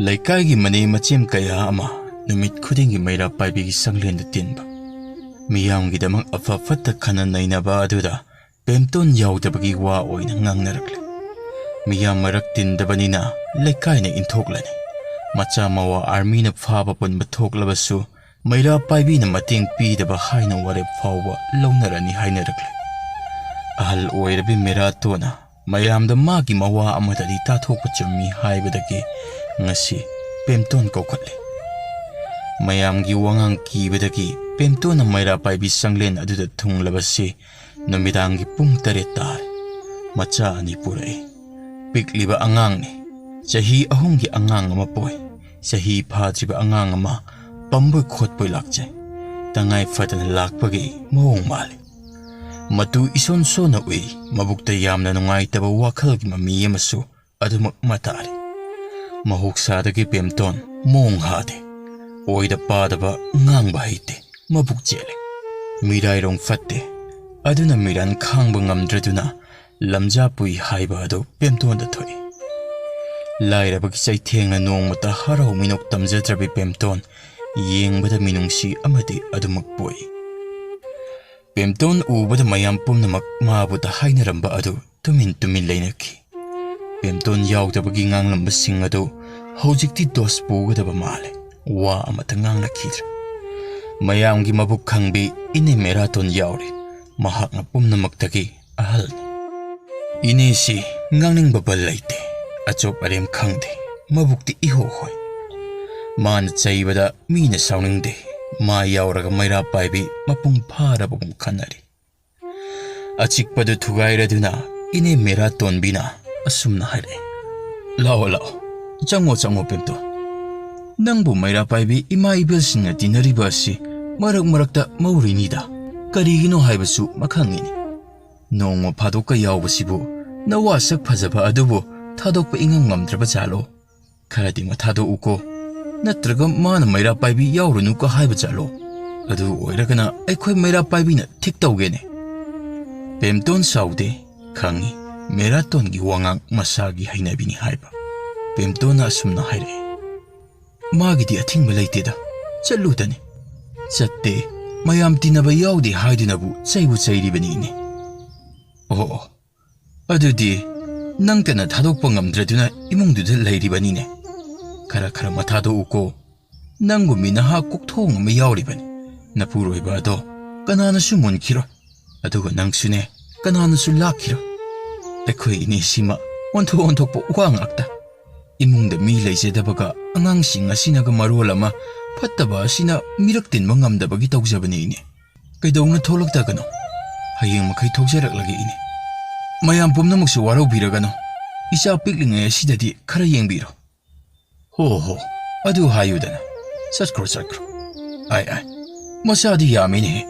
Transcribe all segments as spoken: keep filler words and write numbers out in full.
ꯂꯩꯀꯥꯏꯒꯤ ꯃꯅꯦ ꯃꯆꯦꯝ ꯀꯌꯥ ꯑꯃ ꯅꯨꯃꯤꯠ ꯈꯨꯗꯤꯡꯒꯤ ꯃꯩꯔꯥ ꯄꯥꯏꯕꯤꯒꯤ ꯆꯪꯂꯦꯟꯗ ꯇꯤꯟꯕ꯫ ꯃꯤꯌꯥꯝꯒꯤꯗꯃꯛ ꯑꯐ ꯐꯠꯇ ꯈꯟꯅ ꯅꯩꯅꯕ ꯑꯗꯨꯗ ꯄꯦꯝꯇꯣꯟ ꯌꯥꯎꯗꯕꯒꯤ ꯋꯥ ꯑꯣꯏꯅ ꯉꯥꯡꯅꯔꯛꯂꯦ꯫ ꯃꯤꯌꯥꯝ ꯃꯔꯛ ꯇꯤꯟꯗꯕꯅꯤꯅ ꯂꯩꯀꯥꯏꯅ ꯏꯟꯊꯣꯛꯂꯅꯤ꯫ ꯃꯆꯥ ꯃꯋꯥ ꯑꯥꯔꯃꯤꯅ ꯐꯥꯕ ꯄꯨꯟꯕ ꯊꯣꯛꯂꯕꯁꯨ ꯃꯩꯔꯥ ꯄꯥꯏꯕꯤꯅ ꯃꯇꯦꯡ ꯄꯤꯗꯕ ꯍꯥꯏꯅ ꯋꯥꯔꯦꯞ ꯐꯥꯎꯕ ꯂꯧꯅꯔꯅꯤ ꯍꯥꯏꯅꯔꯛꯂꯦ꯫ ꯑꯍꯜ ꯑꯣꯏꯔꯕꯤ ꯃꯦꯔꯥꯇꯣꯟꯅ ꯃꯌꯥꯝꯗ ꯃꯥꯒꯤ ꯃꯋꯥ ꯑꯃꯗꯗꯤ ꯇꯥꯊꯣꯛꯄ ꯆꯨꯝꯃꯤ ꯍꯥꯏꯕꯗꯒꯤ ꯉꯁꯤ ꯄꯦꯝꯇꯣꯟ ꯀꯧꯈꯠꯂꯦ꯫ ꯃꯌꯥꯝꯒꯤ ꯋꯥꯉꯥꯡ ꯀꯤꯕꯗꯒꯤ ꯄꯦꯝꯇꯣꯟꯅ ꯃꯩꯔꯥ ꯄꯥꯏꯕꯤ ꯆꯪꯂꯦꯟ ꯑꯗꯨꯗ ꯊꯨꯡꯂꯕꯁꯤ ꯅꯨꯃꯤꯗꯥꯡꯒꯤ ꯄꯨꯡ ꯇꯔꯦꯠ ꯇꯥꯔꯦ꯫ ꯃꯆꯥ ꯑꯅꯤ ꯄꯨꯔꯛꯏ꯫ ꯄꯤꯛꯂꯤꯕ ꯑꯉꯥꯡꯅꯤ꯫ ꯆꯍꯤ ꯑꯍꯨꯝꯒꯤ ꯑꯉꯥꯡ ꯑꯃ ꯄꯣꯛꯏ꯫ ꯆꯍꯤ ꯐꯥꯗ꯭ꯔꯤꯕ ꯑꯉꯥꯡ ꯑꯃ ꯄꯝꯕꯣꯏ ꯈꯣꯠꯄꯣꯏ ꯂꯥꯛꯆꯩ꯫ ꯇꯉꯥꯏ ꯐꯗꯅ ꯂꯥꯛꯄꯒꯤ ꯃꯑꯣꯡ ꯃꯥꯜꯂꯤ꯫ ꯃꯇꯨ ꯏꯁꯣꯟ ꯁꯣꯟꯅ ꯎꯏ꯫ ꯃꯕꯨꯛꯇ ꯌꯥꯝꯅ ꯅꯨꯡꯉꯥꯏꯇꯕ ꯋꯥꯈꯜꯒꯤ ꯃꯃꯤ ꯑꯃꯁꯨ ꯑꯗꯨꯃꯛ ꯃꯇꯥꯔꯤ꯫ ꯃꯍꯧꯁꯥꯗꯒꯤ ꯄꯦꯝꯇꯣꯟ ꯃꯣꯡ ꯍꯥꯗꯦ꯫ ꯑꯣꯏꯗ ꯄꯥꯗꯕ ꯉꯥꯡꯕ ꯍꯩꯇꯦ꯫ ꯃꯕꯨꯛ ꯆꯦꯜꯂꯦ꯫ ꯃꯤꯔꯥꯏꯔꯣꯡ ꯐꯠꯇꯦ꯫ ꯑꯗꯨꯅ ꯃꯤꯔꯥꯟ ꯈꯥꯡꯕ ꯉꯝꯗ꯭ꯔꯗꯨꯅ ꯂꯝꯖꯥ ꯄꯨꯏ ꯍꯥꯏꯕ ꯑꯗꯨ ꯄꯦꯝꯇꯣꯟꯗ ꯊꯣꯛꯏ꯫ ꯂꯥꯏꯔꯕꯒꯤ ꯆꯩꯊꯦꯡꯅ ꯅꯣꯡꯃꯇ ꯍꯔꯥꯎ ꯃꯤꯅꯣꯛ ꯇꯝꯖꯗ꯭ꯔꯕꯤ ꯄꯦꯝꯇꯣꯟ ꯌꯦꯡꯕꯗ ꯃꯤꯅꯨꯡꯁꯤ ꯑꯃꯗꯤ ꯑꯗꯨꯃꯛ ꯄꯣꯛꯏ꯫ ꯄꯦꯝꯇꯣꯟ ꯎꯕꯗ ꯃꯌꯥꯝ ꯄꯨꯝꯅꯃꯛ ꯃꯥꯕꯨ ꯇꯍꯥꯏꯅꯔꯝꯕ ꯑꯗꯨ ꯇꯨꯃꯤꯟ ꯇꯨꯃꯤꯟ ꯂꯩꯅꯈꯤ꯫ ꯄꯦꯝꯇꯣꯟ ꯌꯥꯎꯗꯕꯒꯤ ꯉꯥꯡꯂꯝꯕꯁꯤꯡ ꯑꯗꯨ ꯍꯧꯖꯤꯛꯇꯤ ꯗꯣꯁ ꯄꯨꯒꯗꯕ ꯃꯥꯜꯂꯦ꯫ ꯋꯥ ꯑꯃꯠꯇ ꯉꯥꯡꯂꯛꯈꯤꯗ꯭ꯔꯦ꯫ ꯃꯌꯥꯝꯒꯤ ꯃꯕꯨꯛ ꯈꯪꯕꯤ ꯏꯅꯦ ꯃꯦꯔꯥꯇꯣꯟ ꯌꯥꯎꯔꯦ꯫ ꯃꯍꯥꯛꯅ ꯄꯨꯝꯅꯃꯛꯇꯒꯤ ꯑꯍꯜꯅꯤ꯫ ꯏꯅꯦꯁꯤ ꯉꯥꯡꯅꯤꯡꯕ ꯕꯜ ꯂꯩꯇꯦ꯫ ꯑꯆꯣꯞ ꯑꯔꯦꯝ ꯈꯪꯗꯦ꯫ ꯃꯕꯨꯛꯇꯤ ꯏꯍꯣ ꯍꯣꯏ꯫ ꯃꯥꯅ ꯆꯩꯕꯗ ꯃꯤꯅ ꯁꯥꯎꯅꯤꯡꯗꯦ꯫ ꯃꯥ ꯌꯥꯎꯔꯒ ꯃꯩꯔꯥ ꯄꯥꯏꯕꯤ ꯃꯄꯨꯡ ꯐꯥꯔꯕꯒꯨꯝ ꯈꯟꯅꯔꯤ꯫ ꯑꯆꯤꯛꯄꯗꯨ ꯊꯨꯒꯥꯏꯔꯗꯨꯅ ꯏꯅꯦ ꯃꯦꯔꯥ ꯇꯣꯟꯕꯤꯅ ꯑꯁꯨꯝꯅ ꯍꯥꯏꯔꯛꯏ, "ꯂꯥꯛꯑꯣ, ꯂꯥꯛꯑꯣ, ꯆꯪꯉꯣ, ꯆꯪꯉꯣ, ꯄꯦꯝꯇꯣꯟ꯫ ꯅꯪꯕꯨ ꯃꯩꯔꯥ ꯄꯥꯏꯕꯤ ꯏꯃꯥ ꯏꯕꯦꯜꯁꯤꯡꯅ ꯇꯤꯟꯅꯔꯤꯕ ꯑꯁꯤ ꯃꯔꯛ ꯃꯔꯛꯇ ꯃꯧꯔꯤꯅꯤꯗ꯫ ꯀꯔꯤꯒꯤꯅꯣ ꯍꯥꯏꯕꯁꯨ ꯃꯈꯪꯉꯤꯅꯤ꯫ ꯅꯣꯡꯃ ꯐꯥꯗꯣꯛꯀ ꯌꯥꯎꯕꯁꯤꯕꯨ ꯅꯋꯥ ꯁꯛ ꯐꯖꯕ ꯑꯗꯨꯕꯨ ꯊꯥꯗꯣꯛꯄ ꯏꯉꯝ ꯉꯝꯗ꯭ꯔꯕ ꯖꯥꯠꯂꯣ? ꯈꯔꯗꯤ ꯃꯊꯥꯗꯣꯛꯎꯀꯣ꯫ ꯅꯠꯇ꯭ꯔꯒ ꯃꯥꯅ ꯃꯩꯔꯥ ꯄꯥꯏꯕꯤ ꯌꯥꯎꯔꯨꯅꯨꯀ ꯍꯥꯏꯕ ꯖꯥꯠꯂꯣ? ꯑꯗꯨ ꯑꯣꯏꯔꯒꯅ ꯑꯩꯈꯣꯏ ꯃꯩꯔꯥ ꯄꯥꯏꯕꯤꯅ ꯊꯤꯛ ꯇꯧꯒꯦꯅꯦ꯫" ꯄꯦꯝꯇꯣꯟ ꯁꯥꯎꯗꯦ, ꯈꯪꯉꯤ ꯃꯦꯔꯥꯇꯣꯟꯒꯤ ꯋꯥꯉꯥꯡ ꯃꯁꯥꯒꯤ ꯍꯩꯅꯕꯤꯅꯤ ꯍꯥꯏꯕ꯫ ꯄꯦꯝꯇꯣꯟꯅ ꯑꯁꯨꯝꯅ ꯍꯥꯏꯔꯛꯏ, ꯃꯥꯒꯤꯗꯤ ꯑꯊꯤꯡꯕ ꯂꯩꯇꯦꯗ, ꯆꯠꯂꯨꯗꯅꯤ꯫ ꯆꯠꯇꯦ, ꯃꯌꯥꯝ ꯇꯤꯟꯅꯕ ꯌꯥꯎꯗꯦ ꯍꯥꯏꯗꯨꯅꯕꯨ ꯆꯩꯕꯨ ꯆꯩꯔꯤꯕꯅꯤ ꯏꯅꯦ꯫ ꯑꯣ, ꯑꯣ, ꯑꯗꯨꯗꯤ ꯅꯪꯇꯅ ꯊꯥꯗꯣꯛꯄ ꯉꯝꯗ꯭ꯔꯗꯨꯅ ꯏꯃꯨꯡꯗꯨꯗ ꯂꯩꯔꯤꯕꯅꯤꯅꯦ꯫ ꯈꯔ ꯈꯔ ꯃꯊꯥꯗꯣꯛꯎꯀꯣ꯫ ꯅꯪꯒꯨꯝꯕꯤ ꯅꯍꯥ ꯀꯣꯛꯊꯣꯡ ꯑꯃ ꯌꯥꯎꯔꯤꯕꯅꯤ꯫ ꯅꯄꯨꯔꯣꯏꯕ ꯑꯗꯣ ꯀꯅꯥꯅꯁꯨ ꯃꯨꯟꯈꯤꯔꯣꯏ꯫ ꯑꯗꯨꯒ ꯅꯪꯁꯨꯅꯦ, ꯀꯅꯥꯅꯁꯨ ꯂꯥꯛꯈꯤꯔꯣꯏ꯫ ꯑꯩꯈꯣꯏ ꯏꯅꯦꯁꯤꯃ ꯑꯣꯟꯊꯣꯛ ꯑꯣꯟꯊꯣꯛꯄ ꯋꯥ ꯉꯥꯛꯇ꯫ ꯏꯃꯨꯡꯗ ꯃꯤ ꯂꯩꯖꯗꯕꯒ ꯑꯉꯥꯡꯁꯤꯡ ꯑꯁꯤꯅꯒ ꯃꯔꯣꯜ ꯑꯃ, ꯐꯠꯇꯕ ꯑꯁꯤꯅ ꯃꯤꯔꯛ ꯇꯤꯟꯕ ꯉꯝꯗꯕꯒꯤ ꯇꯧꯖꯕꯅꯤ ꯏꯅꯦ꯫ ꯀꯩꯗꯧꯅ ꯊꯣꯛꯂꯛꯇꯒꯅꯣ? ꯍꯌꯦꯡ ꯃꯈꯩ ꯊꯣꯛꯆꯔꯛꯂꯒꯦ ꯏꯅꯦ꯫ ꯃꯌꯥꯝ ꯄꯨꯝꯅꯃꯛꯁꯨ ꯋꯥꯔꯧꯕꯤꯔꯒꯅꯣ꯫ ꯏꯆꯥ ꯄꯤꯛꯂꯤꯉꯩ ꯑꯁꯤꯗꯗꯤ ꯈꯔ ꯌꯦꯡꯕꯤꯔꯣ꯫ ꯍꯣ ꯍꯣ, ꯑꯗꯨ ꯍꯥꯏꯌꯨꯗꯅ꯫ ꯆꯠꯈ꯭ꯔꯣ, ꯆꯠꯈ꯭ꯔꯣ꯫ ꯑꯥꯏ, ꯑꯥꯏ, ꯃꯆꯥꯗꯤ ꯌꯥꯝꯃꯤꯅꯦꯍꯦ꯫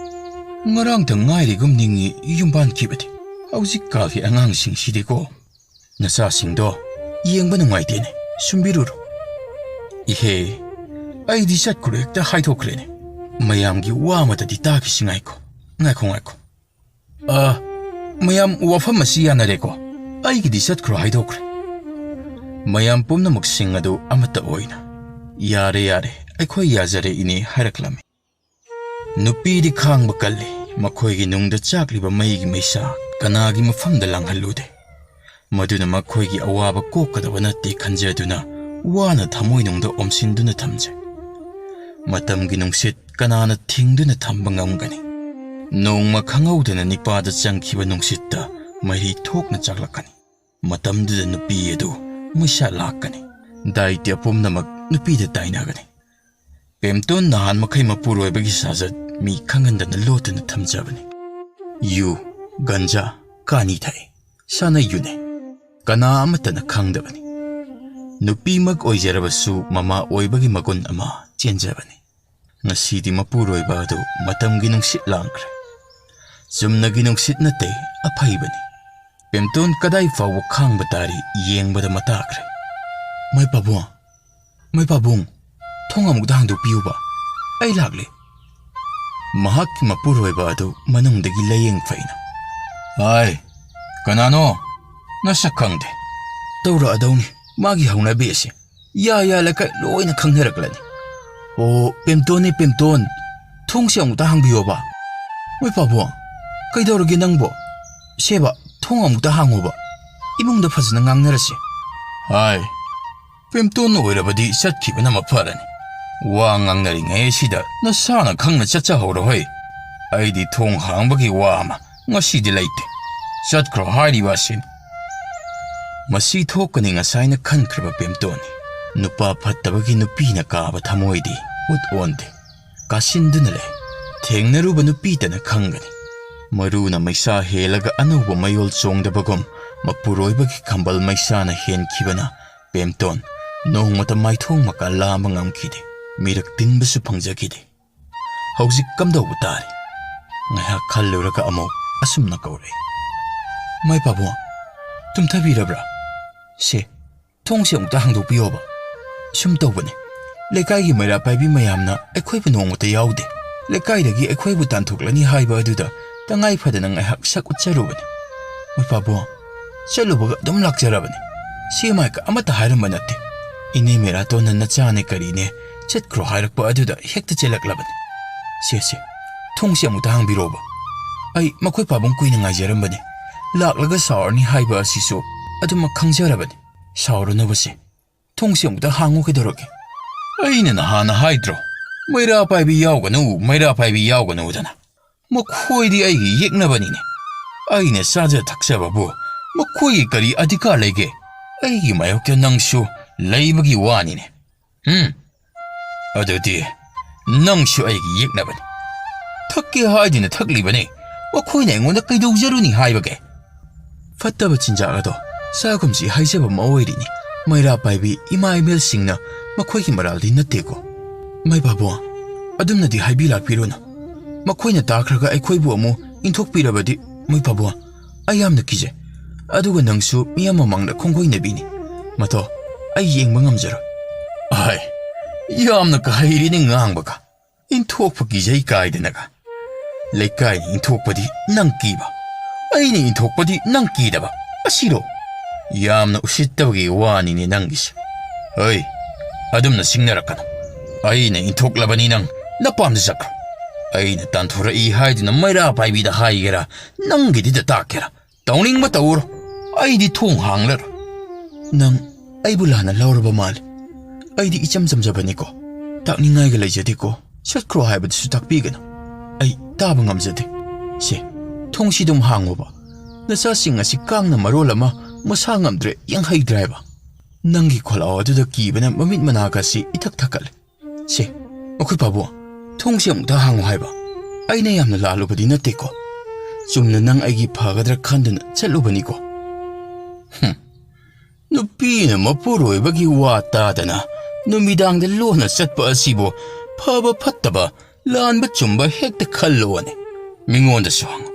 ꯉꯔꯥꯡꯇ ꯉꯥꯏꯔꯤꯒꯨꯝ ꯅꯤꯡꯉꯤ ꯌꯨꯝ ꯄꯥꯟꯈꯤꯕꯗꯤ꯫ ꯍꯧꯖꯤꯛꯀꯥꯜꯒꯤ ꯑꯉꯥꯡꯁꯤꯡꯁꯤꯗꯤꯀꯣ꯫ ꯅꯆꯥꯁꯤꯡꯗꯣ ꯌꯦꯡꯕ ꯅꯨꯡꯉꯥꯏꯇꯦꯅꯦ, ꯁꯨꯝꯕꯤꯔꯨꯔꯣ꯫ ꯏꯍꯦ, ꯑꯩꯗꯤ ꯆꯠꯈ꯭ꯔꯣ ꯍꯦꯛꯇ ꯍꯥꯏꯗꯣꯛꯈ꯭ꯔꯦꯅꯦ꯫ ꯃꯌꯥꯝꯒꯤ ꯋꯥ ꯑꯃꯇꯗꯤ ꯇꯥꯈꯤꯁꯤ ꯉꯥꯏꯈꯣ, ꯉꯥꯏꯈꯣ, ꯉꯥꯏꯈꯣ꯫ ꯑ, ꯃꯌꯥꯝ ꯋꯥꯐꯝ ꯑꯁꯤ ꯌꯥꯅꯔꯦꯀꯣ? ꯑꯩꯒꯤꯗꯤ ꯆꯠꯈ꯭ꯔꯣ ꯍꯥꯏꯗꯣꯛꯈ꯭ꯔꯦ꯫ ꯃꯌꯥꯝ ꯄꯨꯝꯅꯃꯛꯁꯤꯡ ꯑꯗꯨ ꯑꯃꯠꯇ ꯑꯣꯏꯅ, "ꯌꯥꯔꯦ, ꯌꯥꯔꯦ, ꯑꯩꯈꯣꯏ ꯌꯥꯖꯔꯦ ꯏꯅꯦ" ꯍꯥꯏꯔꯛꯂꯝꯃꯤ꯫ ꯅꯨꯄꯤꯗꯤ ꯈꯥꯡꯕ ꯀꯜꯂꯤ꯫ ꯃꯈꯣꯏꯒꯤ ꯅꯨꯡꯗ ꯆꯥꯛꯂꯤꯕ ꯃꯩꯒꯤ ꯃꯩꯁꯥ ꯀꯅꯥꯒꯤ ꯃꯐꯝꯗ ꯂꯥꯡꯍꯜꯂꯨꯗꯦ꯫ ꯃꯗꯨꯅ ꯃꯈꯣꯏꯒꯤ ꯑꯋꯥꯕ ꯀꯣꯛꯀꯗꯕ ꯅꯠꯇꯦ ꯈꯟꯖꯗꯨꯅ ꯋꯥꯅ ꯊꯃꯣꯏꯅꯨꯡꯗ ꯑꯣꯝꯁꯤꯟꯗꯨꯅ ꯊꯝꯖꯩ꯫ ꯃꯇꯝꯒꯤ ꯅꯨꯡꯁꯤꯠ ꯀꯅꯥꯅ ꯊꯤꯡꯗꯨꯅ ꯊꯝꯕ ꯉꯝꯒꯅꯤ? ꯅꯣꯡꯃ ꯈꯪꯍꯧꯗꯅ ꯅꯤꯄꯥꯗ ꯆꯪꯈꯤꯕ ꯅꯨꯡꯁꯤꯠꯇ ꯃꯩ ꯊꯣꯛꯅ ꯆꯥꯛꯂꯛꯀꯅꯤ꯫ ꯃꯇꯝꯗꯨꯗ ꯅꯨꯄꯤ ꯑꯗꯨ ꯃꯩꯁꯥ ꯂꯥꯛꯀꯅꯤ꯫ ꯗꯥꯏꯇ꯭ꯌ ꯄꯨꯝꯅꯃꯛ ꯅꯨꯄꯤꯗ ꯇꯥꯏꯅꯒꯅꯤ꯫ ꯄꯦꯝꯇꯣꯟ ꯅꯍꯥꯟ ꯃꯈꯩ ꯃꯄꯨꯔꯣꯏꯕꯒꯤ ꯁꯥꯖꯠ ꯃꯤ ꯈꯪꯍꯟꯗꯅ ꯂꯣꯠꯇꯨꯅ ꯊꯝꯖꯕꯅꯤ꯫ ꯌꯨ, ꯒꯟꯖꯥ, ꯀꯥꯅꯤ ꯊꯛꯏ, ꯁꯥꯟꯅꯩ ꯌꯨꯅꯩ꯫ ꯀꯅꯥ ꯑꯃꯠꯇꯅ ꯈꯪꯗꯕꯅꯤ꯫ ꯅꯨꯄꯤꯃꯛ ꯑꯣꯏꯖꯔꯕꯁꯨ ꯃꯃꯥ ꯑꯣꯏꯕꯒꯤ ꯃꯒꯨꯟ ꯑꯃ ꯆꯦꯟꯖꯕꯅꯤ꯫ ꯉꯁꯤꯗꯤ ꯃꯄꯨꯔꯣꯏꯕ ꯑꯗꯨ ꯃꯇꯝꯒꯤ ꯅꯨꯡꯁꯤꯠ ꯂꯥꯡꯈ꯭ꯔꯦ꯫ ꯆꯨꯝꯅꯒꯤ ꯅꯨꯡꯁꯤꯠ ꯅꯠꯇꯦ, ꯑꯐꯩꯕꯅꯤ꯫ ꯄꯦꯝꯇꯣꯟ ꯀꯗꯥꯏ ꯐꯥꯎꯕ ꯈꯥꯡꯕ ꯇꯥꯔꯤ ꯌꯦꯡꯕꯗ ꯃꯇꯥꯈ꯭ꯔꯦ꯫ "ꯃꯥꯏ ꯄꯥꯕꯨꯡ, ꯃꯥꯏ ꯄꯥꯕꯨꯡ, ꯊꯣꯡ ꯑꯃꯨꯛꯇ ꯍꯥꯡꯗꯣꯛꯄꯤꯌꯨꯕ, ꯑꯩ ꯂꯥꯛꯂꯦ꯫" ꯃꯍꯥꯛꯀꯤ ꯃꯄꯨꯔꯣꯏꯕ ꯑꯗꯨ ꯃꯅꯨꯡꯗꯒꯤ ꯂꯥꯏꯌꯦꯡ ꯐꯩꯅ, "ꯍꯥꯏ, ꯀꯅꯥꯅꯣ? ꯅꯁꯛ ꯈꯪꯗꯦ꯫" ꯇꯧꯔꯛꯑꯗꯧꯅꯤ ꯃꯥꯒꯤ ꯍꯧꯅꯕꯤ ꯑꯁꯤ꯫ ꯌꯥ ꯌꯥ ꯂꯩꯀꯥꯏ ꯂꯣꯏꯅ ꯈꯪꯅꯔꯛꯂꯅꯤ꯫ "ꯑꯣ, ꯄꯦꯝꯇꯣꯟꯅꯦ, ꯄꯦꯝꯇꯣꯟ, ꯊꯣꯡꯁꯦ ꯑꯃꯨꯛꯇ ꯍꯥꯡꯕꯤꯌꯣꯕ꯫" "ꯃꯣꯏ ꯄꯥꯕꯨꯡ, ꯀꯩꯗꯧꯔꯒꯦ ꯅꯪꯕꯣ? ꯁꯦꯕ, ꯊꯣꯡ ꯑꯃꯨꯛꯇ ꯍꯥꯡꯉꯣꯕ, ꯏꯃꯨꯡꯗ ꯐꯖꯅ ꯉꯥꯡꯅꯔꯁꯤ꯫" "ꯍꯥꯏ, ꯄꯦꯝꯇꯣꯟ ꯑꯣꯏꯔꯕꯗꯤ ꯆꯠꯈꯤꯕꯅ ꯃꯐꯔꯅꯤ꯫ ꯋꯥ ꯉꯥꯡꯅꯔꯤꯉꯩ ꯑꯁꯤꯗ ꯅꯁꯥꯅ ꯈꯪꯅ ꯆꯠꯆꯍꯧꯔꯣꯍꯦ꯫ ꯑꯩꯗꯤ ꯊꯣꯡ ꯍꯥꯡꯕꯒꯤ ꯋꯥ ꯑꯃ ꯉꯁꯤꯗꯤ ꯂꯩꯇꯦ꯫ ꯆꯠꯈ꯭ꯔꯣ ꯍꯥꯏꯔꯤꯕ ꯑꯁꯤꯅꯤ꯫" ꯃꯁꯤ ꯊꯣꯛꯀꯅꯤ ꯉꯁꯥꯏꯅ ꯈꯟꯈ꯭ꯔꯕ ꯄꯦꯝꯇꯣꯟꯅꯤ꯫ ꯅꯨꯄꯥ ꯐꯠꯇꯕꯒꯤ ꯅꯨꯄꯤꯅ ꯀꯥꯕ ꯊꯃꯣꯏꯗꯤ ꯎꯠ ꯑꯣꯟꯗꯦ꯫ ꯀꯥꯁꯤꯟꯗꯨꯅ ꯂꯩ꯫ ꯊꯦꯡꯅꯔꯨꯕ ꯅꯨꯄꯤꯇꯅ ꯈꯪꯒꯅꯤ꯫ ꯃꯔꯨꯅ ꯃꯩꯁꯥ ꯍꯦꯜꯂꯒ ꯑꯅꯧꯕ ꯃꯌꯣꯜ ꯆꯣꯡꯗꯕꯒꯨꯝ, ꯃꯄꯨꯔꯣꯏꯕꯒꯤ ꯈꯝꯕꯜ ꯃꯩꯁꯥꯅ ꯍꯦꯟꯈꯤꯕꯅ ꯄꯦꯝꯇꯣꯟ ꯅꯣꯡꯃꯇ ꯃꯥꯏꯊꯣꯡ ꯃꯀꯥ ꯂꯥꯝꯕ ꯉꯝꯈꯤꯗꯦ꯫ ꯃꯤꯔꯛ ꯇꯤꯟꯕꯁꯨ ꯐꯪꯖꯈꯤꯗꯦ꯫ ꯍꯧꯖꯤꯛ ꯀꯝꯗꯧꯕ ꯇꯥꯔꯦ? ꯉꯥꯏꯍꯥꯛ ꯈꯜꯂꯨꯔꯒ ꯑꯃꯨꯛ ꯑꯁꯨꯝꯅ ꯀꯧꯔꯛꯏ, "ꯃꯥꯏ ꯄꯥꯕꯨꯡ, ꯇꯨꯝꯊꯕꯤꯔꯕ꯭ꯔꯥ? ꯁꯦ, ꯊꯣꯡꯁꯦ ꯑꯃꯨꯛꯇ ꯍꯥꯡꯗꯣꯛꯄꯤꯌꯣꯕ꯫ ꯁꯨꯝ ꯇꯧꯕꯅꯤ, ꯂꯩꯀꯥꯏꯒꯤ ꯃꯩꯔꯥ ꯄꯥꯏꯕꯤ ꯃꯌꯥꯝꯅ ꯑꯩꯈꯣꯏꯕꯨ ꯅꯣꯡꯃꯇ ꯌꯥꯎꯗꯦ꯫ ꯂꯩꯀꯥꯏꯗꯒꯤ ꯑꯩꯈꯣꯏꯕꯨ ꯇꯥꯟꯊꯣꯛꯂꯅꯤ ꯍꯥꯏꯕ ꯑꯗꯨꯗ ꯇꯉꯥꯏ ꯐꯗꯅ ꯉꯥꯏꯍꯥꯛ ꯁꯛ ꯎꯠꯆꯔꯨꯕꯅꯤ꯫ ꯃꯣꯏ ꯄꯥꯕꯨꯡ, ꯆꯠꯂꯨꯕꯒ ꯑꯗꯨꯝ ꯂꯥꯛꯆꯔꯕꯅꯤ꯫ ꯁꯤ ꯃꯥꯏꯀ ꯑꯃꯠꯇ ꯍꯥꯏꯔꯝꯕ ꯅꯠꯇꯦ꯫ ꯏꯅꯦ ꯃꯦꯔꯥꯇꯣꯟꯅ ꯅꯆꯥꯅꯦ ꯀꯔꯤꯅꯦ ꯆꯠꯈ꯭ꯔꯣ ꯍꯥꯏꯔꯛꯄ ꯑꯗꯨꯗ ꯍꯦꯛꯇ ꯆꯦꯜꯂꯛꯂꯕꯅꯤ꯫ ꯁꯦ, ꯁꯦ, ꯊꯣꯡꯁꯦ ꯑꯃꯨꯛꯇ ꯍꯥꯡꯕꯤꯔꯣꯕ꯫ ꯑꯩ ꯃꯈꯣꯏ ꯄꯥꯕꯨꯡ ꯀꯨꯏꯅ ꯉꯥꯏꯖꯔꯝꯕꯅꯤ꯫ ꯂꯥꯛꯂꯒ ꯁꯥꯎꯔꯅꯤ ꯍꯥꯏꯕ ꯑꯁꯤꯁꯨ ꯑꯗꯨꯃꯛ ꯈꯪꯖꯔꯕꯅꯤ꯫ ꯁꯥꯎꯔꯅꯨꯕꯁꯦ꯫ ꯊꯣꯡꯁꯦ ꯑꯃꯨꯛꯇ ꯍꯥꯡꯉꯨ ꯀꯩꯗꯧꯔꯒꯦ?" "ꯑꯩꯅ ꯅꯍꯥꯟꯅ ꯍꯥꯏꯗ꯭ꯔꯣ, ꯃꯩꯔꯥ ꯄꯥꯏꯕꯤ ꯌꯥꯎꯒꯅꯨ, ꯃꯩꯔꯥ ꯄꯥꯏꯕꯤ ꯌꯥꯎꯒꯅꯨꯗꯅ? ꯃꯈꯣꯏꯗꯤ ꯑꯩꯒꯤ ꯌꯦꯛꯅꯕꯅꯤꯅꯦ꯫ ꯑꯩꯅ ꯆꯥꯖ ꯊꯛꯆꯕꯕꯨ ꯃꯈꯣꯏꯒꯤ ꯀꯔꯤ ꯑꯙꯤꯀꯥꯔ ꯂꯩꯒꯦ? ꯑꯩꯒꯤ ꯃꯥꯌꯣꯛꯇ ꯅꯪꯁꯨ ꯂꯩꯕꯒꯤ ꯋꯥꯅꯤꯅꯦ꯫ ꯎꯝ, ꯑꯗꯨꯗꯤ ꯅꯪꯁꯨ ꯑꯩꯒꯤ ꯌꯦꯛꯅꯕꯅꯤ꯫ ꯊꯛꯀꯦ ꯍꯥꯏꯗꯨꯅ ꯊꯛꯂꯤꯕꯅꯤ꯫ ꯃꯈꯣꯏꯅ ꯑꯩꯉꯣꯟꯗ ꯀꯩꯗꯧꯖꯔꯨꯅꯤ ꯍꯥꯏꯕꯒꯦ?" ꯐꯠꯇꯕ ꯆꯤꯟꯖꯥꯛ ꯑꯗꯣ ꯆꯥꯒꯨꯝꯁꯤ ꯍꯥꯏꯖꯕ ꯑꯃ ꯑꯣꯏꯔꯤꯅꯤ꯫ ꯃꯩꯔꯥ ꯄꯥꯏꯕꯤ ꯏꯃꯥ ꯏꯃꯦꯜꯁꯤꯡꯅ ꯃꯈꯣꯏꯒꯤ ꯃꯔꯥꯜꯗꯤ ꯅꯠꯇꯦꯀꯣ꯫ ꯃꯩ ꯄꯥꯕꯨꯡ, ꯑꯗꯨꯝꯅꯗꯤ ꯍꯥꯏꯕꯤ ꯂꯥꯛꯄꯤꯔꯨꯅꯨ꯫ ꯃꯈꯣꯏꯅ ꯇꯥꯈ꯭ꯔꯒ ꯑꯩꯈꯣꯏꯕꯨ ꯑꯃꯨꯛ ꯏꯟꯊꯣꯛꯄꯤꯔꯕꯗꯤ, ꯃꯩ ꯄꯥꯕꯨꯡ, ꯑꯩ ꯌꯥꯝꯅ ꯀꯤꯖꯩ꯫ ꯑꯗꯨꯒ ꯅꯪꯁꯨ ꯃꯤꯌꯥꯝ ꯃꯃꯥꯡꯗ ꯈꯣꯡꯒꯣꯏꯅꯕꯤꯅꯤ꯫ ꯃꯇꯣ, ꯑꯩ ꯌꯦꯡꯕ ꯉꯝꯖꯔꯣꯏ꯫ ꯑꯍꯩ, ꯌꯥꯝꯅ ꯀꯥ ꯍꯩꯔꯦꯅꯦ ꯉꯥꯡꯕꯒ꯫ ꯏꯟꯊꯣꯛꯄ ꯀꯤꯖꯩ ꯀꯥꯏꯗꯅꯒ꯫ ꯂꯩꯀꯥꯏꯅ ꯏꯟꯊꯣꯛꯄꯗꯤ ꯅꯪ ꯀꯤꯕ, ꯑꯩꯅ ꯏꯟꯊꯣꯛꯄꯗꯤ ꯅꯪ ꯀꯤꯗꯕ꯫ ꯑꯁꯤꯔꯣ? ꯌꯥꯝꯅ ꯎꯁꯤꯠꯇꯕꯒꯤ ꯋꯥꯅꯤꯅꯦ ꯅꯪꯒꯤꯁꯦ꯫ ꯑꯩ ꯑꯗꯨꯝꯅ ꯁꯤꯡꯅꯔꯛꯀꯅꯨ꯫ ꯑꯩꯅ ꯏꯟꯊꯣꯛꯂꯕꯅꯤ, ꯅꯪ ꯅꯄꯥꯝꯗ ꯆꯠꯈ꯭ꯔꯣ꯫ ꯑꯩꯅ ꯇꯥꯟꯊꯣꯔꯛꯏ ꯍꯥꯏꯗꯨꯅ ꯃꯩꯔꯥ ꯄꯥꯏꯕꯤꯗ ꯍꯥꯏꯒꯦꯔꯥ, ꯅꯪꯒꯤꯗꯤꯗ ꯇꯥꯛꯀꯦꯔꯥ, ꯇꯧꯅꯤꯡꯕ ꯇꯧꯔꯣ꯫ ꯑꯩꯗꯤ ꯊꯣꯡ ꯍꯥꯡꯂꯔꯣꯏ꯫ ꯅꯪ ꯑꯩꯕꯨ ꯂꯥꯟꯅ ꯂꯧꯔꯕ ꯃꯥꯜꯂꯦ꯫ ꯑꯩꯗꯤ ꯏꯆꯝ ꯆꯝꯖꯕꯅꯤꯀꯣ, ꯇꯥꯛꯅꯤꯡꯉꯥꯏꯒ ꯂꯩꯖꯗꯦꯀꯣ꯫ ꯆꯠꯈ꯭ꯔꯣ ꯍꯥꯏꯕꯗꯨꯁꯨ ꯇꯥꯛꯄꯤꯒꯅꯨ꯫ ꯑꯩ ꯇꯥꯕ ꯉꯝꯖꯗꯦ꯫ ꯁꯦ, ꯊꯣꯡꯁꯤ ꯑꯗꯨꯝ ꯍꯥꯡꯉꯣꯕ꯫ ꯅꯆꯥꯁꯤꯡ ꯑꯁꯤ ꯀꯥꯡꯅ ꯃꯔꯣꯜ ꯑꯃ ꯃꯁꯥ ꯉꯝꯗ꯭ꯔꯦ, ꯌꯦꯡꯍꯩꯗ꯭ꯔꯦ ꯍꯥꯏꯕ꯫ ꯅꯪꯒꯤ ꯈꯣꯜꯂꯥꯎ ꯑꯗꯨꯗ ꯀꯤꯕꯅ ꯃꯃꯤꯠ ꯃꯅꯥꯒꯁꯤ ꯏꯊꯛ ꯊꯛꯀꯠꯂꯦ꯫ ꯁꯦ, ꯃꯈꯣꯏ ꯄꯥꯕꯨꯡ, ꯊꯣꯡꯁꯦ ꯑꯃꯨꯛꯇ ꯍꯥꯡꯉꯨ ꯍꯥꯏꯕ꯫ ꯑꯩꯅ ꯌꯥꯝꯅ ꯂꯥꯜꯂꯨꯕꯗꯤ ꯅꯠꯇꯦꯀꯣ꯫ ꯆꯨꯝꯅ ꯅꯪ ꯑꯩꯒꯤ ꯐꯒꯗ꯭ꯔꯥ ꯈꯟꯗꯨꯅ ꯆꯠꯂꯨꯕꯅꯤꯀꯣ꯫ ꯍꯨꯝ꯫ ꯅꯨꯄꯤꯅ ꯃꯄꯨꯔꯣꯏꯕꯒꯤ ꯋꯥ ꯇꯥꯗꯅ ꯅꯨꯃꯤꯗꯥꯡꯗ ꯂꯣꯟꯅ ꯆꯠꯄ ꯑꯁꯤꯕꯨ ꯐꯕ ꯐꯠꯇꯕ, ꯂꯥꯟꯕ ꯆꯨꯝꯕ ꯍꯦꯛꯇ ꯈꯜꯂꯣꯅꯦ꯫ ꯃꯤꯉꯣꯟꯗꯁꯨ ꯍꯪꯉꯨ꯫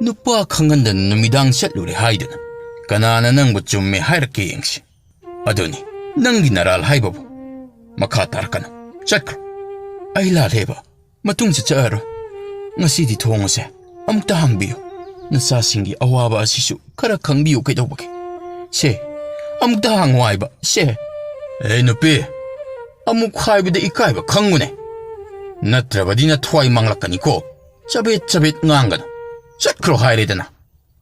ꯅꯨꯄꯥ ꯈꯪꯍꯟꯗꯅ ꯅꯨꯃꯤꯗꯥꯡ ꯆꯠꯂꯨꯔꯦ ꯍꯥꯏꯗꯨꯅ ꯀꯅꯥꯅ ꯅꯪꯕꯨ ꯆꯨꯝꯃꯦ ꯍꯥꯏꯔꯛꯀꯦ ꯌꯦꯡꯁꯤ꯫ ꯑꯗꯨꯅꯤ, ꯅꯪꯒꯤ ꯅꯔꯥꯜ ꯍꯥꯏꯕꯕꯨ꯫ ꯃꯈꯥ ꯇꯥꯔꯛꯀꯅꯨ꯫ ꯆꯠꯈ꯭ꯔꯣ꯫ ꯑꯩ ꯂꯥꯜꯂꯦꯕ꯫ ꯃꯇꯨꯡ ꯆꯠꯆꯔꯔꯣꯏ꯫ ꯉꯁꯤꯗꯤ ꯊꯣꯡ ꯑꯁꯦ ꯑꯃꯨꯛꯇ ꯍꯥꯡꯕꯤꯌꯨ꯫ ꯅꯆꯥꯁꯤꯡꯒꯤ ꯑꯋꯥꯕ ꯑꯁꯤꯁꯨ ꯈꯔ ꯈꯪꯕꯤꯌꯨ ꯀꯩꯗꯧꯕꯒꯦ? ꯁꯦ, ꯑꯃꯨꯛꯇ ꯍꯥꯡꯉꯨ ꯍꯥꯏꯕ, ꯁꯦ꯫ ꯑꯦ ꯅꯨꯄꯤ, ꯑꯃꯨꯛ ꯍꯥꯏꯕꯗ ꯏꯀꯥꯏꯕ ꯈꯪꯉꯨꯅꯦ꯫ ꯅꯠꯇ꯭ꯔꯕꯗꯤ ꯅꯊ꯭ꯋꯥꯏ ꯃꯥꯡꯂꯛꯀꯅꯤꯀꯣ꯫ ꯆꯕꯦꯠ ꯆꯕꯦꯠ ꯉꯥꯡꯒꯅꯨ꯫ ꯆꯠꯈ꯭ꯔꯣ ꯍꯥꯏꯔꯦꯗꯅ꯫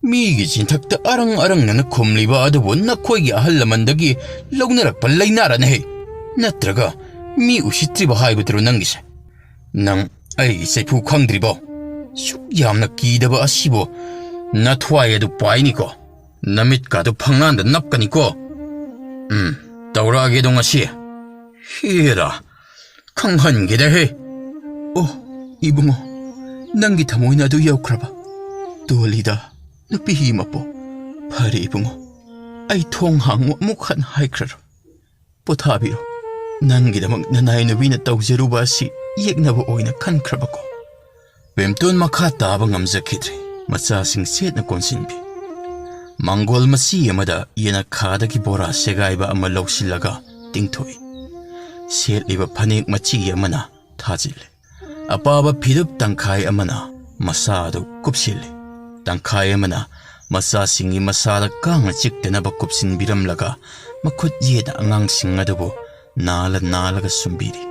ꯃꯤꯒꯤ ꯆꯤꯟꯊꯛꯇ ꯑꯔꯪ ꯑꯔꯪꯅꯅ ꯈꯨꯝꯂꯤꯕ ꯑꯗꯨꯕꯨ ꯅꯈꯣꯏꯒꯤ ꯑꯍꯜ ꯂꯃꯟꯗꯒꯤ ꯂꯧꯅꯔꯛꯄ ꯂꯩꯅꯥꯔꯅꯦꯍꯦ꯫ ꯅꯠꯇ꯭ꯔꯒ ꯃꯤ ꯎꯁꯤꯠꯇ꯭ꯔꯤꯕ ꯍꯥꯏꯕꯗꯨꯔꯣ ꯅꯪꯒꯤꯁꯦ? ꯅꯪ ꯑꯩꯒꯤ ꯆꯩꯐꯨ ꯈꯪꯗ꯭ꯔꯤꯕꯣ? ꯁꯨꯛ ꯌꯥꯝꯅ ꯀꯤꯗꯕ ꯑꯁꯤꯕꯨ ꯅꯊ꯭ꯋꯥꯏ ꯑꯗꯨ ꯄꯥꯏꯅꯤꯀꯣ꯫ ꯅꯃꯤꯠꯀꯥꯗꯨ ꯐꯪꯂꯥꯟꯗ ꯅꯞꯀꯅꯤꯀꯣ꯫ ꯎꯝ, ꯇꯧꯔꯛꯑꯒꯦꯗꯣ ꯉꯁꯤ꯫ ꯍꯦꯔꯥ, ꯈꯪꯍꯟꯒꯦꯗꯍꯦ꯫ ꯑꯣ, ꯏꯕꯨꯡꯉꯣ, ꯅꯪꯒꯤ ꯊꯃꯣꯏꯅ ꯑꯗꯨ ꯌꯧꯈ꯭ꯔꯕ? ꯇꯣꯜꯂꯤꯗ, ꯅꯨꯄꯤ ꯃꯄꯣ꯫ ꯐꯔꯦ ꯏꯕꯨꯡꯉꯣ, ꯑꯩ ꯊꯣꯡ ꯍꯥꯡꯉꯨ ꯑꯃꯨꯛ ꯍꯟꯅ ꯍꯥꯏꯈ꯭ꯔꯔꯣꯏ꯫ ꯄꯣꯊꯥꯕꯤꯔꯣ꯫ ꯅꯪꯒꯤꯗꯃꯛ ꯅꯅꯥꯏ ꯅꯨꯄꯤꯅ ꯇꯧꯖꯔꯨꯕ ꯑꯁꯤ ꯌꯦꯛꯅꯕ ꯑꯣꯏꯅ ꯈꯟꯈ꯭ꯔꯕꯀꯣ꯫ ꯕꯦꯝꯇꯣꯟ ꯃꯈꯥ ꯇꯥꯕ ꯉꯝꯖꯈꯤꯗ꯭ꯔꯦ꯫ ꯃꯆꯥꯁꯤꯡ ꯁꯦꯠꯅ ꯀꯣꯟꯁꯤꯟꯕꯤ꯫ ꯃꯥꯡꯒꯣꯜ ꯃꯆꯤ ꯑꯃꯗ ꯌꯦꯅꯈꯥꯗꯒꯤ ꯕꯣꯔꯥ ꯁꯦꯒꯥꯏꯕ ꯑꯃ ꯂꯧꯁꯤꯜꯂꯒ ꯇꯤꯡꯊꯣꯛꯏ꯫ ꯁꯦꯠꯂꯤꯕ ꯐꯅꯦꯛ ꯃꯆꯤ ꯑꯃꯅ ꯊꯥꯖꯤꯜꯂꯤ꯫ ꯑꯄꯥꯕ ꯐꯤꯔꯨꯞ ꯇꯪꯈꯥꯏ ꯑꯃꯅ ꯃꯁꯥ ꯑꯗꯨ ꯀꯨꯞꯁꯤꯜꯂꯤ꯫ ꯇꯪꯈꯥꯏ ꯑꯃꯅ ꯃꯆꯥꯁꯤꯡꯒꯤ ꯃꯁꯥꯗ ꯀꯥꯡꯅ ꯆꯤꯛꯇꯅꯕ ꯀꯨꯞꯁꯤꯟꯕꯤꯔꯝꯂꯒ ꯃꯈꯨꯠ ꯌꯦꯠꯅ ꯑꯉꯥꯡꯁꯤꯡ ꯑꯗꯨꯕꯨ ꯅꯥꯜꯂ ꯅꯥꯜꯂꯒ ꯁꯨꯝꯕꯤꯔꯤ꯫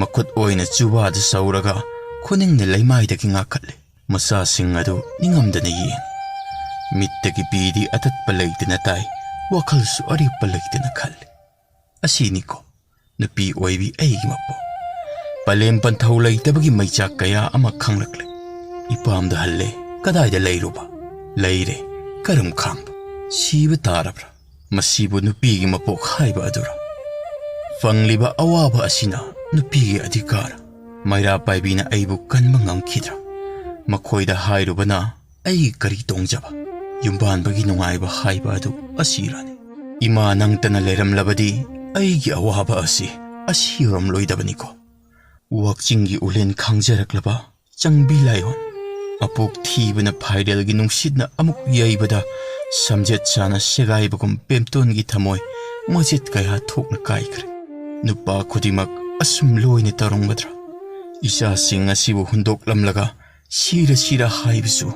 ꯃꯈꯨꯠ ꯑꯣꯏꯅ ꯆꯨꯕꯥꯗ ꯁꯧꯔꯒ ꯈꯨꯅꯤꯡꯅ ꯂꯩꯃꯥꯏꯗꯒꯤ ꯉꯥꯈꯠꯂꯤ꯫ ꯃꯆꯥꯁꯤꯡ ꯑꯗꯨ ꯅꯤꯡꯉꯝꯗꯅ ꯌꯦꯡ꯫ ꯃꯤꯠꯇꯒꯤ ꯄꯤꯗꯤ ꯑꯇꯠꯄ ꯂꯩꯇꯅ ꯇꯥꯏ, ꯋꯥꯈꯜꯁꯨ ꯑꯔꯦꯞꯄ ꯂꯩꯇꯅ ꯈꯜꯂꯤ꯫ ꯑꯁꯤꯅꯤꯀꯣ ꯅꯨꯄꯤ ꯑꯣꯏꯕꯤ ꯑꯩꯒꯤ ꯃꯄꯣꯛ꯫ ꯄꯂꯦꯝ ꯄꯟꯊꯧ ꯂꯩꯇꯕꯒꯤ ꯃꯩꯆꯥꯛ ꯀꯌꯥ ꯑꯃ ꯈꯪꯂꯛꯂꯦ꯫ ꯏꯄꯥꯝꯗ ꯍꯜꯂꯦ, ꯀꯗꯥꯏꯗ ꯂꯩꯔꯨꯕ? ꯂꯩꯔꯦ, ꯀꯔꯝ ꯈꯥꯡꯕ? ꯁꯤꯕ ꯇꯥꯔꯕ꯭ꯔꯥ? ꯃꯁꯤꯕꯨ ꯅꯨꯄꯤꯒꯤ ꯃꯄꯣꯛ ꯍꯥꯏꯕ ꯑꯗꯨꯔ? ꯐꯪꯂꯤꯕ ꯑꯋꯥꯕ ꯑꯁꯤꯅ ꯅꯨꯄꯤꯒꯤ ꯑꯙꯤꯀꯥꯔ꯫ ꯃꯩꯔꯥ ꯄꯥꯏꯕꯤꯅ ꯑꯩꯕꯨ ꯀꯟꯕ ꯉꯝꯈꯤꯗ꯭ꯔꯥ? ꯃꯈꯣꯏꯗ ꯍꯥꯏꯔꯨꯕꯅ ꯑꯩꯒꯤ ꯀꯔꯤ ꯇꯣꯡꯖꯕ? ꯌꯨꯝꯕꯥꯟꯕꯒꯤ ꯅꯨꯡꯉꯥꯏꯕ ꯍꯥꯏꯕ ꯑꯗꯨ ꯑꯁꯤꯔꯅꯤ? ꯏꯃꯥ ꯅꯪꯇꯅ ꯂꯩꯔꯝꯂꯕꯗꯤ ꯑꯩꯒꯤ ꯑꯋꯥꯕ ꯑꯁꯤ ꯑꯁꯤ ꯌꯧꯔꯝꯂꯣꯏꯗꯕꯅꯤꯀꯣ꯫ ꯋꯥꯛꯆꯤꯡꯒꯤ ꯎꯂꯦꯟ ꯈꯥꯡꯖꯔꯛꯂꯕ ꯆꯪꯕꯤ ꯂꯥꯏꯑꯣꯟ, ꯃꯄꯣꯛ ꯊꯤꯕꯅ ꯐꯥꯏꯔꯦꯜꯒꯤ ꯅꯨꯡꯁꯤꯠꯅ ꯑꯃꯨꯛ ꯌꯩꯕꯗ ꯁꯝꯖꯦꯠ ꯁꯥꯅ ꯁꯦꯒꯥꯏꯕꯒꯨꯝ ꯄꯦꯝꯇꯣꯟꯒꯤ ꯊꯃꯣꯏ ꯃꯆꯦꯠ ꯀꯌꯥ ꯊꯣꯛꯅ ꯀꯥꯏꯈ꯭ꯔꯦ꯫ ꯅꯨꯄꯥ ꯈꯨꯗꯤꯡꯃꯛ ꯑꯁꯨꯝ ꯂꯣꯏꯅ ꯇꯧꯔꯝꯒꯗ꯭ꯔꯥ? ꯏꯆꯥꯁꯤꯡ ꯑꯁꯤꯕꯨ ꯍꯨꯟꯗꯣꯛꯂꯝꯂꯒ ꯁꯤꯔ ꯁꯤꯔ ꯍꯥꯏꯕꯁꯨ,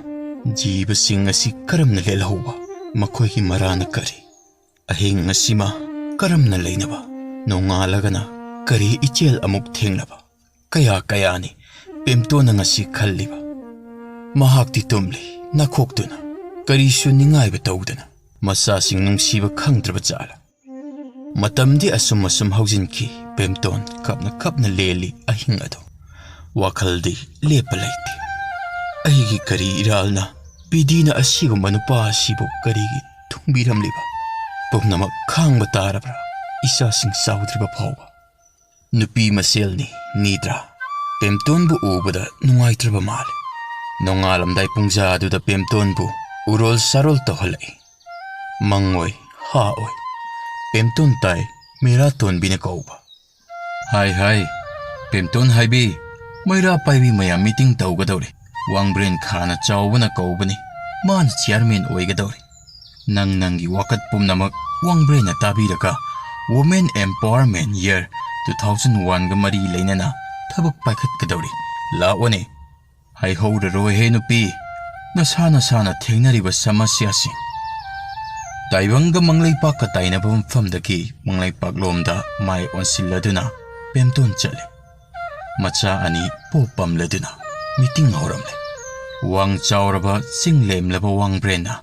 ꯖꯤꯕꯁꯤꯡ ꯑꯁꯤ ꯀꯔꯝꯅ ꯂꯦꯜꯍꯧꯕ? ꯃꯈꯣꯏꯒꯤ ꯃꯔꯥꯅ ꯀꯔꯤ? ꯑꯍꯤꯡ ꯑꯁꯤꯃ ꯀꯔꯝꯅ ꯂꯩꯅꯕ? ꯅꯣꯡꯉꯥꯜꯂꯒꯅ ꯀꯔꯤ ꯏꯆꯦꯜ ꯑꯃꯨꯛ ꯊꯦꯡꯅꯕ? ꯀꯌꯥ ꯀꯌꯥꯅꯤ ꯄꯦꯝꯇꯣꯟꯅ ꯉꯁꯤ ꯈꯜꯂꯤꯕ꯫ ꯃꯍꯥꯛꯇꯤ ꯇꯨꯝꯂꯤ, ꯅꯥꯈꯣꯛꯇꯨꯅ, ꯀꯔꯤꯁꯨ ꯅꯤꯡꯉꯥꯏꯕ ꯇꯧꯗꯅ꯫ ꯃꯆꯥꯁꯤꯡ ꯅꯨꯡꯁꯤꯕ ꯈꯪꯗ꯭ꯔꯕ ꯖꯥꯠꯂ? ꯃꯇꯝꯗꯤ ꯑꯁꯨꯝ ꯑꯁꯨꯝ ꯍꯧꯖꯤꯟꯈꯤ꯫ ꯄꯦꯝꯇꯣꯟ ꯀꯞꯅ ꯀꯞꯅ ꯂꯦꯜꯂꯤ ꯑꯍꯤꯡ ꯑꯗꯨ꯫ ꯋꯥꯈꯜꯗꯤ ꯂꯦꯞꯄ ꯂꯩꯇꯦ꯫ ꯑꯩꯒꯤ ꯀꯔꯤ ꯏꯔꯥꯜꯅ ꯄꯤꯗꯤꯅ ꯑꯁꯤꯒꯨꯝꯕ ꯅꯨꯄꯥ ꯑꯁꯤꯕꯨ ꯀꯔꯤꯒꯤ ꯊꯨꯡꯕꯤꯔꯝꯂꯤꯕ? ꯄꯨꯝꯅꯃꯛ ꯈꯥꯡꯕ ꯇꯥꯔꯕ꯭ꯔꯥ? ꯏꯆꯥꯁꯤꯡ ꯆꯥꯎꯗ꯭ꯔꯤꯕ ꯐꯥꯎꯕ꯫ ꯅꯨꯄꯤ ꯃꯁꯦꯜꯅꯤ, ꯅꯤꯗ꯭ꯔꯥ? ꯄꯦꯝꯇꯣꯟꯕꯨ ꯎꯕꯗ ꯅꯨꯡꯉꯥꯏꯇ꯭ꯔꯕ ꯃꯥꯜꯂꯦ꯫ ꯅꯣꯡꯉꯥꯜꯂꯝꯗꯥꯏ ꯄꯨꯡꯖꯥꯗꯨꯗ ꯄꯦꯝꯇꯣꯟꯕꯨ ꯎꯔꯣꯜ ꯁꯥꯔꯣꯜ ꯇꯧꯍꯜꯂꯛꯏ꯫ ꯃꯪꯑꯣꯏ, ꯍꯥꯑꯣꯏ꯫ ꯄꯦꯝꯇꯣꯟ ꯇꯥꯏ, ꯃꯦꯔꯥ ꯇꯣꯟꯕꯤꯅ ꯀꯧꯕ꯫ "ꯍꯥꯏ, ꯍꯥꯏ, ꯄꯦꯝꯇꯣꯟ ꯍꯥꯏꯕꯤ, ꯃꯩꯔꯥ ꯄꯥꯏꯕꯤ ꯃꯌꯥꯝ ꯃꯤꯇꯤꯡ ꯇꯧꯒꯗꯧꯔꯤ꯫ ꯋꯥꯡꯕ꯭ꯔꯦꯟ ꯈꯥꯅ ꯆꯥꯎꯕꯅ ꯀꯧꯕꯅꯤ, ꯃꯥꯅ ꯆꯤꯌꯥꯔꯃꯦꯟ ꯑꯣꯏꯒꯗꯧꯔꯤ꯫ ꯅꯪ ꯅꯪꯒꯤ ꯋꯥꯀꯠ ꯄꯨꯝꯅꯃꯛ ꯋꯥꯡꯕ꯭ꯔꯦꯟꯅ ꯇꯥꯕꯤꯔꯒ Women Empowerment Year two thousand one ꯒ ꯃꯔꯤ ꯂꯩꯅꯅ ꯊꯕꯛ ꯄꯥꯏꯈꯠꯀꯗꯧꯔꯤ꯫ ꯂꯥꯛꯑꯣꯅꯦ꯫ ꯍꯥꯏꯍꯧꯔꯔꯣꯏꯍꯦ ꯅꯨꯄꯤ, ꯅꯁꯥ ꯅꯁꯥꯅ ꯊꯦꯡꯅꯔꯤꯕ ꯁꯃꯁ꯭ꯌꯥꯁꯤꯡ꯫ ꯇꯥꯏꯕꯪꯒ ꯃꯪꯂꯩꯄꯥꯛꯀ ꯇꯥꯏꯅꯕ ꯃꯐꯝꯗꯒꯤ ꯃꯪꯂꯩꯄꯥꯛꯂꯣꯝꯗ ꯃꯥꯏ ꯑꯣꯟꯁꯤꯜꯂꯗꯨꯅ ꯄꯦꯝꯇꯣꯟ ꯆꯠꯂꯤ꯫ ꯃꯆꯥ ꯑꯅꯤ ꯄꯣꯞ ꯄꯝꯂꯗꯨꯅ ꯃꯤꯇꯤꯡ ꯍꯧꯔꯝꯂꯦ꯫ ꯋꯥꯡ ꯆꯥꯎꯔꯕ ꯆꯤꯡ ꯂꯦꯝꯂꯕ ꯋꯥꯡꯕ꯭ꯔꯦꯟꯅ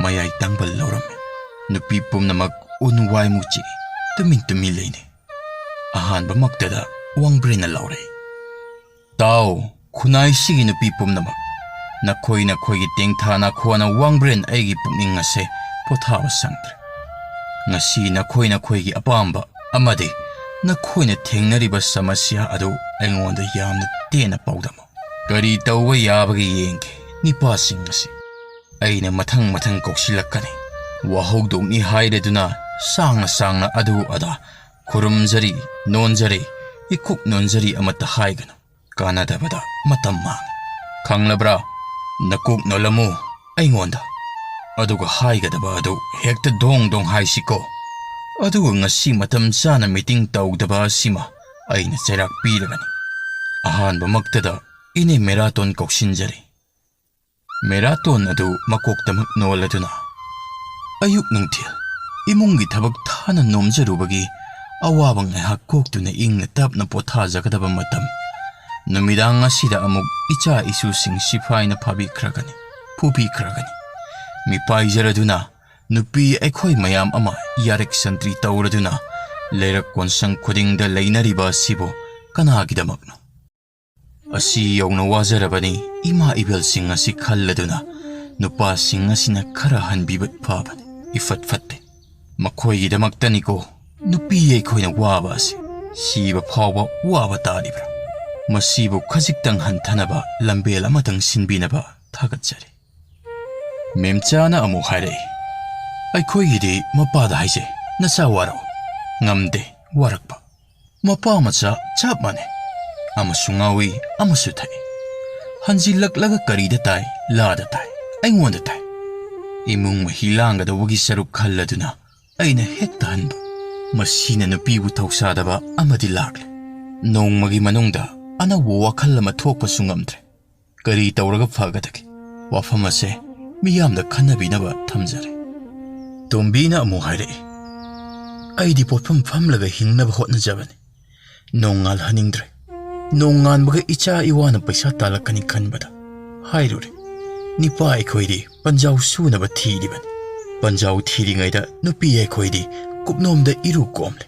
ꯃꯌꯥꯏ ꯇꯪꯕꯜ ꯂꯧꯔꯝꯃꯤ꯫ ꯅꯨꯄꯤ ꯄꯨꯝꯅꯃꯛ ꯎꯟ ꯋꯥꯏꯃꯨꯛ ꯆꯤꯛꯏ, ꯇꯨꯃꯤꯟ ꯇꯨꯃꯤꯟ ꯂꯩꯅꯩ꯫ ꯑꯍꯥꯟꯕꯃꯛꯇꯗ ꯋꯥꯡꯕ꯭ꯔꯦꯟꯅ ꯂꯥꯎꯔꯛꯏ, "ꯇꯥꯎ, ꯈꯨꯟꯅꯥꯏꯁꯤꯒꯤ ꯅꯨꯄꯤ ꯄꯨꯝꯅꯃꯛ, ꯅꯈꯣꯏ ꯅꯈꯣꯏꯒꯤ ꯇꯦꯡꯊꯥ ꯅꯥꯈꯣꯟꯅ ꯋꯥꯡꯕ꯭ꯔꯦꯟ ꯑꯩꯒꯤ ꯄꯨꯛꯅꯤꯡ ꯑꯁꯦ ꯄꯣꯊꯥꯕ ꯁꯪꯗ꯭ꯔꯦ꯫ ꯉꯁꯤ ꯅꯈꯣꯏ ꯅꯈꯣꯏꯒꯤ ꯑꯄꯥꯝꯕ ꯑꯃꯗꯤ ꯅꯈꯣꯏꯅ ꯊꯦꯡꯅꯔꯤꯕ ꯁꯃꯁ꯭ꯌꯥ ꯑꯗꯨ ꯑꯩꯉꯣꯟꯗ ꯌꯥꯝꯅ ꯇꯦꯟꯅ ꯄꯥꯎꯗꯝꯃꯨ꯫ ꯀꯔꯤ ꯇꯧꯕ ꯌꯥꯕꯒꯦ ꯌꯦꯡꯒꯦ, ꯅꯤꯄꯥꯁꯤꯡ ꯑꯁꯤ꯫ ꯑꯩꯅ ꯃꯊꯪ ꯃꯊꯪ ꯀꯧꯁꯤꯜꯂꯛꯀꯅꯤ꯫ ꯋꯥꯍꯧꯗꯣꯛꯅꯤ ꯍꯥꯏꯔꯗꯨꯅ ꯁꯥꯡꯅ ꯁꯥꯡꯅ ꯑꯗꯨ ꯑꯗꯥ ꯈꯨꯔꯨꯝꯖꯔꯤ, ꯅꯣꯟꯖꯔꯤ, ꯏꯀꯨꯛ ꯅꯣꯟꯖꯔꯤ ꯑꯃꯠꯇ ꯍꯥꯏꯒꯅꯨ꯫ ꯀꯥꯟꯅꯗꯕꯗ ꯃꯇꯝ ꯃꯥꯡꯏ꯫ ꯈꯪꯂꯕ꯭ꯔꯥ? ꯅꯀꯣꯛ ꯅꯣꯜꯂꯝꯃꯨ ꯑꯩꯉꯣꯟꯗ꯫ ꯑꯗꯨꯒ ꯍꯥꯏꯒꯗꯕ ꯑꯗꯨ ꯍꯦꯛꯇ ꯗꯣꯡ ꯗꯣꯡ ꯍꯥꯏꯁꯤꯀꯣ꯫ ꯑꯗꯨꯒ ꯉꯁꯤ ꯃꯇꯝ ꯆꯥꯅ ꯃꯤꯇꯤꯡ ꯇꯧꯗꯕ ꯑꯁꯤꯃ ꯑꯩꯅ ꯆꯩꯔꯥꯛ ꯄꯤꯔꯒꯅꯤ꯫ ꯑꯍꯥꯟꯕꯃꯛꯇꯗ ꯏꯅꯦ ꯃꯦꯔꯥꯇꯣꯟ ꯀꯧꯁꯤꯟꯖꯔꯤ꯫ ꯃꯦꯔꯥꯇꯣꯟ ꯑꯗꯨ ꯃꯀꯣꯛꯇꯃꯛ ꯅꯣꯜꯂꯗꯨꯅ, "ꯑꯌꯨꯛ ꯅꯨꯡꯊꯤꯜ ꯏꯃꯨꯡꯒꯤ ꯊꯕꯛ ꯊꯥꯅ ꯅꯣꯝꯖꯔꯨꯕꯒꯤ ꯑꯋꯥꯕ ꯉꯥꯏꯍꯥꯛ ꯀꯣꯛꯇꯨꯅ ꯏꯪꯅ ꯇꯞꯅ ꯄꯣꯊꯥꯖꯒꯗꯕ ꯃꯇꯝ꯫ ꯅꯨꯃꯤꯗꯥꯡ ꯑꯁꯤꯗ ꯑꯃꯨꯛ ꯏꯆꯥ ꯏꯁꯨꯁꯤꯡ ꯁꯤꯐꯥꯏꯅ ꯐꯥꯕꯤꯈ꯭ꯔꯒꯅꯤ, ꯐꯨꯕꯤꯈ꯭ꯔꯒꯅꯤ꯫ ꯃꯤꯄꯥꯏꯖꯔꯗꯨꯅ ꯅꯨꯄꯤ ꯑꯩꯈꯣꯏ ꯃꯌꯥꯝ ꯑꯃ ꯌꯥꯔꯦꯛ ꯁꯟꯇ꯭ꯔꯤ ꯇꯧꯔꯗꯨꯅ ꯂꯩꯔꯛ ꯀꯣꯟꯁꯪ ꯈꯨꯗꯤꯡꯗ ꯂꯩꯅꯔꯤꯕ ꯑꯁꯤꯕꯨ ꯀꯅꯥꯒꯤꯗꯃꯛꯅꯣ?" ꯑꯁꯤ ꯌꯧꯅ ꯋꯥꯖꯔꯕꯅꯤ ꯏꯃꯥ ꯏꯕꯦꯜꯁꯤꯡ ꯑꯁꯤ ꯈꯜꯂꯗꯨꯅ ꯅꯨꯄꯥꯁꯤꯡ ꯑꯁꯤꯅ ꯈꯔ ꯍꯟꯕꯤꯕ ꯐꯕꯅꯤ꯫ ꯏꯐꯠ ꯐꯠꯇꯦ꯫ ꯃꯈꯣꯏꯒꯤꯗꯃꯛꯇꯅꯤꯀꯣ ꯅꯨꯄꯤ ꯑꯩꯈꯣꯏꯅ ꯋꯥꯕ ꯑꯁꯤ꯫ ꯁꯤꯕ ꯐꯥꯎꯕ ꯋꯥꯕ ꯇꯥꯔꯤꯕ꯭ꯔꯥ? ꯃꯁꯤꯕꯨ ꯈꯖꯤꯛꯇꯪ ꯍꯟꯊꯅꯕ ꯂꯝꯕꯦꯜ ꯑꯃꯇꯪ ꯁꯤꯟꯕꯤꯅꯕ ꯊꯥꯒꯠꯆꯔꯤ꯫ ꯃꯦꯝꯆꯥꯅ ꯑꯃꯨꯛ ꯍꯥꯏꯔꯛꯏ, "ꯑꯩꯈꯣꯏꯒꯤꯗꯤ ꯃꯄꯥꯗ ꯍꯥꯏꯖꯩ, ꯅꯆꯥ ꯋꯥꯔꯛꯎ꯫ ꯉꯝꯗꯦ ꯋꯥꯔꯛꯄ꯫ ꯃꯄꯥ ꯃꯆꯥ ꯆꯞ ꯃꯥꯟꯅꯩ꯫ ꯑꯃꯁꯨ ꯉꯥꯎꯏ, ꯑꯃꯁꯨ ꯊꯛꯏ꯫ ꯍꯟꯖꯤꯜꯂꯛꯂꯒ ꯀꯔꯤꯗ ꯇꯥꯏ? ꯂꯥꯗ ꯇꯥꯏ, ꯑꯩꯉꯣꯟꯗ ꯇꯥꯏ꯫ ꯏꯃꯨꯡ ꯃꯍꯤ ꯂꯥꯡꯒꯗꯧꯕꯒꯤ ꯁꯔꯨꯛ ꯈꯜꯂꯗꯨꯅ ꯑꯩꯅ ꯍꯦꯛꯇ ꯍꯟꯕ꯫ ꯃꯁꯤꯅ ꯅꯨꯄꯤꯕꯨ ꯊꯧꯁꯥꯗꯕ ꯑꯃꯗꯤ ꯂꯥꯛꯂꯦ꯫ ꯅꯣꯡꯃꯒꯤ ꯃꯅꯨꯡꯗ ꯑꯅꯧꯕ ꯋꯥꯈꯜ ꯑꯃ ꯊꯣꯛꯄꯁꯨ ꯉꯝꯗ꯭ꯔꯦ꯫ ꯀꯔꯤ ꯇꯧꯔꯒ ꯐꯒꯗꯒꯦ?" ꯋꯥꯐꯝ ꯑꯁꯦ ꯃꯤꯌꯥꯝꯗ ꯈꯟꯅꯕꯤꯅꯕ ꯊꯝꯖꯔꯦ꯫ ꯇꯣꯝꯕꯤꯅ ꯑꯃꯨꯛ ꯍꯥꯏꯔꯛꯏ, "ꯑꯩꯗꯤ ꯄꯣꯠꯐꯝ ꯐꯝꯂꯒ ꯍꯤꯡꯅꯕ ꯍꯣꯠꯅꯖꯕꯅꯤ꯫ ꯅꯣꯡꯉꯥꯜꯍꯟꯅꯤꯡꯗ꯭ꯔꯦ꯫ ꯅꯣꯡꯉꯥꯟꯕꯒ ꯏꯆꯥ ꯏꯋꯥꯅ ꯄꯩꯁꯥ ꯇꯥꯜꯂꯛꯀꯅꯤ ꯈꯟꯕꯗ ꯍꯥꯏꯔꯨꯔꯦ꯫ ꯅꯤꯄꯥ ꯑꯩꯈꯣꯏꯗꯤ ꯄꯟꯖꯥꯎ ꯁꯨꯅꯕ ꯊꯤꯔꯤꯕꯅꯤ꯫ ꯄꯟꯖꯥꯎ ꯊꯤꯔꯤꯉꯩꯗ ꯅꯨꯄꯤ ꯑꯩꯈꯣꯏꯗꯤ ꯀꯨꯞꯅꯣꯝꯗ ꯏꯔꯨ ꯀꯣꯝꯂꯦ꯫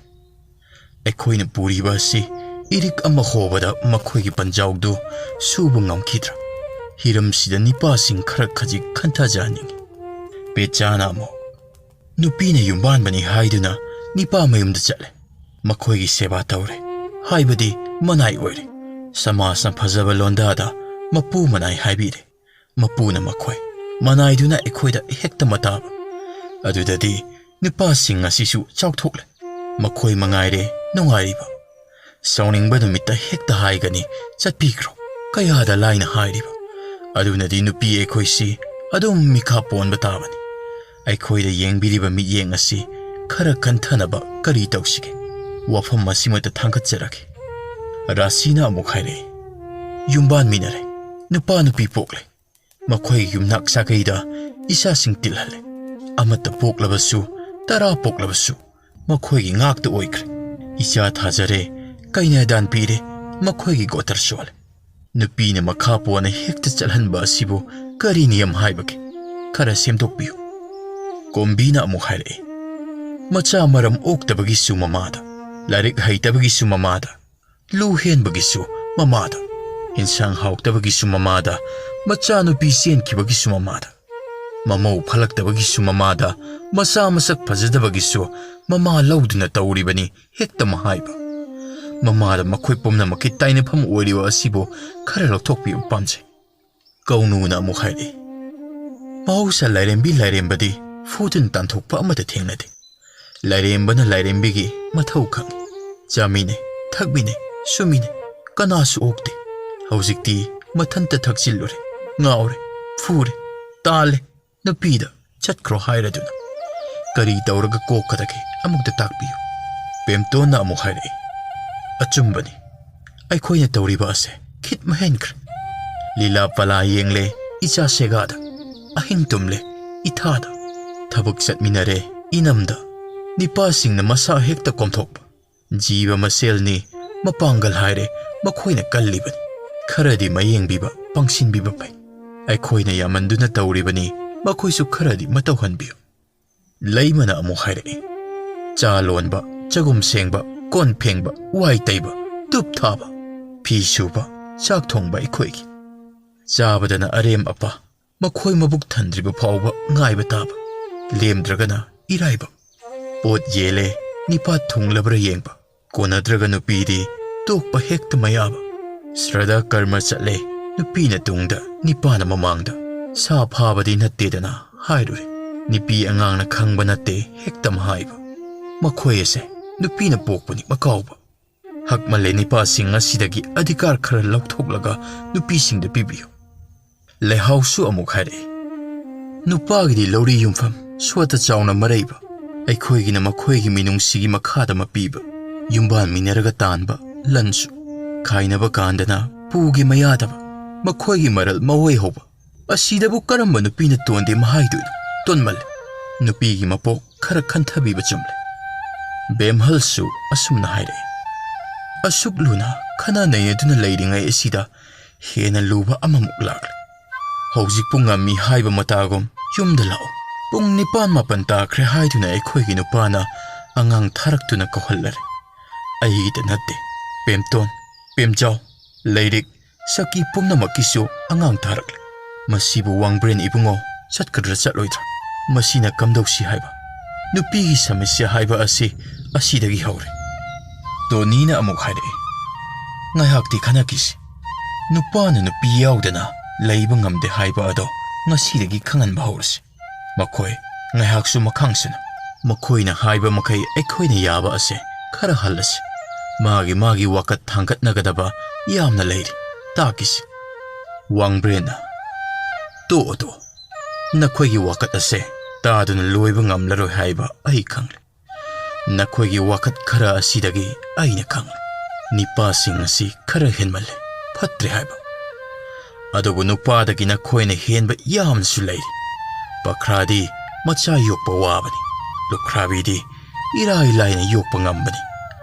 ꯑꯩꯈꯣꯏꯅ ꯄꯨꯔꯤꯕ ꯑꯁꯤ ꯏꯔꯤꯛ ꯑꯃ ꯍꯣꯕꯗ ꯃꯈꯣꯏꯒꯤ ꯄꯟꯖꯥꯎꯗꯨ ꯁꯨꯕ ꯉꯝꯈꯤꯗ꯭ꯔꯥ?" ꯍꯤꯔꯝꯁꯤꯗ ꯅꯤꯄꯥꯁꯤꯡ ꯈꯔ ꯈꯖꯤꯛ ꯈꯟꯊꯖꯍꯟꯅꯤꯡꯉꯤ꯫ ꯄꯦꯆꯥꯅ ꯑꯃꯨꯛ, "ꯅꯨꯄꯤꯅ ꯌꯨꯝꯕꯥꯟꯕꯅꯤ ꯍꯥꯏꯗꯨꯅ ꯅꯤꯄꯥ ꯃꯌꯨꯝꯗ ꯆꯠꯂꯦ꯫ ꯃꯈꯣꯏꯒꯤ ꯁꯦꯕꯥ ꯇꯧꯔꯦ꯫ ꯍꯥꯏꯕꯗꯤ ꯃꯅꯥꯏ ꯑꯣꯏꯔꯦ꯫ ꯁꯃꯥꯖꯅ ꯐꯖꯕ ꯂꯣꯟꯗꯥꯗ ꯃꯄꯨ ꯃꯅꯥꯏ ꯍꯥꯏꯕꯤꯔꯦ꯫ ꯃꯄꯨꯅ ꯃꯈꯣꯏ ꯃꯅꯥꯏꯗꯨꯅ ꯑꯩꯈꯣꯏꯗ ꯍꯦꯛꯇ ꯃꯇꯥꯕ꯫ ꯑꯗꯨꯗꯗꯤ ꯅꯨꯄꯥꯁꯤꯡ ꯑꯁꯤꯁꯨ ꯆꯥꯎꯊꯣꯛꯂꯦ꯫ ꯃꯈꯣꯏ ꯃꯉꯥꯏꯔꯦ ꯅꯨꯡꯉꯥꯏꯔꯤꯕ꯫ ꯁꯥꯎꯅꯤꯡꯕ ꯅꯨꯃꯤꯠꯇ ꯍꯦꯛꯇ ꯍꯥꯏꯒꯅꯤ, 'ꯆꯠꯄꯤꯈ꯭ꯔꯣ'꯫ ꯀꯌꯥꯗ ꯂꯥꯏꯅ ꯍꯥꯏꯔꯤꯕ꯫ ꯑꯗꯨꯅꯗꯤ ꯅꯨꯄꯤ ꯑꯩꯈꯣꯏꯁꯤ ꯑꯗꯨꯝ ꯃꯤꯈꯥ ꯄꯣꯟꯕ ꯇꯥꯕꯅꯤ꯫ ꯑꯩꯈꯣꯏꯗ ꯌꯦꯡꯕꯤꯔꯤꯕ ꯃꯤꯠꯌꯦꯡ ꯑꯁꯤ ꯈꯔ ꯈꯟꯊꯅꯕ ꯀꯔꯤ ꯇꯧꯁꯤꯒꯦ? ꯋꯥꯐꯝ ꯑꯁꯤꯃꯛꯇ ꯊꯥꯡꯒꯠꯆꯔꯒꯦ꯫ ꯔꯥꯁꯤꯅ ꯑꯃꯨꯛ ꯍꯥꯏꯔꯛꯏ, "ꯌꯨꯝꯕꯥꯟꯃꯤꯟꯅꯔꯦ꯫ ꯅꯨꯄꯥ ꯅꯨꯄꯤ ꯄꯣꯛꯂꯦ꯫ ꯃꯈꯣꯏꯒꯤ ꯌꯨꯝꯅꯥꯛ ꯁꯥꯒꯩꯗ ꯏꯆꯥꯁꯤꯡ ꯇꯤꯜꯍꯜꯂꯦ꯫ ꯑꯃꯠꯇ ꯄꯣꯛꯂꯕꯁꯨ, ꯇꯔꯥ ꯄꯣꯛꯂꯕꯁꯨ, ꯃꯈꯣꯏꯒꯤ ꯉꯥꯛꯇ ꯑꯣꯏꯈ꯭ꯔꯦ꯫ ꯏꯆꯥ ꯊꯥꯖꯔꯦ, ꯀꯩꯅꯥꯗꯥꯟ ꯄꯤꯔꯦ, ꯃꯈꯣꯏꯒꯤ ꯒꯣꯇꯔ ꯁꯣꯜꯂꯦ꯫ ꯅꯨꯄꯤꯅ ꯃꯈꯥ ꯄꯣꯟꯅ ꯍꯦꯛꯇ ꯆꯠꯍꯟꯕ ꯑꯁꯤꯕꯨ ꯀꯔꯤ ꯅꯤꯌꯝ ꯍꯥꯏꯕꯒꯦ? ꯈꯔ ꯁꯦꯝꯗꯣꯛꯄꯤꯌꯨ꯫" ꯀꯣꯝꯕꯤꯅ ꯑꯃꯨꯛ ꯍꯥꯏꯔꯛꯏ, "ꯃꯆꯥ ꯃꯔꯝ ꯑꯣꯛꯇꯕꯒꯤꯁꯨ ꯃꯃꯥꯗ, ꯂꯥꯏꯔꯤꯛ ꯍꯩꯇꯕꯒꯤꯁꯨ ꯃꯃꯥꯗ, ꯂꯨ ꯍꯦꯟꯕꯒꯤꯁꯨ ꯃꯃꯥꯗ, ꯏꯟꯁꯥꯡ ꯍꯥꯎꯇꯕꯒꯤꯁꯨ ꯃꯃꯥꯗ, ꯃꯆꯥꯅꯨꯄꯤ ꯆꯦꯟꯈꯤꯕꯒꯤꯁꯨ ꯃꯃꯥꯗ, ꯃꯃꯧ ꯐꯠꯂꯛꯇꯕꯒꯤꯁꯨ ꯃꯃꯥꯗ, ꯃꯆꯥ ꯃꯁꯛ ꯐꯖꯗꯕꯒꯤꯁꯨ ꯃꯃꯥ ꯂꯧꯗꯨꯅ ꯇꯧꯔꯤꯕꯅꯤ ꯍꯦꯛꯇ ꯃꯍꯥꯏꯕ꯫ ꯃꯃꯥꯗ ꯃꯈꯣꯏ ꯄꯨꯝꯅꯃꯛꯀꯤ ꯇꯥꯏꯅꯐꯝ ꯑꯣꯏꯔꯤꯕ ꯑꯁꯤꯕꯨ ꯈꯔ ꯂꯧꯊꯣꯛꯄꯤꯕ ꯄꯥꯝꯖꯩ꯫" ꯀꯧꯅꯨꯅ ꯑꯃꯨꯛ ꯍꯥꯏꯔꯛꯏ, "ꯃꯍꯧꯁꯥ ꯂꯥꯏꯔꯦꯝꯕꯤ ꯂꯥꯏꯔꯦꯝꯕꯗꯤ ꯐꯨꯗꯨꯅ ꯇꯥꯟꯊꯣꯛꯄ ꯑꯃꯠꯇ ꯊꯦꯡꯅꯗꯦ꯫ ꯂꯥꯏꯔꯦꯝꯕꯅ ꯂꯥꯏꯔꯦꯝꯕꯤꯒꯤ ꯃꯊꯧ ꯈꯪꯏ꯫ ꯆꯥꯃꯤꯟꯅꯩ, ꯊꯛꯃꯤꯟꯅꯩ, ꯁꯨꯃꯤꯟꯅꯩ, ꯀꯅꯥꯁꯨ ꯑꯣꯛꯇꯦ꯫ ꯍꯧꯖꯤꯛꯇꯤ ꯃꯊꯟꯇ ꯊꯛꯆꯤꯜꯂꯨꯔꯦ, ꯉꯥꯎꯔꯦ, ꯐꯨꯔꯦ, ꯇꯥꯜꯂꯦ, ꯅꯨꯄꯤꯗ ꯆꯠꯈ꯭ꯔꯣ ꯍꯥꯏꯔꯗꯨꯅ꯫ ꯀꯔꯤ ꯇꯧꯔꯒ ꯀꯣꯛꯀꯗꯒꯦ? ꯑꯃꯨꯛꯇ ꯇꯥꯛꯄꯤꯌꯨ꯫" ꯄꯦꯝꯇꯣꯟꯅ ꯑꯃꯨꯛ ꯍꯥꯏꯔꯛꯏ, "ꯑꯆꯨꯝꯕꯅꯤ, ꯑꯩꯈꯣꯏꯅ ꯇꯧꯔꯤꯕ ꯑꯁꯦ ꯈꯤꯠ ꯃꯍꯦꯟꯈ꯭ꯔꯦ꯫ ꯂꯤꯂꯥ ꯄꯂꯥ ꯌꯦꯡꯂꯦ, ꯏꯆꯥ ꯁꯦꯒꯥꯗ, ꯑꯍꯤꯡ ꯇꯨꯝꯂꯦ ꯏꯊꯥꯗ꯫ ꯊꯕꯛ ꯆꯠꯃꯤꯟꯅꯔꯦ ꯏꯅꯝꯗ, ꯅꯤꯄꯥꯁꯤꯡꯅ ꯃꯁꯥ ꯍꯦꯛꯇ ꯀꯣꯝꯊꯣꯛꯄ꯫ ꯖꯤꯕ ꯃꯁꯦꯜꯅꯤ ꯃꯄꯥꯡꯒꯜ ꯍꯥꯏꯔꯦ, ꯃꯈꯣꯏꯅ ꯀꯜꯂꯤꯕꯅꯤ꯫ ꯈꯔꯗꯤ ꯃꯌꯦꯡꯕꯤꯕ, ꯄꯪꯁꯤꯟꯕꯤꯕ ꯐꯩ꯫ ꯑꯩꯈꯣꯏꯅ ꯌꯥꯝꯃꯟꯗꯨꯅ ꯇꯧꯔꯤꯕꯅꯤ, ꯃꯈꯣꯏꯁꯨ ꯈꯔꯗꯤ ꯃꯇꯧꯍꯟꯕꯤꯌꯨ꯫ ꯂꯩꯃꯅ ꯑꯃꯨꯛ ꯍꯥꯏꯔꯛꯏ, ꯆꯥ ꯂꯣꯟꯕ, ꯆꯒꯨꯝ ꯁꯦꯡꯕ, ꯀꯣꯟ ꯐꯦꯡꯕ, ꯋꯥꯏ ꯇꯩꯕ, ꯇꯨꯞ ꯊꯥꯕ, ꯐꯤ ꯁꯨꯕ, ꯆꯥꯛ ꯊꯣꯡꯕ ꯑꯩꯈꯣꯏꯒꯤ꯫ ꯆꯥꯕꯗꯅ ꯑꯔꯦꯝ ꯑꯄꯥ, ꯃꯈꯣꯏ ꯃꯕꯨꯛ ꯊꯟꯗ꯭ꯔꯤꯕ ꯐꯥꯎꯕ ꯉꯥꯏꯕ ꯇꯥꯕ, ꯂꯦꯝꯗ꯭ꯔꯒꯅ ꯏꯔꯥꯏꯕꯛ꯫ ꯄꯣꯠ ꯌꯦꯜꯂꯦ, ꯅꯤꯄꯥ ꯊꯨꯡꯂꯕ꯭ꯔꯥ ꯌꯦꯡꯕ, ꯀꯣꯟꯅꯗ꯭ꯔꯒ ꯅꯨꯄꯤꯗꯤ ꯇꯣꯛꯄ ꯍꯦꯛꯇ ꯃꯌꯥꯕ꯫ ꯁ꯭ꯔꯗꯥ ꯀꯔꯃ ꯆꯠꯂꯦ, ꯅꯨꯄꯤꯅ ꯇꯨꯡꯗ, ꯅꯤꯄꯥꯅ ꯃꯃꯥꯡꯗ꯫ ꯁꯥ ꯐꯥꯕꯗꯤ ꯅꯠꯇꯦꯗꯅ ꯍꯥꯏꯔꯨꯔꯦ꯫ ꯅꯨꯄꯤ ꯑꯉꯥꯡꯅ ꯈꯪꯕ ꯅꯠꯇꯦ ꯍꯦꯛꯇ ꯍꯥꯏꯕ꯫ ꯃꯈꯣꯏ ꯑꯁꯦ ꯅꯨꯄꯤꯅ ꯄꯣꯛꯄꯅꯤ ꯃꯀꯥꯎꯕ꯫ ꯍꯛꯃꯜꯂꯦ ꯅꯤꯄꯥꯁꯤꯡ ꯑꯁꯤꯗꯒꯤ ꯑꯙꯤꯀꯥꯔ ꯈꯔ ꯂꯧꯊꯣꯛꯂꯒ ꯅꯨꯄꯤꯁꯤꯡꯗ ꯄꯤꯕꯤꯌꯨ꯫ ꯂꯩꯍꯥꯎꯁꯨ ꯑꯃꯨꯛ ꯍꯥꯏꯔꯛꯏ, ꯅꯨꯄꯥꯒꯤꯗꯤ ꯂꯧꯔꯤ ꯌꯨꯝꯐꯝ, ꯁꯣꯠꯇ ꯆꯥꯎꯅ ꯃꯔꯩꯕ, ꯑꯩꯈꯣꯏꯒꯤꯅ ꯃꯈꯣꯏꯒꯤ ꯃꯤꯅꯨꯡꯁꯤꯒꯤ ꯃꯈꯥꯗ ꯃꯄꯤꯕ, ꯌꯨꯝꯕꯥꯟꯃꯤꯟꯅꯔꯒ ꯇꯥꯟꯕ ꯂꯟꯁꯨ꯫ ꯈꯥꯏꯅꯕ ꯀꯥꯟꯗꯅ ꯄꯨꯒꯤ ꯃꯌꯥꯗꯕ, ꯃꯈꯣꯏꯒꯤ ꯃꯔꯜ ꯃꯑꯣꯏ ꯍꯧꯕ꯫ ꯑꯁꯤꯗꯕꯨ ꯀꯔꯝꯕ ꯅꯨꯄꯤꯅ ꯇꯣꯟꯗꯦ ꯃꯍꯥꯏꯗꯣꯏꯅꯣ? ꯇꯣꯟꯃꯜꯂꯦ꯫ ꯅꯨꯄꯤꯒꯤ ꯃꯄꯣꯛ ꯈꯔ ꯈꯟꯊꯕꯤꯕ ꯆꯨꯝꯂꯦ꯫ ꯕꯦꯝꯍꯜꯁꯨ ꯑꯁꯨꯝꯅ ꯍꯥꯏꯔꯛꯏ, ꯑꯁꯨꯛ ꯂꯨꯅ ꯈꯟꯅ ꯅꯩꯅꯗꯨꯅ ꯂꯩꯔꯤꯉꯩ ꯑꯁꯤꯗ ꯍꯦꯟꯅ ꯂꯨꯕ ꯑꯃꯃꯨꯛ ꯂꯥꯛꯂꯦ꯫ ꯍꯧꯖꯤꯛ ꯄꯨꯡ ꯉꯝꯃꯤ ꯍꯥꯏꯕ ꯃꯇꯥꯒꯨꯝ ꯌꯨꯝꯗ ꯂꯥꯛꯑꯣ꯫ ꯄꯨꯡ ꯅꯤꯄꯥꯟ ꯃꯥꯄꯟ ꯇꯥꯈ꯭ꯔꯦ ꯍꯥꯏꯗꯨꯅ ꯑꯩꯈꯣꯏꯒꯤ ꯅꯨꯄꯥꯅ ꯑꯉꯥꯡ ꯊꯥꯔꯛꯇꯨꯅ ꯀꯧꯍꯜꯂꯔꯦ꯫ ꯑꯩꯒꯤꯗ ꯅꯠꯇꯦ, ꯄꯦꯝꯇꯣꯟ, ꯄꯦꯝꯖꯥꯎ, ꯂꯩꯔꯤꯛ, ꯁꯛꯀꯤ ꯄꯨꯝꯅꯃꯛꯀꯤꯁꯨ ꯑꯉꯥꯡ ꯊꯥꯔꯛꯂꯦ꯫ ꯃꯁꯤꯕꯨ ꯋꯥꯡꯕ꯭ꯔꯦꯟ ꯏꯕꯨꯡꯉꯣ ꯆꯠꯀꯗ꯭ꯔꯥ ꯆꯠꯂꯣꯏꯗ꯭ꯔꯥ? ꯃꯁꯤꯅ ꯀꯝꯗꯧꯁꯤ ꯍꯥꯏꯕ? ꯅꯨꯄꯤꯒꯤ ꯁꯃꯁ꯭ꯌꯥ ꯍꯥꯏꯕ ꯑꯁꯤ ꯑꯁꯤꯗꯒꯤ ꯍꯧꯔꯦ꯫ ꯇꯣꯅꯤꯅ ꯑꯃꯨꯛ ꯍꯥꯏꯔꯛꯏ, ꯉꯥꯏꯍꯥꯛꯇꯤ ꯈꯟꯅꯈꯤꯁꯤ꯫ ꯅꯨꯄꯥꯅ ꯅꯨꯄꯤ ꯌꯥꯎꯗꯅ ꯂꯩꯕ ꯉꯝꯗꯦ ꯍꯥꯏꯕ ꯑꯗꯣ ꯉꯁꯤꯗꯒꯤ ꯈꯪꯍꯟꯕ ꯍꯧꯔꯁꯤ꯫ ꯃꯈꯣꯏ ꯉꯥꯏꯍꯥꯛꯁꯨ ꯃꯈꯥꯡꯁꯅꯨ꯫ ꯃꯈꯣꯏꯅ ꯍꯥꯏꯕ ꯃꯈꯩ ꯑꯩꯈꯣꯏꯅ ꯌꯥꯕ ꯑꯁꯦ ꯈꯔ ꯍꯜꯂꯁꯤ꯫ ꯃꯥꯒꯤ ꯃꯥꯒꯤ ꯋꯥꯀꯠ ꯊꯥꯡꯒꯠꯅꯒꯗꯕ ꯌꯥꯝꯅ ꯂꯩꯔꯤ꯫ ꯇꯥꯛꯈꯤꯁꯤ꯫ ꯋꯥꯡꯕ꯭ꯔꯦꯟꯅ, ꯇꯣꯛꯑꯣ, ꯇꯣꯛꯑꯣ꯫ ꯅꯈꯣꯏꯒꯤ ꯋꯥꯀꯠ ꯑꯁꯦ ꯇꯥꯗꯨꯅ ꯂꯣꯏꯕ ꯉꯝꯂꯔꯣꯏ ꯍꯥꯏꯕ ꯑꯩ ꯈꯪꯂꯦ꯫ ꯅꯈꯣꯏꯒꯤ ꯋꯥꯀꯠ ꯈꯔ ꯑꯁꯤꯗꯒꯤ ꯑꯩꯅ ꯈꯪꯂꯦ꯫ ꯅꯤꯄꯥꯁꯤꯡ ꯑꯁꯤ ꯈꯔ ꯍꯦꯟꯃꯜꯂꯦ, ꯐꯠꯇ꯭ꯔꯦ ꯍꯥꯏꯕ꯫ ꯑꯗꯨꯕꯨ ꯅꯨꯄꯥꯗꯒꯤ ꯅꯈꯣꯏꯅ ꯍꯦꯟꯕ ꯌꯥꯝꯅꯁꯨ ꯂꯩꯔꯤ꯫ ꯄꯈ꯭ꯔꯥꯗꯤ ꯃꯆꯥ ꯌꯣꯛꯄ ꯋꯥꯕꯅꯤ, ꯂꯨꯈ꯭ꯔꯥꯕꯤꯗꯤ ꯏꯔꯥꯏ ꯂꯥꯏꯅ ꯌꯣꯛꯄ ꯉꯝꯕꯅꯤ꯫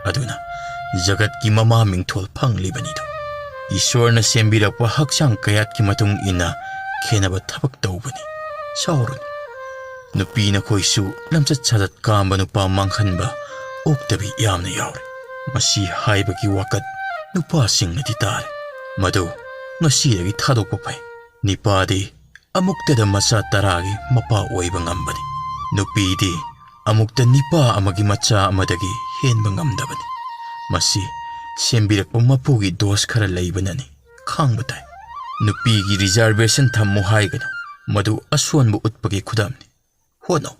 ꯑꯗꯨꯅ ꯖꯒꯠꯀꯤ ꯃꯃꯥ ꯃꯤꯡꯊꯣꯜ ꯐꯪꯂꯤꯕꯅꯤꯗꯣ꯫ ꯏꯁꯣꯔꯅ ꯁꯦꯝꯕꯤꯔꯛꯄ ꯍꯛꯆꯥꯡ ꯀꯌꯥꯠꯀꯤ ꯃꯇꯨꯡ ꯏꯟꯅ ꯈꯦꯟꯅꯕ ꯊꯕꯛ ꯇꯧꯕꯅꯤ꯫ ꯁꯥꯎꯔꯨꯅꯨ꯫ ꯅꯨꯄꯤ ꯅꯈꯣꯏꯁꯨ ꯂꯝꯆꯠ ꯁꯥꯖꯠ ꯀꯥꯝꯕ ꯅꯨꯄꯥ ꯃꯥꯡꯍꯟꯕ ꯑꯣꯛꯇꯕꯤ ꯌꯥꯝꯅ ꯌꯥꯎꯔꯦ꯫ ꯃꯁꯤ ꯍꯥꯏꯕꯒꯤ ꯋꯥꯀꯠ ꯅꯨꯄꯥꯁꯤꯡꯅꯗꯤ ꯇꯥꯔꯦ꯫ ꯃꯗꯨ ꯉꯁꯤꯗꯒꯤ ꯊꯥꯗꯣꯛꯄ ꯐꯩ꯫ ꯅꯤꯄꯥꯗꯤ ꯑꯃꯨꯛꯇꯗ ꯃꯆꯥ ꯇꯔꯥꯒꯤ ꯃꯄꯥ ꯑꯣꯏꯕ ꯉꯝꯕꯅꯤ꯫ ꯅꯨꯄꯤꯗꯤ ꯑꯃꯨꯛꯇ ꯅꯤꯄꯥ ꯑꯃꯒꯤ ꯃꯆꯥ ꯑꯃꯗꯒꯤ ꯍꯦꯟꯕ ꯉꯝꯗꯕꯅꯤ꯫ ꯃꯁꯤ ꯁꯦꯝꯕꯤꯔꯛꯄ ꯃꯄꯨꯒꯤ ꯗꯣꯁ ꯈꯔ ꯂꯩꯕꯅꯅꯤ꯫ ꯈꯥꯡꯕ ꯇꯥꯏ꯫ ꯅꯨꯄꯤꯒꯤ ꯔꯤꯖꯥꯔꯕꯦꯁꯟ ꯊꯝꯃꯨ ꯍꯥꯏꯒꯅꯨ꯫ ꯃꯗꯨ ꯑꯁꯣꯟꯕ ꯎꯠꯄꯒꯤ ꯈꯨꯗꯝꯅꯤ꯫ ꯍꯣꯠꯅꯧ꯫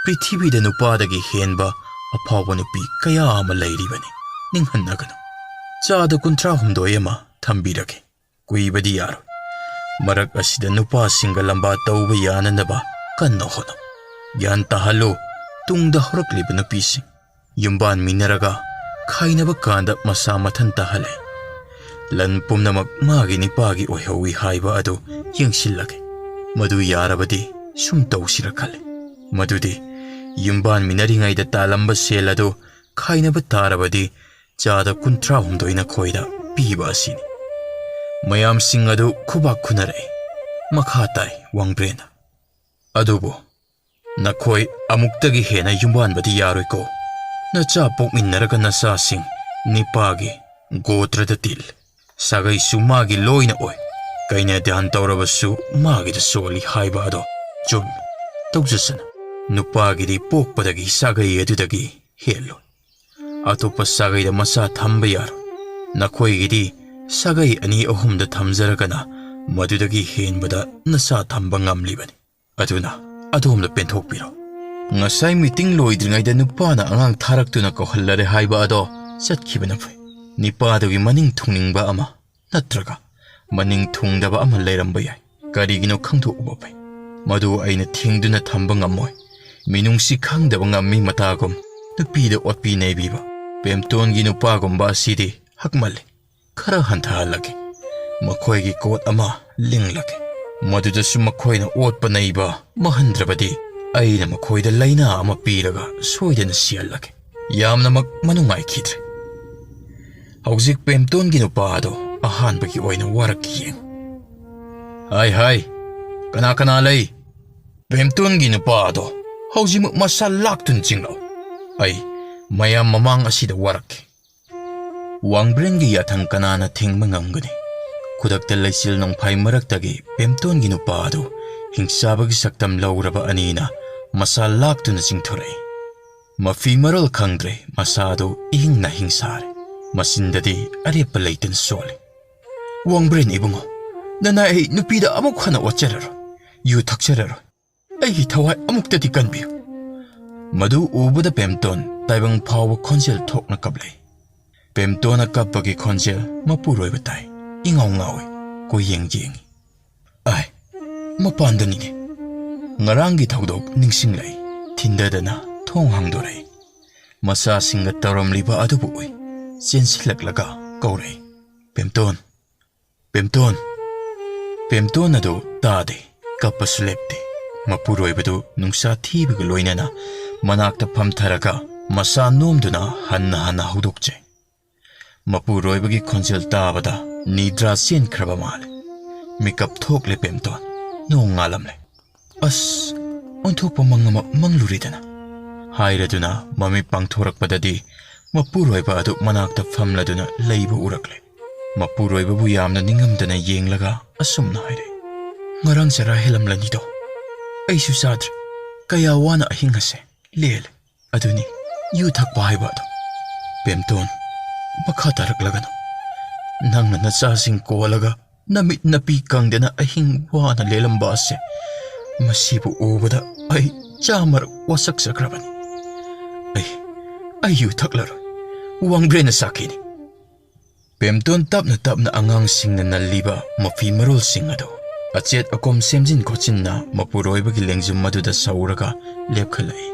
ꯄ꯭ꯔꯤꯊꯤꯕꯤꯗ ꯅꯨꯄꯥꯗꯒꯤ ꯍꯦꯟꯕ ꯑꯐꯥꯎꯕ ꯅꯨꯄꯤ ꯀꯌꯥ ꯑꯃ ꯂꯩꯔꯤꯕꯅꯤ꯫ ꯅꯤꯡꯍꯟꯅꯒꯅꯨ꯫ ꯆꯥꯗ ꯀꯨꯟꯊ꯭ꯔꯥ ꯍꯨꯝꯗꯣꯏ ꯑꯃ ꯊꯝꯕꯤꯔꯒꯦ꯫ ꯀꯨꯏꯕꯗꯤ ꯌꯥꯔꯣꯏ꯫ ꯃꯔꯛ ꯑꯁꯤꯗ ꯅꯨꯄꯥꯁꯤꯡꯒ ꯂꯝꯕꯥ ꯇꯧꯕ ꯌꯥꯅꯅꯕ ꯀꯟꯅ ꯍꯣꯠꯅꯧ꯫ ꯒ꯭ꯌꯥꯟ ꯇꯥꯍꯜꯂꯨ꯫ ꯇꯨꯡꯗ ꯍꯧꯔꯛꯂꯤꯕ ꯅꯨꯄꯤꯁꯤꯡ ꯌꯨꯝꯕꯥꯟꯃꯤꯟꯅꯔꯒ ꯈꯥꯏꯅꯕ ꯀꯥꯟꯗ ꯃꯁꯥ ꯃꯊꯟ ꯇꯥꯍꯜꯂꯦ꯫ ꯂꯟ ꯄꯨꯝꯅꯃꯛ ꯃꯥꯒꯤ ꯅꯤꯄꯥꯒꯤ ꯑꯣꯏꯍꯧꯏ ꯍꯥꯏꯕ ꯑꯗꯨ ꯌꯦꯡꯁꯤꯜꯂꯒꯦ꯫ ꯃꯗꯨ ꯌꯥꯔꯕꯗꯤ ꯁꯨꯝ ꯇꯧꯁꯤꯔ ꯈꯜꯂꯦ꯫ ꯃꯗꯨꯗꯤ ꯌꯨꯝꯕꯥꯟꯃꯤꯟꯅꯔꯤꯉꯩꯗ ꯇꯥꯜꯂꯝꯕ ꯁꯦꯜ ꯑꯗꯨ ꯈꯥꯏꯅꯕ ꯇꯥꯔꯕꯗꯤ ꯆꯥꯗ ꯀꯨꯟꯊ꯭ꯔꯥ ꯍꯨꯝꯗꯣꯏ ꯅꯈꯣꯏꯗ ꯄꯤꯕ ꯑꯁꯤꯅꯤ꯫ ꯃꯌꯥꯝꯁꯤꯡ ꯑꯗꯨ ꯈꯨꯕꯥꯛ ꯈꯨꯅꯔꯛꯏ꯫ ꯃꯈꯥ ꯇꯥꯏ ꯋꯥꯡꯕ꯭ꯔꯦꯟꯅ꯫ ꯑꯗꯨꯕꯨ ꯅꯈꯣꯏ ꯑꯃꯨꯛꯇꯒꯤ ꯍꯦꯟꯅ ꯌꯨꯝꯕꯥꯟꯕꯗꯤ ꯌꯥꯔꯣꯏꯀꯣ꯫ ꯅꯆꯥ ꯄꯣꯛꯃꯤꯟꯅꯔꯒ ꯅꯆꯥꯁꯤꯡ ꯅꯤꯄꯥꯒꯤ ꯒꯣꯇ꯭ꯔꯗ ꯇꯤꯜ꯫ ꯁꯥꯒꯩꯁꯨ ꯃꯥꯒꯤ ꯂꯣꯏꯅ ꯑꯣꯏ꯫ ꯀꯩꯅ ꯙ꯭ꯌꯥꯟ ꯇꯧꯔꯕꯁꯨ ꯃꯥꯒꯤꯗ ꯁꯣꯜꯂꯤ ꯍꯥꯏꯕ ꯑꯗꯣ ꯆꯨꯝꯃꯤ꯫ ꯇꯧꯖꯁꯅꯨ꯫ ꯅꯨꯄꯥꯒꯤꯗꯤ ꯄꯣꯛꯄꯗꯒꯤ ꯁꯥꯒꯩ ꯑꯗꯨꯗꯒꯤ ꯍꯦꯜꯂꯣꯏ꯫ ꯑꯇꯣꯞꯄ ꯁꯥꯒꯩꯗ ꯃꯆꯥ ꯊꯝꯕ ꯌꯥꯔꯣꯏ꯫ ꯅꯈꯣꯏꯒꯤꯗꯤ ꯁꯥꯒꯩ ꯑꯅꯤ ꯑꯍꯨꯝꯗ ꯊꯝꯖꯔꯒꯅ ꯃꯗꯨꯗꯒꯤ ꯍꯦꯟꯕꯗ ꯅꯆꯥ ꯊꯝꯕ ꯉꯝꯂꯤꯕꯅꯤ꯫ ꯑꯗꯨꯅ ꯑꯗꯣꯝꯗ ꯄꯦꯟꯊꯣꯛꯄꯤꯔꯣ꯫ ꯉꯁꯥꯏ ꯃꯤꯇꯤꯡ ꯂꯣꯏꯗ꯭ꯔꯤꯉꯩꯗ ꯅꯨꯄꯥꯅ ꯑꯉꯥꯡ ꯊꯥꯔꯛꯇꯨꯅ ꯀꯧꯍꯜꯂꯔꯦ ꯍꯥꯏꯕ ꯑꯗꯣ ꯆꯠꯈꯤꯕꯅ ꯐꯩ꯫ ꯅꯤꯄꯥꯗꯨꯒꯤ ꯃꯅꯤꯡ ꯊꯨꯡꯅꯤꯡꯕ ꯑꯃ ꯅꯠꯇ꯭ꯔꯒ ꯃꯅꯤꯡ ꯊꯨꯡꯗꯕ ꯑꯃ ꯂꯩꯔꯝꯕ ꯌꯥꯏ꯫ ꯀꯔꯤꯒꯤꯅꯣ ꯈꯪꯗꯣꯛꯎꯕ ꯐꯩ꯫ ꯃꯗꯨ ꯑꯩꯅ ꯊꯤꯡꯗꯨꯅ ꯊꯝꯕ ꯉꯝꯃꯣꯏ꯫ ꯃꯤꯅꯨꯡꯁꯤ ꯈꯪꯗꯕ ꯉꯝꯃꯤ ꯃꯇꯥꯒꯨꯝ ꯅꯨꯄꯤꯗ ꯑꯣꯠꯄꯤ ꯅꯩꯕꯤꯕ꯫ ꯄꯦꯝꯇꯣꯟꯒꯤ ꯅꯨꯄꯥꯒꯨꯝꯕ ꯑꯁꯤꯗꯤ ꯍꯛꯃꯜꯂꯤ꯫ ꯈꯔ ꯍꯟꯊꯍꯜꯂꯒꯦ꯫ ꯃꯈꯣꯏꯒꯤ ꯀꯣꯠ ꯑꯃ ꯂꯤꯡꯂꯒꯦ꯫ ꯃꯗꯨꯗꯁꯨ ꯃꯈꯣꯏꯅ ꯑꯣꯠꯄ ꯅꯩꯕ ꯃꯍꯟꯗ꯭ꯔꯕꯗꯤ ꯑꯩꯅ ꯃꯈꯣꯏꯗ ꯂꯥꯏꯅꯥ ꯑꯃ ꯄꯤꯔꯒ ꯁꯣꯏꯗꯅ ꯁꯤꯍꯜꯂꯒꯦ꯫ ꯌꯥꯝꯅꯃꯛ ꯃꯅꯨꯡꯉꯥꯏꯈꯤꯗ꯭ꯔꯦ꯫ ꯍꯧꯖꯤꯛ ꯄꯦꯝꯇꯣꯟꯒꯤ ꯅꯨꯄꯥ ꯑꯗꯣ ꯑꯍꯥꯟꯕꯒꯤ ꯑꯣꯏꯅ ꯋꯥꯔꯛꯀꯦ ꯌꯦꯡꯉꯨ꯫ "ꯍꯥꯏ, ꯍꯥꯏ, ꯀꯅꯥ ꯀꯅꯥ ꯂꯩ? ꯄꯦꯝꯇꯣꯟꯒꯤ ꯅꯨꯄꯥ ꯑꯗꯣ ꯍꯧꯖꯤꯛꯃꯛ ꯃꯁꯥ ꯂꯥꯛꯇꯨꯅ ꯆꯤꯡꯂꯛꯎ꯫ ꯑꯩ ꯃꯌꯥꯝ ꯃꯃꯥꯡ ꯑꯁꯤꯗ ꯋꯥꯔꯛꯀꯦ꯫" ꯋꯥꯡꯕ꯭ꯔꯦꯟꯒꯤ ꯌꯥꯊꯪ ꯀꯅꯥꯅ ꯊꯤꯡꯕ ꯉꯝꯒꯅꯤ? ꯈꯨꯗꯛꯇ ꯂꯩꯆꯤꯜ ꯅꯣꯡꯐꯥꯏ ꯃꯔꯛꯇꯒꯤ ꯄꯦꯝꯇꯣꯟꯒꯤ ꯅꯨꯄꯥ ꯑꯗꯨ ꯍꯤꯡꯆꯥꯕꯒꯤ ꯁꯛꯇꯝ ꯂꯧꯔꯕ ꯑꯅꯤꯅ ꯃꯁꯥ ꯂꯥꯛꯇꯨꯅ ꯆꯤꯡꯊꯣꯔꯛꯏ꯫ ꯃꯐꯤ ꯃꯔꯣꯜ ꯈꯪꯗ꯭ꯔꯦ, ꯃꯁꯥ ꯑꯗꯨ ꯏꯍꯤꯡ ꯅꯥꯍꯤꯡ ꯁꯥꯔꯦ꯫ ꯃꯆꯤꯟꯗꯗꯤ ꯑꯔꯦꯞꯄ ꯂꯩꯇꯅ ꯁꯣꯜꯂꯤ꯫ "ꯋꯥꯡꯕ꯭ꯔꯦꯟ ꯏꯕꯨꯡꯉꯣ, ꯅꯅꯥꯏ ꯑꯩ ꯅꯨꯄꯤꯗ ꯑꯃꯨꯛ ꯍꯟꯅ ꯑꯣꯠꯆꯔꯔꯣꯏ, ꯌꯨ ꯊꯛꯆꯔꯔꯣꯏ꯫ ꯑꯩꯒꯤ ꯊꯋꯥꯏ ꯑꯃꯨꯛꯇꯗꯤ ꯀꯟꯕꯤꯌꯨ꯫" ꯃꯗꯨ ꯎꯕꯗ ꯄꯦꯝꯇꯣꯟ ꯇꯥꯏꯕꯪ ꯐꯥꯎꯕ ꯈꯣꯟꯖꯦꯜ ꯊꯣꯛꯅ ꯀꯞꯂꯛꯏ꯫ ꯄꯦꯝꯇꯣꯟꯅ ꯀꯞꯄꯒꯤ ꯈꯣꯟꯖꯦꯜ ꯃꯄꯨꯔꯣꯏꯕ ꯇꯥꯏ꯫ ꯏꯉꯥꯎ ꯉꯥꯎꯏ꯫ ꯀꯣꯏꯌꯦꯡ ꯌꯦꯡꯏ꯫ "ꯑꯥꯏ, ꯃꯄꯥꯟꯗꯅꯤꯅꯦ꯫" ꯉꯔꯥꯡꯒꯤ ꯊꯧꯗꯣꯛ ꯅꯤꯡꯁꯤꯡꯂꯛꯏ꯫ ꯊꯤꯟꯗꯗꯅ ꯊꯣꯡ ꯍꯥꯡꯗꯣꯔꯛꯏ꯫ ꯃꯆꯥꯁꯤꯡꯒ ꯇꯧꯔꯝꯂꯤꯕ ꯑꯗꯨꯕꯨ ꯎꯏ꯫ ꯆꯦꯟꯁꯤꯜꯂꯛꯂꯒ ꯀꯧꯔꯛꯏ, "ꯄꯦꯝꯇꯣꯟ, ꯄꯦꯝꯇꯣꯟ!" ꯄꯦꯝꯇꯣꯟ ꯑꯗꯨ ꯇꯥꯗꯦ, ꯀꯞꯄꯁꯨ ꯂꯦꯞꯇꯦ꯫ ꯃꯄꯨꯔꯣꯏꯕꯗꯨ ꯅꯨꯡꯁꯥ ꯊꯤꯕꯒ ꯂꯣꯏꯅꯅ ꯃꯅꯥꯛꯇ ꯐꯝꯊꯔꯒ ꯃꯁꯥ ꯅꯣꯝꯗꯨꯅ ꯍꯟꯅ ꯍꯟꯅ ꯍꯧꯗꯣꯛꯆꯩ꯫ ꯃꯄꯨꯔꯣꯏꯕꯒꯤ ꯈꯣꯟꯖꯦꯜ ꯇꯥꯕꯗ ꯅꯤꯗ꯭ꯔꯥ ꯆꯦꯟꯈ꯭ꯔꯕ ꯃꯥꯜꯂꯦ꯫ ꯃꯤꯀꯞ ꯊꯣꯛꯂꯦ ꯄꯦꯝꯇꯣꯟ꯫ ꯅꯣꯡ ꯉꯥꯜꯂꯝꯂꯦ꯫ "ꯑꯁ, ꯑꯣꯟꯊꯣꯛꯄ ꯃꯪ ꯑꯃ ꯃꯪꯂꯨꯔꯦꯗꯅ" ꯍꯥꯏꯔꯗꯨꯅ ꯃꯃꯤꯠ ꯄꯥꯡꯊꯣꯔꯛꯄꯗꯗꯤ ꯃꯄꯨꯔꯣꯏꯕ ꯑꯗꯨ ꯃꯅꯥꯛꯇ ꯐꯝꯂꯗꯨꯅ ꯂꯩꯕ ꯎꯔꯛꯂꯦ꯫ ꯃꯄꯨꯔꯣꯏꯕꯕꯨ ꯌꯥꯝꯅ ꯅꯤꯡꯉꯝꯗꯅ ꯌꯦꯡꯂꯒ ꯑꯁꯨꯝꯅ ꯍꯥꯏꯔꯦ, "ꯉꯔꯥꯡ ꯆꯔꯥ ꯍꯦꯜꯂꯝꯂꯅꯤꯗꯣ꯫ ꯑꯩꯁꯨ ꯆꯥꯗ꯭ꯔꯦ꯫ ꯀꯌꯥ ꯋꯥꯅ ꯑꯍꯤꯡ ꯑꯁꯦ ꯂꯦꯜꯂꯦ꯫ ꯑꯗꯨꯅꯤ ꯌꯨ ꯊꯛꯄ ꯍꯥꯏꯕ ꯑꯗꯣ꯫" "ꯄꯦꯝꯇꯣꯟ, ꯃꯈꯥ ꯇꯥꯔꯛꯂꯒꯅꯨ꯫ ꯅꯪꯅ ꯅꯆꯥꯁꯤꯡ ꯀꯣꯜꯂꯒ ꯅꯃꯤꯠ ꯅꯄꯤ ꯀꯪꯗꯅ ꯑꯍꯤꯡ ꯋꯥꯅ ꯂꯦꯜꯂꯝꯕ ꯑꯁꯦ, ꯃꯁꯤꯕꯨ ꯎꯕꯗ ꯑꯩ ꯆꯥꯝꯃꯔꯛ ꯋꯥꯁꯛꯆꯈ꯭ꯔꯕꯅꯤ꯫ ꯑꯩ, ꯑꯩ ꯌꯨ ꯊꯛꯂꯔꯣꯏ꯫ ꯋꯥꯡꯕ꯭ꯔꯦꯟꯅ ꯁꯥꯈꯤꯅꯤ꯫" ꯄꯦꯝꯇꯣꯟ ꯇꯞꯅ ꯇꯞꯅ ꯑꯉꯥꯡꯁꯤꯡꯅ ꯅꯜꯂꯤꯕ ꯃꯐꯤ ꯃꯔꯣꯜꯁꯤꯡ ꯑꯗꯨ ꯑꯆꯦꯠ ꯑꯀꯣꯝ ꯁꯦꯝꯖꯤꯟ ꯈꯣꯠꯆꯤꯟꯅ ꯃꯄꯨꯔꯣꯏꯕꯒꯤ ꯂꯦꯡꯖꯨꯝ ꯑꯗꯨꯗ ꯁꯧꯔꯒ ꯂꯦꯞꯈꯠꯂꯛꯏ꯫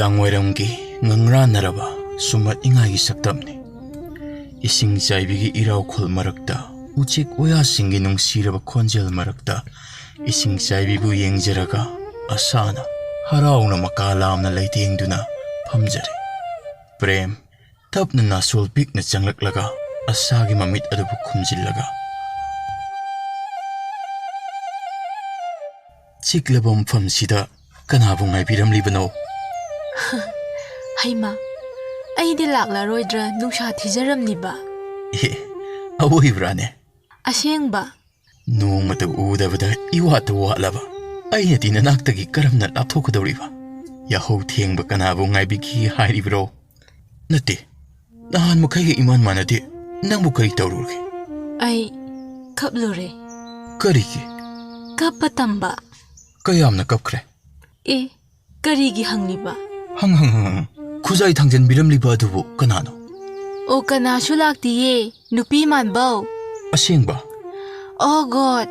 ꯅꯨꯃꯤꯗꯥꯡꯋꯥꯏꯔꯝꯒꯤ ꯉꯪꯔꯥꯟꯅꯔꯕ ꯁꯨꯝꯍꯠꯅꯤꯡꯉꯥꯏꯒꯤ ꯁꯛꯇꯝꯅꯤ꯫ ꯏꯁꯤꯡ ꯆꯥꯏꯕꯤꯒꯤ ꯏꯔꯥꯎꯈꯣꯜ ꯃꯔꯛꯇ, ꯎꯆꯦꯛ ꯋꯥꯌꯥꯁꯤꯡꯒꯤ ꯅꯨꯡꯁꯤꯔꯕ ꯈꯣꯟꯖꯦꯜ ꯃꯔꯛꯇ, ꯏꯁꯤꯡ ꯆꯥꯏꯕꯤꯕꯨ ꯌꯦꯡꯖꯔꯒ ꯑꯁꯥꯅ ꯍꯔꯥꯎꯅ ꯃꯀꯥ ꯂꯥꯝꯅ ꯂꯩꯇꯦꯡꯗꯨꯅ ꯐꯝꯖꯔꯦ꯫ ꯄ꯭ꯔꯦꯝ ꯇꯞꯅ ꯅꯥꯁꯣꯜ ꯄꯤꯛꯅ ꯆꯪꯂꯛꯂꯒ ꯑꯁꯥꯒꯤ ꯃꯃꯤꯠ ꯑꯗꯨꯕꯨ ꯈꯨꯝꯖꯤꯜꯂꯒ, "ꯆꯤꯛꯂꯕ ꯃꯐꯝꯁꯤꯗ ꯀꯅꯥꯕꯨ ꯉꯥꯏꯕꯤꯔꯝꯂꯤꯕꯅꯣ?" "ꯍꯩꯃꯥ, ꯑꯩꯗꯤ ꯂꯥꯛꯂꯔꯣꯏꯗ꯭ꯔꯥ ꯅꯨꯡꯁꯥ ꯊꯤꯖꯔꯝꯂꯤꯕ?" "ꯑꯦ, ꯑꯋꯣꯏꯕ꯭ꯔꯥꯅꯦ?" "ꯑꯁꯦꯡꯕ?" "ꯅꯣꯡꯃꯇ ꯎꯗꯕꯗ ꯏꯋꯥꯠꯇ ꯋꯥꯠꯂꯕ ꯑꯩꯅꯗꯤ ꯅꯅꯥꯛꯇꯒꯤ ꯀꯔꯝꯅ ꯂꯥꯞꯊꯣꯛꯀꯗꯧꯔꯤꯕ? ꯌꯥꯍꯧ ꯊꯦꯡꯕ ꯀꯅꯥꯕꯨ ꯉꯥꯏꯕꯤꯈꯤ ꯍꯥꯏꯔꯤꯕ꯭ꯔꯣ? ꯅꯠꯇꯦ, ꯅꯍꯥꯟ ꯃꯈꯩꯒ ꯏꯃꯥꯟ ꯃꯥꯟꯅꯗꯦ꯫ ꯅꯪꯕꯨ ꯀꯔꯤ ꯇꯧꯔꯨꯔꯒꯦ?" "ꯑꯩ ꯀꯞꯂꯨꯔꯦ꯫" "ꯀꯔꯤꯒꯤ?" "ꯀꯞꯄ ꯇꯝꯕ꯫" "ꯀꯌꯥꯝꯅ ꯀꯞꯈ꯭ꯔꯦ?" "ꯑꯦ, ꯀꯔꯤꯒꯤ ꯍꯪꯂꯤꯕ?" "ꯍꯪ, ꯍꯪ, ꯍꯪ, ꯍꯪ꯫ ꯈꯨꯖꯥꯏ ꯊꯥꯡꯖꯟꯕꯤꯔꯝꯂꯤꯕ ꯑꯗꯨꯕꯨ ꯀꯅꯥꯅꯣ?" "ꯑꯣ, ꯀꯅꯥꯁꯨ ꯂꯥꯛꯇꯤꯌꯦ, ꯅꯨꯄꯤ ꯃꯥꯟꯕꯧ꯫" "ꯑꯁꯦꯡꯕ?" "ꯑꯣ God,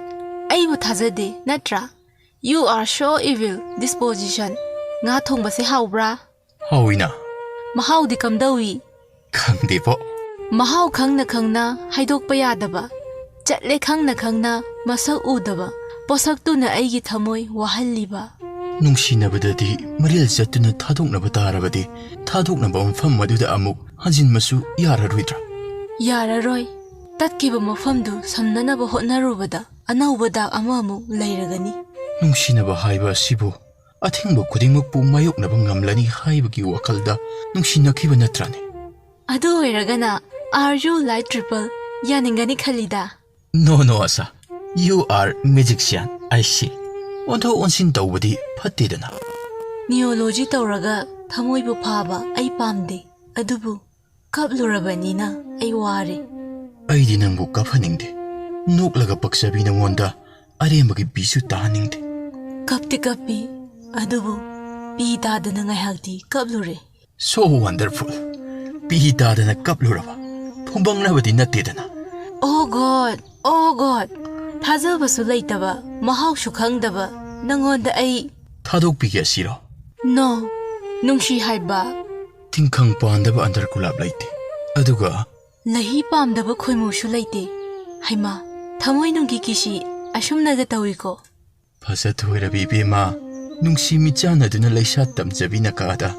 ꯑꯩꯕꯨ ꯊꯥꯖꯗꯦ ꯅꯠꯇ꯭ꯔꯥ? You are so evil disposition꯫ ꯉꯥ ꯊꯣꯡꯕꯁꯦ ꯍꯥꯎꯕ꯭ꯔꯥ?" "ꯍꯥꯎꯏꯅ꯫" "ꯃꯍꯥꯎꯗꯤ ꯀꯝꯗꯧꯏ?" "ꯈꯪꯗꯦꯕꯣ꯫" "ꯃꯍꯥꯎ ꯈꯪꯅ ꯈꯪꯅ ꯍꯥꯏꯗꯣꯛꯄ ꯌꯥꯗꯕ, ꯆꯠꯂꯦ ꯈꯪꯅ ꯈꯪꯅ ꯃꯁꯛ ꯎꯗꯕ ꯄꯣꯁꯛꯇꯨꯅ ꯑꯩꯒꯤ ꯊꯃꯣꯏ ꯋꯥꯍꯜꯂꯤꯕ꯫" "ꯅꯨꯡꯁꯤꯅꯕꯗꯗꯤ ꯃꯔꯤꯜ ꯆꯠꯇꯨꯅ ꯊꯥꯗꯣꯛꯅꯕ ꯇꯥꯔꯕꯗꯤ, ꯊꯥꯗꯣꯛꯅꯕ ꯃꯐꯝ ꯑꯗꯨꯗ ꯑꯃꯨꯛ ꯍꯟꯖꯤꯟꯕꯁꯨ ꯌꯥꯔꯔꯣꯏꯗ꯭ꯔꯥ?" "ꯌꯥꯔꯔꯣꯏ꯫ ꯇꯠꯈꯤꯕ ꯃꯐꯝꯗꯨ ꯁꯝꯅꯅꯕ ꯍꯣꯠꯅꯔꯨꯕꯗ ꯑꯅꯧꯕ ꯗꯥꯛ ꯑꯃꯃꯨꯛ ꯂꯩꯔꯒꯅꯤ꯫" "ꯅꯨꯡꯁꯤꯅꯕ ꯍꯥꯏꯕ ꯑꯁꯤꯕꯨ ꯑꯊꯤꯡꯕ ꯈꯨꯗꯤꯡꯃꯛꯄꯨ ꯃꯥꯌꯣꯛꯅꯕ ꯉꯝꯂꯅꯤ ꯍꯥꯏꯕꯒꯤ ꯋꯥꯈꯜꯗ ꯅꯨꯡꯁꯤꯅꯈꯤꯕ ꯅꯠꯇ꯭ꯔꯥꯅꯦ?" "ꯑꯗꯨ ꯑꯣꯏꯔꯒꯅ, are you light triple ꯌꯥꯅꯤꯡꯒꯅꯤ ꯈꯜꯂꯤꯗ?" "No, no, ꯑꯁꯥ꯫ You are magician, I see꯫ ꯑꯣꯟꯊꯣꯛ ꯑꯣꯟꯁꯤꯟ ꯇꯧꯕꯗꯤ ꯐꯠꯇꯦꯗꯅ꯫" "Neology ꯇꯧꯔꯒ ꯊꯃꯣꯏꯕꯨ ꯐꯥꯕ ꯑꯩ ꯄꯥꯝꯗꯦ꯫ ꯑꯗꯨꯕꯨ ꯀꯞꯂꯨꯔꯕꯅꯤꯅ ꯑꯩ ꯋꯥꯔꯦ꯫" "ꯑꯩꯗꯤ ꯅꯪꯕꯨ ꯀꯞꯍꯟꯅꯤꯡꯗꯦ꯫ ꯅꯣꯛꯂꯒ ꯄꯛꯆꯕꯤ ꯅꯉꯣꯟꯗ ꯑꯔꯦꯝꯕꯒꯤ ꯄꯤꯁꯨ ꯇꯥꯍꯟꯅꯤꯡꯗꯦ꯫" "ꯀꯞꯇꯤ ꯀꯞꯄꯤ, ꯑꯗꯨꯕꯨ ꯄꯤ ꯇꯥꯗꯅ ꯉꯥꯏꯍꯥꯛꯇꯤ ꯀꯞꯂꯨꯔꯦ꯫" "So wonderful꯫ ꯄꯤ ꯇꯥꯗꯅ ꯀꯞꯂꯨꯔꯕ? ꯐꯨꯝꯕꯪꯅꯕꯗꯤ ꯅꯠꯇꯦꯗꯅ꯫" "Oh God, oh God꯫ ꯊꯥꯖꯕꯁꯨ ꯂꯩꯇꯕ, ꯃꯍꯥꯎꯁꯨ ꯈꯪꯗꯕ ꯅꯪꯉꯣꯟꯗ ꯑꯩ" "ꯊꯥꯗꯣꯛꯄꯤꯒꯦ ꯑꯁꯤꯔꯣ?" "No, ꯅꯨꯡꯁꯤ ꯍꯥꯏꯕ꯫ ꯇꯤꯡꯈꯪ ꯄꯥꯟꯗꯕ ꯑꯟꯗꯔ ꯒꯨꯂꯥꯞ ꯂꯩꯇꯦ꯫ ꯑꯗꯨꯒ ꯂꯍꯤ ꯄꯥꯝꯗꯕ ꯈꯣꯏꯃꯨꯁꯨ ꯂꯩꯇꯦ꯫ ꯍꯩꯃꯥ, ꯊꯃꯣꯏꯅꯨꯡꯒꯤ ꯀꯤꯁꯤ ꯑꯁꯨꯝꯅꯒ ꯇꯧꯏꯀꯣ꯫ ꯐꯖꯊꯣꯏꯔꯕꯤ ꯏꯕꯦꯝꯃ, ꯅꯨꯡꯁꯤ ꯃꯤꯠꯆꯥꯟꯅꯗꯨꯅ ꯂꯩꯁꯥ ꯇꯝꯖꯕꯤ ꯅꯀꯥꯗ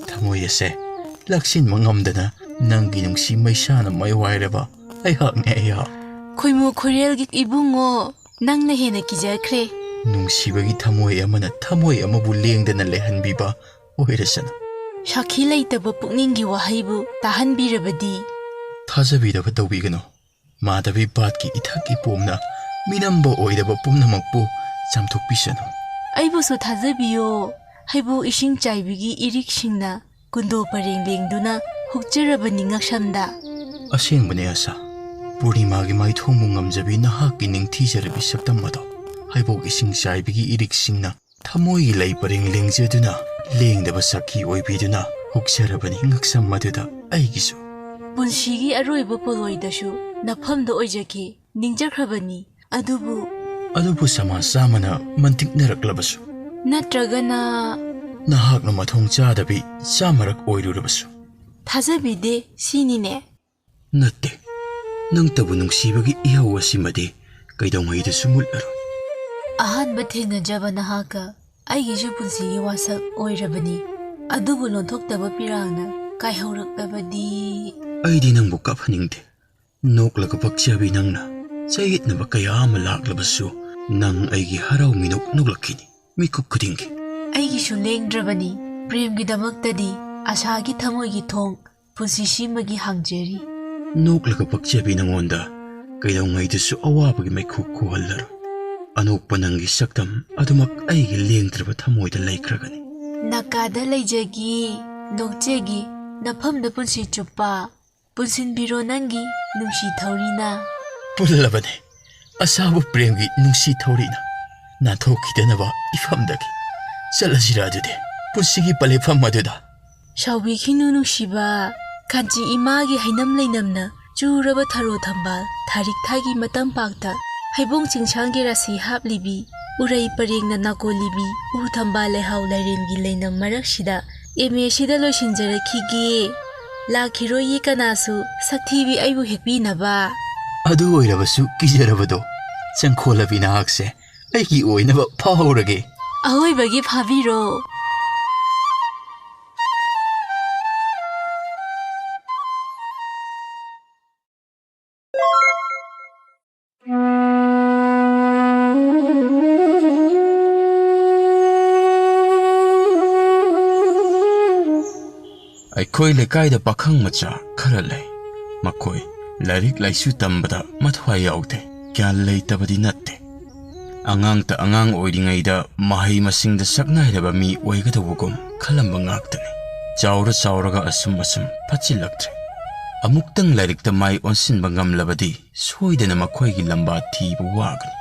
ꯊꯃꯣꯏ ꯑꯁꯦ ꯂꯥꯛꯁꯤꯟꯕ ꯉꯝꯗꯅ ꯅꯪꯒꯤ ꯅꯨꯡꯁꯤ ꯃꯩꯁꯥꯅ ꯃꯩ ꯋꯥꯏꯔꯕ ꯑꯩꯍꯥꯛꯅꯦ, ꯑꯩꯍꯥꯛ꯫ ꯈꯣꯏꯃꯨ ꯈꯣꯏꯔꯦꯜꯒꯤ ꯏꯕꯨꯡꯉꯣ, ꯅꯪꯅ ꯍꯦꯟꯅ ꯀꯤꯖꯈ꯭ꯔꯦ꯫ ꯅꯨꯡꯁꯤꯕꯒꯤ ꯊꯃꯣꯏ ꯑꯃꯅ ꯊꯃꯣꯏ ꯑꯃꯕꯨ ꯂꯦꯡꯗꯅ ꯂꯩꯍꯟꯕꯤꯕ ꯑꯣꯏꯔꯁꯅꯨ꯫ ꯁꯥꯈꯤ ꯂꯩꯇꯕ ꯄꯨꯛꯅꯤꯡꯒꯤ ꯋꯥꯍꯩꯕꯨ ꯇꯥꯍꯟꯕꯤꯔꯕꯗꯤ? ꯊꯥꯖꯕꯤꯗꯕ ꯇꯧꯕꯤꯒꯅꯨ꯫ ꯃꯥꯙꯕꯤ ꯄꯥꯠꯀꯤ ꯏꯊꯛ ꯏꯄꯣꯝꯅ ꯃꯤꯅꯝꯕ ꯑꯣꯏꯗꯕ ꯄꯨꯝꯅꯃꯛꯄꯨ ꯆꯥꯝꯊꯣꯛꯄꯤꯁꯅꯨ꯫ ꯑꯩꯕꯨꯁꯨ ꯊꯥꯖꯕꯤꯌꯣ꯫ ꯍꯩꯕꯣꯛ ꯏꯁꯤꯡ ꯆꯥꯏꯕꯤꯒꯤ ꯏꯔꯤꯛꯁꯤꯡꯅ ꯀꯨꯟꯗꯣ ꯄꯔꯦꯡ ꯂꯦꯡꯗꯨꯅ ꯍꯨꯛꯆꯔꯕꯅꯤ ꯉꯛꯁꯝꯗ꯫ ꯑꯁꯦꯡꯕꯅꯦ ꯑꯁꯥ, ꯄꯨꯔꯅꯤꯃꯥꯒꯤ ꯃꯥꯏꯊꯣꯡꯕꯨ ꯉꯝꯖꯕꯤ ꯅꯍꯥꯛꯀꯤ ꯅꯤꯡꯊꯤꯖꯔꯕꯤ ꯁꯛꯇꯝ ꯑꯗꯣ ꯍꯩꯕꯣꯛ ꯏꯁꯤꯡ ꯆꯥꯏꯕꯤꯒꯤ ꯏꯔꯤꯛꯁꯤꯡꯅ ꯊꯃꯣꯏꯒꯤ ꯂꯩ ꯄꯔꯦꯡ ꯂꯦꯡꯖꯗꯨꯅ ꯂꯦꯡꯗꯕ ꯁꯛꯀꯤ ꯑꯣꯏꯕꯤꯗꯨꯅ ꯍꯨꯛꯆꯔꯕꯅꯤ ꯉꯛꯁꯝ ꯑꯗꯨꯗ ꯑꯩꯒꯤꯁꯨ꯫ ꯄꯨꯟꯁꯤꯒꯤ ꯑꯔꯣꯏꯕ ꯄꯣꯂꯣꯏꯗꯁꯨ ꯅꯐꯝꯗ ꯑꯣꯏꯖꯈꯤ ꯅꯤꯡꯖꯈ꯭ꯔꯕꯅꯤ꯫ ꯑꯗꯨꯕꯨ ꯑꯗꯨꯕꯨ ꯁꯃꯥꯖ ꯆꯥꯝꯃꯅ ꯃꯟꯇꯤꯛꯅꯔꯛꯂꯕꯁꯨ, ꯅꯠꯇ꯭ꯔꯒꯅ ꯅꯍꯥꯛꯅ ꯃꯊꯣꯡ ꯆꯥꯗꯕꯤ ꯆꯥꯝꯃꯔꯛ ꯑꯣꯏꯔꯨꯔꯕꯁꯨ, ꯊꯥꯖꯕꯤꯗꯦ ꯁꯤꯅꯤꯅꯦ꯫ ꯅꯠꯇꯦ, ꯅꯪꯇꯕꯨ ꯅꯨꯡꯁꯤꯕꯒꯤ ꯏꯍꯧ ꯑꯁꯤꯃꯗꯤ ꯀꯩꯗꯧꯉꯩꯗꯁꯨ ꯃꯨꯠꯂꯔꯣꯏ꯫ ꯑꯍꯥꯟꯕ ꯊꯦꯡꯅꯖꯕ ꯅꯍꯥꯛꯀ ꯑꯩꯒꯤꯁꯨ ꯄꯨꯟꯁꯤꯒꯤ ꯋꯥꯁꯛ ꯑꯣꯏꯔꯕꯅꯤ꯫ ꯑꯗꯨꯕꯨ ꯂꯣꯟꯊꯣꯛꯇꯕ ꯄꯤꯔꯥꯡꯅ ꯀꯥꯏꯍꯧꯔꯛꯂꯕꯗꯤ꯫ ꯑꯩꯗꯤ ꯅꯪꯕꯨ ꯀꯞꯍꯟꯅꯤꯡꯗꯦ꯫ ꯅꯣꯛꯂꯒ ꯄꯛꯆꯕꯤ ꯅꯪꯅ ꯆꯌꯦꯠꯅꯕ ꯀꯌꯥ ꯑꯃ ꯂꯥꯛꯂꯕꯁꯨ, ꯅꯪ ꯑꯩꯒꯤ ꯍꯔꯥꯎ ꯃꯤꯅꯣꯛ ꯅꯣꯛꯂꯛꯈꯤꯅꯤ ꯃꯤꯀꯨꯞ ꯈꯨꯗꯤꯡꯒꯤ꯫ ꯑꯩꯒꯤꯁꯨ ꯂꯦꯡꯗ꯭ꯔꯕꯅꯤ꯫ ꯄ꯭ꯔꯦꯝꯒꯤꯗꯃꯛꯇꯗꯤ ꯑꯁꯥꯒꯤ ꯊꯃꯣꯏꯒꯤ ꯊꯣꯡ ꯄꯨꯟꯁꯤ ꯁꯤꯃꯒꯤ ꯍꯥꯡꯖꯔꯤ꯫ ꯅꯣꯛꯂꯒ ꯄꯛꯆꯕꯤ ꯅꯉꯣꯟꯗ ꯀꯩꯗꯧꯉꯩꯗꯁꯨ ꯑꯋꯥꯕꯒꯤ ꯃꯩꯈꯨ ꯈꯨꯍꯜꯂꯔꯣꯏ꯫ ꯑꯅꯣꯛꯄ ꯅꯪꯒꯤ ꯁꯛꯇꯝ ꯑꯗꯨꯃꯛ ꯑꯩꯒꯤ ꯂꯦꯡꯗ꯭ꯔꯕ ꯊꯃꯣꯏꯗ ꯂꯩꯈ꯭ꯔꯒꯅꯤ꯫ ꯅꯥꯀꯥꯗ ꯂꯩꯖꯒꯤ, ꯅꯣꯛꯆꯒꯤ, ꯅꯐꯝꯗ ꯄꯨꯟꯁꯤ ꯆꯨꯞꯄ ꯄꯨꯟꯁꯤꯟꯕꯤꯔꯣ ꯅꯪꯒꯤ ꯅꯨꯡꯁꯤ ꯊꯧꯔꯤꯅ꯫ ꯄꯨꯜꯂꯕꯅꯦ ꯑꯁꯥꯕ ꯄ꯭ꯔꯦꯝꯒꯤ ꯅꯨꯡꯁꯤ ꯊꯧꯔꯤꯅ꯫ ꯅꯥꯟꯊꯣꯛꯈꯤꯗꯅꯕ ꯏꯐꯝꯗꯒꯤ ꯆꯠꯂꯁꯤꯔ ꯑꯗꯨꯗꯤ, ꯄꯨꯟꯁꯤꯒꯤ ꯄꯂꯦꯞꯐꯝ ꯑꯗꯨꯗ꯫ ꯁꯥꯎꯕꯤꯈꯤꯅꯨ ꯅꯨꯡꯁꯤꯕ, ꯀꯥꯟꯆꯤ ꯏꯃꯥꯒꯤ ꯍꯩꯅꯝ ꯂꯩꯅꯝꯅ ꯆꯨꯔꯕ ꯊꯔꯣ ꯊꯝꯕꯥꯜ ꯊꯥꯔꯤꯛ ꯊꯥꯒꯤ ꯃꯇꯝ ꯄꯥꯛꯇ ꯍꯩꯕꯣꯡ ꯆꯤꯡꯁꯥꯡꯒꯤ ꯔꯥꯁꯤ ꯍꯥꯞꯂꯤꯕꯤ, ꯎꯔꯩ ꯄꯔꯦꯡꯅ ꯅꯥꯀꯣꯜꯂꯤꯕꯤ, ꯎ ꯊꯝꯕꯥꯜ ꯂꯩꯍꯥꯎ ꯂꯥꯏꯔꯦꯟꯒꯤ ꯂꯩꯅꯝ ꯃꯔꯛꯁꯤꯗ ꯑꯦꯝ ꯑꯦꯁꯤꯗ ꯂꯣꯏꯁꯤꯟꯖꯔꯛꯈꯤꯒꯦ꯫ ꯂꯥꯛꯈꯤꯔꯣꯏꯌꯦ ꯀꯅꯥꯁꯨ ꯁꯛꯊꯤꯕꯤ ꯑꯩꯕꯨ ꯍꯦꯛꯄꯤꯅꯕ꯫ ꯑꯗꯨ ꯑꯣꯏꯔꯕꯁꯨ ꯀꯤꯖꯔꯕꯗꯣ꯫ ꯆꯪꯈꯣꯜꯂꯕꯤ ꯅꯍꯥꯛꯁꯦ ꯑꯩꯒꯤ ꯑꯣꯏꯅꯕ ꯐꯥꯍꯧꯔꯒꯦ꯫ ꯑꯍꯣꯏꯕꯒꯤ ꯐꯥꯕꯤꯔꯣ꯫ ꯑꯩꯈꯣꯏ ꯂꯩꯀꯥꯏꯗ ꯄꯥꯈꯪ ꯃꯆꯥ ꯈꯔ ꯂꯩ꯫ ꯃꯈꯣꯏ ꯂꯥꯏꯔꯤꯛ ꯂꯥꯏꯁꯨ ꯇꯝꯕꯗ ꯃꯊ꯭ꯋꯥꯏ ꯌꯥꯎꯗꯦ꯫ ꯒ꯭ꯌꯥꯟ ꯂꯩꯇꯕꯗꯤ ꯅꯠꯇꯦ꯫ ꯑꯉꯥꯡꯇ ꯑꯉꯥꯡ ꯑꯣꯏꯔꯤꯉꯩꯗ ꯃꯍꯩ ꯃꯁꯤꯡꯗ ꯁꯛꯅꯥꯏꯔꯕ ꯃꯤ ꯑꯣꯏꯒꯗꯧꯕꯒꯨꯝ ꯈꯜꯂꯝꯕ ꯉꯥꯛꯇꯅꯤ꯫ ꯆꯥꯎꯔ ꯆꯥꯎꯔꯒ ꯑꯁꯨꯝ ꯑꯁꯨꯝ ꯐꯠꯆꯤꯜꯂꯛꯇ꯭ꯔꯦ꯫ ꯑꯃꯨꯛꯇꯪ ꯂꯥꯏꯔꯤꯛꯇ ꯃꯥꯏ ꯑꯣꯟꯁꯤꯟꯕ ꯉꯝꯂꯕꯗꯤ ꯁꯣꯏꯗꯅ ꯃꯈꯣꯏꯒꯤ ꯂꯝꯕꯥ ꯊꯤꯕ ꯋꯥꯒꯅꯤ꯫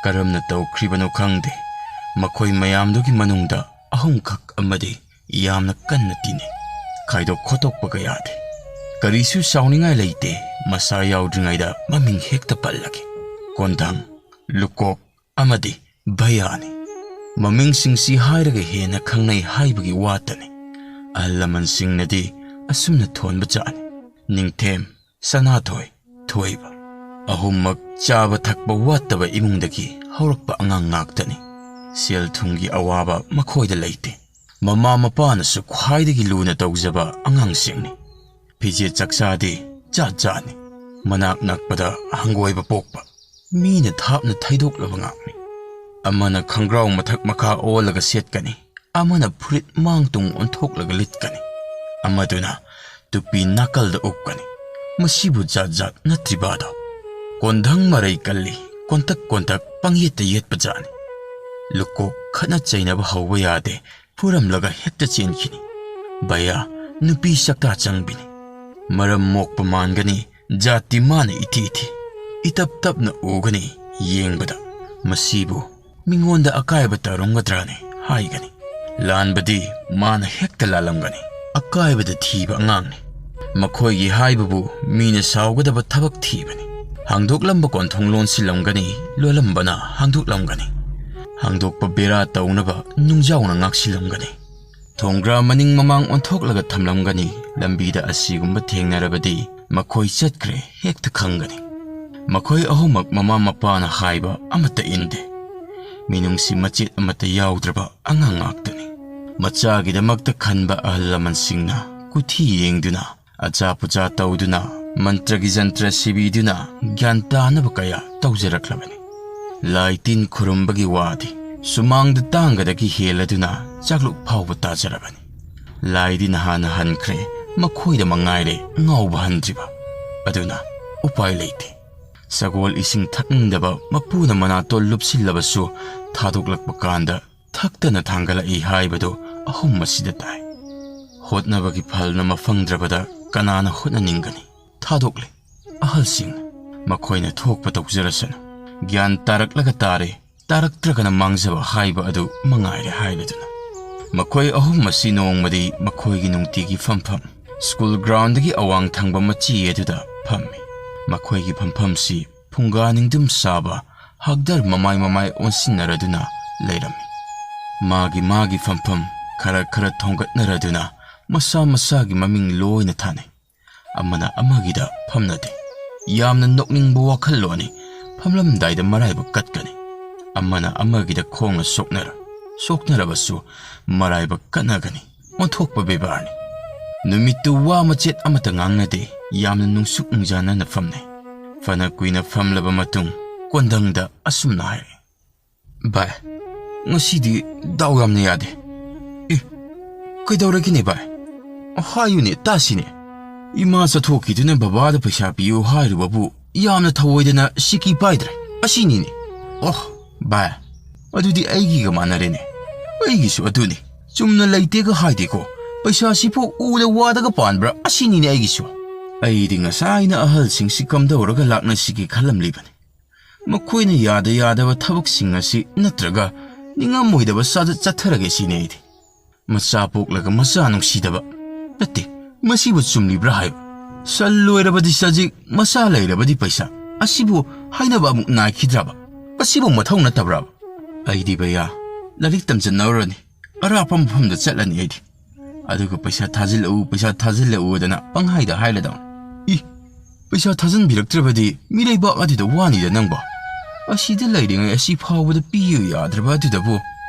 ꯀꯔꯝꯅ ꯇꯧꯈ꯭ꯔꯤꯕꯅꯣ ꯈꯪꯗꯦ, ꯃꯈꯣꯏ ꯃꯌꯥꯝꯗꯨꯒꯤ ꯃꯅꯨꯡꯗ ꯑꯍꯨꯝꯈꯛ ꯑꯃꯗꯤ ꯌꯥꯝꯅ ꯀꯟꯅ ꯇꯤꯟꯅꯩ꯫ ꯈꯥꯏꯗꯣꯛ ꯈꯣꯠꯇꯣꯛꯄꯒ ꯌꯥꯗꯦ꯫ ꯀꯔꯤꯁꯨ ꯁꯥꯎꯅꯤꯡꯉꯥꯏ ꯂꯩꯇꯦ, ꯃꯁꯥ ꯌꯥꯎꯗ꯭ꯔꯤꯉꯩꯗ ꯃꯃꯤꯡ ꯍꯦꯛꯇ ꯄꯜꯂꯒꯦ꯫ ꯀꯣꯟꯊꯪ, ꯂꯨꯀꯣꯛ ꯑꯃꯗꯤ ꯚꯩꯌꯥꯅꯤ꯫ ꯃꯃꯤꯡꯁꯤꯡꯁꯤ ꯍꯥꯏꯔꯒ ꯍꯦꯟꯅ ꯈꯪꯅꯩ ꯍꯥꯏꯕꯒꯤ ꯋꯥꯇꯅꯤ꯫ ꯑꯍꯜ ꯂꯃꯟꯁꯤꯡꯅꯗꯤ ꯑꯁꯨꯝꯅ ꯊꯣꯟꯕ ꯖꯥꯠꯅꯤ: ꯅꯤꯡꯊꯦꯝ, ꯁꯅꯥꯊꯣꯏ, ꯊꯣꯏꯕ꯫ ꯑꯍꯨꯝꯃꯛ ꯆꯥꯕ ꯊꯛꯄ ꯋꯥꯠꯇꯕ ꯏꯃꯨꯡꯗꯒꯤ ꯍꯧꯔꯛꯄ ꯑꯉꯥꯡ ꯉꯥꯛꯇꯅꯤ꯫ ꯁꯦꯜ ꯊꯨꯝꯒꯤ ꯑꯋꯥꯕ ꯃꯈꯣꯏꯗ ꯂꯩꯇꯦ꯫ ꯃꯃꯥ ꯃꯄꯥꯅꯁꯨ ꯈ꯭ꯋꯥꯏꯗꯒꯤ ꯂꯨꯅ ꯇꯧꯖꯕ ꯑꯉꯥꯡꯁꯤꯡꯅꯤ꯫ ꯐꯤꯖꯦꯠ ꯆꯥꯛꯆꯥꯗꯤ ꯖꯥꯠ ꯖꯥꯠꯅꯤ꯫ ꯃꯅꯥꯛ ꯅꯛꯄꯗ ꯍꯪꯒꯣꯏꯕ ꯄꯣꯛꯄ, ꯃꯤꯅ ꯊꯥꯞꯅ ꯊꯩꯗꯣꯛꯂꯕ ꯉꯥꯛꯅꯤ꯫ ꯑꯃꯅ ꯈꯪꯒ꯭ꯔꯥꯎ ꯃꯊꯛ ꯃꯈꯥ ꯑꯣꯜꯂꯒ ꯁꯦꯠꯀꯅꯤ, ꯑꯃꯅ ꯐꯨꯔꯤꯠ ꯃꯥꯡ ꯇꯨꯡ ꯑꯣꯟꯊꯣꯛꯂꯒ ꯂꯤꯠꯀꯅꯤ, ꯑꯃꯗꯨꯅ ꯇꯨꯄꯤ ꯅꯥꯀꯜꯗ ꯎꯞꯀꯅꯤ꯫ ꯃꯁꯤꯕꯨ ꯖꯥꯠ ꯖꯥꯠ ꯅꯠꯇ꯭ꯔꯤꯕꯗꯣ? ꯀꯣꯟꯊꯪ ꯃꯔꯩ ꯀꯜꯂꯤ, ꯀꯣꯟꯇꯛ ꯀꯣꯟꯇꯛ ꯄꯪꯌꯦꯠꯇ ꯌꯦꯠꯄ ꯖꯥꯠꯅꯤ꯫ ꯂꯨꯀꯣꯛ ꯈꯠꯅ ꯆꯩꯅꯕ ꯍꯧꯕ ꯌꯥꯗꯦ, ꯐꯨꯔꯝꯂꯒ ꯍꯦꯛꯇ ꯆꯦꯟꯈꯤꯅꯤ꯫ ꯚꯌꯥ ꯅꯨꯄꯤ ꯁꯛꯇꯥ ꯆꯪꯕꯤꯅꯤ꯫ ꯃꯔꯝ ꯃꯣꯛꯄ ꯃꯥꯟꯒꯅꯤ, ꯖꯥꯠꯇꯤ ꯃꯥꯅ ꯏꯊꯤ ꯊꯤ꯫ ꯏꯇꯞ ꯇꯞꯅ ꯎꯒꯅꯤ, ꯌꯦꯡꯕꯗ ꯃꯁꯤꯕꯨ ꯃꯤꯉꯣꯟꯗ ꯑꯀꯥꯏꯕ ꯇꯥꯔꯝꯒꯗ꯭ꯔꯥꯅꯦ ꯍꯥꯏꯒꯅꯤ꯫ ꯂꯥꯟꯕꯗꯤ ꯃꯥꯅ ꯍꯦꯛꯇ ꯂꯥꯜꯂꯝꯒꯅꯤ꯫ ꯑꯀꯥꯏꯕꯗ ꯊꯤꯕ ꯑꯉꯥꯡꯅꯤ꯫ ꯃꯈꯣꯏꯒꯤ ꯍꯥꯏꯕꯕꯨ ꯃꯤꯅ ꯁꯥꯎꯒꯗꯕ ꯊꯕꯛ ꯊꯤꯕꯅꯤ꯫ ꯍꯥꯡꯗꯣꯛꯂꯝꯕ ꯀꯣꯟꯊꯣꯡ ꯂꯣꯟꯁꯤꯜꯂꯝꯒꯅꯤ, ꯂꯣꯜꯂꯝꯕꯅ ꯍꯥꯡꯗꯣꯛꯂꯝꯒꯅꯤ꯫ ꯍꯥꯡꯗꯣꯛꯄ ꯕꯦꯔꯥ ꯇꯧꯅꯕ ꯅꯨꯡꯖꯥꯎꯅ ꯉꯥꯛꯁꯤꯜꯂꯝꯒꯅꯤ꯫ ꯊꯣꯡꯒ꯭ꯔꯥ ꯃꯅꯤꯡ ꯃꯃꯥꯡ ꯑꯣꯟꯊꯣꯛꯂꯒ ꯊꯝꯂꯝꯒꯅꯤ꯫ ꯂꯝꯕꯤꯗ ꯑꯁꯤꯒꯨꯝꯕ ꯊꯦꯡꯅꯔꯕꯗꯤ ꯃꯈꯣꯏ ꯆꯠꯈ꯭ꯔꯦ ꯍꯦꯛꯇ ꯈꯪꯒꯅꯤ꯫ ꯃꯈꯣꯏ ꯑꯍꯨꯝꯃꯛ ꯃꯃꯥ ꯃꯄꯥꯅ ꯍꯥꯏꯕ ꯑꯃꯠꯇ ꯏꯟꯗꯦ꯫ ꯃꯤꯅꯨꯡꯁꯤ ꯃꯆꯦꯠ ꯑꯃꯠꯇ ꯌꯥꯎꯗ꯭ꯔꯕ ꯑꯉꯥꯡ ꯉꯥꯛꯇꯅꯤ꯫ ꯃꯆꯥꯒꯤꯗꯃꯛꯇ ꯈꯟꯕ ꯑꯍꯜ ꯂꯃꯟꯁꯤꯡꯅ ꯀꯨꯊꯤ ꯌꯦꯡꯗꯨꯅ, ꯑꯆꯥ ꯄꯨꯆꯥ ꯇꯧꯗꯨꯅ, ꯃꯟꯇ꯭ꯔꯒꯤ ꯖꯟꯇ꯭ꯔ ꯁꯤꯕꯤꯗꯨꯅ ꯒ꯭ꯌꯥꯟ ꯇꯥꯅꯕ ꯀꯌꯥ ꯇꯧꯖꯔꯛꯂꯕꯅꯤ꯫ ꯂꯥꯏ ꯇꯤꯟ ꯈꯨꯔꯨꯝꯕꯒꯤ ꯋꯥꯗꯤ ꯁꯨꯃꯥꯡꯗ ꯇꯥꯡꯒꯗꯒꯤ ꯍꯦꯜꯂꯗꯨꯅ ꯆꯥꯛꯂꯨꯛ ꯐꯥꯎꯕ ꯇꯥꯖꯔꯕꯅꯤ꯫ ꯂꯥꯏꯗꯤ ꯅꯍꯥꯟꯅ ꯍꯟꯈ꯭ꯔꯦ, ꯃꯈꯣꯏꯗ ꯃꯉꯥꯏꯔꯦ ꯉꯥꯎꯕ ꯍꯟꯗ꯭ꯔꯤꯕ꯫ ꯑꯗꯨꯅ ꯎꯄꯥꯏ ꯂꯩꯇꯦ꯫ ꯁꯒꯣꯜ ꯏꯁꯤꯡ ꯊꯛꯅꯤꯡꯗꯕ ꯃꯄꯨꯅ ꯃꯅꯥꯇꯣꯟ ꯂꯨꯞꯁꯤꯜꯂꯕꯁꯨ ꯊꯥꯗꯣꯛꯂꯛꯄ ꯀꯥꯟꯗ ꯊꯛꯇꯅ ꯊꯥꯡꯒꯠꯂꯛꯏ ꯍꯥꯏꯕꯗꯨ ꯑꯍꯨꯝ ꯑꯁꯤꯗ ꯇꯥꯏ꯫ ꯍꯣꯠꯅꯕꯒꯤ ꯐꯜꯅ ꯃꯐꯪꯗ꯭ꯔꯕꯗ ꯀꯅꯥꯅ ꯍꯣꯠꯅꯅꯤꯡꯒꯅꯤ? ꯊꯥꯗꯣꯛꯂꯦ꯫ ꯑꯍꯜꯁꯤꯡ, ꯃꯈꯣꯏꯅ ꯊꯣꯛꯄ ꯇꯧꯖꯔꯁꯅꯨ꯫ ꯒ꯭ꯌꯥꯟ ꯇꯥꯔꯛꯂꯒ ꯇꯥꯔꯦ, ꯇꯥꯔꯛꯇ꯭ꯔꯒꯅ ꯃꯥꯡꯖꯕ ꯍꯥꯏꯕ ꯑꯗꯨ ꯃꯉꯥꯏꯔꯦ ꯍꯥꯏꯔꯗꯨꯅ꯫ ꯃꯈꯣꯏ ꯑꯍꯨꯝ ꯑꯁꯤ ꯅꯣꯡꯃꯗꯤ ꯃꯈꯣꯏꯒꯤ ꯅꯨꯡꯇꯤꯒꯤ ꯐꯝꯐꯝ, ꯁ꯭ꯀꯨꯜ ꯒ꯭ꯔꯥꯎꯟꯗꯒꯤ ꯑꯋꯥꯡ ꯊꯪꯕ ꯃꯆꯤ ꯑꯗꯨꯗ ꯐꯝꯃꯤ꯫ ꯃꯈꯣꯏꯒꯤ ꯐꯝꯐꯝꯁꯤ ꯐꯨꯡꯒꯥ ꯅꯤꯡꯗꯨꯝ ꯁꯥꯕ ꯍꯥꯛꯗꯔ ꯃꯃꯥꯏ ꯃꯃꯥꯏ ꯑꯣꯟꯁꯤꯟꯅꯔꯗꯨꯅ ꯂꯩꯔꯝꯃꯤ꯫ ꯃꯥꯒꯤ ꯃꯥꯒꯤ ꯐꯝꯐꯝ ꯈꯔ ꯈꯔ ꯊꯣꯡꯒꯠꯅꯔꯗꯨꯅ ꯃꯁꯥ ꯃꯁꯥꯒꯤ ꯃꯃꯤꯡ ꯂꯣꯏꯅ ꯊꯥꯅꯩ꯫ ꯑꯃꯅ ꯑꯃꯒꯤꯗ ꯐꯝꯅꯗꯦ꯫ ꯌꯥꯝꯅ ꯅꯣꯛꯅꯤꯡꯕ ꯋꯥꯈꯜꯂꯣꯟꯅꯤ꯫ ꯐꯝꯂꯝꯗꯥꯏꯗ ꯃꯔꯥꯏꯕꯛ ꯀꯠꯀꯅꯤ꯫ ꯑꯃꯅ ꯑꯃꯒꯤꯗ ꯈꯣꯡꯅ ꯁꯣꯛꯅꯔ, ꯁꯣꯛꯅꯔꯕꯁꯨ ꯃꯔꯥꯏꯕꯛ ꯀꯠꯅꯒꯅꯤ꯫ ꯑꯣꯟꯊꯣꯛꯄ ꯕꯦꯕꯥꯔꯅꯤ꯫ ꯅꯨꯃꯤꯠꯇꯨ ꯋꯥ ꯃꯆꯦꯠ ꯑꯃꯠꯇ ꯉꯥꯡꯅꯗꯦ꯫ ꯌꯥꯝꯅ ꯅꯨꯡꯁꯨꯛ ꯅꯨꯡꯖꯥꯅꯅ ꯐꯝꯅꯩ꯫ ꯐꯅ ꯀꯨꯏꯅ ꯐꯝꯂꯕ ꯃꯇꯨꯡ ꯀꯣꯟꯗꯪꯗ ꯑꯁꯨꯝꯅ ꯍꯥꯏꯔꯦ: "ꯚꯥꯏ, ꯉꯁꯤꯗꯤ ꯗꯥꯎ ꯌꯥꯝꯅ ꯌꯥꯗꯦ꯫ ꯑꯦ, ꯀꯩꯗꯧꯔꯒꯦꯅꯦ ꯚꯥꯏ? ꯍꯥꯏꯌꯨꯅꯦ, ꯇꯥꯁꯤꯅꯦ꯫ ꯏꯃꯥ ꯆꯠꯊꯣꯛꯈꯤꯗꯨꯅ ꯕꯕꯥꯗ ꯄꯩꯁꯥ ꯄꯤꯌꯨ ꯍꯥꯏꯔꯨꯕꯕꯨ ꯌꯥꯝꯅ ꯊꯧꯑꯣꯏꯗꯅ ꯁꯤꯀꯤ ꯄꯥꯏꯗ꯭ꯔꯦ꯫ ꯑꯁꯤꯅꯤꯅꯦ꯫" "ꯑꯣꯍ, ꯚꯥꯏ, ꯑꯗꯨꯗꯤ ꯑꯩꯒꯤꯒ ꯃꯥꯟꯅꯔꯦꯅꯦ꯫ ꯑꯩꯒꯤꯁꯨ ꯑꯗꯨꯅꯤ꯫ ꯆꯨꯝꯅ ꯂꯩꯇꯦꯒ ꯍꯥꯏꯗꯦꯀꯣ꯫ ꯄꯩꯁꯥꯁꯤꯕꯨ ꯎꯗ ꯋꯥꯗꯒ ꯄꯥꯟꯕ꯭ꯔꯥ? ꯑꯁꯤꯅꯤꯅꯦ ꯑꯩꯒꯤꯁꯨ꯫" ꯑꯩꯗꯤ ꯉꯁꯥꯏꯅ ꯑꯍꯜꯁꯤꯡꯁꯤ ꯀꯝꯗꯧꯔꯒ ꯂꯥꯛꯅꯁꯤꯒꯦ ꯈꯜꯂꯝꯂꯤꯕꯅꯤ꯫ ꯃꯈꯣꯏꯅ ꯌꯥꯗ ꯌꯥꯗꯕ ꯊꯕꯛꯁꯤꯡ ꯑꯁꯤ ꯅꯠꯇ꯭ꯔꯒ ꯅꯤꯡꯉꯝꯃꯣꯏꯗꯕ ꯆꯥꯗ ꯆꯠꯊꯔꯒꯦ ꯁꯤꯅꯤ ꯑꯩꯗꯤ꯫ ꯃꯆꯥ ꯄꯣꯛꯂꯒ ꯃꯆꯥ ꯅꯨꯡꯁꯤꯗꯕ ꯅꯠꯇꯦ꯫ ꯃꯁꯤꯕꯨ ꯆꯨꯝꯂꯤꯕ꯭ꯔꯥ ꯍꯥꯏꯕ? ꯁꯟ ꯂꯣꯏꯔꯕꯗꯤ ꯆꯖꯤꯛ, ꯃꯆꯥ ꯂꯩꯔꯕꯗꯤ ꯄꯩꯁꯥ꯫ ꯑꯁꯤꯕꯨ ꯍꯥꯏꯅꯕ ꯑꯃꯨꯛ ꯅꯥꯏꯈꯤꯗ꯭ꯔꯕ? ꯑꯁꯤꯕꯨ ꯃꯊꯧ ꯅꯠꯇꯕ꯭ꯔꯕ? ꯑꯩꯗꯤ ꯚꯩꯌꯥ, ꯂꯥꯏꯔꯤꯛ ꯇꯝꯖꯟꯅꯧꯔꯅꯤ꯫ ꯑꯔꯥꯞꯄ ꯃꯐꯝꯗ ꯆꯠꯂꯅꯤ ꯑꯩꯗꯤ꯫ ꯑꯗꯨꯒ ꯄꯩꯁꯥ ꯊꯥꯖꯤꯜꯂꯛꯎ, ꯄꯩꯁꯥ ꯊꯥꯖꯤꯜꯂꯛꯎꯗꯅ ꯄꯪꯍꯥꯏꯗ ꯍꯥꯏꯔꯗꯧꯅꯤ꯫ ꯏ, ꯄꯩꯁꯥ ꯊꯥꯖꯤꯟꯕꯤꯔꯛꯇ꯭ꯔꯕꯗꯤ ꯃꯤꯔꯩꯕꯥꯛ ꯑꯗꯨꯗ ꯋꯥꯅꯤꯗ ꯅꯪꯕꯣ꯫ ꯑꯁꯤꯗ ꯂꯩꯔꯤꯉꯩ ꯑꯁꯤ ꯐꯥꯎꯕꯗ ꯄꯤꯌꯨ ꯌꯥꯗ꯭ꯔꯕ ꯑꯗꯨꯗꯕꯨ꯫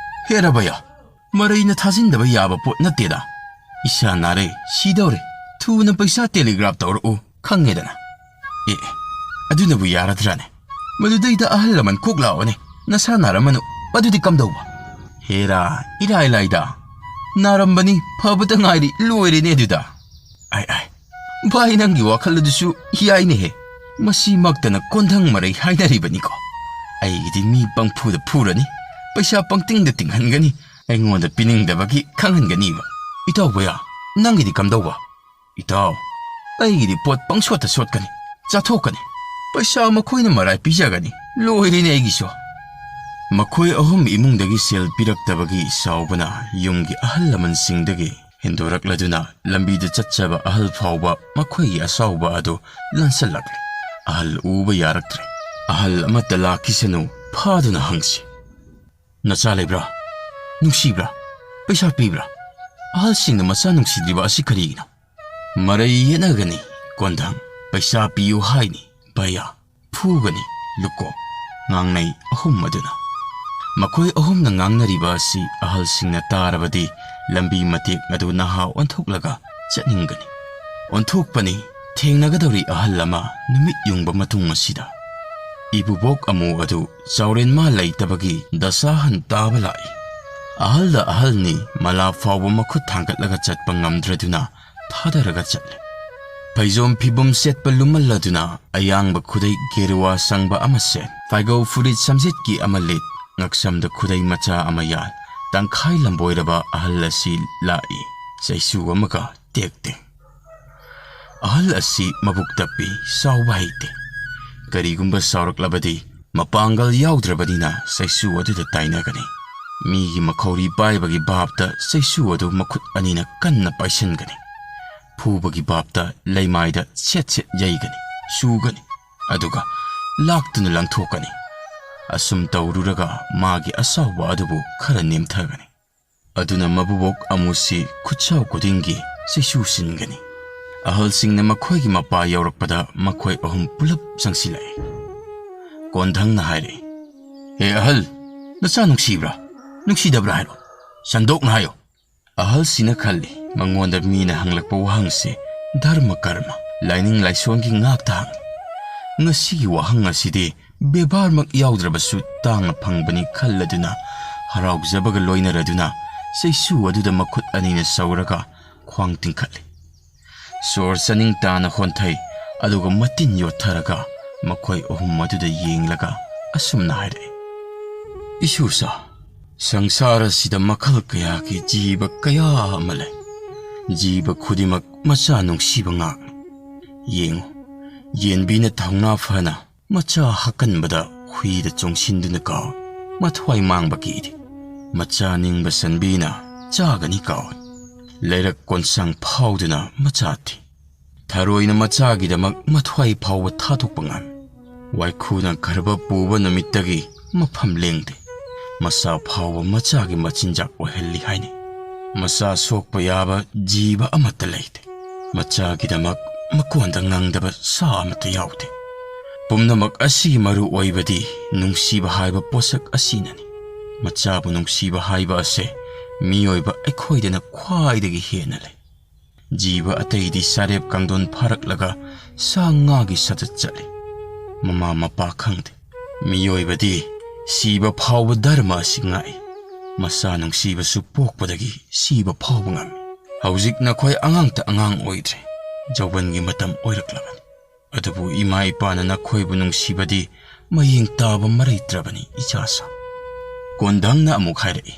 ꯍꯦ ꯔꯕꯌꯥ, ꯃꯔꯩꯅ ꯊꯥꯖꯤꯟꯗꯕ ꯌꯥꯕ ꯄꯣꯠ ꯅꯠꯇꯦꯗ꯫ ꯏꯁꯥ ꯅꯥꯔꯦ, ꯁꯤꯗꯧꯔꯦ, ꯊꯨꯅ ꯄꯩꯁꯥ ꯇꯦꯂꯤꯒ꯭ꯔꯥꯐ ꯇꯧꯔꯛꯎ, ꯈꯪꯉꯦꯗꯅ꯫ ꯑꯦ, ꯑꯦ, ꯑꯗꯨꯅꯕꯨ ꯌꯥꯔꯗ꯭ꯔꯥꯅꯦ? ꯃꯗꯨꯗꯩꯗ ꯑꯍꯜ ꯂꯃꯟ ꯀꯣꯛ ꯂꯥꯛꯑꯣꯅꯦ, ꯅꯁꯥ ꯅꯥꯔꯝꯃꯅꯨ, ꯑꯗꯨꯗꯤ ꯀꯝꯗꯧꯕ? ꯍꯦꯔꯥ, ꯏꯔꯥꯏ ꯂꯥꯏꯗ꯫ ꯅꯥꯔꯝꯕꯅꯤ, ꯐꯕꯇ ꯉꯥꯏꯔꯤ, ꯂꯣꯏꯔꯦꯅꯦ ꯑꯗꯨꯗ꯫ ꯑꯥꯏ, ꯑꯥꯏ, ꯚꯥꯏ, ꯅꯪꯒꯤ ꯋꯥꯈꯜ ꯑꯗꯨꯁꯨ ꯌꯥꯏꯅꯦꯍꯦ꯫ ꯃꯁꯤꯃꯛꯇꯅ ꯀꯣꯟꯊꯪ ꯃꯔꯩ ꯍꯥꯏꯅꯔꯤꯕꯅꯤꯀꯣ꯫ ꯑꯩꯒꯤꯗꯤ ꯃꯤ ꯄꯪꯐꯨꯗ ꯐꯨꯔꯅꯤ, ꯄꯩꯁꯥ ꯄꯪꯇꯤꯡꯗ ꯇꯤꯡꯍꯟꯒꯅꯤ, ꯑꯩꯉꯣꯟꯗ ꯄꯤꯅꯤꯡꯗꯕꯒꯤ ꯈꯪꯍꯟꯒꯅꯤꯕ꯫ ꯏꯇꯥꯎ ꯕꯌꯥ, ꯅꯪꯒꯤꯗꯤ ꯀꯝꯗꯧꯕ? ꯏꯇꯥꯎ, ꯑꯩꯒꯤꯗꯤ ꯄꯣꯠ ꯄꯪꯁꯣꯠꯇ ꯁꯣꯠꯀꯅꯤ, ꯆꯥꯊꯣꯛꯀꯅꯤ꯫ ꯄꯩꯁꯥ ꯃꯈꯣꯏꯅ ꯃꯔꯥꯏ ꯄꯤꯖꯒꯅꯤ꯫ ꯂꯣꯏꯔꯦꯅꯦ ꯑꯩꯒꯤꯁꯨ꯫ ꯃꯈꯣꯏ ꯑꯍꯨꯝ ꯏꯃꯨꯡꯗꯒꯤ ꯁꯦꯜ ꯄꯤꯔꯛꯇꯕꯒꯤ ꯁꯥꯎꯕꯅ ꯌꯨꯝꯒꯤ ꯑꯍꯜ ꯂꯃꯟꯁꯤꯡꯗꯒꯤ ꯍꯦꯟꯗꯣꯔꯛꯂꯗꯨꯅ ꯂꯝꯕꯤꯗ ꯆꯠꯆꯕ ꯑꯍꯜ ꯐꯥꯎꯕ ꯃꯈꯣꯏꯒꯤ ꯑꯁꯥꯎꯕ ꯑꯗꯨ ꯂꯥꯟꯁꯜꯂꯛꯂꯦ꯫ ꯑꯍꯜ ꯎꯕ ꯌꯥꯔꯛꯇ꯭ꯔꯦ꯫ ꯑꯍꯜ ꯑꯃꯠꯇ ꯂꯥꯛꯈꯤꯁꯅꯨ, ꯐꯥꯗꯨꯅ ꯍꯪꯁꯤ꯫ "ꯅꯆꯥ ꯂꯩꯕ꯭ꯔꯥ? ꯅꯨꯡꯁꯤꯕ꯭ꯔꯥ? ꯄꯩꯁꯥ ꯄꯤꯕ꯭ꯔꯥ?" ꯑꯍꯜꯁꯤꯡꯅ ꯃꯆꯥ ꯅꯨꯡꯁꯤꯗ꯭ꯔꯤꯕ ꯑꯁꯤ ꯀꯔꯤꯒꯤꯅꯣ? ꯃꯔꯩ ꯌꯦꯠꯅꯒꯅꯤ, ꯀꯣꯟꯊꯪ ꯄꯩꯁꯥ ꯄꯤꯌꯨ ꯍꯥꯏꯅꯤ, ꯚꯌꯥ ꯐꯨꯒꯅꯤ, ꯂꯨꯀꯣ, ꯉꯥꯡꯅꯩ ꯑꯍꯨꯝ ꯑꯗꯨꯅ꯫ ꯃꯈꯣꯏ ꯑꯍꯨꯝꯅ ꯉꯥꯡꯅꯔꯤꯕ ꯑꯁꯤ ꯑꯍꯜꯁꯤꯡꯅ ꯇꯥꯔꯕꯗꯤ ꯂꯝꯕꯤ ꯃꯇꯦꯛ ꯑꯗꯨ ꯅꯍꯥ ꯑꯣꯟꯊꯣꯛꯂꯒ ꯆꯠꯅꯤꯡꯒꯅꯤ꯫ ꯑꯣꯟꯊꯣꯛꯄꯅꯤ, ꯊꯦꯡꯅꯒꯗꯧꯔꯤ ꯑꯍꯜ ꯑꯃ ꯅꯨꯃꯤꯠ ꯌꯨꯡꯕ ꯃꯇꯨꯡ ꯑꯁꯤꯗ꯫ ꯏꯕꯨꯕꯣꯛ ꯑꯃꯨ ꯑꯗꯨ ꯆꯥꯎꯔꯦꯟ ꯃꯥ ꯂꯩꯇꯕꯒꯤ ꯗꯁꯥ ꯍꯟ ꯇꯥꯕ ꯂꯥꯛꯏ꯫ ꯑꯍꯜꯗ ꯑꯍꯜꯅꯤ, ꯃꯂꯥ ꯐꯥꯎꯕ ꯃꯈꯨꯠ ꯊꯥꯡꯒꯠꯂꯒ ꯆꯠꯄ ꯉꯝꯗ꯭ꯔꯗꯨꯅ ꯊꯥꯗꯔꯒ ꯆꯠꯂꯦ꯫ ꯐꯩꯖꯣꯝ ꯐꯤꯕꯨꯝ ꯁꯦꯠꯄ ꯂꯨꯝꯃꯜꯂꯗꯨꯅ ꯑꯌꯥꯡꯕ ꯈꯨꯗꯩ ꯒꯦꯔꯨꯋꯥ ꯁꯪꯕ ꯑꯃ ꯁꯦꯠ, ꯐꯥꯏꯒꯧ ꯐꯨꯔꯤꯠ ꯁꯝꯖꯦꯠꯀꯤ ꯑꯃ ꯂꯤꯠ, ꯉꯛꯁꯝꯗ ꯈꯨꯗꯩ ꯃꯆꯥ ꯑꯃ ꯌꯥꯜ, ꯇꯪꯈꯥꯏ ꯂꯝꯕꯣꯏꯔꯕ ꯑꯍꯜ ꯑꯁꯤ ꯂꯥꯛꯏ, ꯆꯩꯁꯨ ꯑꯃꯒ ꯇꯦꯛ ꯇꯦꯛ꯫ ꯑꯍꯜ ꯑꯁꯤ ꯃꯕꯨꯛ ꯇꯞꯄꯤ, ꯁꯥꯎꯕ ꯍꯩꯇꯦ꯫ ꯀꯔꯤꯒꯨꯝꯕ ꯁꯥꯎꯔꯛꯂꯕꯗꯤ ꯃꯄꯥꯡꯒꯜ ꯌꯥꯎꯗ꯭ꯔꯕꯅꯤꯅ ꯆꯩꯁꯨ ꯑꯗꯨꯗ ꯇꯥꯏꯅꯒꯅꯤ꯫ ꯃꯤꯒꯤ ꯃꯈꯧꯔꯤ ꯄꯥꯏꯕꯒꯤ ꯚꯥꯞꯇ ꯆꯩꯁꯨ ꯑꯗꯨ ꯃꯈꯨꯠ ꯑꯅꯤꯅ ꯀꯟꯅ ꯄꯥꯏꯁꯤꯟꯒꯅꯤ꯫ ꯐꯨꯕꯒꯤ ꯚꯥꯞꯇ ꯂꯩꯃꯥꯏꯗ ꯁꯦꯠ ꯁꯦꯠ ꯌꯩꯒꯅꯤ, ꯁꯨꯒꯅꯤ, ꯑꯗꯨꯒ ꯂꯥꯛꯇꯨꯅ ꯂꯪꯊꯣꯛꯀꯅꯤ꯫ ꯑꯁꯨꯝ ꯇꯧꯔꯨꯔꯒ ꯃꯥꯒꯤ ꯑꯁꯥꯎꯕ ꯑꯗꯨꯕꯨ ꯈꯔ ꯅꯦꯝꯊꯒꯅꯤ꯫ ꯑꯗꯨꯅ ꯃꯕꯨꯕꯣꯛ ꯑꯃꯨꯁꯤ ꯈꯨꯠꯁꯥꯎ ꯈꯨꯗꯤꯡꯒꯤ ꯆꯩꯁꯨ ꯁꯤꯟꯒꯅꯤ꯫ ꯑꯍꯜꯁꯤꯡꯅ ꯃꯈꯣꯏꯒꯤ ꯃꯄꯥ ꯌꯧꯔꯛꯄꯗ ꯃꯈꯣꯏ ꯑꯍꯨꯝ ꯄꯨꯂꯞ ꯆꯪꯁꯤꯜꯂꯛꯏ꯫ ꯀꯣꯟꯙꯪꯅ ꯍꯥꯏꯔꯛꯏ, "ꯍꯦ ꯑꯍꯜ, ꯅꯆꯥ ꯅꯨꯡꯁꯤꯕ꯭ꯔꯥ? ꯅꯨꯡꯁꯤꯗꯕ꯭ꯔꯥ ꯍꯥꯏꯔꯣ꯫ ꯁꯟꯗꯣꯛꯅ ꯍꯥꯏꯌꯣ꯫" ꯑꯍꯜꯁꯤꯅ ꯈꯜꯂꯤ, ꯃꯉꯣꯟꯗ ꯃꯤꯅ ꯍꯪꯂꯛꯄ ꯋꯥꯍꯪꯁꯦ ꯙꯔꯃ ꯀꯔꯃ, ꯂꯥꯏꯅꯤꯡ ꯂꯥꯏꯁꯣꯟꯒꯤ ꯉꯥꯛꯇ ꯍꯪꯏ꯫ ꯉꯁꯤꯒꯤ ꯋꯥꯍꯪ ꯑꯁꯤꯗꯤ ꯕꯦꯕꯥꯔꯃꯛ ꯌꯥꯎꯗ꯭ꯔꯕꯁꯨ ꯇꯥꯡꯅ ꯐꯪꯕꯅꯤ ꯈꯜꯂꯗꯨꯅ ꯍꯔꯥꯎꯖꯕꯒ ꯂꯣꯏꯅꯔꯗꯨꯅ ꯆꯩꯁꯨ ꯑꯗꯨꯗ ꯃꯈꯨꯠ ꯑꯅꯤꯅ ꯁꯧꯔꯒ ꯈ꯭ꯋꯥꯡ ꯇꯤꯡꯈꯠꯂꯤ꯫ ꯁꯣꯔ ꯆꯅꯤꯡ ꯇꯥꯅ ꯍꯣꯟꯊꯩ, ꯑꯗꯨꯒ ꯃꯇꯤꯟ ꯌꯣꯠꯊꯔꯒ ꯃꯈꯣꯏ ꯑꯍꯨꯝ ꯑꯗꯨꯗ ꯌꯦꯡꯂꯒ ꯑꯁꯨꯝꯅ ꯍꯥꯏꯔꯛꯏ, "ꯏꯁꯨꯁꯥ, ꯁꯪꯁꯥꯔ ꯑꯁꯤꯗ ꯃꯈꯜ ꯀꯌꯥꯒꯤ ꯖꯤꯕ ꯀꯌꯥ ꯑꯃ ꯂꯩ꯫ ꯖꯤꯕ ꯈꯨꯗꯤꯡꯃꯛ ꯃꯆꯥ ꯅꯨꯡꯁꯤꯕ ꯉꯥꯛꯅꯤ꯫ ꯌꯦꯡꯉꯨ, ꯌꯦꯟꯕꯤꯅ ꯊꯧꯅꯥ ꯐꯅ ꯃꯆꯥ ꯍꯥꯀꯟꯕꯗ ꯍꯨꯏꯗ ꯆꯣꯡꯁꯤꯟꯗꯨꯅ ꯀꯥꯎꯏ, ꯃꯊ꯭ꯋꯥꯏ ꯃꯥꯡꯕ ꯀꯤꯗꯦ꯫ ꯃꯆꯥ ꯅꯤꯡꯕ ꯁꯟꯕꯤꯅ ꯆꯥꯒꯅꯤ ꯀꯥꯎꯏ, ꯂꯩꯔꯛ ꯀꯣꯟꯁꯥꯡ ꯐꯥꯎꯗꯨꯅ ꯃꯆꯥ ꯊꯤ꯫ ꯊꯔꯣꯏꯅ ꯃꯆꯥꯒꯤꯗꯃꯛ ꯃꯊ꯭ꯋꯥꯏ ꯐꯥꯎꯕ ꯊꯥꯗꯣꯛꯄ ꯉꯝꯃꯤ꯫ ꯋꯥꯏꯈꯨꯅ ꯒꯔꯚ ꯄꯨꯕ ꯅꯨꯃꯤꯠꯇꯒꯤ ꯃꯐꯝ ꯂꯦꯡꯗꯦ꯫ ꯃꯆꯥ ꯐꯥꯎꯕ ꯃꯆꯥꯒꯤ ꯃꯆꯤꯟꯖꯥꯛ ꯑꯣꯏꯍꯜꯂꯤ ꯍꯥꯏꯅꯩ꯫ ꯃꯆꯥ ꯁꯣꯛꯄ ꯌꯥꯕ ꯖꯤꯕ ꯑꯃꯠꯇ ꯂꯩꯇꯦ꯫ ꯃꯆꯥꯒꯤꯗꯃꯛ ꯃꯀꯣꯟꯗ ꯉꯪꯗꯕ ꯁꯥ ꯑꯃꯠꯇ ꯌꯥꯎꯗꯦ꯫ ꯄꯨꯝꯅꯃꯛ ꯑꯁꯤꯒꯤ ꯃꯔꯨ ꯑꯣꯏꯕꯗꯤ ꯅꯨꯡꯁꯤꯕ ꯍꯥꯏꯕ ꯄꯣꯠꯁꯛ ꯑꯁꯤꯅꯅꯤ꯫ ꯃꯆꯥꯕꯨ ꯅꯨꯡꯁꯤꯕ ꯍꯥꯏꯕ ꯑꯁꯦ ꯃꯤꯑꯣꯏꯕ ꯑꯩꯈꯣꯏꯗꯅ ꯈ꯭ꯋꯥꯏꯗꯒꯤ ꯍꯦꯟꯅ ꯂꯩ꯫ ꯖꯤꯕ ꯑꯇꯩꯗꯤ ꯆꯥꯔꯦꯞ ꯀꯥꯡꯗꯣꯟ ꯐꯥꯔꯛꯂꯒ ꯁꯥ ꯉꯥꯒꯤ ꯁꯥꯖꯠ ꯆꯠꯂꯤ꯫ ꯃꯃꯥ ꯃꯄꯥ ꯈꯪꯗꯦ꯫ ꯃꯤꯑꯣꯏꯕꯗꯤ ꯁꯤꯕ ꯐꯥꯎꯕ ꯙꯔꯃ ꯑꯁꯤ ꯉꯥꯛꯏ꯫ ꯃꯆꯥ ꯅꯨꯡꯁꯤꯕꯁꯨ ꯄꯣꯛꯄꯗꯒꯤ ꯁꯤꯕ ꯐꯥꯎꯕ ꯉꯝꯃꯤ꯫ ꯍꯧꯖꯤꯛ ꯅꯈꯣꯏ ꯑꯉꯥꯡꯇ ꯑꯉꯥꯡ ꯑꯣꯏꯗ꯭ꯔꯦ꯫ ꯌꯧꯕꯟꯒꯤ ꯃꯇꯝ ꯑꯣꯏꯔꯛꯂꯕꯅꯤ꯫ ꯑꯗꯨꯕꯨ ꯏꯃꯥ ꯏꯄꯥꯅ ꯅꯈꯣꯏꯕꯨ ꯅꯨꯡꯁꯤꯕꯗꯤ ꯃꯌꯦꯡ ꯇꯥꯕ ꯃꯔꯩꯇ꯭ꯔꯕꯅꯤ, ꯏꯆꯥꯁꯥ꯫" ꯀꯣꯟꯙꯪꯅ ꯑꯃꯨꯛ ꯍꯥꯏꯔꯛꯏ,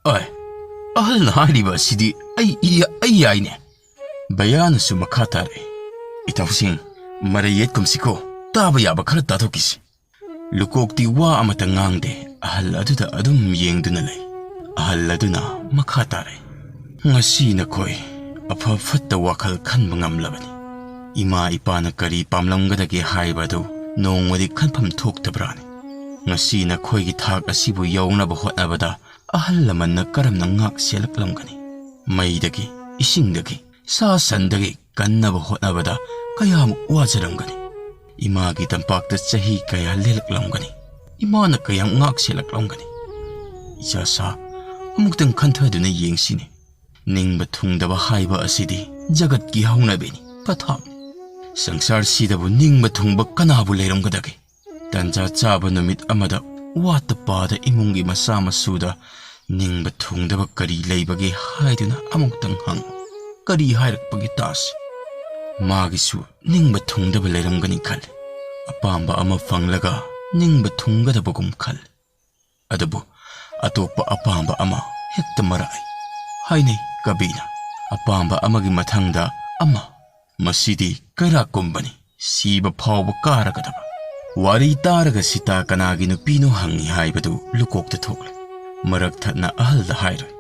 "ꯑꯦ, ꯑꯍꯜꯅ ꯍꯥꯏꯔꯤꯕ ꯑꯁꯤꯗꯤ ꯑꯩ, ꯑꯩ, ꯑꯩ ꯌꯥꯏꯅꯦ꯫" ꯕꯌꯥꯅꯁꯨ ꯃꯈꯥ ꯇꯥꯔꯛꯏ, "ꯏꯇꯥꯎꯁꯤꯡ, ꯃꯔꯩ ꯌꯦꯠꯀꯨꯝꯁꯤꯀꯣ, ꯇꯥꯕ ꯌꯥꯕ ꯈꯔ ꯇꯥꯊꯣꯛꯈꯤꯁꯤ꯫" ꯂꯨꯀꯣꯛꯇꯤ ꯋꯥ ꯑꯃꯇ ꯉꯥꯡꯗꯦ, ꯑꯍꯜ ꯑꯗꯨꯗ ꯑꯗꯨꯝ ꯌꯦꯡꯗꯨꯅ ꯂꯩ꯫ ꯑꯍꯜ ꯑꯗꯨꯅ ꯃꯈꯥ ꯇꯥꯔꯛꯏ, "ꯉꯁꯤ ꯅꯈꯣꯏ ꯑꯐ ꯐꯠꯇ ꯋꯥꯈꯜ ꯈꯟꯕ ꯉꯝꯂꯕꯅꯤ꯫ ꯏꯃꯥ ꯏꯄꯥꯅ ꯀꯔꯤ ꯄꯥꯝꯂꯝꯒꯗꯒꯦ ꯍꯥꯏꯕ ꯑꯗꯨ ꯅꯣꯡꯃꯗꯤ ꯈꯟꯐꯝ ꯊꯣꯛꯇꯕ꯭ꯔꯥꯅꯤ? ꯉꯁꯤ ꯅꯈꯣꯏꯒꯤ ꯊꯥꯛ ꯑꯁꯤꯕꯨ ꯌꯧꯅꯕ ꯍꯣꯠꯅꯕꯗ ꯑꯍꯜ ꯂꯃꯟꯅ ꯀꯔꯝꯅ ꯉꯥꯛ ꯁꯦꯜꯂꯛꯂꯝꯒꯅꯤ? ꯃꯩꯗꯒꯤ, ꯏꯁꯤꯡꯗꯒꯤ, ꯁꯥ ꯁꯟꯗꯒꯤ ꯀꯟꯅꯕ ꯍꯣꯠꯅꯕꯗ ꯀꯌꯥꯃꯨꯛ ꯋꯥꯖꯔꯝꯒꯅꯤ? ꯏꯃꯥꯒꯤ ꯇꯝꯄꯥꯛꯇ ꯆꯍꯤ ꯀꯌꯥ ꯂꯦꯜꯂꯛꯂꯝꯒꯅꯤ? ꯏꯃꯥꯅ ꯀꯌꯥꯝ ꯉꯥꯛ ꯁꯦꯜꯂꯛꯂꯝꯒꯅꯤ? ꯏꯆꯥꯁꯥ, ꯑꯃꯨꯛꯇꯪ ꯈꯟꯊꯗꯨꯅ ꯌꯦꯡꯁꯤꯅꯦ꯫ ꯅꯤꯡꯕ ꯊꯨꯡꯗꯕ ꯍꯥꯏꯕ ꯑꯁꯤꯗꯤ ꯖꯒꯠꯀꯤ ꯍꯧꯅꯕꯤꯅꯤ, ꯄꯊꯥꯞꯅꯤ꯫ ꯁꯪꯁꯥꯔꯁꯤꯗꯕꯨ ꯅꯤꯡꯕ ꯊꯨꯡꯕ ꯀꯅꯥꯕꯨ ꯂꯩꯔꯝꯒꯗꯒꯦ? ꯇꯟꯖꯥ ꯆꯥꯕ ꯅꯨꯃꯤꯠ ꯑꯃꯗ ꯋꯥꯠꯇ ꯄꯥꯗ ꯏꯃꯨꯡꯒꯤ ꯃꯆꯥ ꯃꯁꯨꯗ ꯅꯤꯡꯕ ꯊꯨꯡꯗꯕ ꯀꯔꯤ ꯂꯩꯕꯒꯦ ꯍꯥꯏꯗꯨꯅ ꯑꯃꯨꯛꯇꯪ ꯍꯪꯉꯨ꯫ ꯀꯔꯤ ꯍꯥꯏꯔꯛꯄꯒꯦ ꯇꯥꯁꯤ꯫ ꯃꯥꯒꯤꯁꯨ ꯅꯤꯡꯕ ꯊꯨꯡꯗꯕ ꯂꯩꯔꯝꯒꯅꯤ ꯈꯜꯂꯤ꯫ ꯑꯄꯥꯝꯕ ꯑꯃ ꯐꯪꯂꯒ ꯅꯤꯡꯕ ꯊꯨꯡꯒꯗꯕꯒꯨꯝ ꯈꯜꯂꯤ꯫ ꯑꯗꯨꯕꯨ ꯑꯇꯣꯞꯄ ꯑꯄꯥꯝꯕ ꯑꯃ ꯍꯦꯛꯇ ꯃꯔꯛꯏ꯫ ꯍꯥꯏꯅꯩ ꯀꯕꯤꯅ, "ꯑꯄꯥꯝꯕ ꯑꯃꯒꯤ ꯃꯊꯪꯗ ꯑꯃ꯫ ꯃꯁꯤꯗꯤ ꯀꯩꯔꯥꯛꯀꯨꯝꯕꯅꯤ, ꯁꯤꯕ ꯐꯥꯎꯕ ꯀꯥꯔꯒꯗꯕ"꯫ ꯋꯥꯔꯤ ꯇꯥꯔꯒ ꯁꯤꯇꯥ ꯀꯅꯥꯒꯤ ꯅꯨꯄꯤꯅꯣ ꯍꯪꯉꯤ ꯍꯥꯏꯕꯗꯨ ꯂꯨꯀꯣꯛꯇ ꯊꯣꯛꯂꯦ꯫ ꯃꯔꯛ ꯊꯠꯅ ꯑꯍꯜꯗ ꯍꯥꯏꯔꯣꯏ꯫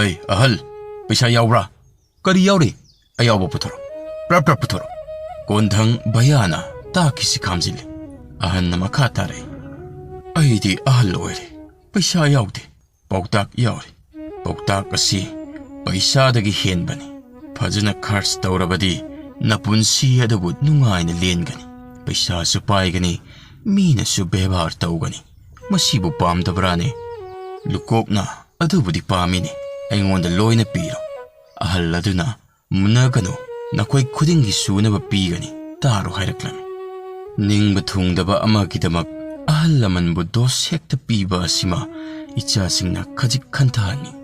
"ꯑꯩ ꯑꯍꯜ, ꯄꯩꯁꯥ ꯌꯥꯎꯕ꯭ꯔꯥ?" "ꯀꯔꯤ ꯌꯥꯎꯔꯤ? ꯑꯌꯥꯎꯕ ꯄꯨꯊꯣꯔꯛꯑꯣ, ꯄ꯭ꯔꯞ ꯄ꯭ꯔꯞ ꯄꯨꯊꯣꯔꯛꯑꯣ"꯫ ꯀꯣꯟꯊꯪ ꯚꯌꯥꯅ ꯇꯥꯛꯈꯤꯁꯤ ꯈꯥꯝꯖꯤꯜꯂꯤ꯫ ꯑꯍꯟꯅ ꯃꯈꯥ ꯇꯥꯔꯛꯏ, "ꯑꯩꯗꯤ ꯑꯍꯜ ꯑꯣꯏꯔꯦ, ꯄꯩꯁꯥ ꯌꯥꯎꯗꯦ, ꯄꯥꯎꯇꯥꯛ ꯌꯥꯎꯔꯤ꯫ ꯄꯥꯎꯇꯥꯛ ꯑꯁꯤ ꯄꯩꯁꯥꯗꯒꯤ ꯍꯦꯟꯕꯅꯤ꯫ ꯐꯖꯅ ꯈꯔꯆ ꯇꯧꯔꯕꯗꯤ ꯅꯄꯨꯟꯁꯤ ꯑꯗꯨꯕꯨ ꯅꯨꯡꯉꯥꯏꯅ ꯂꯦꯟꯒꯅꯤ꯫ ꯄꯩꯁꯥꯁꯨ ꯄꯥꯏꯒꯅꯤ, ꯃꯤꯅꯁꯨ ꯕꯦꯕꯥꯔ ꯇꯧꯒꯅꯤ꯫ ꯃꯁꯤꯕꯨ ꯄꯥꯝꯗꯕ꯭ꯔꯥꯅꯦ? ꯂꯨꯀꯣꯛꯅ, "ꯑꯗꯨꯕꯨꯗꯤ ꯄꯥꯝꯃꯤꯅꯦ, ꯑꯩꯉꯣꯟꯗ ꯂꯣꯏꯅ ꯄꯤꯔꯣ"꯫ ꯑꯍꯜ ꯑꯗꯨꯅ, "ꯃꯨꯟꯅꯒꯅꯨ, ꯅꯈꯣꯏ ꯈꯨꯗꯤꯡꯒꯤ ꯁꯨꯅꯕ ꯄꯤꯒꯅꯤ, ꯇꯥꯔꯣ" ꯍꯥꯏꯔꯛꯂꯝꯃꯤ꯫ ꯅꯤꯡꯕ ꯊꯨꯡꯗꯕ ꯑꯃꯒꯤꯗꯃꯛ ꯑꯍꯜ ꯂꯃꯟꯕꯨ ꯗꯣꯁ ꯍꯦꯛꯇ ꯄꯤꯕ ꯑꯁꯤꯃ ꯏꯆꯥꯁꯤꯡꯅ ꯈꯖꯤꯛ ꯈꯟꯊꯍꯟꯅꯤꯡ꯫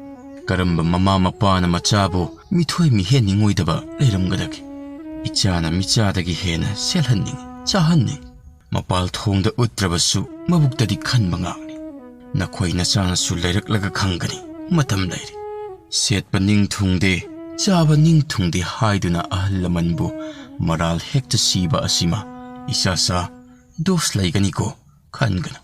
ꯀꯔꯝꯕ ꯃꯃꯥ ꯃꯄꯥꯅ ꯃꯆꯥꯕꯨ ꯃꯤꯊꯣꯏ ꯃꯤꯍꯦꯟꯅꯤꯡꯉꯣꯏꯗꯕ ꯂꯩꯔꯝꯒꯗꯒꯦ? ꯏꯆꯥꯅ ꯃꯤꯆꯥꯗꯒꯤ ꯍꯦꯟꯅ ꯁꯦꯠꯍꯟꯅꯤꯡ, ꯆꯥꯍꯟꯅꯤꯡ꯫ ꯃꯄꯥꯜ ꯊꯣꯡꯗ ꯎꯠꯇ꯭ꯔꯕꯁꯨ ꯃꯕꯨꯛꯇꯗꯤ ꯈꯟꯕ ꯉꯥꯛꯅꯤ꯫ ꯅꯈꯣꯏ ꯅꯆꯥꯅꯁꯨ ꯂꯩꯔꯛꯂꯒ ꯈꯪꯒꯅꯤ, ꯃꯇꯝ ꯂꯩꯔꯤ꯫ ꯁꯦꯠꯄ ꯅꯤꯡ ꯊꯨꯡꯗꯦ, ꯆꯥꯕ ꯅꯤꯡ ꯊꯨꯡꯗꯦ ꯍꯥꯏꯗꯨꯅ ꯑꯍꯜ ꯂꯃꯟꯕꯨ ꯃꯔꯥꯜ ꯍꯦꯛꯇ ꯁꯤꯕ ꯑꯁꯤꯃ ꯏꯆꯥꯆꯥ ꯗꯣꯁ ꯂꯩꯒꯅꯤꯀꯣ ꯈꯟꯒꯅꯨ꯫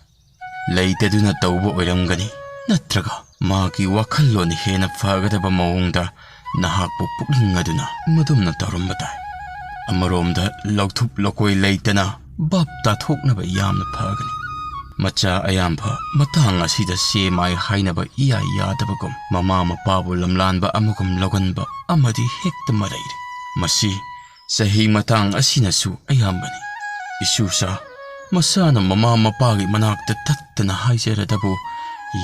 ꯂꯩꯇꯗꯨꯅ ꯇꯧꯕ ꯑꯣꯏꯔꯝꯒꯅꯤ, ꯅꯠꯇ꯭ꯔꯒ ꯃꯍꯥꯛꯀꯤ ꯋꯥꯈꯜꯂꯣꯟ ꯍꯦꯟꯅ ꯐꯒꯗꯕ ꯃꯑꯣꯡꯗ ꯅꯍꯥꯛꯄꯨ ꯄꯨꯛꯅꯤꯡ ꯑꯗꯨꯅ ꯃꯗꯨꯝꯅ ꯇꯧꯔꯝꯕ ꯇꯥꯏ꯫ ꯑꯃꯔꯣꯝꯗ ꯂꯧꯊꯨꯞ ꯂꯧꯀꯣꯏ ꯂꯩꯇꯅ ꯚꯥꯞ ꯇꯥꯊꯣꯛꯅꯕ ꯌꯥꯝꯅ ꯐꯒꯅꯤ꯫ ꯃꯆꯥ ꯑꯌꯥꯝꯕ ꯃꯇꯥꯡ ꯑꯁꯤꯗ ꯁꯦ ꯃꯥꯏ ꯍꯥꯏꯅꯕ ꯏꯌꯥ ꯌꯥꯗꯕꯒꯨꯝ, ꯃꯃꯥ ꯃꯄꯥꯕꯨ ꯂꯝꯂꯥꯟꯕ ꯑꯃꯒꯨꯝ ꯂꯧꯒꯟꯕ ꯑꯃꯗꯤ ꯍꯦꯛꯇ ꯃꯔꯩꯔꯦ꯫ ꯃꯁꯤ ꯆꯍꯤ ꯃꯇꯥꯡ ꯑꯁꯤꯅꯁꯨ ꯑꯌꯥꯝꯕꯅꯤ꯫ ꯏꯁꯨꯁꯥ ꯃꯁꯥꯅ ꯃꯃꯥ ꯃꯄꯥꯒꯤ ꯃꯅꯥꯛꯇ ꯇꯠꯇꯅ ꯍꯥꯏꯖꯔꯗꯕꯨ,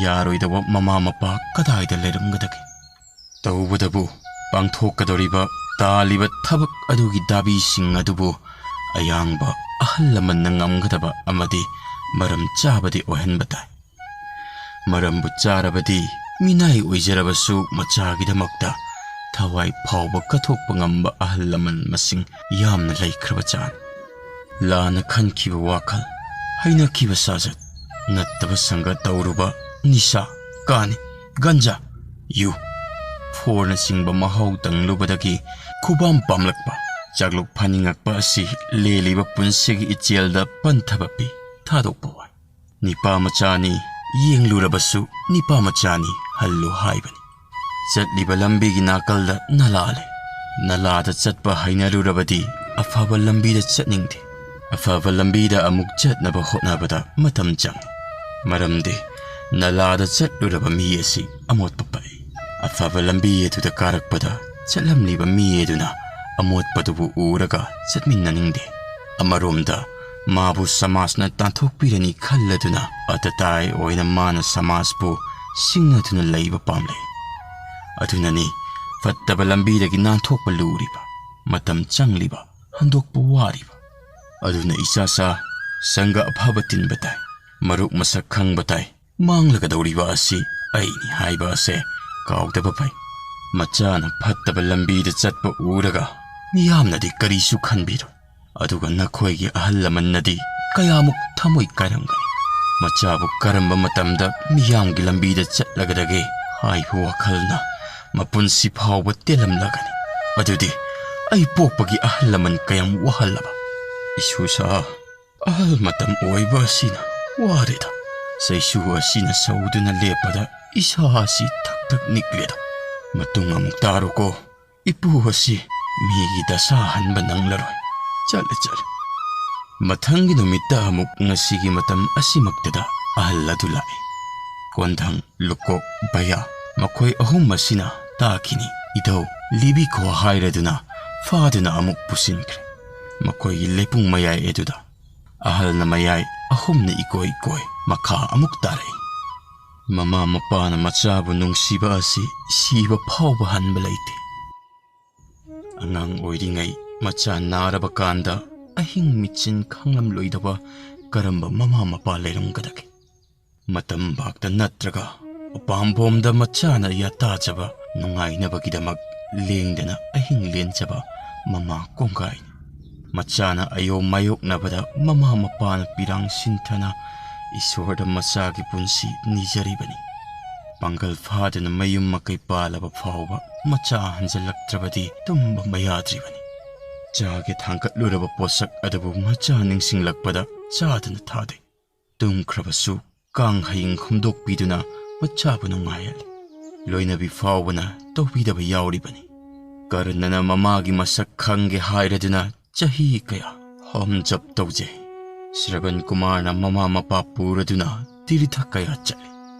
ꯌꯥꯔꯣꯏꯗꯕ ꯃꯃꯥ ꯃꯄꯥ ꯀꯗꯥꯏꯗ ꯂꯩꯔꯝꯒꯗꯒꯦ? ꯇꯧꯕꯗꯕꯨ, ꯄꯥꯡꯊꯣꯛꯀꯗꯧꯔꯤꯕ, ꯇꯥꯜꯂꯤꯕ ꯊꯕꯛ ꯑꯗꯨꯒꯤ ꯗꯥꯕꯤꯁꯤꯡ ꯑꯗꯨꯕꯨ ꯑꯌꯥꯡꯕ ꯑꯍꯜ ꯂꯃꯟꯅ ꯉꯝꯒꯗꯕ ꯑꯃꯗꯤ ꯃꯔꯝ ꯆꯥꯕꯗꯤ ꯑꯣꯏꯍꯟꯕ ꯇꯥꯏ꯫ ꯃꯔꯝꯕꯨ ꯆꯥꯔꯕꯗꯤ, ꯃꯤꯅꯥꯏ ꯑꯣꯏꯖꯔꯕꯁꯨ ꯃꯆꯥꯒꯤꯗꯃꯛꯇ ꯊꯋꯥꯏ ꯐꯥꯎꯕ ꯀꯠꯊꯣꯛꯄ ꯉꯝꯕ ꯑꯍꯜ ꯂꯃꯟ ꯃꯁꯤꯡ ꯌꯥꯝꯅ ꯂꯩꯈ꯭ꯔꯕ ꯖꯥꯠꯅꯤ꯫ ꯂꯥꯟꯅ ꯈꯟꯈꯤꯕ ꯋꯥꯈꯜ, ꯍꯩꯅꯈꯤꯕ ꯁꯥꯖꯠ, ꯅꯠꯇꯕ ꯁꯪꯒ ꯇꯧꯔꯨꯕ, ꯅꯤꯁꯥ, ꯀꯥꯅꯤ, ꯒꯟꯖꯥ, ꯌꯨ, ꯐꯣꯔꯅꯆꯤꯡꯕ ꯃꯍꯥꯎ ꯇꯪꯂꯨꯕꯗꯒꯤ ꯈꯨꯕꯥꯝ ꯄꯥꯝꯂꯛꯄ, ꯆꯥꯛꯂꯨꯛ ꯐꯥꯅꯤꯡꯉꯛꯄ ꯑꯁꯤ ꯂꯦꯜꯂꯤꯕ ꯄꯨꯟꯁꯤꯒꯤ ꯏꯆꯦꯜꯗ ꯄꯟꯊꯕ ꯄꯤ, ꯊꯥꯗꯣꯛꯄ ꯋꯥꯏ꯫ ꯅꯤꯄꯥ ꯃꯆꯥꯅꯤ, ꯌꯦꯡꯂꯨꯔꯕꯁꯨ ꯅꯤꯄꯥ ꯃꯆꯥꯅꯤ ꯍꯜꯂꯨ ꯍꯥꯏꯕꯅꯤ꯫ ꯆꯠꯂꯤꯕ ꯂꯝꯕꯤꯒꯤ ꯅꯥꯀꯜꯗ ꯅꯂꯥ ꯂꯩ꯫ ꯅꯂꯥꯗ ꯆꯠꯄ ꯍꯩꯅꯔꯨꯔꯕꯗꯤ ꯑꯐꯕ ꯂꯝꯕꯤꯗ ꯆꯠꯅꯤꯡꯗꯦ꯫ ꯑꯐꯕ ꯂꯝꯕꯤꯗ ꯑꯃꯨꯛ ꯆꯠꯅꯕ ꯍꯣꯠꯅꯕꯗ ꯃꯇꯝ ꯆꯪꯏ꯫ ꯃꯔꯝꯗꯤ ꯅꯂꯥꯗ ꯆꯠꯂꯨꯔꯕ ꯃꯤ ꯑꯁꯤ ꯑꯃꯣꯠꯄ ꯄꯛꯏ꯫ ꯑꯐꯕ ꯂꯝꯕꯤ ꯑꯗꯨꯗ ꯀꯥꯔꯛꯄꯗ ꯆꯠꯂꯝꯂꯤꯕ ꯃꯤ ꯑꯗꯨꯅ ꯑꯃꯣꯠꯄꯗꯨꯕꯨ ꯎꯔꯒ ꯆꯠꯃꯤꯟꯅꯅꯤꯡꯗꯦ꯫ ꯑꯃꯔꯣꯝꯗ ꯃꯥꯕꯨ ꯁꯃꯥꯖꯅ ꯇꯥꯟꯊꯣꯛꯄꯤꯔꯅꯤ ꯈꯜꯂꯗꯨꯅ ꯑꯇꯇꯥꯏ ꯑꯣꯏꯅ ꯃꯥꯅ ꯁꯃꯥꯖꯄꯨ ꯁꯤꯡꯅꯗꯨꯅ ꯂꯩꯕ ꯄꯥꯝꯂꯦ꯫ ꯑꯗꯨꯅꯅꯤ ꯐꯠꯇꯕ ꯂꯝꯕꯤꯗꯒꯤ ꯅꯥꯟꯊꯣꯛꯄ ꯂꯨꯔꯤꯕ, ꯃꯇꯝ ꯆꯪꯂꯤꯕ, ꯍꯟꯗꯣꯛꯄ ꯋꯥꯔꯤꯕ꯫ ꯑꯗꯨꯅ ꯏꯆꯥꯁꯥ, ꯁꯪꯒ ꯑꯐꯕ ꯇꯤꯟꯕ ꯇꯥꯏ, ꯃꯔꯨꯞ ꯃꯁꯛ ꯈꯪꯕ ꯇꯥꯏ, ꯃꯥꯡꯂꯒꯗꯧꯔꯤꯕ ꯑꯁꯤ ꯑꯩꯅꯤ ꯍꯥꯏꯕ ꯑꯁꯦ ꯀꯥꯎꯗꯕ ꯐꯩ꯫ ꯃꯆꯥꯅ ꯐꯠꯇꯕ ꯂꯝꯕꯤꯗ ꯆꯠꯄ ꯎꯔꯒ ꯃꯤꯌꯥꯝꯅꯗꯤ ꯀꯔꯤꯁꯨ ꯈꯟꯕꯤꯔꯣꯏ꯫ ꯑꯗꯨꯒ ꯅꯈꯣꯏꯒꯤ ꯑꯍꯜ ꯂꯃꯟꯅꯗꯤ ꯀꯌꯥꯃꯨꯛ ꯊꯃꯣꯏ ꯀꯥꯏꯔꯝꯒꯅꯤ꯫ ꯃꯆꯥꯕꯨ ꯀꯔꯝꯕ ꯃꯇꯝꯗ ꯃꯤꯌꯥꯝꯒꯤ ꯂꯝꯕꯤꯗ ꯆꯠꯂꯒꯗꯒꯦ ꯍꯥꯏꯕ ꯋꯥꯈꯜꯅ ꯃꯄꯨꯟꯁꯤ ꯐꯥꯎꯕ ꯇꯦꯜꯂꯝꯂꯒꯅꯤ꯫ ꯑꯗꯨꯗꯤ ꯑꯩ ꯄꯣꯛꯄꯒꯤ ꯑꯍꯜ ꯂꯃꯟ ꯀꯌꯥꯝ ꯋꯥꯍꯜꯂꯕ? ꯏꯁꯨꯁꯥ, ꯑꯍꯜ ꯃꯇꯝ ꯑꯣꯏꯕ ꯑꯁꯤꯅ ꯋꯥꯔꯦꯗ꯫ ꯆꯩꯁꯨ ꯑꯁꯤꯅ ꯁꯧꯗꯨꯅ ꯂꯦꯞꯄꯗ ꯏꯁꯥ ꯑꯁꯤ ꯊꯛ ꯊꯛ ꯅꯤꯛꯂꯦꯗ꯫ ꯃꯇꯨꯡ ꯑꯃꯨꯛ ꯇꯥꯔꯣꯀꯣ꯫ ꯏꯄꯨ ꯑꯁꯤ ꯃꯤꯒꯤ ꯗꯁꯥ ꯍꯟꯕ ꯅꯪꯂꯔꯣꯏ꯫ ꯆꯠꯂꯦ, ꯆꯠꯂꯦ꯫ ꯃꯊꯪꯒꯤ ꯅꯨꯃꯤꯠꯇ ꯑꯃꯨꯛ ꯉꯁꯤꯒꯤ ꯃꯇꯝ ꯑꯁꯤꯃꯛꯇꯗ ꯑꯍꯜ ꯑꯗꯨ ꯂꯥꯛꯏ꯫ ꯀꯣꯟꯊꯪ, ꯂꯨꯀꯣꯛ, ꯚꯌꯥ, ꯃꯈꯣꯏ ꯑꯍꯨꯝ ꯑꯁꯤꯅ ꯇꯥꯈꯤꯅꯤ, "ꯏꯙꯧ, ꯂꯤꯕꯤꯈꯣ" ꯍꯥꯏꯔꯗꯨꯅ ꯐꯥꯗꯨꯅ ꯑꯃꯨꯛ ꯄꯨꯁꯤꯟꯈ꯭ꯔꯦ꯫ ꯃꯈꯣꯏꯒꯤ ꯂꯩꯄꯨꯡ ꯃꯌꯥꯏ ꯑꯗꯨꯗ ꯑꯍꯜꯅ ꯃꯌꯥꯏ, ꯑꯍꯨꯝꯅ ꯏꯀꯣꯏ ꯀꯣꯏ ꯃꯈꯥ ꯑꯃꯨꯛ ꯇꯥꯔꯛꯏ꯫ ꯃꯃꯥ ꯃꯄꯥꯅ ꯃꯆꯥꯕꯨ ꯅꯨꯡꯁꯤꯕ ꯑꯁꯤ ꯁꯤꯕ ꯐꯥꯎꯕ ꯍꯟꯕ ꯂꯩꯇꯦ꯫ ꯑꯉꯥꯡ ꯑꯣꯏꯔꯤꯉꯩ ꯃꯆꯥ ꯅꯥꯔꯕ ꯀꯥꯟꯗ ꯑꯍꯤꯡ ꯃꯤꯠꯆꯤꯟ ꯈꯪꯂꯝꯂꯣꯏꯗꯕ ꯀꯔꯝꯕ ꯃꯃꯥ ꯃꯄꯥ ꯂꯩꯔꯝꯒꯗꯒꯦ? ꯃꯇꯝ ꯚꯥꯛꯇ ꯅꯠꯇ꯭ꯔꯒ ꯎꯄꯥꯝꯕꯣꯝꯗ ꯃꯆꯥꯅ ꯌꯥꯇꯥꯖꯕ ꯅꯨꯡꯉꯥꯏꯅꯕꯒꯤꯗꯃꯛ ꯂꯦꯡꯗꯅ ꯑꯍꯤꯡ ꯂꯦꯟꯖꯕ ꯃꯃꯥ ꯀꯣꯡꯒꯥꯏꯅꯤ꯫ ꯃꯆꯥꯅ ꯑꯌꯣ ꯃꯥꯌꯣꯛꯅꯕꯗ ꯃꯃꯥ ꯃꯄꯥꯅ ꯄꯤꯔꯥꯡ ꯁꯤꯟꯊꯅ ꯏꯁꯣꯔꯗ ꯃꯆꯥꯒꯤ ꯄꯨꯟꯁꯤ ꯅꯤꯖꯔꯤꯕꯅꯤ꯫ ꯄꯥꯡꯒꯜ ꯐꯥꯗꯨꯅ ꯃꯌꯨꯝ ꯃꯀꯩ ꯄꯥꯜꯂꯕ ꯐꯥꯎꯕ ꯃꯆꯥ ꯍꯟꯖꯜꯂꯛꯇ꯭ꯔꯕꯗꯤ ꯇꯨꯝꯕ ꯃꯌꯥꯗ꯭ꯔꯤꯕꯅꯤ꯫ ꯆꯥꯒꯦ ꯊꯥꯡꯒꯠꯂꯨꯔꯕ ꯄꯣꯠꯁꯛ ꯑꯗꯨꯕꯨ ꯃꯆꯥ ꯅꯤꯡꯁꯤꯡꯂꯛꯄꯗ ꯆꯥꯗꯅ ꯊꯥꯗꯦ꯫ ꯇꯨꯝꯈ꯭ꯔꯕꯁꯨ ꯀꯥꯡ ꯍꯌꯤꯡ ꯍꯨꯝꯗꯣꯛꯄꯤꯗꯨꯅ ꯃꯆꯥꯕꯨ ꯅꯨꯡꯉꯥꯏꯍꯜꯂꯤ꯫ ꯂꯣꯏꯅꯕꯤ ꯐꯥꯎꯕꯅ ꯇꯧꯕꯤꯗꯕ ꯌꯥꯎꯔꯤꯕꯅꯤ꯫ ꯀꯔꯅꯅ ꯃꯃꯥꯒꯤ ꯃꯁꯛ ꯈꯪꯒꯦ ꯍꯥꯏꯔꯗꯨꯅ ꯆꯍꯤ ꯀꯌꯥ ꯍꯣꯝ ꯖꯞ ꯇꯧꯖꯩ꯫ ꯁ꯭ꯔꯕꯟ ꯀꯨꯃꯥꯔꯅ ꯃꯃꯥ ꯃꯄꯥ ꯄꯨꯔꯗꯨꯅ ꯇꯤꯔꯊ ꯀꯌꯥ ꯆꯠꯂꯤ꯫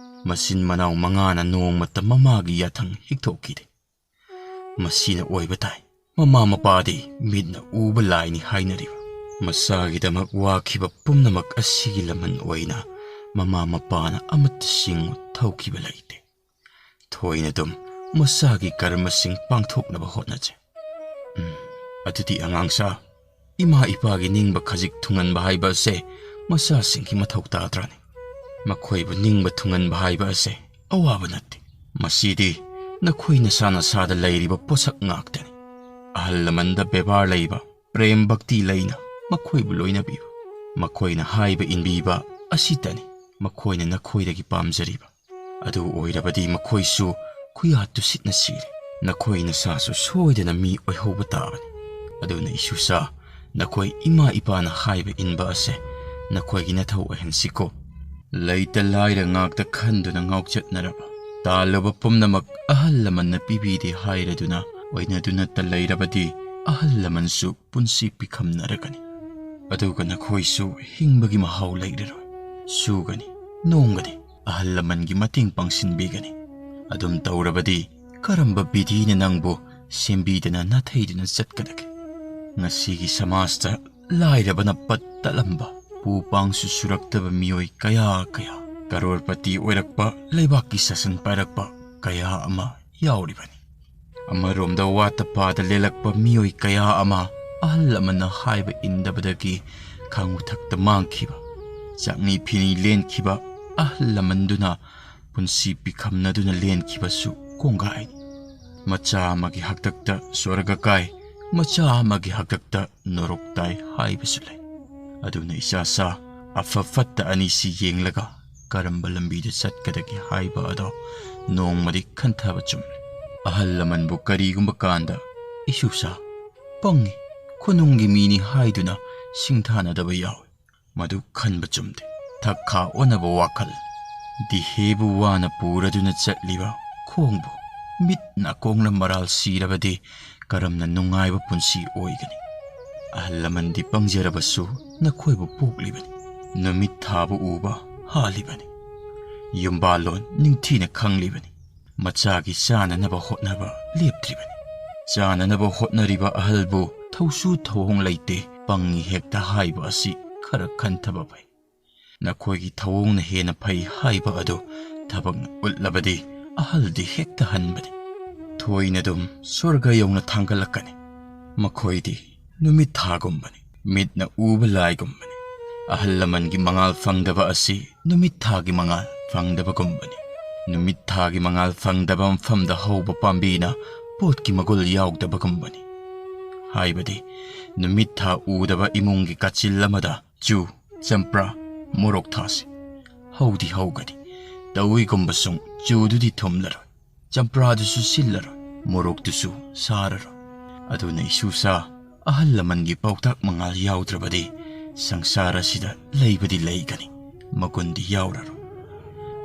ꯃꯆꯤꯟ ꯃꯅꯥꯎ ꯃꯉꯥꯅ ꯅꯣꯡꯃꯇ ꯃꯃꯥꯒꯤ ꯌꯥꯊꯪ ꯍꯤꯛꯊꯣꯛꯈꯤꯗꯦ꯫ ꯃꯁꯤꯅ ꯑꯣꯏꯕ ꯇꯥꯏ꯫ ꯃꯃꯥ ꯃꯄꯥꯗꯤ ꯃꯤꯠꯅ ꯎꯕ ꯂꯥꯏꯅꯤ ꯍꯥꯏꯅꯔꯤꯕ꯫ ꯃꯆꯥꯒꯤꯗꯃꯛ ꯋꯥꯈꯤꯕ ꯄꯨꯝꯅꯃꯛ ꯑꯁꯤꯒꯤ ꯂꯃꯟ ꯑꯣꯏꯅ ꯃꯃꯥ ꯃꯄꯥꯅ ꯑꯃꯠꯇ ꯁꯤꯡꯉꯨ ꯊꯧꯈꯤꯕ ꯂꯩꯇꯦ꯫ ꯊꯣꯏꯅ ꯑꯗꯨꯝ ꯃꯆꯥꯒꯤ ꯀꯔꯃꯁꯤꯡ ꯄꯥꯡꯊꯣꯛꯅꯕ ꯍꯣꯠꯅꯖꯩ꯫ ꯎꯝ, ꯑꯗꯨꯗꯤ ꯑꯉꯥꯡꯁꯥ, ꯏꯃꯥ ꯏꯄꯥꯒꯤ ꯅꯤꯡꯕ ꯈꯖꯤꯛ ꯊꯨꯡꯍꯟꯕ ꯍꯥꯏꯕ ꯑꯁꯦ ꯃꯆꯥꯁꯤꯡꯒꯤ ꯃꯊꯧ ꯇꯥꯗ꯭ꯔꯥꯅꯤ? ꯃꯈꯣꯏꯕꯨ ꯅꯤꯡꯕ ꯊꯨꯡꯍꯟꯕ ꯍꯥꯏꯕ ꯑꯁꯦ ꯑꯋꯥꯕ ꯅꯠꯇꯦ꯫ ꯃꯁꯤꯗꯤ ꯅꯈꯣꯏ ꯅꯁꯥ ꯅꯁꯥꯗ ꯂꯩꯔꯤꯕ ꯄꯣꯠꯁꯛ ꯉꯥꯛꯇꯅꯤ꯫ ꯑꯍꯜ ꯂꯃꯟꯗ ꯕꯦꯕꯥꯔ ꯂꯩꯕ, ꯄ꯭ꯔꯦꯝ ꯚꯛꯇꯤ ꯂꯩꯅ ꯃꯈꯣꯏꯕꯨ ꯂꯣꯏꯅꯕꯤꯌꯨ꯫ ꯃꯈꯣꯏꯅ ꯍꯥꯏꯕ ꯏꯟꯕꯤꯕ ꯑꯁꯤꯇꯅꯤ ꯃꯈꯣꯏꯅ ꯅꯈꯣꯏꯗꯒꯤ ꯄꯥꯝꯖꯔꯤꯕ꯫ ꯑꯗꯨ ꯑꯣꯏꯔꯕꯗꯤ ꯃꯈꯣꯏꯁꯨ ꯈꯨꯌꯥ ꯇꯨꯁꯤꯠꯅ ꯁꯤꯔꯦ꯫ ꯅꯈꯣꯏ ꯅꯁꯥꯁꯨ ꯁꯣꯏꯗꯅ ꯃꯤ ꯑꯣꯏꯍꯧꯕ ꯇꯥꯕꯅꯤ꯫ ꯑꯗꯨꯅ ꯏꯁꯨꯁꯥ, ꯅꯈꯣꯏ ꯏꯃꯥ ꯏꯄꯥꯅ ꯍꯥꯏꯕ ꯏꯟꯕ ꯑꯁꯦ ꯅꯈꯣꯏꯒꯤ ꯅꯊꯧ ꯑꯣꯏꯍꯟꯁꯤꯀꯣ꯫ ꯂꯩꯇ ꯂꯥꯏꯔ ꯉꯥꯛꯇ ꯈꯟꯗꯨꯅ ꯉꯥꯎꯆꯠꯅꯔꯕ, ꯇꯥꯜꯂꯨꯕ ꯄꯨꯝꯅꯃꯛ ꯑꯍꯜ ꯂꯃꯟꯅ ꯄꯤꯕꯤꯗꯦ ꯍꯥꯏꯔꯗꯨꯅ ꯑꯣꯏꯅꯗꯨꯅꯇ ꯂꯩꯔꯕꯗꯤ ꯑꯍꯜ ꯂꯃꯟꯁꯨ ꯄꯨꯟꯁꯤ ꯄꯤꯈꯝꯅꯔꯒꯅꯤ꯫ ꯑꯗꯨꯒ ꯅꯈꯣꯏꯁꯨ ꯍꯤꯡꯕꯒꯤ ꯃꯍꯥꯎ ꯂꯩꯔꯔꯣꯏ꯫ ꯁꯨꯒꯅꯤ, ꯅꯣꯝꯒꯅꯤ, ꯑꯍꯜ ꯂꯃꯟꯒꯤ ꯃꯇꯦꯡ ꯄꯥꯡꯁꯤꯟꯕꯤꯒꯅꯤ꯫ ꯑꯗꯨꯝ ꯇꯧꯔꯕꯗꯤ ꯀꯔꯝꯕ ꯕꯤꯙꯤꯅ ꯅꯪꯕꯨ ꯁꯦꯝꯕꯤꯗꯅ ꯅꯥꯊꯩꯗꯨꯅ ꯆꯠꯀꯗꯒꯦ? ꯉꯁꯤꯒꯤ ꯁꯃꯥꯖꯇ ꯂꯥꯏꯔꯕꯅ ꯄꯠ ꯇꯠꯂꯝꯕ, ꯄꯨ ꯄꯥꯡꯁꯨ ꯁꯨꯔꯛꯇꯕ ꯃꯤꯑꯣꯏ ꯀꯌꯥ ꯀꯌꯥ, ꯀꯔꯣꯔꯄꯇꯤ ꯑꯣꯏꯔꯛꯄ, ꯂꯩꯕꯥꯛꯀꯤ ꯁꯥꯁꯟ ꯄꯥꯏꯔꯛꯄ ꯀꯌꯥ ꯑꯃ ꯌꯥꯎꯔꯤꯕꯅꯤ꯫ ꯑꯃꯔꯣꯝꯗ ꯋꯥꯠꯇ ꯄꯥꯗ ꯂꯦꯜꯂꯛꯄ ꯃꯤꯑꯣꯏ ꯀꯌꯥ ꯑꯃ ꯑꯍꯜ ꯂꯃꯟꯅ ꯍꯥꯏꯕ ꯏꯟꯗꯕꯗꯒꯤ ꯈꯥꯡꯕ ꯊꯛꯇ ꯃꯥꯡꯈꯤꯕ, ꯆꯥꯛꯅꯤ ꯐꯤꯅꯤ ꯂꯦꯟꯈꯤꯕ ꯑꯍꯜ ꯂꯃꯟꯗꯨꯅ ꯄꯨꯟꯁꯤ ꯄꯤꯈꯝꯅꯗꯨꯅ ꯂꯦꯟꯈꯤꯕꯁꯨ ꯀꯣꯡꯒꯥꯏꯅꯤ꯫ ꯃꯆꯥ ꯑꯃꯒꯤ ꯍꯥꯛꯇꯛꯇ ꯁ꯭ꯋꯔꯒ ꯀꯥꯏ, ꯃꯆꯥ ꯑꯃꯒꯤ ꯍꯥꯛꯇꯛꯇ ꯅꯣꯔꯣꯛ ꯇꯥꯏ ꯍꯥꯏꯕꯁꯨ ꯂꯩ꯫ ꯑꯗꯨꯅ ꯏꯆꯥꯁꯥ, ꯑꯐ ꯐꯠꯇ ꯑꯅꯤꯁꯤ ꯌꯦꯡꯂꯒ ꯀꯔꯝꯕ ꯂꯝꯕꯤꯗ ꯆꯠꯀꯗꯒꯦ ꯍꯥꯏꯕ ꯑꯗꯣ ꯅꯣꯡꯃꯗꯤ ꯈꯟꯊꯕ ꯆꯨꯝꯂꯦ꯫ ꯑꯍꯜ ꯂꯃꯟꯕꯨ ꯀꯔꯤꯒꯨꯝꯕ ꯀꯥꯟꯗ "ꯏꯁꯨꯁꯥ, ꯄꯪꯉꯤ, ꯈꯨꯅꯨꯡꯒꯤ ꯃꯤꯅꯤ" ꯍꯥꯏꯗꯨꯅ ꯁꯤꯡꯊꯥꯅꯗꯕ ꯌꯥꯎꯏ꯫ ꯃꯗꯨ ꯈꯟꯕ ꯆꯨꯝꯗꯦ꯫ ꯊꯛ ꯈꯥ ꯑꯣꯟꯅꯕ ꯋꯥꯈꯜ꯫ ꯗꯤꯍꯦꯕꯨ ꯋꯥꯅ ꯄꯨꯔꯗꯨꯅ ꯆꯠꯂꯤꯕ ꯈꯣꯡꯕꯨ ꯃꯤꯠ ꯅꯥꯀꯣꯡꯅ ꯃꯔꯥꯜ ꯁꯤꯔꯕꯗꯤ ꯀꯔꯝꯅ ꯅꯨꯡꯉꯥꯏꯕ ꯄꯨꯟꯁꯤ ꯑꯣꯏꯒꯅꯤ? ꯑꯍꯜ ꯂꯃꯟꯗꯤ ꯄꯪꯖꯔꯕꯁꯨ ꯅꯈꯣꯏꯕꯨ ꯄꯣꯛꯂꯤꯕꯅꯤ꯫ ꯅꯨꯃꯤꯠ ꯊꯥꯕꯨ ꯎꯕ ꯍꯥꯜꯂꯤꯕꯅꯤ꯫ ꯌꯨꯝꯕꯥꯜꯂꯣꯟ ꯅꯤꯡꯊꯤꯅ ꯈꯪꯂꯤꯕꯅꯤ꯫ ꯃꯆꯥꯒꯤ ꯆꯥꯅꯅꯕ ꯍꯣꯠꯅꯕ ꯂꯦꯞꯇ꯭ꯔꯤꯕꯅꯤ꯫ ꯆꯥꯅꯅꯕ ꯍꯣꯠꯅꯔꯤꯕ ꯑꯍꯜꯕꯨ ꯊꯧꯁꯨ ꯊꯧꯑꯣꯡ ꯂꯩꯇꯦ, ꯄꯪꯉꯤ ꯍꯦꯛꯇ ꯍꯥꯏꯕ ꯑꯁꯤ ꯈꯔ ꯈꯟꯊꯕ ꯐꯩ꯫ ꯅꯈꯣꯏꯒꯤ ꯊꯧꯑꯣꯡꯅ ꯍꯦꯟꯅ ꯐꯩ ꯍꯥꯏꯕ ꯑꯗꯨ ꯊꯕꯛꯅ ꯎꯠꯂꯕꯗꯤ ꯑꯍꯜꯗꯤ ꯍꯦꯛꯇ ꯍꯟꯕꯅꯤ꯫ ꯊꯣꯏꯅ ꯑꯗꯨꯝ ꯁ꯭ꯋꯔꯒ ꯌꯧꯅ ꯊꯥꯡꯒꯠꯂꯛꯀꯅꯤ꯫ ꯃꯈꯣꯏꯗꯤ ꯅꯨꯃꯤꯠ ꯊꯥꯒꯨꯝꯕꯅꯤ, ꯃꯤꯠꯅ ꯎꯕ ꯂꯥꯏꯒꯨꯝꯕꯅꯤ꯫ ꯑꯍꯜ ꯂꯃꯟꯒꯤ ꯃꯉꯥꯜ ꯐꯪꯗꯕ ꯑꯁꯤ ꯅꯨꯃꯤꯠ ꯊꯥꯒꯤ ꯃꯉꯥꯜ ꯐꯪꯗꯕꯒꯨꯝꯕꯅꯤ꯫ ꯅꯨꯃꯤꯠ ꯊꯥꯒꯤ ꯃꯉꯥꯜ ꯐꯪꯗꯕ ꯃꯐꯝꯗ ꯍꯧꯕ ꯄꯥꯝꯕꯤꯅ ꯄꯣꯠꯀꯤ ꯃꯒꯨꯜ ꯌꯥꯎꯗꯕꯒꯨꯝꯕꯅꯤ꯫ ꯍꯥꯏꯕꯗꯤ, ꯅꯨꯃꯤꯠ ꯊꯥ ꯎꯗꯕ ꯏꯃꯨꯡꯒꯤ ꯀꯥꯆꯤꯜ ꯑꯃꯗ ꯆꯨ, ꯆꯝꯄ꯭ꯔꯥ, ꯃꯣꯔꯣꯛ ꯊꯥꯁꯤ꯫ ꯍꯧꯗꯤ ꯍꯧꯒꯅꯤ, ꯇꯧꯏꯒꯨꯝꯕꯁꯨꯡ ꯆꯨꯗꯨꯗꯤ ꯊꯨꯝꯂꯔꯣꯏ, ꯆꯝꯄ꯭ꯔꯥꯗꯨꯁꯨ ꯁꯤꯜꯂꯔꯣꯏ, ꯃꯣꯔꯣꯛꯇꯨꯁꯨ ꯁꯥꯔꯔꯣꯏ꯫ ꯑꯗꯨꯅ ꯏꯁꯨꯁꯥ, ꯑꯍꯜ ꯂꯃꯟꯒꯤ ꯄꯥꯎꯇꯥꯛ ꯃꯉꯥꯜ ꯌꯥꯎꯗ꯭ꯔꯕꯗꯤ ꯁꯪꯁꯥꯔ ꯑꯁꯤꯗ ꯂꯩꯕꯗꯤ ꯂꯩꯒꯅꯤ, ꯃꯒꯨꯟꯗꯤ ꯌꯥꯎꯔꯔꯣꯏ꯫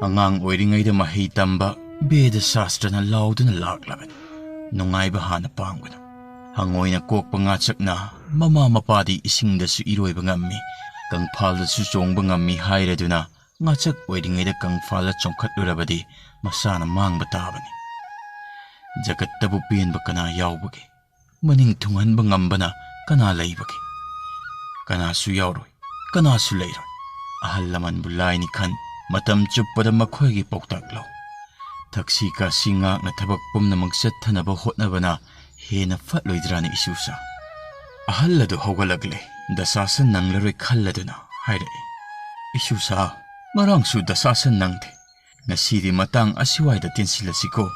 ꯑꯉꯥꯡ ꯑꯣꯏꯔꯤꯉꯩꯗ ꯃꯍꯩ ꯇꯝꯕ ꯕꯦꯗ ꯁꯥꯁꯇ꯭ꯔꯅ ꯂꯥꯎꯗꯨꯅ ꯂꯥꯛꯂꯕꯅꯤ꯫ ꯅꯨꯡꯉꯥꯏꯕ ꯍꯥꯟꯅ ꯄꯥꯝꯒꯅꯨ꯫ ꯍꯪꯉꯣꯏꯅ ꯀꯣꯛꯄ ꯉꯥꯆꯛꯅ ꯃꯃꯥ ꯃꯄꯥꯗꯤ ꯏꯁꯤꯡꯗꯁꯨ ꯏꯔꯣꯏꯕ ꯉꯝꯃꯤ, ꯀꯪꯐꯥꯜꯗꯁꯨ ꯆꯣꯡꯕ ꯉꯝꯃꯤ ꯍꯥꯏꯔꯗꯨꯅ, ꯉꯥꯆꯛ ꯑꯣꯏꯔꯤꯉꯩꯗ ꯀꯪꯐꯥꯜꯗ ꯆꯣꯡꯈꯠꯂꯨꯔꯕꯗꯤ ꯃꯁꯥꯅ ꯃꯥꯡꯕ ꯇꯥꯕꯅꯤ꯫ ꯖꯒꯠꯇꯕꯨ ꯄꯦꯟꯕ ꯀꯅꯥ ꯌꯥꯎꯕꯒꯦ? ꯃꯅꯤꯡ ꯊꯨꯡꯍꯟꯕ ꯉꯝꯕꯅ ꯀꯅꯥ ꯂꯩꯕꯒꯦ? ꯀꯅꯥꯁꯨ ꯌꯥꯎꯔꯣꯏ, ꯀꯅꯥꯁꯨ ꯂꯩꯔꯣꯏ꯫ ꯑꯍꯜ ꯂꯃꯟꯕꯨ ꯂꯥꯏꯅꯤ ꯈꯟ, ꯃꯇꯝ ꯆꯨꯞꯄꯗ ꯃꯈꯣꯏꯒꯤ ꯄꯥꯎꯇꯥꯛ ꯂꯧ꯫ ꯊꯛꯁꯤ ꯈꯥꯁꯤ ꯉꯥꯛꯅ ꯊꯕꯛ ꯄꯨꯝꯅꯃꯛ ꯆꯠꯊꯅꯕ ꯍꯣꯠꯅꯕꯅ ꯍꯦꯟꯅ ꯐꯠꯂꯣꯏꯗ꯭ꯔꯥꯅ ꯏꯁꯨꯁꯥ꯫ ꯑꯍꯜ ꯑꯗꯨ ꯍꯧꯒꯠꯂꯛꯂꯦ, ꯗꯁꯥꯁꯟ ꯅꯪꯂꯔꯣꯏ ꯈꯜꯂꯗꯨꯅ ꯍꯥꯏꯔꯛꯏ꯫ ꯏꯁꯨꯁꯥ, ꯉꯔꯥꯡꯁꯨ ꯗꯁꯥꯁꯟ ꯅꯪꯗꯦ꯫ ꯉꯁꯤꯗꯤ ꯃꯇꯥꯡ ꯑꯁꯤꯋꯥꯏꯗ ꯇꯦꯟꯁꯤꯜꯂꯁꯤꯀꯣ꯫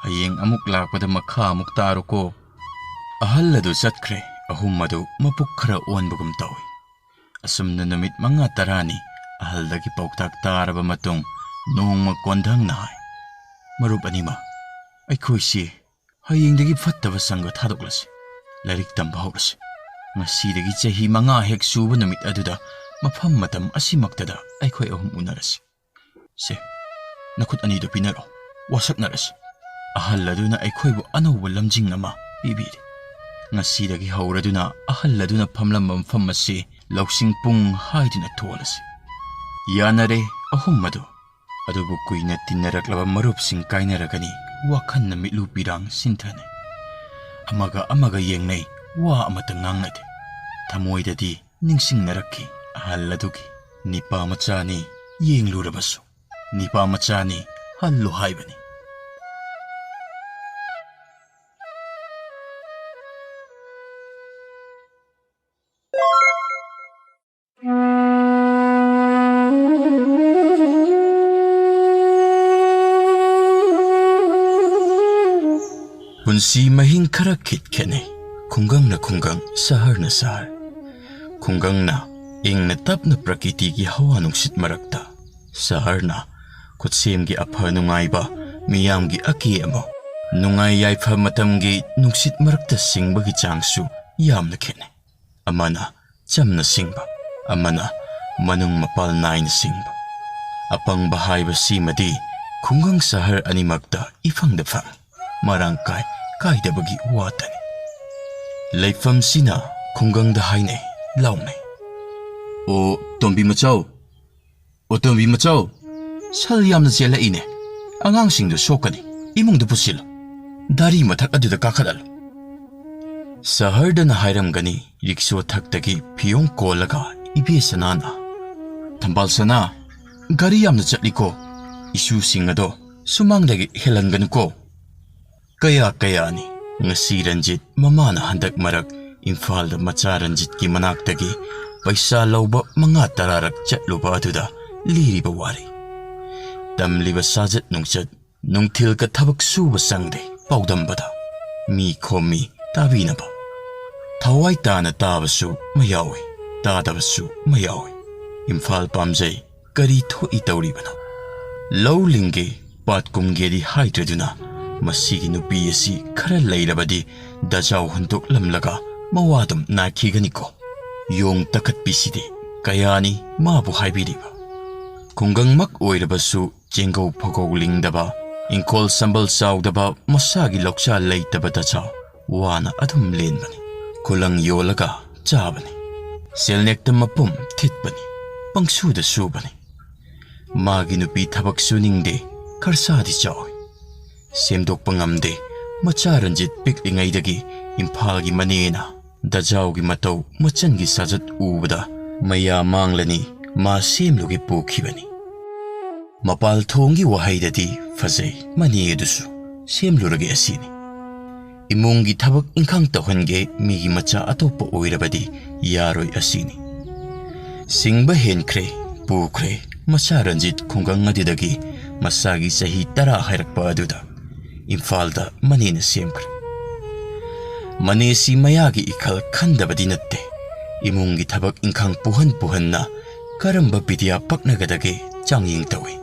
ꯍꯌꯦꯡ ꯑꯃꯨꯛ ꯂꯥꯛꯄꯗ ꯃꯈꯥ ꯑꯃꯨꯛ ꯇꯥꯔꯣꯀꯣ꯫ ꯑꯍꯜ ꯑꯗꯨ ꯆꯠꯈ꯭ꯔꯦ, ꯑꯍꯨꯝ ꯑꯗꯨ ꯃꯄꯨꯛ ꯈꯔ ꯑꯣꯟꯕꯒꯨꯝ ꯇꯧꯏ꯫ ꯑꯁꯨꯝꯅ ꯅꯨꯃꯤꯠ ꯃꯉꯥ ꯇꯔꯥꯅꯤ ꯑꯍꯜꯗꯒꯤ ꯄꯥꯎꯇꯥꯛ ꯇꯥꯔꯕ ꯃꯇꯨꯡ, ꯅꯣꯡꯃ ꯀꯣꯟꯊꯪꯅ ꯍꯥꯏ, "ꯃꯔꯨꯞ ꯑꯅꯤꯃꯛ, ꯑꯩꯈꯣꯏꯁꯤ ꯍꯌꯦꯡꯗꯒꯤ ꯐꯠꯇꯕ ꯁꯪꯒ ꯊꯥꯗꯣꯛꯂꯁꯤ꯫ ꯂꯥꯏꯔꯤꯛ ꯇꯝꯕ ꯍꯧꯔꯁꯤ꯫ ꯉꯁꯤꯗꯒꯤ ꯆꯍꯤ ꯃꯉꯥ ꯍꯦꯛ ꯁꯨꯕ ꯅꯨꯃꯤꯠ ꯑꯗꯨꯗ ꯃꯐꯝ ꯃꯇꯝ ꯑꯁꯤꯃꯛꯇꯗ ꯑꯩꯈꯣꯏ ꯑꯍꯨꯝ ꯎꯅꯔꯁꯤ꯫ ꯁꯦ, ꯅꯈꯨꯠ ꯑꯅꯤꯗꯨ ꯄꯤꯅꯔꯣ, ꯋꯥꯁꯛꯅꯔꯁꯤ꯫" ꯑꯍꯜ ꯑꯗꯨꯅ ꯑꯩꯈꯣꯏꯕꯨ ꯑꯅꯧꯕ ꯂꯝꯖꯤꯡ ꯑꯃ ꯄꯤꯕꯤꯔꯤ꯫ ꯉꯁꯤꯗꯒꯤ ꯍꯧꯔꯗꯨꯅ ꯑꯍꯜ ꯑꯗꯨꯅ ꯐꯝꯂꯝꯕ ꯃꯐꯝ ꯑꯁꯤ ꯂꯧꯁꯤꯡ ꯄꯨꯡ ꯍꯥꯏꯗꯨꯅ ꯊꯣꯜꯂꯁꯤ꯫ ꯌꯥꯅꯔꯦ ꯑꯍꯨꯝ ꯑꯗꯨ꯫ ꯑꯗꯨꯕꯨ ꯀꯨꯏꯅ ꯇꯤꯟꯅꯔꯛꯂꯕ ꯃꯔꯨꯞꯁꯤꯡ ꯀꯥꯏꯅꯔꯒꯅꯤ ꯋꯥꯈꯜꯅ ꯃꯤꯠꯂꯨ ꯄꯤꯔꯥꯡ ꯁꯤꯟꯊꯅꯩ꯫ ꯑꯃꯒ ꯑꯃꯒ ꯌꯦꯡꯅꯩ, ꯋꯥ ꯑꯃꯠꯇ ꯉꯥꯡꯅꯗꯦ꯫ ꯊꯃꯣꯏꯗꯗꯤ ꯅꯤꯡꯁꯤꯡꯅꯔꯛꯈꯤ ꯑꯍꯜ ꯑꯗꯨꯒꯤ, "ꯅꯤꯄꯥ ꯃꯆꯥꯅꯤ, ꯌꯦꯡꯂꯨꯔꯕꯁꯨ ꯅꯤꯄꯥ ꯃꯆꯥꯅꯤ, ꯍꯜꯂꯨ" ꯍꯥꯏꯕꯅꯤ꯫ ꯄꯨꯟꯁꯤ ꯃꯍꯤꯡ ꯈꯔ ꯈꯤꯠ ꯈꯦꯠꯅꯩ꯫ ꯈꯨꯡꯒꯪꯅ ꯈꯨꯡꯒꯪ, ꯁꯍꯔꯅ ꯁꯍꯔ꯫ ꯈꯨꯡꯒꯪꯅ ꯏꯪꯅ ꯇꯞꯅ ꯄ꯭ꯔꯀꯤꯇꯤꯒꯤ ꯍꯋꯥ ꯅꯨꯡꯁꯤꯠ ꯃꯔꯛꯇ, ꯁꯍꯔꯅ ꯈꯨꯠꯁꯦꯝꯒꯤ ꯑꯐ ꯅꯨꯡꯉꯥꯏꯕ, ꯃꯤꯌꯥꯝꯒꯤ ꯑꯀꯦ ꯑꯃꯧ, ꯅꯨꯡꯉꯥꯏ ꯌꯥꯏꯐ ꯃꯇꯝꯒꯤ ꯅꯨꯡꯁꯤꯠ ꯃꯔꯛꯇ ꯁꯤꯡꯕꯒꯤ ꯆꯥꯡꯁꯨ ꯌꯥꯝꯅ ꯈꯦꯠꯅꯩ꯫ ꯑꯃꯅ ꯆꯝꯅ ꯁꯤꯡꯕ, ꯑꯃꯅ ꯃꯅꯨꯡ ꯃꯄꯥꯜ ꯅꯥꯏꯅ ꯁꯤꯡꯕ꯫ ꯑꯄꯪꯕ ꯍꯥꯏꯕꯁꯤꯃꯗꯤ ꯈꯨꯡꯒꯪ ꯁꯍꯔ ꯑꯅꯤꯃꯛꯇ ꯏꯐꯪꯗ ꯐꯪꯏ, ꯃꯔꯥꯡ ꯀꯥꯏ ꯀꯥꯏꯗꯕꯒꯤ ꯋꯥꯇꯅꯤ꯫ ꯂꯩꯐꯝꯁꯤꯅ ꯈꯨꯡꯒꯪꯗ ꯍꯥꯏꯅꯩ ꯂꯥꯎꯅꯩ꯫ "ꯑꯣ, ꯇꯣꯝꯕꯤ ꯃꯆꯧ! ꯑꯣ, ꯇꯣꯝꯕꯤ ꯃꯆꯧ! ꯁꯜ ꯌꯥꯝꯅ ꯆꯦꯜꯂꯛꯏꯅꯦ꯫ ꯑꯉꯥꯡꯁꯤꯡꯗꯨ ꯁꯣꯛꯀꯅꯤ꯫ ꯏꯃꯨꯡꯗ ꯄꯨꯁꯤꯜꯂꯨ꯫ ꯗꯥꯔꯤ ꯃꯊꯛ ꯑꯗꯨꯗ ꯀꯥꯈꯠꯍꯜꯂꯨ"꯫ ꯁꯍꯔꯗꯅ ꯍꯥꯏꯔꯝꯒꯅꯤ, ꯔꯤꯛꯁꯣ ꯊꯛꯇꯒꯤ ꯐꯤꯌꯣꯡ ꯀꯣꯜꯂꯒ ꯏꯕꯦ ꯁꯅꯥꯅ, "ꯊꯝꯕꯥꯜ ꯁꯅꯥ, ꯒꯥꯔꯤ ꯌꯥꯝꯅ ꯆꯠꯂꯤꯀꯣ꯫ ꯏꯁꯨꯁꯤꯡ ꯑꯗꯣ ꯁꯨꯃꯥꯡꯗꯒꯤ ꯍꯦꯜꯍꯟꯒꯅꯨꯀꯣ"꯫ ꯀꯌꯥ ꯀꯌꯥꯅꯤ ꯉꯁꯤ ꯔꯟꯖꯤꯠ ꯃꯃꯥꯅ ꯍꯟꯗꯛ ꯃꯔꯛ ꯏꯝꯐꯥꯜꯗ ꯃꯆꯥ ꯔꯟꯖꯤꯠꯀꯤ ꯃꯅꯥꯛꯇꯒꯤ ꯄꯩꯁꯥ ꯂꯧꯕ ꯃꯉꯥ ꯇꯔꯥꯔꯛ ꯆꯠꯂꯨꯕ ꯑꯗꯨꯗ ꯂꯤꯔꯤꯕ ꯋꯥꯔꯤ꯫ ꯇꯝꯂꯤꯕ ꯁꯥꯖꯠ ꯅꯨꯡꯆꯠ, ꯅꯨꯡꯊꯤꯜꯒ ꯊꯕꯛ ꯁꯨꯕ ꯆꯪꯗꯦ ꯄꯥꯎꯗꯝꯕꯗ ꯃꯤ ꯈꯣꯝꯃꯤ ꯇꯥꯕꯤꯅꯕ꯫ ꯊꯋꯥꯏ ꯇꯥꯅ ꯇꯥꯕꯁꯨ ꯃꯌꯥꯎꯏ, ꯇꯥꯗꯕꯁꯨ ꯃꯌꯥꯎꯏ꯫ ꯏꯝꯐꯥꯜ ꯄꯥꯝꯖꯩ, ꯀꯔꯤ ꯊꯣꯛꯏ ꯇꯧꯔꯤꯕꯅꯣ? ꯂꯧ ꯂꯤꯡꯒꯦ, ꯄꯥꯠ ꯀꯨꯝꯒꯦꯗꯤ ꯍꯥꯏꯗ꯭ꯔꯗꯨꯅ ꯃꯁꯤꯒꯤ ꯅꯨꯄꯤ ꯑꯁꯤ ꯈꯔ ꯂꯩꯔꯕꯗꯤ ꯗꯖꯥꯎ ꯍꯨꯟꯗꯣꯛꯂꯝꯂꯒ ꯃꯋꯥꯗꯨꯝ ꯅꯥꯏꯈꯤꯒꯅꯤꯀꯣ꯫ ꯌꯣꯡ ꯇꯛꯈꯠꯄꯤꯁꯤꯗꯤ ꯀꯌꯥꯅꯤ ꯃꯥꯕꯨ ꯍꯥꯏꯕꯤꯔꯤꯕ꯫ ꯈꯨꯡꯒꯪꯃꯛ ꯑꯣꯏꯔꯕꯁꯨ ꯆꯦꯡꯒꯧ ꯐꯧꯒꯧ ꯂꯤꯡꯗꯕ, ꯏꯪꯈꯣꯜ ꯁꯝꯕꯜ ꯆꯥꯎꯗꯕ, ꯃꯁꯥꯒꯤ ꯂꯧꯁꯥ ꯂꯩꯇꯕ ꯗꯖꯥꯎ ꯋꯥꯅ ꯑꯗꯨꯝ ꯂꯦꯟꯕꯅꯤ꯫ ꯈꯨꯂꯪ ꯌꯣꯜꯂꯒ ꯆꯥꯕꯅꯤ꯫ ꯁꯦꯜꯅꯦꯛꯇ ꯃꯄꯨꯝ ꯊꯤꯠꯄꯅꯤ꯫ ꯄꯪꯁꯨꯗ ꯁꯨꯕꯅꯤ꯫ ꯃꯥꯒꯤ ꯅꯨꯄꯤ ꯊꯕꯛ ꯁꯨꯅꯤꯡꯗꯦ, ꯈꯔꯁꯥꯗꯤ ꯆꯥꯎꯏ꯫ ꯁꯦꯝꯗꯣꯛꯄ ꯉꯝꯗꯦ꯫ ꯃꯆꯥ ꯔꯟꯖꯤꯠ ꯄꯤꯛꯂꯤꯉꯩꯗꯒꯤ ꯏꯝꯐꯥꯜꯒꯤ ꯃꯅꯦꯅ ꯗꯖꯥꯎꯒꯤ ꯃꯇꯧ ꯃꯆꯟꯒꯤ ꯁꯥꯖꯠ ꯎꯕꯗ ꯃꯌꯥ ꯃꯥꯡꯂꯅꯤ, ꯃꯥ ꯁꯦꯝꯂꯨꯒꯦ ꯄꯨꯈꯤꯕꯅꯤ꯫ ꯃꯄꯥꯜ ꯊꯣꯡꯒꯤ ꯋꯥꯍꯩꯗꯗꯤ ꯐꯖꯩ, ꯃꯅꯦ ꯑꯗꯨꯁꯨ ꯁꯦꯝꯂꯨꯔꯒꯦ ꯑꯁꯤꯅꯤ꯫ ꯏꯃꯨꯡꯒꯤ ꯊꯕꯛ ꯏꯪꯈꯥꯡ ꯇꯧꯍꯟꯒꯦ, ꯃꯤꯒꯤ ꯃꯆꯥ ꯑꯇꯣꯞꯄ ꯑꯣꯏꯔꯕꯗꯤ ꯌꯥꯔꯣꯏ ꯑꯁꯤꯅꯤ꯫ ꯁꯤꯡꯕ ꯍꯦꯟꯈ꯭ꯔꯦ, ꯄꯨꯈ꯭ꯔꯦ, ꯃꯆꯥ ꯔꯟꯖꯤꯠ ꯈꯨꯡꯒꯪ ꯑꯗꯨꯗꯒꯤ ꯃꯁꯥꯒꯤ ꯆꯍꯤ ꯇꯔꯥ ꯍꯥꯏꯔꯛꯄ ꯑꯗꯨꯗ ꯏꯝꯐꯥꯜꯗ ꯃꯅꯦꯅ ꯁꯦꯝꯈ꯭ꯔꯦ꯫ ꯃꯅꯦꯁꯤ ꯃꯌꯥꯒꯤ ꯏꯈꯜ ꯈꯟꯗꯕꯗꯤ ꯅꯠꯇꯦ꯫ ꯏꯃꯨꯡꯒꯤ ꯊꯕꯛ ꯏꯪꯈꯥꯡ ꯄꯨꯍꯟ ꯄꯨꯍꯟꯅ ꯀꯔꯝꯕ ꯕꯤꯗ꯭ꯌꯥ ꯄꯛꯅꯒꯗꯒꯦ ꯆꯥꯡꯌꯦꯡ ꯇꯧꯏ꯫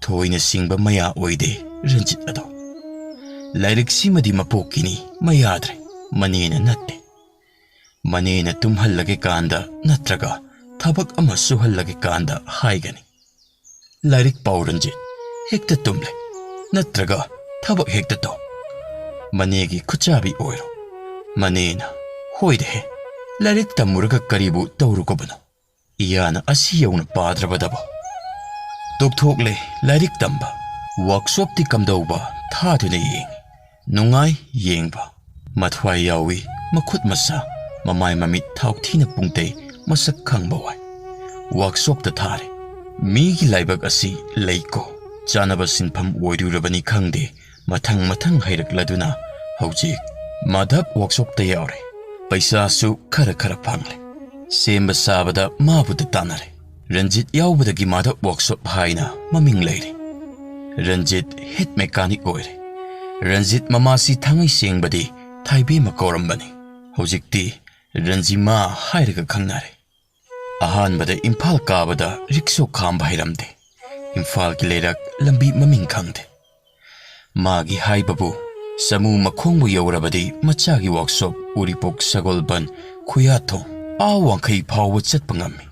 ꯊꯣꯏꯅ ꯁꯤꯡꯕ ꯃꯌꯥ ꯑꯣꯏꯗꯦ ꯔꯟꯖꯤꯠ ꯑꯗꯣ꯫ ꯂꯥꯏꯔꯤꯛꯁꯤꯃꯗꯤ ꯃꯄꯣꯛꯀꯤꯅꯤ, ꯃꯌꯥꯗ꯭ꯔꯦ, ꯃꯅꯦꯅ ꯅꯠꯇꯦ꯫ ꯃꯅꯦꯅ ꯇꯨꯝꯍꯜꯂꯒꯦ ꯀꯥꯟꯗ ꯅꯠꯇ꯭ꯔꯒ ꯊꯕꯛ ꯑꯃ ꯁꯨꯍꯜꯂꯒꯦ ꯀꯥꯟꯗ ꯍꯥꯏꯒꯅꯤ, "ꯂꯥꯏꯔꯤꯛ ꯄꯥꯎ ꯔꯟꯖꯤꯠ, ꯍꯦꯛꯇ ꯇꯨꯝꯂꯦ, ꯅꯠꯇ꯭ꯔꯒ ꯊꯕꯛ ꯍꯦꯛꯇ ꯇꯧ"꯫ ꯃꯅꯦꯒꯤ ꯈꯨꯠꯆꯥꯕꯤ ꯑꯣꯏꯔꯣ꯫ ꯃꯅꯦꯅ, "ꯍꯣꯏꯗꯍꯦ, ꯂꯥꯏꯔꯤꯛ ꯇꯝꯃꯨꯔꯒ ꯀꯔꯤꯕꯨ ꯇꯧꯔꯨꯒꯕꯅꯣ? ꯏꯌꯥꯅ ꯑꯁꯤ ꯌꯧꯅ ꯄꯥꯗ꯭ꯔꯕꯗꯕꯣ?" ꯇꯣꯛꯊꯣꯛꯂꯦ ꯂꯥꯏꯔꯤꯛ ꯇꯝꯕ, ꯋꯥꯔꯛꯁꯣꯞꯇꯤ ꯀꯝꯗꯧꯕ ꯊꯥꯗꯨꯅ ꯌꯦꯡꯉꯤ꯫ ꯅꯨꯡꯉꯥꯏ ꯌꯦꯡꯕ꯫ ꯃꯊ꯭ꯋꯥꯏ ꯌꯥꯎꯏ ꯃꯈꯨꯠ ꯃꯁꯥ, ꯃꯃꯥꯏ ꯃꯃꯤꯠ ꯊꯥꯎ ꯊꯤꯅ ꯄꯨꯡꯇꯩ, ꯃꯁꯛ ꯈꯪꯕ ꯋꯥꯏ꯫ ꯋꯥꯔꯛꯁꯣꯞꯇ ꯊꯥꯔꯦ꯫ ꯃꯤꯒꯤ ꯂꯥꯏꯕꯛ ꯑꯁꯤ ꯂꯩꯀꯣ꯫ ꯆꯥꯅꯕ ꯁꯤꯟꯐꯝ ꯑꯣꯏꯔꯨꯔꯕꯅꯤ ꯈꯪꯗꯦ, ꯃꯊꯪ ꯃꯊꯪ ꯍꯩꯔꯛꯂꯗꯨꯅ ꯍꯧꯖꯤꯛ ꯃꯥꯙꯕ ꯋꯥꯔꯛꯁꯣꯞꯇ ꯌꯥꯎꯔꯦ꯫ ꯄꯩꯁꯥꯁꯨ ꯈꯔ ꯈꯔ ꯐꯪꯂꯦ꯫ ꯁꯦꯝꯕ ꯁꯥꯕꯗ ꯃꯥꯕꯨꯗ ꯇꯥꯟꯅꯔꯦ꯫ ꯔꯟꯖꯤꯠ ꯌꯥꯎꯕꯗꯒꯤ ꯃꯥꯙꯕ ꯋꯥꯔꯛꯁꯣꯞ ꯍꯥꯏꯅ ꯃꯃꯤꯡ ꯂꯩꯔꯦ꯫ ꯔꯟꯖꯤꯠ ꯍꯦꯗ ꯃꯦꯀꯥꯅꯤꯛ ꯑꯣꯏꯔꯦ꯫ ꯔꯟꯖꯤꯠ ꯃꯃꯥꯁꯤ ꯊꯥꯡꯉꯩ ꯁꯦꯡꯕꯗꯤ ꯊꯥꯏꯕꯦꯝꯃ ꯀꯧꯔꯝꯕꯅꯤ꯫ ꯍꯧꯖꯤꯛꯇꯤ ꯔꯟꯖꯤꯃꯥ ꯍꯥꯏꯔꯒ ꯈꯪꯅꯔꯦ꯫ ꯑꯍꯥꯟꯕꯗ ꯏꯝꯐꯥꯜ ꯀꯥꯕꯗ ꯔꯤꯛꯁꯣ ꯈꯥꯝꯕ ꯍꯩꯔꯝꯗꯦ꯫ ꯏꯝꯐꯥꯜꯒꯤ ꯂꯩꯔꯛ ꯂꯝꯕꯤ ꯃꯃꯤꯡ ꯈꯪꯗꯦ꯫ ꯃꯥꯒꯤ ꯍꯥꯏꯕꯕꯨ, ꯁꯃꯨ ꯃꯈꯣꯡꯕꯨ ꯌꯧꯔꯕꯗꯤ ꯃꯆꯥꯒꯤ ꯋꯥꯔꯛꯁꯣꯞ ꯎꯔꯤꯄꯣꯛ, ꯁꯒꯣꯜꯕꯟ, ꯈꯨꯌꯥꯊꯣꯡ, ꯑꯥ ꯋꯥꯡꯈꯩ ꯐꯥꯎꯕ ꯆꯠꯄ ꯉꯝꯃꯤ꯫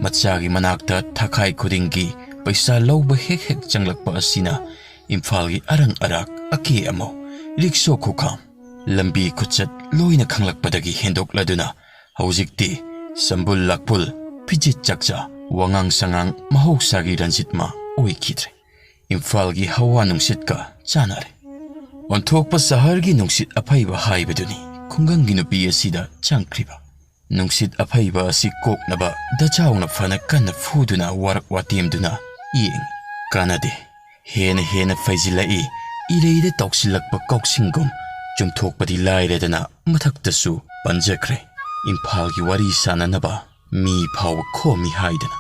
ꯃꯆꯥꯒꯤ ꯃꯅꯥꯛꯇ ꯊꯥꯈꯥꯏ ꯈꯨꯗꯤꯡꯒꯤ ꯄꯩꯁꯥ ꯂꯧꯕ ꯍꯦꯛ ꯍꯦꯛ ꯆꯪꯂꯛꯄ ꯑꯁꯤꯅ ꯏꯝꯐꯥꯜꯒꯤ ꯑꯔꯪ ꯑꯔꯥꯛ, ꯑꯀꯦ ꯑꯃꯧ, ꯔꯤꯛꯁꯣ ꯈꯨꯈꯥꯝ, ꯂꯝꯕꯤ ꯈꯨꯆꯠ ꯂꯣꯏꯅ ꯈꯪꯂꯛꯄꯗꯒꯤ ꯍꯦꯟꯗꯣꯛꯂꯗꯨꯅ ꯍꯧꯖꯤꯛꯇꯤ ꯁꯝꯕꯨꯜ ꯂꯥꯛꯄꯨꯜ, ꯐꯤꯖꯦꯠ ꯆꯥꯛꯆꯥ, ꯋꯥꯉꯥꯡ ꯁꯉꯥꯡ ꯃꯍꯧꯁꯥꯒꯤ ꯔꯟꯖꯤꯠꯃꯥ ꯑꯣꯏꯈꯤꯗ꯭ꯔꯦ꯫ ꯏꯝꯐꯥꯜꯒꯤ ꯍꯋꯥ ꯅꯨꯡꯁꯤꯠꯀ ꯆꯥꯟꯅꯔꯦ꯫ ꯑꯣꯟꯊꯣꯛꯄ ꯁꯍꯔꯒꯤ ꯅꯨꯡꯁꯤꯠ ꯑꯐꯩꯕ ꯍꯥꯏꯕꯗꯨꯅꯤ ꯈꯨꯡꯒꯪꯒꯤ ꯅꯨꯄꯤ ꯑꯁꯤꯗ ꯆꯪꯈ꯭ꯔꯤꯕ꯫ ꯅꯨꯡꯁꯤꯠ ꯑꯐꯩꯕ ꯑꯁꯤ ꯀꯣꯛꯅꯕ ꯗꯆꯥꯎꯅ ꯐꯅ ꯀꯟꯅ ꯐꯨꯗꯨꯅ ꯋꯥꯔꯛ ꯋꯥꯇꯦꯝꯗꯨꯅ ꯌꯦꯡ꯫ ꯀꯥꯟꯅꯗꯦ꯫ ꯍꯦꯟꯅ ꯍꯦꯟꯅ ꯐꯩꯖꯤꯜꯂꯛꯏ꯫ ꯏꯔꯩꯗ ꯇꯧꯁꯤꯜꯂꯛꯄ ꯀꯥꯎꯁꯤꯡꯒꯨꯝ ꯆꯨꯝꯊꯣꯛꯄꯗꯤ ꯂꯥꯏꯔꯗꯅ ꯃꯊꯛꯇꯁꯨ ꯄꯟꯖꯈ꯭ꯔꯦ꯫ ꯏꯝꯐꯥꯜꯒꯤ ꯋꯥꯔꯤ ꯁꯥꯟꯅꯅꯕ ꯃꯤ ꯐꯥꯎꯕ ꯈꯣꯝꯃꯤ ꯍꯥꯏꯗꯅ꯫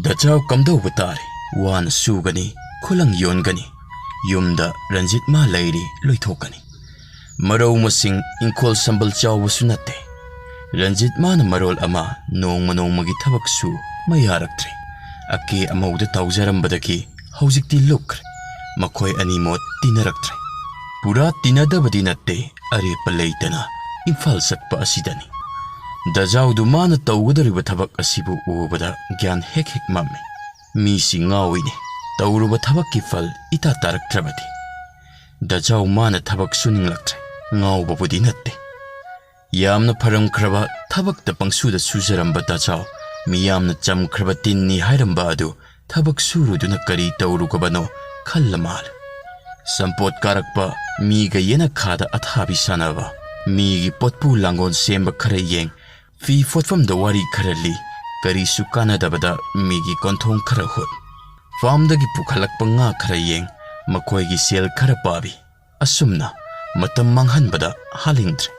ꯗꯆꯥꯎ ꯀꯝꯗꯧꯕ ꯇꯥꯔꯦ? ꯋꯥꯅ ꯁꯨꯒꯅꯤ, ꯈꯨꯂꯪ ꯌꯣꯟꯒꯅꯤ, ꯌꯨꯝꯗ ꯔꯟꯖꯤꯠ ꯃꯥ ꯂꯩꯔꯤ ꯂꯣꯏꯊꯣꯛꯀꯅꯤ꯫ ꯃꯔꯧ ꯃꯁꯤꯡ ꯏꯪꯈꯣꯜ ꯁꯝꯕꯜ ꯆꯥꯎꯕꯁꯨ ꯅꯠꯇꯦ꯫ ꯔꯟꯖꯤꯠ ꯃꯥꯅ ꯃꯔꯣꯜ ꯑꯃ ꯅꯣꯡꯃ ꯅꯣꯡꯃꯒꯤ ꯊꯕꯛꯁꯨ ꯃꯌꯥꯔꯛꯇ꯭ꯔꯦ꯫ ꯑꯀꯦ ꯑꯃꯧꯗ ꯇꯧꯖꯔꯝꯕꯗꯒꯤ ꯍꯧꯖꯤꯛꯇꯤ ꯂꯨꯞꯈ꯭ꯔꯦ꯫ ꯃꯈꯣꯏ ꯑꯅꯤꯃꯣꯠ ꯇꯤꯟꯅꯔꯛꯇ꯭ꯔꯦ꯫ ꯄꯨꯔꯥ ꯇꯤꯟꯅꯗꯕꯗꯤ ꯅꯠꯇꯦ, ꯑꯔꯦꯞꯄ ꯂꯩꯇꯅ ꯏꯝꯐꯥꯜ ꯆꯠꯄ ꯑꯁꯤꯗꯅꯤ꯫ ꯗꯖꯥꯎꯗꯨ ꯃꯥꯅ ꯇꯧꯒꯗꯧꯔꯤꯕ ꯊꯕꯛ ꯑꯁꯤꯕꯨ ꯎꯕꯗ ꯒ꯭ꯌꯥꯟ ꯍꯦꯛ ꯍꯦꯛ ꯃꯝꯃꯤ꯫ ꯃꯤꯁꯤ ꯉꯥꯎꯏꯅꯦ, ꯇꯧꯔꯨꯕ ꯊꯕꯛꯀꯤ ꯐꯜ ꯏꯇꯥ ꯇꯥꯔꯛꯇ꯭ꯔꯕꯗꯤ꯫ ꯗꯖꯥꯎ ꯃꯥꯅ ꯊꯕꯛ ꯁꯨꯅꯤꯡꯂꯛꯇ꯭ꯔꯦ꯫ ꯉꯥꯎꯕꯕꯨꯗꯤ ꯅꯠꯇꯦ꯫ ꯌꯥꯝꯅ ꯐꯔꯝꯈ꯭ꯔꯕ ꯊꯕꯛꯇ ꯄꯪꯁꯨꯗ ꯁꯨꯖꯔꯝꯕ ꯇꯥꯆꯥꯎ, ꯃꯤꯌꯥꯝꯅ ꯆꯝꯈ꯭ꯔꯕ ꯇꯤꯟꯅꯤ ꯍꯥꯏꯔꯝꯕ ꯑꯗꯨ ꯊꯕꯛ ꯁꯨꯔꯨꯗꯨꯅ ꯀꯔꯤ ꯇꯧꯔꯨꯒꯕꯅꯣ ꯈꯜꯂ ꯃꯥꯜꯂꯦ꯫ ꯆꯝꯄꯣꯠ ꯀꯥꯔꯛꯄ, ꯃꯤꯒ ꯌꯦꯅꯈꯥꯗ ꯑꯊꯥꯕꯤ ꯁꯥꯟꯅꯕ, ꯃꯤꯒꯤ ꯄꯣꯠꯄꯨ ꯂꯥꯡꯒꯣꯜ ꯁꯦꯝꯕ ꯈꯔ ꯌꯦꯡ, ꯐꯤ ꯐꯣꯠꯐꯝꯗ ꯋꯥꯔꯤ ꯈꯔ ꯂꯤ, ꯀꯔꯤꯁꯨ ꯀꯥꯟꯅꯗꯕꯗ ꯃꯤꯒꯤ ꯀꯣꯟꯊꯣꯡ ꯈꯔ ꯍꯨꯠ, ꯐꯥꯝꯗꯒꯤ ꯄꯨꯈꯠꯂꯛꯄ ꯉꯥ ꯈꯔ ꯌꯦꯡ, ꯃꯈꯣꯏꯒꯤ ꯁꯦꯜ ꯈꯔ ꯄꯥꯕꯤ, ꯑꯁꯨꯝꯅ ꯃꯇꯝ ꯃꯥꯡꯍꯟꯕꯗ ꯍꯥꯜꯂꯤꯡꯗ꯭ꯔꯦ꯫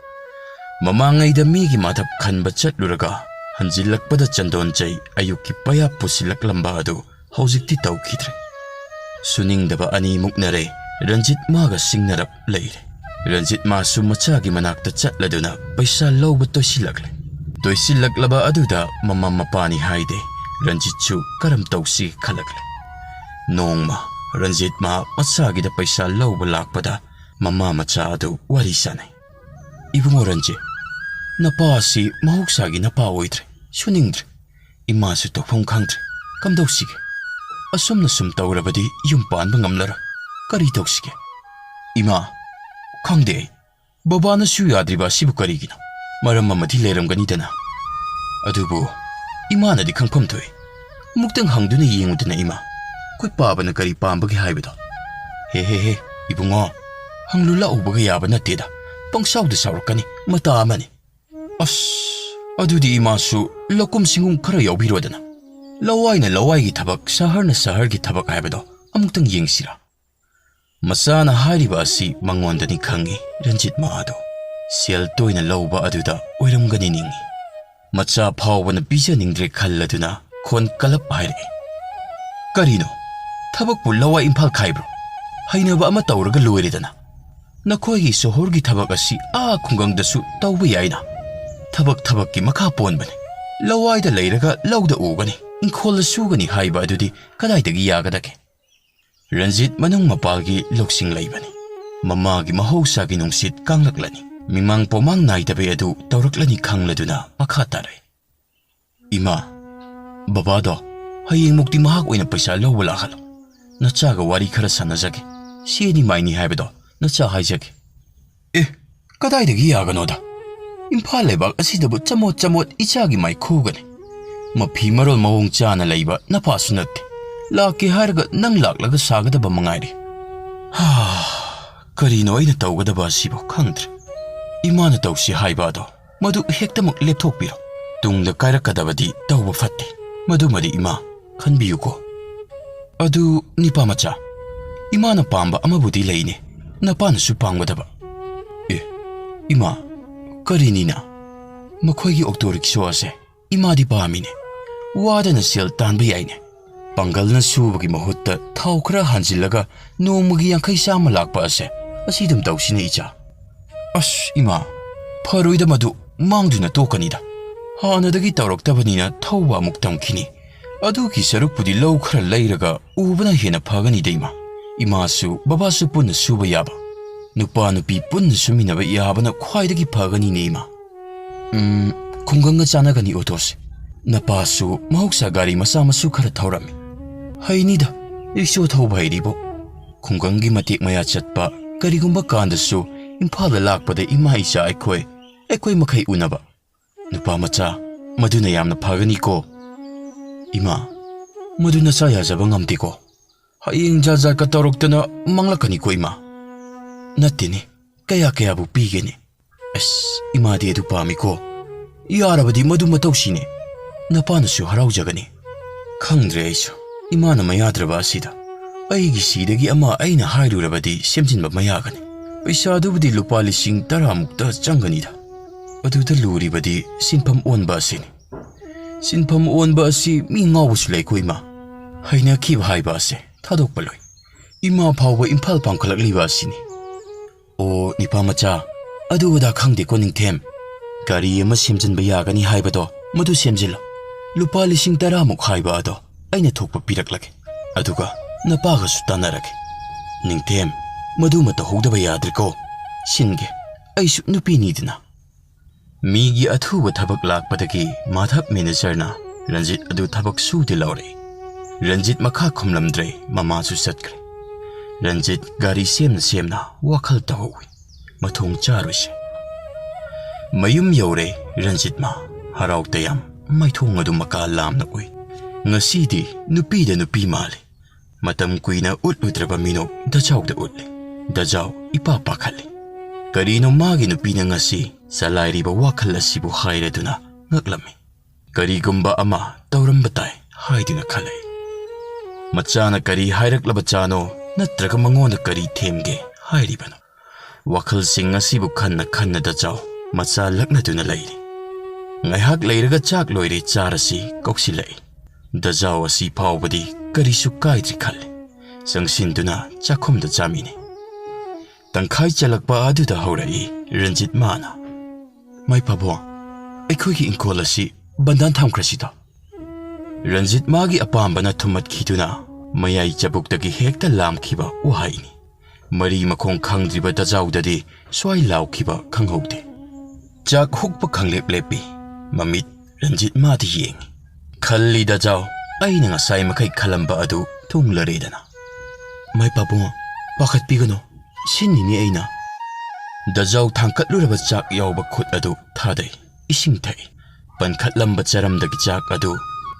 ꯃꯃꯥꯡꯉꯩꯗ ꯃꯤꯒꯤ ꯃꯥꯊꯞ ꯈꯟꯕ ꯆꯠꯂꯨꯔꯒ ꯍꯟꯖꯤꯜꯂꯛꯄꯗ ꯆꯟꯗꯣꯟ ꯆꯩ ꯑꯌꯨꯛꯀꯤ ꯄꯌꯥ ꯄꯨꯁꯤꯜꯂꯛꯂꯝꯕ ꯑꯗꯨ ꯍꯧꯖꯤꯛꯇꯤ ꯇꯧꯈꯤꯗ꯭ꯔꯦ꯫ ꯁꯨꯅꯤꯡꯗꯕ ꯑꯅꯤ ꯃꯨꯛꯅꯔꯦ꯫ ꯔꯟꯖꯤꯠ ꯃꯥꯒ ꯁꯤꯡꯅꯔꯞ ꯂꯩꯔꯦ꯫ ꯔꯟꯖꯤꯠ ꯃꯥꯁꯨ ꯃꯆꯥꯒꯤ ꯃꯅꯥꯛꯇ ꯆꯠꯂꯗꯨꯅ ꯄꯩꯁꯥ ꯂꯧꯕ ꯇꯣꯏꯁꯤꯜꯂꯛꯂꯦ꯫ ꯇꯣꯏꯁꯤꯜꯂꯛꯂꯕ ꯑꯗꯨꯗ ꯃꯃꯥ ꯃꯄꯥꯅꯤ ꯍꯥꯏꯗꯦ꯫ ꯔꯟꯖꯤꯠꯁꯨ ꯀꯔꯝ ꯇꯧꯁꯤ ꯈꯜꯂꯛꯂꯦ꯫ ꯅꯣꯡꯃ ꯔꯟꯖꯤꯠ ꯃꯥ ꯃꯆꯥꯒꯤꯗ ꯄꯩꯁꯥ ꯂꯧꯕ ꯂꯥꯛꯄꯗ ꯃꯃꯥ ꯃꯆꯥ ꯑꯗꯨ ꯋꯥꯔꯤ ꯁꯥꯟꯅꯩ꯫ "ꯏꯕꯨꯡꯉꯣ ꯔꯟꯖꯤꯠ, ꯅꯄꯥ ꯑꯁꯤ ꯃꯍꯧꯁꯥꯒꯤ ꯅꯄꯥ ꯑꯣꯏꯗ꯭ꯔꯦ, ꯁꯨꯅꯤꯡꯗ꯭ꯔꯦ꯫ ꯏꯃꯥꯁꯨ ꯇꯧꯐꯝ ꯈꯪꯗ꯭ꯔꯦ꯫ ꯀꯝꯗꯧꯁꯤꯒꯦ? ꯑꯁꯨꯝꯅ ꯁꯨꯝ ꯇꯧꯔꯕꯗꯤ ꯌꯨꯝ ꯄꯥꯟꯕ ꯉꯝꯂꯔꯣꯏ꯫ ꯀꯔꯤ ꯇꯧꯁꯤꯒꯦ?" "ꯏꯃꯥ, ꯈꯪꯗꯦ ꯑꯩ꯫ ꯕꯕꯥꯅꯁꯨ ꯌꯥꯗ꯭ꯔꯤꯕ ꯑꯁꯤꯕꯨ ꯀꯔꯤꯒꯤꯅꯣ? ꯃꯔꯝ ꯑꯃꯗꯤ ꯂꯩꯔꯝꯒꯅꯤꯗꯅ꯫ ꯑꯗꯨꯕꯨ ꯏꯃꯥꯅꯗꯤ ꯈꯪꯐꯝ ꯊꯣꯛꯏ꯫ ꯑꯃꯨꯛꯇꯪ ꯍꯪꯗꯨꯅ ꯌꯦꯡꯉꯨꯗꯅ ꯏꯃꯥ꯫ ꯑꯩꯈꯣꯏ ꯄꯥꯕꯅ ꯀꯔꯤ ꯄꯥꯝꯕꯒꯦ ꯍꯥꯏꯕꯗꯣ?" "ꯍꯦ ꯍꯦ ꯍꯦ, ꯏꯕꯨꯡꯉꯣ, ꯍꯪꯂꯨ ꯂꯥꯛꯎꯕꯒ ꯌꯥꯕ ꯅꯠꯇꯦꯗ꯫ ꯄꯪꯁꯥꯎꯗ ꯁꯥꯎꯔꯛꯀꯅꯤ, ꯃꯇꯥ ꯑꯃꯅꯤ꯫ ꯑꯁ, ꯑꯗꯨꯗꯤ ꯏꯃꯥꯁꯨ ꯂꯧꯀꯨꯝ ꯁꯤꯡꯒꯨꯝ ꯈꯔ ꯌꯥꯎꯕꯤꯔꯣꯗꯅ꯫ ꯂꯋꯥꯏꯅ ꯂꯋꯥꯏꯒꯤ ꯊꯕꯛ, ꯁꯍꯔꯅ ꯁꯍꯔꯒꯤ ꯊꯕꯛ ꯍꯥꯏꯕꯗꯣ ꯑꯃꯨꯛꯇꯪ ꯌꯦꯡꯁꯤꯔꯥ?" ꯃꯆꯥꯅ ꯍꯥꯏꯔꯤꯕ ꯑꯁꯤ ꯃꯉꯣꯟꯗꯅꯤ ꯈꯪꯏ꯫ ꯔꯟꯖꯤꯠ ꯃꯥꯗꯣ ꯁꯦꯜ ꯇꯣꯏꯅ ꯂꯧꯕ ꯑꯗꯨꯗ ꯑꯣꯏꯔꯝꯒꯅꯤ ꯅꯤꯡꯏ꯫ ꯃꯆꯥ ꯐꯥꯎꯕꯅ ꯄꯤꯖꯅꯤꯡꯗ꯭ꯔꯦ ꯈꯜꯂꯗꯨꯅ ꯈꯣꯟ ꯀꯜꯂꯞ ꯍꯥꯏꯔꯛꯏ꯫ "ꯀꯔꯤꯅꯣ? ꯊꯕꯛꯄꯨ ꯂꯋꯥꯏ ꯏꯝꯐꯥꯜ ꯈꯥꯏꯕ꯭ꯔꯣ? ꯍꯩꯅꯕ ꯑꯃ ꯇꯧꯔꯒ ꯂꯣꯏꯔꯦꯗꯅ꯫ ꯅꯈꯣꯏꯒꯤ ꯁꯣꯍꯣꯔꯒꯤ ꯊꯕꯛ ꯑꯁꯤ ꯑꯥ ꯈꯨꯡꯒꯪꯗꯁꯨ ꯇꯧꯕ ꯌꯥꯏꯅ꯫ ꯊꯕꯛ ꯊꯕꯛꯀꯤ ꯃꯈꯥ ꯄꯣꯟꯕꯅꯤ꯫ ꯂꯋꯥꯏꯗ ꯂꯩꯔꯒ ꯂꯧꯗ ꯎꯒꯅꯤ, ꯏꯪꯈꯣꯜꯗ ꯁꯨꯒꯅꯤ ꯍꯥꯏꯕ ꯑꯗꯨꯗꯤ ꯀꯗꯥꯏꯗꯒꯤ ꯌꯥꯒꯗꯒꯦ?" ꯔꯟꯖꯤꯠ ꯃꯅꯨꯡ ꯃꯄꯥꯜꯒꯤ ꯂꯧꯁꯤꯡ ꯂꯩꯕꯅꯤ꯫ ꯃꯃꯥꯒꯤ ꯃꯍꯧꯁꯥꯒꯤ ꯅꯨꯡꯁꯤꯠ ꯀꯥꯡꯂꯛꯂꯅꯤ꯫ ꯃꯤꯃꯥꯡ ꯄꯣꯃꯥꯡ ꯅꯥꯏꯗꯕꯩ ꯑꯗꯨ ꯇꯧꯔꯛꯂꯅꯤ ꯈꯪꯂꯗꯨꯅ ꯃꯈꯥ ꯇꯥꯔꯛꯏ꯫ "ꯏꯃꯥ, ꯕꯕꯥꯗꯣ ꯍꯌꯦꯡꯃꯨꯛꯇꯤ ꯃꯍꯥꯛ ꯑꯣꯏꯅ ꯄꯩꯁꯥ ꯂꯧꯕ ꯂꯥꯛꯍꯜꯂꯣ꯫ ꯅꯆꯥꯒ ꯋꯥꯔꯤ ꯈꯔ ꯁꯥꯟꯅꯖꯒꯦ꯫ ꯁꯤ ꯑꯅꯤ ꯃꯥꯏꯅꯤ ꯍꯥꯏꯕꯗꯣ ꯅꯆꯥ ꯍꯥꯏꯖꯒꯦ꯫" "ꯑꯦ, ꯀꯗꯥꯏꯗꯒꯤ ꯌꯥꯒꯅꯣꯗ? ꯏꯝꯐꯥꯜ ꯂꯩꯕꯥꯛ ꯑꯁꯤꯗꯕꯨ ꯆꯃꯣꯠ ꯆꯃꯣꯠ ꯏꯆꯥꯒꯤ ꯃꯥꯏꯈꯨꯒꯅꯤ꯫ ꯃꯐꯤ ꯃꯔꯣꯜ ꯃꯑꯣꯡ ꯆꯥꯅ ꯂꯩꯕ ꯅꯄꯥꯁꯨ ꯅꯠꯇꯦ꯫ ꯂꯥꯛꯀꯦ ꯍꯥꯏꯔꯒ ꯅꯪ ꯂꯥꯛꯂꯒ ꯁꯥꯒꯗꯕ ꯃꯉꯥꯏꯔꯦ꯫ ꯍꯥ, ꯀꯔꯤꯅꯣ ꯑꯩꯅ ꯇꯧꯒꯗꯕ ꯑꯁꯤꯕꯨ ꯈꯪꯗ꯭ꯔꯦ꯫ ꯏꯃꯥꯅ ꯇꯧꯁꯤ ꯍꯥꯏꯕ ꯑꯗꯣ ꯃꯗꯨ ꯍꯦꯛꯇꯃꯛ ꯂꯦꯞꯊꯣꯛꯄꯤꯔꯣ꯫ ꯇꯨꯡꯗ ꯀꯥꯏꯔꯛꯀꯗꯕꯗꯤ ꯇꯧꯕ ꯐꯠꯇꯦ꯫ ꯃꯗꯨꯃꯗꯤ ꯏꯃꯥ, ꯈꯟꯕꯤꯌꯨꯀꯣ꯫ ꯑꯗꯨ ꯅꯤꯄꯥ ꯃꯆꯥ, ꯏꯃꯥꯅ ꯄꯥꯝꯕ ꯑꯃꯕꯨꯗꯤ ꯂꯩꯅꯦ, ꯅꯄꯥꯅꯁꯨ ꯄꯥꯝꯒꯗꯕ꯫ ꯑꯦ, ꯏꯃꯥ, ꯀꯔꯤꯅꯤꯅ? ꯃꯈꯣꯏꯒꯤ ꯑꯣꯛꯇꯣ ꯔꯤꯛꯁꯣ ꯑꯁꯦ ꯏꯃꯥꯗꯤ ꯄꯥꯝꯃꯤꯅꯦ꯫ ꯋꯥꯗꯅ ꯁꯦꯜ ꯇꯥꯟꯕ ꯌꯥꯏꯅꯦ꯫ ꯄꯥꯡꯒꯜꯅ ꯁꯨꯕꯒꯤ ꯃꯍꯨꯠꯇ ꯊꯥꯎ ꯈꯔ ꯍꯥꯟꯖꯤꯜꯂꯒ ꯅꯣꯡꯃꯒꯤ ꯌꯥꯡꯈꯩ ꯆꯥꯝꯃ ꯂꯥꯛꯄ ꯑꯁꯦ ꯑꯁꯤ ꯑꯗꯨꯝ ꯇꯧꯁꯤꯅꯦ ꯏꯆꯥ꯫ ꯑꯁ ꯏꯃꯥ, ꯐꯔꯣꯏꯗ ꯃꯗꯨ, ꯃꯥꯡꯗꯨꯅ ꯇꯣꯛꯀꯅꯤꯗ꯫ ꯍꯥꯟꯅꯗꯒꯤ ꯇꯧꯔꯛꯇꯕꯅꯤꯅ ꯊꯧꯕ ꯑꯃꯨꯛ ꯇꯝꯈꯤꯅꯤ꯫ ꯑꯗꯨꯒꯤ ꯁꯔꯨꯛꯄꯨꯗꯤ ꯂꯧ ꯈꯔ ꯂꯩꯔꯒ ꯎꯕꯅ ꯍꯦꯟꯅ ꯐꯒꯅꯤꯗ ꯏꯃꯥ꯫ ꯏꯃꯥꯁꯨ ꯕꯕꯥꯁꯨ ꯄꯨꯟꯅ ꯁꯨꯕ ꯌꯥꯕ, ꯅꯨꯄꯥ ꯅꯨꯄꯤ ꯄꯨꯟꯅ ꯁꯨꯃꯤꯟꯅꯕ ꯌꯥꯕꯅ ꯈ꯭ꯋꯥꯏꯗꯒꯤ ꯐꯒꯅꯤꯅꯦ ꯏꯃꯥ꯫ ꯎꯝ, ꯈꯨꯡꯒꯪꯒ ꯆꯥꯟꯅꯒꯅꯤ ꯑꯣꯇꯣꯁꯦ꯫ ꯅꯄꯥꯁꯨ ꯃꯍꯧꯁꯥ ꯒꯥꯔꯤ ꯃꯆꯥ ꯃꯁꯨ ꯈꯔ ꯊꯧꯔꯝꯃꯤ꯫ ꯍꯩꯅꯤꯗ, ꯔꯤꯛꯁꯣ ꯊꯧꯕ ꯍꯩꯔꯤꯕꯣ꯫ ꯈꯨꯡꯒꯪꯒꯤ ꯃꯇꯦꯛ ꯃꯌꯥ ꯆꯠꯄ, ꯀꯔꯤꯒꯨꯝꯕ ꯀꯥꯟꯗꯁꯨ ꯏꯝꯐꯥꯜꯗ ꯂꯥꯛꯄꯗ ꯏꯃꯥ ꯏꯆꯥ ꯑꯩꯈꯣꯏ, ꯑꯩꯈꯣꯏ ꯃꯈꯩ ꯎꯅꯕ꯫ ꯅꯨꯄꯥ ꯃꯆꯥ, ꯃꯗꯨꯅ ꯌꯥꯝꯅ ꯐꯒꯅꯤꯀꯣ꯫ ꯏꯃꯥ, ꯃꯗꯨ ꯅꯆꯥ ꯌꯥꯖꯕ ꯉꯝꯗꯦꯀꯣ꯫ ꯍꯌꯦꯡ ꯖꯥꯠ ꯖꯥꯠꯀ ꯇꯧꯔꯛꯇꯅ ꯃꯥꯡꯂꯛꯀꯅꯤꯀꯣ ꯏꯃꯥ꯫ ꯅꯠꯇꯦꯅꯦ, ꯀꯌꯥ ꯀꯌꯥꯕꯨ ꯄꯤꯒꯦꯅꯦ? ꯑꯁ, ꯏꯃꯥꯗꯤ ꯑꯗꯨ ꯄꯥꯝꯃꯤꯀꯣ꯫ ꯌꯥꯔꯕꯗꯤ ꯃꯗꯨ ꯃꯇꯧꯁꯤꯅꯦ꯫ ꯅꯄꯥꯅꯁꯨ ꯍꯔꯥꯎꯖꯒꯅꯤ꯫ ꯈꯪꯗ꯭ꯔꯦ ꯑꯩꯁꯨ, ꯏꯃꯥꯅ ꯃꯌꯥꯗ꯭ꯔꯕ ꯑꯁꯤꯗ꯫ ꯑꯩꯒꯤ ꯁꯤꯗꯒꯤ ꯑꯃ ꯑꯩꯅ ꯍꯥꯏꯔꯨꯔꯕꯗꯤ ꯁꯦꯝꯖꯤꯟꯕ ꯃꯌꯥꯒꯅꯤ꯫ ꯄꯩꯁꯥꯗꯨꯕꯨꯗꯤ ꯂꯨꯄꯥ ꯂꯤꯁꯤꯡ ꯇꯔꯥꯃꯨꯛꯇ ꯆꯪꯒꯅꯤꯗ꯫ ꯑꯗꯨꯗ ꯂꯨꯔꯤꯕꯗꯤ ꯁꯤꯟꯐꯝ ꯑꯣꯟꯕ ꯑꯁꯤꯅꯤ꯫ ꯁꯤꯟꯐꯝ ꯑꯣꯟꯕ ꯑꯁꯤ ꯃꯤ ꯉꯥꯎꯕꯁꯨ ꯂꯩꯀꯣ ꯏꯃꯥ꯫ ꯍꯩꯅꯈꯤꯕ ꯍꯥꯏꯕ ꯑꯁꯦ ꯊꯥꯗꯣꯛꯄ ꯂꯣꯏ꯫ ꯏꯃꯥ ꯐꯥꯎꯕ ꯏꯝꯐꯥꯜ ꯄꯥꯡꯈꯠꯂꯛꯂꯤꯕ ꯑꯁꯤꯅꯤ꯫ ꯑꯣ, ꯅꯤꯄꯥ ꯃꯆꯥ, ꯑꯗꯨ ꯑꯗꯥ ꯈꯪꯗꯦꯀꯣ ꯅꯤꯡꯊꯦꯝ꯫ ꯒꯥꯔꯤ ꯑꯃ ꯁꯦꯝꯖꯤꯟꯕ ꯌꯥꯒꯅꯤ ꯍꯥꯏꯕꯗꯣ, ꯃꯗꯨ ꯁꯦꯝꯖꯤꯜꯂꯣ꯫ ꯂꯨꯄꯥ ꯂꯤꯁꯤꯡ ꯇꯔꯥꯃꯨꯛ ꯍꯥꯏꯕ ꯑꯗꯣ ꯑꯩꯅ ꯊꯣꯛꯄ ꯄꯤꯔꯛꯂꯒꯦ꯫ ꯑꯗꯨꯒ ꯅꯄꯥꯒꯁꯨ ꯇꯥꯟꯅꯔꯒꯦ꯫ ꯅꯤꯡꯊꯦꯝ, ꯃꯗꯨꯃ ꯇꯧꯍꯧꯗꯕ ꯌꯥꯗ꯭ꯔꯦꯀꯣ꯫ ꯁꯤꯟꯒꯦ, ꯑꯩꯁꯨ ꯅꯨꯄꯤꯅꯤꯗꯅ꯫ ꯃꯤꯒꯤ ꯑꯊꯨꯕ ꯊꯕꯛ ꯂꯥꯛꯄꯗꯒꯤ ꯃꯥꯙꯕ ꯃꯦꯅꯦꯖꯔꯅ ꯔꯟꯖꯤꯠ ꯑꯗꯨ ꯊꯕꯛ ꯁꯨꯗꯦ ꯂꯧꯔꯦ꯫ ꯔꯟꯖꯤꯠ ꯃꯈꯥ ꯈꯨꯝꯂꯝꯗ꯭ꯔꯦ, ꯃꯃꯥꯁꯨ ꯆꯠꯈ꯭ꯔꯦ꯫ ꯔꯟꯖꯤꯠ ꯒꯥꯔꯤ ꯁꯦꯝꯅ ꯁꯦꯝꯅ ꯋꯥꯈꯜ ꯇꯧꯍꯧꯏ꯫ ꯃꯊꯣꯡ ꯆꯥꯔꯣꯏꯁꯦ꯫ ꯃꯌꯨꯝ ꯌꯧꯔꯦ ꯔꯟꯖꯤꯠ ꯃꯥ꯫ ꯍꯔꯥꯎ ꯇꯌꯥꯝ ꯃꯥꯏꯊꯣꯡ ꯑꯗꯨ ꯃꯀꯥ ꯂꯥꯝꯅ ꯎꯏ꯫ ꯉꯁꯤꯗꯤ ꯅꯨꯄꯤꯗ ꯅꯨꯄꯤ ꯃꯥꯜꯂꯤ꯫ ꯃꯇꯝ ꯀꯨꯏꯅ ꯎꯠꯂꯨꯗ꯭ꯔꯕ ꯃꯤꯅꯣꯛ ꯗꯖꯥꯎꯗ ꯎꯠꯂꯤ꯫ ꯗꯖꯥꯎ ꯏꯄꯥ ꯄꯥꯈꯠꯂꯤ꯫ ꯀꯔꯤꯅꯣ ꯃꯥꯒꯤ ꯅꯨꯄꯤꯅ ꯉꯁꯤ ꯆꯂꯥꯏꯔꯤꯕ ꯋꯥꯈꯜ ꯑꯁꯤꯕꯨ ꯍꯥꯏꯔꯗꯨꯅ ꯉꯛꯂꯝꯃꯤ꯫ ꯀꯔꯤꯒꯨꯝꯕ ꯑꯃ ꯇꯧꯔꯝꯕ ꯇꯥꯏ ꯍꯥꯏꯗꯨꯅ ꯈꯜꯂꯛꯏ꯫ ꯃꯆꯥꯅ ꯀꯔꯤ ꯍꯥꯏꯔꯛꯂꯕ ꯆꯥꯅꯣ, ꯅꯠꯇ꯭ꯔꯒ ꯃꯉꯣꯟꯗ ꯀꯔꯤ ꯊꯦꯝꯒꯦ ꯍꯥꯏꯔꯤꯕꯅꯣ? ꯋꯥꯈꯜꯁꯤꯡ ꯑꯁꯤꯕꯨ ꯈꯟꯅ ꯈꯟꯅ ꯗꯖꯥꯎ ꯃꯆꯥ ꯂꯛꯅꯗꯨꯅ ꯂꯩꯔꯤ꯫ ꯉꯥꯏꯍꯥꯛ ꯂꯩꯔꯒ ꯆꯥꯛ ꯂꯣꯏꯔꯦ ꯆꯥꯔꯁꯤ ꯀꯧꯁꯤꯜꯂꯛꯏ꯫ ꯗꯖꯥꯎ ꯑꯁꯤ ꯐꯥꯎꯕꯗꯤ ꯀꯔꯤꯁꯨ ꯀꯥꯏꯗ꯭ꯔꯤ ꯈꯜꯂꯤ꯫ ꯆꯪꯁꯤꯟꯗꯨꯅ ꯆꯥꯛꯈꯨꯝꯗ ꯆꯥꯃꯤꯟꯅꯩ꯫ ꯇꯪꯈꯥꯏ ꯆꯜꯂꯛꯄ ꯑꯗꯨꯗ ꯍꯧꯔꯛꯏ ꯔꯟꯖꯤꯠ ꯃꯥꯅ, "ꯃꯥꯏ ꯄꯥꯕꯨꯡ, ꯑꯩꯈꯣꯏꯒꯤ ꯏꯪꯈꯣꯜ ꯑꯁꯤ ꯕꯟꯗꯥꯟ ꯊꯝꯈ꯭ꯔꯁꯤꯗ?" ꯔꯟꯖꯤꯠ ꯃꯥꯒꯤ ꯑꯄꯥꯝꯕꯅ ꯊꯨꯝꯃꯠꯈꯤꯗꯨꯅ ꯃꯌꯥꯏ ꯆꯕꯨꯛꯇꯒꯤ ꯍꯦꯛꯇ ꯂꯥꯝꯈꯤꯕ ꯋꯥꯍꯩꯅꯤ꯫ ꯃꯔꯤ ꯃꯈꯣꯡ ꯈꯪꯗ꯭ꯔꯤꯕ ꯗꯖꯥꯎꯗꯗꯤ ꯁ꯭ꯋꯥꯏ ꯂꯥꯎꯈꯤꯕ ꯈꯪꯍꯧꯗꯦ꯫ ꯆꯥꯛ ꯍꯨꯛꯄ ꯈꯪꯂꯦꯞ ꯂꯦꯞꯄꯤ꯫ ꯃꯃꯤꯠ ꯔꯟꯖꯤꯠ ꯃꯥꯗ ꯌꯦꯡꯉꯤ꯫ ꯈꯜꯂꯤ ꯗꯖꯥꯎ, ꯑꯩꯅ ꯉꯁꯥꯏ ꯃꯈꯩ ꯈꯜꯂꯝꯕ ꯑꯗꯨ ꯊꯨꯡꯂꯔꯦꯗꯅ꯫ "ꯃꯥꯏ ꯄꯥꯕꯨꯡ, ꯄꯥꯈꯠꯄꯤꯒꯅꯨ, ꯁꯤꯟꯅꯤꯅꯦ ꯑꯩꯅ꯫" ꯗꯖꯥꯎ ꯊꯥꯡꯀꯠꯂꯨꯔꯕ ꯆꯥꯛ ꯌꯥꯎꯕ ꯈꯨꯠ ꯑꯗꯨ ꯊꯥꯗꯩ꯫ ꯏꯁꯤꯡ ꯊꯛꯏ꯫ ꯄꯟꯈꯠꯂꯝꯕ ꯆꯔꯝꯗꯒꯤ ꯆꯥꯛ ꯑꯗꯨ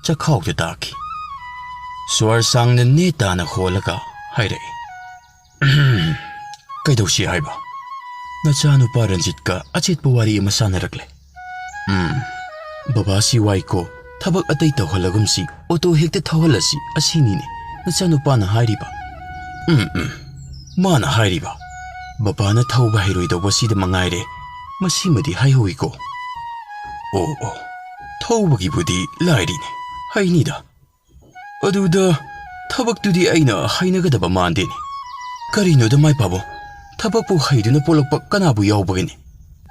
ꯆꯈꯥꯎꯗ ꯇꯥꯈꯤ꯫ ꯁ꯭ꯋꯔ ꯁꯥꯡꯅ ꯅꯦ ꯇꯥꯅ ꯍꯣꯜꯂꯒ ꯍꯥꯏꯔꯛꯏ, "ꯀꯩꯗꯧꯁꯤ ꯍꯥꯏꯕ? ꯅꯆꯥꯅꯨꯄꯥ ꯔꯟꯖꯤꯠꯀ ꯑꯆꯦꯠꯄ ꯋꯥꯔꯤ ꯑꯃ ꯁꯥꯟꯅꯔꯛꯂꯦ꯫ ꯎꯝ, ꯕꯕꯥꯁꯤ ꯋꯥꯏꯀꯣ, ꯊꯕꯛ ꯑꯇꯩ ꯇꯧꯍꯜꯂꯒꯨꯝꯁꯤ, ꯑꯣꯇꯣ ꯍꯦꯛꯇ ꯊꯧꯍꯜꯂꯁꯤ, ꯑꯁꯤꯅꯤꯅꯦ ꯅꯆꯥꯅꯨꯄꯥꯅ ꯍꯥꯏꯔꯤꯕ꯫" "ꯎꯝ, ꯎꯝ, ꯃꯥꯅ ꯍꯥꯏꯔꯤꯕ꯫ ꯕꯕꯥꯅ ꯊꯧꯕ ꯍꯩꯔꯣꯏꯗꯧꯕꯁꯤꯗ ꯃꯉꯥꯏꯔꯦ, ꯃꯁꯤꯃꯗꯤ ꯍꯥꯏꯍꯧꯋꯤꯀꯣ꯫" "ꯑꯣ, ꯑꯣ, ꯊꯧꯕꯒꯤꯕꯨꯗꯤ ꯂꯥꯏꯔꯤꯅꯦ, ꯍꯩꯅꯤꯗ꯫ ꯑꯗꯨꯗ ꯊꯕꯛꯇꯨꯗꯤ ꯑꯩꯅ ꯍꯩꯅꯒꯗꯕ ꯃꯥꯟꯗꯦꯅꯦ꯫ ꯀꯔꯤꯅꯣꯗ ꯃꯥꯏ ꯄꯥꯕꯨꯡ, ꯊꯕꯛꯄꯨ ꯍꯩꯗꯨꯅ ꯄꯣꯛꯂꯛꯄ ꯀꯅꯥꯕꯨ ꯌꯥꯎꯕꯒꯦꯅꯦ?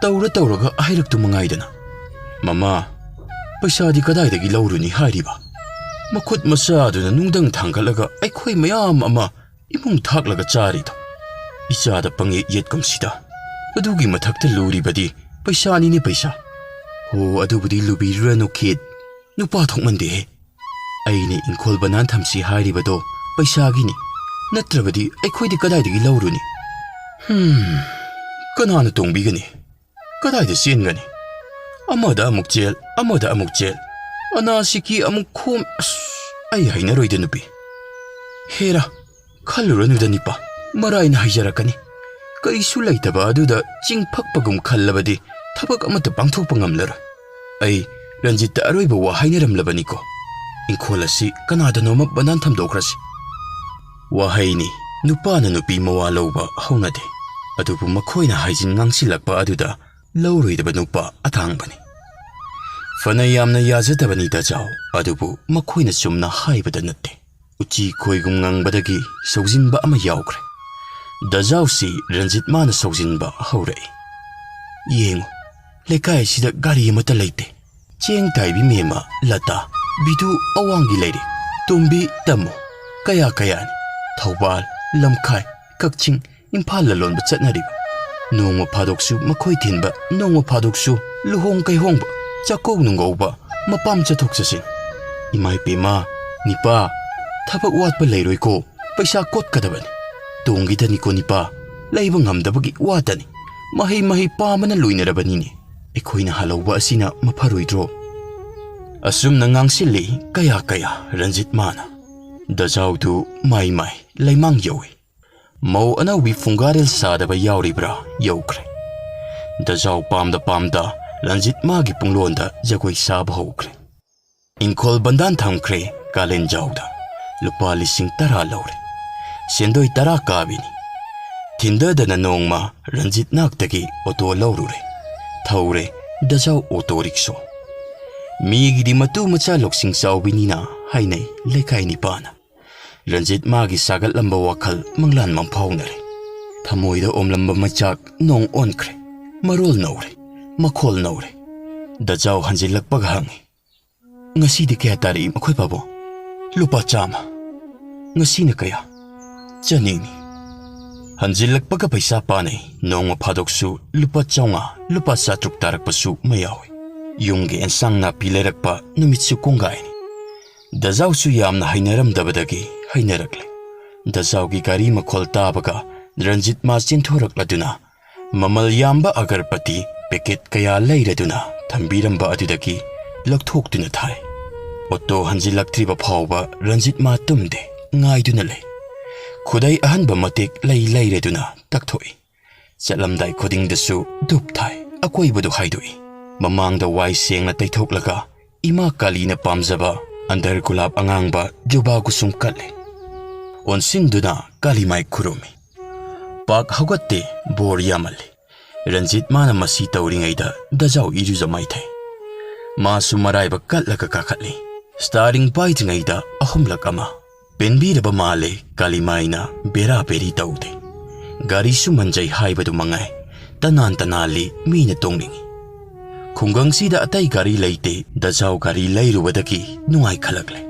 ꯇꯧꯔ ꯇꯧꯔꯒ ꯍꯩꯔꯛꯇꯨ ꯃꯉꯥꯏꯗꯅ꯫" "ꯃꯃꯥ, ꯄꯩꯁꯥꯗꯤ ꯀꯗꯥꯏꯗꯒꯤ ꯂꯧꯔꯨꯅꯤ ꯍꯥꯏꯔꯤꯕ? ꯃꯈꯨꯠ ꯃꯁꯥꯗꯨꯅ ꯅꯨꯡꯗꯪ ꯊꯥꯡꯒꯠꯂꯒ ꯑꯩꯈꯣꯏ ꯃꯌꯥꯝ ꯑꯃ ꯏꯃꯨꯡ ꯊꯥꯛꯂꯒ ꯆꯥꯔꯤꯗꯣ꯫ ꯏꯆꯥꯗ ꯄꯪꯌꯦꯠ ꯌꯦꯠꯀꯨꯝꯁꯤꯗ꯫ ꯑꯗꯨꯒꯤ ꯃꯊꯛꯇ ꯂꯨꯔꯤꯕꯗꯤ ꯄꯩꯁꯥꯅꯤꯅꯦ ꯄꯩꯁꯥ꯫ ꯍꯣ, ꯑꯗꯨꯕꯨꯗꯤ ꯂꯨꯕꯤꯔꯨꯔꯅꯨ ꯈꯦꯠ꯫ ꯅꯨꯄꯥ ꯊꯣꯛꯃꯟꯗꯦꯍꯦ꯫ ꯑꯩꯅ ꯏꯪꯈꯣꯜ ꯕꯅꯥꯟ ꯊꯝꯁꯤ ꯍꯥꯏꯔꯤꯕꯗꯣ ꯄꯩꯁꯥꯒꯤꯅꯤ, ꯅꯠꯇ꯭ꯔꯕꯗꯤ ꯑꯩꯈꯣꯏꯗꯤ ꯀꯗꯥꯏꯗꯒꯤ ꯂꯧꯔꯨꯅꯤ?" ꯍꯝ, ꯀꯅꯥꯅ ꯇꯣꯡꯕꯤꯒꯅꯤ? ꯀꯗꯥꯏꯗ ꯆꯦꯟꯒꯅꯤ? ꯑꯃꯗ ꯑꯃꯨꯛ ꯆꯦꯜ, ꯑꯃꯗ ꯑꯃꯨꯛ ꯆꯦꯜ, ꯑꯅꯥꯁꯤꯀꯤ ꯑꯃꯨꯛ ꯈꯣꯝ꯫ ꯑꯁ, ꯑꯩ ꯍꯩꯅꯔꯣꯏꯗ, ꯅꯨꯄꯤ꯫ ꯍꯦꯔꯥ, ꯈꯜꯂꯨꯔꯅꯨꯗ, ꯅꯤꯄꯥ꯫ ꯃꯔꯥꯏꯅ ꯍꯩꯖꯔꯛꯀꯅꯤ꯫ ꯀꯔꯤꯁꯨ ꯂꯩꯇꯕ ꯑꯗꯨꯗ ꯆꯤꯡ ꯐꯛꯄꯒꯨꯝ ꯈꯜꯂꯕꯗꯤ ꯊꯕꯛ ꯑꯃꯠꯇ ꯄꯥꯡꯊꯣꯛꯄ ꯉꯝꯂꯔꯣꯏ꯫ ꯑꯩ ꯔꯟꯖꯤꯠꯇ ꯑꯔꯣꯏꯕ ꯋꯥ ꯍꯥꯏꯅꯔꯝꯂꯕꯅꯤꯀꯣ꯫ ꯏꯪꯈꯣꯜ ꯑꯁꯤ ꯀꯅꯥꯗꯅꯣꯃ ꯕꯟꯗꯥꯟ ꯊꯝꯗꯣꯛꯈ꯭ꯔꯁꯤ꯫ ꯋꯥꯍꯩꯅꯤ, ꯅꯨꯄꯥꯅ ꯅꯨꯄꯤ ꯃꯋꯥ ꯂꯧꯕ ꯍꯧꯅꯗꯦ꯫ ꯑꯗꯨꯕꯨ ꯃꯈꯣꯏꯅ ꯍꯥꯏꯖꯤꯟ ꯉꯥꯡꯁꯤꯜꯂꯛꯄ ꯑꯗꯨꯗ ꯂꯧꯔꯣꯏꯗꯕ ꯅꯨꯄꯥ ꯑꯇꯥꯡꯕꯅꯤ꯫ ꯐꯅ ꯌꯥꯝꯅ ꯌꯥꯖꯗꯕꯅꯤ ꯗꯥꯖꯥꯎ, ꯑꯗꯨꯕꯨ ꯃꯈꯣꯏꯅ ꯆꯨꯝꯅ ꯍꯥꯏꯕꯗ ꯅꯠꯇꯦ꯫ ꯎꯆꯤ ꯈꯣꯏꯒꯨꯝ ꯉꯪꯕꯗꯒꯤ ꯁꯧꯖꯤꯟꯕ ꯑꯃ ꯌꯥꯎꯈ꯭ꯔꯦ꯫ ꯗꯥꯖꯥꯎꯁꯤ ꯔꯟꯖꯤꯠ ꯃꯥꯅ ꯁꯧꯖꯤꯟꯕ ꯍꯧꯔꯛꯏ꯫ "ꯌꯦꯡꯉꯨ, ꯂꯩꯀꯥꯏ ꯑꯁꯤꯗ ꯒꯥꯔꯤ ꯑꯃꯠꯇ ꯂꯩꯇꯦ꯫ ꯆꯦꯡ ꯇꯥꯏꯕꯤ ꯃꯦꯝꯃ, ꯂꯇꯥ, ꯕꯤꯗꯨ ꯑꯋꯥꯡꯒꯤ ꯂꯩꯔꯦ, ꯇꯣꯝꯕꯤ ꯇꯝꯃꯨ, ꯀꯌꯥ ꯀꯌꯥꯅꯤ꯫ ꯊꯧꯕꯥꯜ, ꯂꯝꯈꯥꯏ, ꯀꯛꯆꯤꯡ, ꯏꯝꯐꯥꯜ ꯂꯂꯣꯟꯕ ꯆꯠꯅꯔꯤꯕ꯫ ꯅꯣꯡꯃ ꯐꯥꯗꯣꯛꯁꯨ ꯃꯈꯣꯏ ꯊꯤꯟꯕ, ꯅꯣꯡꯃ ꯐꯥꯗꯣꯛꯁꯨ ꯂꯨꯍꯣꯡ ꯀꯩꯍꯣꯡꯕ, ꯆꯥꯛꯀꯧ ꯅꯨꯡꯒꯧꯕ, ꯃꯄꯥꯝ ꯆꯠꯊꯣꯛ ꯆꯠꯁꯤꯟ꯫ ꯏꯃꯥ ꯏꯄꯦꯝꯃ, ꯅꯤꯄꯥ, ꯊꯕꯛ ꯋꯥꯠꯄ ꯂꯩꯔꯣꯏꯀꯣ, ꯄꯩꯁꯥ ꯀꯣꯠꯀꯗꯕꯅꯤ꯫ ꯇꯣꯡꯒꯤꯗꯅꯤꯀꯣ ꯅꯤꯄꯥ, ꯂꯩꯕ ꯉꯝꯗꯕꯒꯤ ꯋꯥꯇꯅꯤ꯫ ꯃꯍꯩ ꯃꯍꯩ ꯄꯥꯝꯕꯅ ꯂꯣꯏꯅꯔꯕꯅꯤꯅꯦ꯫ ꯑꯩꯈꯣꯏꯅ ꯍꯜꯍꯧꯕ ꯑꯁꯤꯅ ꯃꯐꯔꯣꯏꯗ꯭ꯔꯣ?" ꯑꯁꯨꯝꯅ ꯉꯥꯡꯁꯤꯜꯂꯤ ꯀꯌꯥ ꯀꯌꯥ ꯔꯟꯖꯤꯠ ꯃꯥꯅ꯫ ꯗꯥꯖꯥꯎꯗꯨ ꯃꯥꯏ ꯃꯥꯏ ꯂꯩꯃꯥꯡ ꯌꯧꯏ꯫ ꯃꯧ ꯑꯅꯧꯕꯤ ꯐꯨꯡꯒꯥꯔꯦꯜ ꯁꯥꯗꯕ ꯌꯥꯎꯔꯤꯕ꯭ꯔꯥ? ꯌꯧꯈ꯭ꯔꯦ꯫ ꯗꯥꯖꯥꯎ ꯄꯥꯝꯗ ꯄꯥꯝꯗ ꯔꯟꯖꯤꯠ ꯃꯥꯒꯤ ꯄꯨꯡꯂꯣꯟꯗ ꯖꯒꯣꯏ ꯁꯥꯕ ꯍꯧꯈ꯭ꯔꯦ꯫ ꯏꯪꯈꯣꯜ ꯕꯟꯗꯥꯟ ꯊꯝꯈ꯭ꯔꯦ ꯀꯥꯂꯦꯟꯖꯥꯎꯗ꯫ ꯂꯨꯄꯥ ꯂꯤꯁꯤꯡ ꯇꯔꯥ ꯂꯧꯔꯦ꯫ ꯁꯦꯟꯗꯣꯏ ꯇꯔꯥ ꯀꯥꯕꯤꯅꯤ꯫ ꯊꯤꯟꯗꯗꯅ ꯅꯣꯡꯃ ꯔꯟꯖꯤꯠ ꯅꯥꯛꯇꯒꯤ ꯑꯣꯇꯣ ꯂꯧꯔꯨꯔꯦ꯫ ꯊꯧꯔꯦ ꯗꯥꯖꯥꯎ ꯑꯣꯇꯣ ꯔꯤꯛꯁꯣ꯫ ꯃꯤꯒꯤꯗꯤ ꯃꯇꯨ ꯃꯆꯥ ꯂꯧꯁꯤꯡ ꯆꯥꯎꯕꯤꯅꯤꯅ ꯍꯥꯏꯅꯩ ꯂꯩꯀꯥꯏ ꯅꯤꯄꯥꯅ꯫ ꯔꯟꯖꯤꯠ ꯃꯥꯒꯤ ꯁꯥꯒꯠꯂꯝꯕ ꯋꯥꯈꯜ ꯃꯪꯂꯥꯟ ꯃꯪꯐꯥꯎꯅꯔꯦ꯫ ꯊꯃꯣꯏꯗ ꯑꯣꯝꯂꯝꯕ ꯃꯩꯆꯥꯛ ꯅꯣꯡ ꯑꯣꯟꯈ꯭ꯔꯦ꯫ ꯃꯔꯣꯜ ꯅꯧꯔꯦ, ꯃꯈꯣꯜ ꯅꯧꯔꯦ꯫ ꯗꯥꯖꯥꯎ ꯍꯟꯖꯤꯜꯂꯛꯄꯒ ꯍꯪꯉꯤ, "ꯉꯁꯤꯗꯤ ꯀꯌꯥ ꯇꯥꯔꯛꯏ ꯃꯈꯣꯏ ꯄꯥꯕꯨꯡ?" "ꯂꯨꯄꯥ ꯆꯥꯝꯃ꯫ ꯉꯁꯤꯅ ꯀꯌꯥ?" "ꯆꯅꯤꯅꯤ꯫" ꯍꯟꯖꯤꯜꯂꯛꯄꯒ ꯄꯩꯁꯥ ꯄꯥꯅꯩ꯫ ꯅꯣꯡꯃ ꯐꯥꯗꯣꯛꯁꯨ ꯂꯨꯄꯥ ꯆꯥꯝꯃꯉꯥ, ꯂꯨꯄꯥ ꯆꯥꯇ꯭ꯔꯨꯛ ꯇꯥꯔꯛꯄꯁꯨ ꯑꯃ ꯌꯥꯎꯏ꯫ ꯌꯨꯝꯒꯤ ꯑꯦꯟꯁꯥꯡ ꯅꯥꯄꯤ ꯂꯩꯔꯛꯄ ꯅꯨꯃꯤꯠꯁꯨ ꯀꯣꯡꯒꯥꯏꯅꯤ꯫ ꯗꯥꯖꯥꯎꯁꯨ ꯌꯥꯝꯅ ꯍꯩꯅꯔꯝꯗꯕꯗꯒꯤ ꯍꯩꯅꯔꯛꯂꯦ꯫ ꯗꯥꯖꯥꯎꯒꯤ ꯒꯥꯔꯤ ꯃꯈꯣꯜ ꯇꯥꯕꯒ ꯔꯟꯖꯤꯠ ꯃꯥ ꯆꯦꯟꯊꯣꯔꯛꯂꯗꯨꯅ ꯃꯃꯜ ꯌꯥꯝꯕ ꯑꯒꯔꯕꯇꯤ ꯄꯦꯀꯦꯠ ꯀꯌꯥ ꯂꯩꯔꯗꯨꯅ ꯊꯝꯕꯤꯔꯝꯕ ꯑꯗꯨꯗꯒꯤ ꯂꯧꯊꯣꯛꯇꯨꯅ ꯊꯥꯏ꯫ ꯑꯣꯇꯣ ꯍꯟꯖꯤꯜꯂꯛꯇ꯭ꯔꯤꯕ ꯐꯥꯎꯕ ꯔꯟꯖꯤꯠ ꯃꯥ ꯇꯨꯝꯗꯦ, ꯉꯥꯏꯗꯨꯅ ꯂꯩ꯫ ꯈꯨꯗꯩ ꯑꯍꯟꯕ ꯃꯇꯦꯛ ꯂꯩ ꯂꯩꯔꯗꯨꯅ ꯇꯛꯊꯣꯛꯏ꯫ ꯆꯠꯂꯝꯗꯥꯏ ꯈꯨꯗꯤꯡꯗꯁꯨ ꯙꯨꯞ ꯊꯥꯏ, ꯑꯀꯣꯏꯕꯗꯨ ꯍꯥꯏꯗꯣꯛꯏ꯫ ꯃꯃꯥꯡꯗ ꯋꯥꯏ ꯁꯦꯡꯅ ꯇꯩꯊꯣꯛꯂꯒ ꯏꯃꯥ ꯀꯥꯂꯤꯅ ꯄꯥꯝꯖꯕ ꯑꯟꯗꯔ ꯒꯨꯂꯥꯞ ꯑꯉꯥꯡꯕ ꯖꯨꯕꯥ ꯀꯨꯁꯨꯝ ꯀꯠꯂꯤ꯫ ꯑꯣꯟꯁꯤꯟꯗꯨꯅ ꯀꯥꯂꯤꯃꯥꯏ ꯈꯨꯔꯨꯝꯃꯤ꯫ ꯄꯥꯛ ꯍꯧꯒꯠꯇꯦ, ꯕꯣꯔ ꯌꯥꯝꯃꯜꯂꯤ꯫ ꯔꯟꯖꯤꯠ ꯃꯥꯅ ꯃꯁꯤ ꯇꯧꯔꯤꯉꯩꯗ ꯗꯖꯥꯎ ꯏꯔꯨꯖ ꯃꯥꯏꯊꯩ꯫ ꯃꯥꯁꯨ ꯃꯔꯥꯏꯕꯛ ꯀꯠꯂꯒ ꯀꯥꯈꯠꯂꯤ꯫ ꯁ꯭ꯇꯥꯔꯤꯡ ꯄꯥꯏꯗ꯭ꯔꯤꯉꯩꯗ ꯑꯍꯨꯝꯂꯛ ꯑꯃ꯫ ꯄꯦꯟꯕꯤꯔꯕ ꯃꯥꯜꯂꯦ, ꯀꯥꯂꯤꯃꯥꯏꯅ ꯕꯦꯔꯥ ꯕꯦꯔꯤ ꯇꯧꯗꯦ꯫ ꯒꯥꯔꯤꯁꯨ ꯃꯟꯖꯩ ꯍꯥꯏꯕꯗꯨ ꯃꯉꯥꯏ꯫ ꯇꯅꯥꯟ ꯇꯅꯥꯜꯂꯤ, ꯃꯤꯅ ꯇꯣꯡꯅꯤꯡꯏ꯫ ꯈꯨꯡꯒꯪꯁꯤꯗ ꯑꯇꯩ ꯒꯥꯔꯤ ꯂꯩꯇꯦ꯫ ꯗꯖꯥꯎ ꯒꯥꯔꯤ ꯂꯩꯔꯨꯕꯗꯒꯤ ꯅꯨꯡꯉꯥꯏꯈꯠꯂꯛꯂꯦ꯫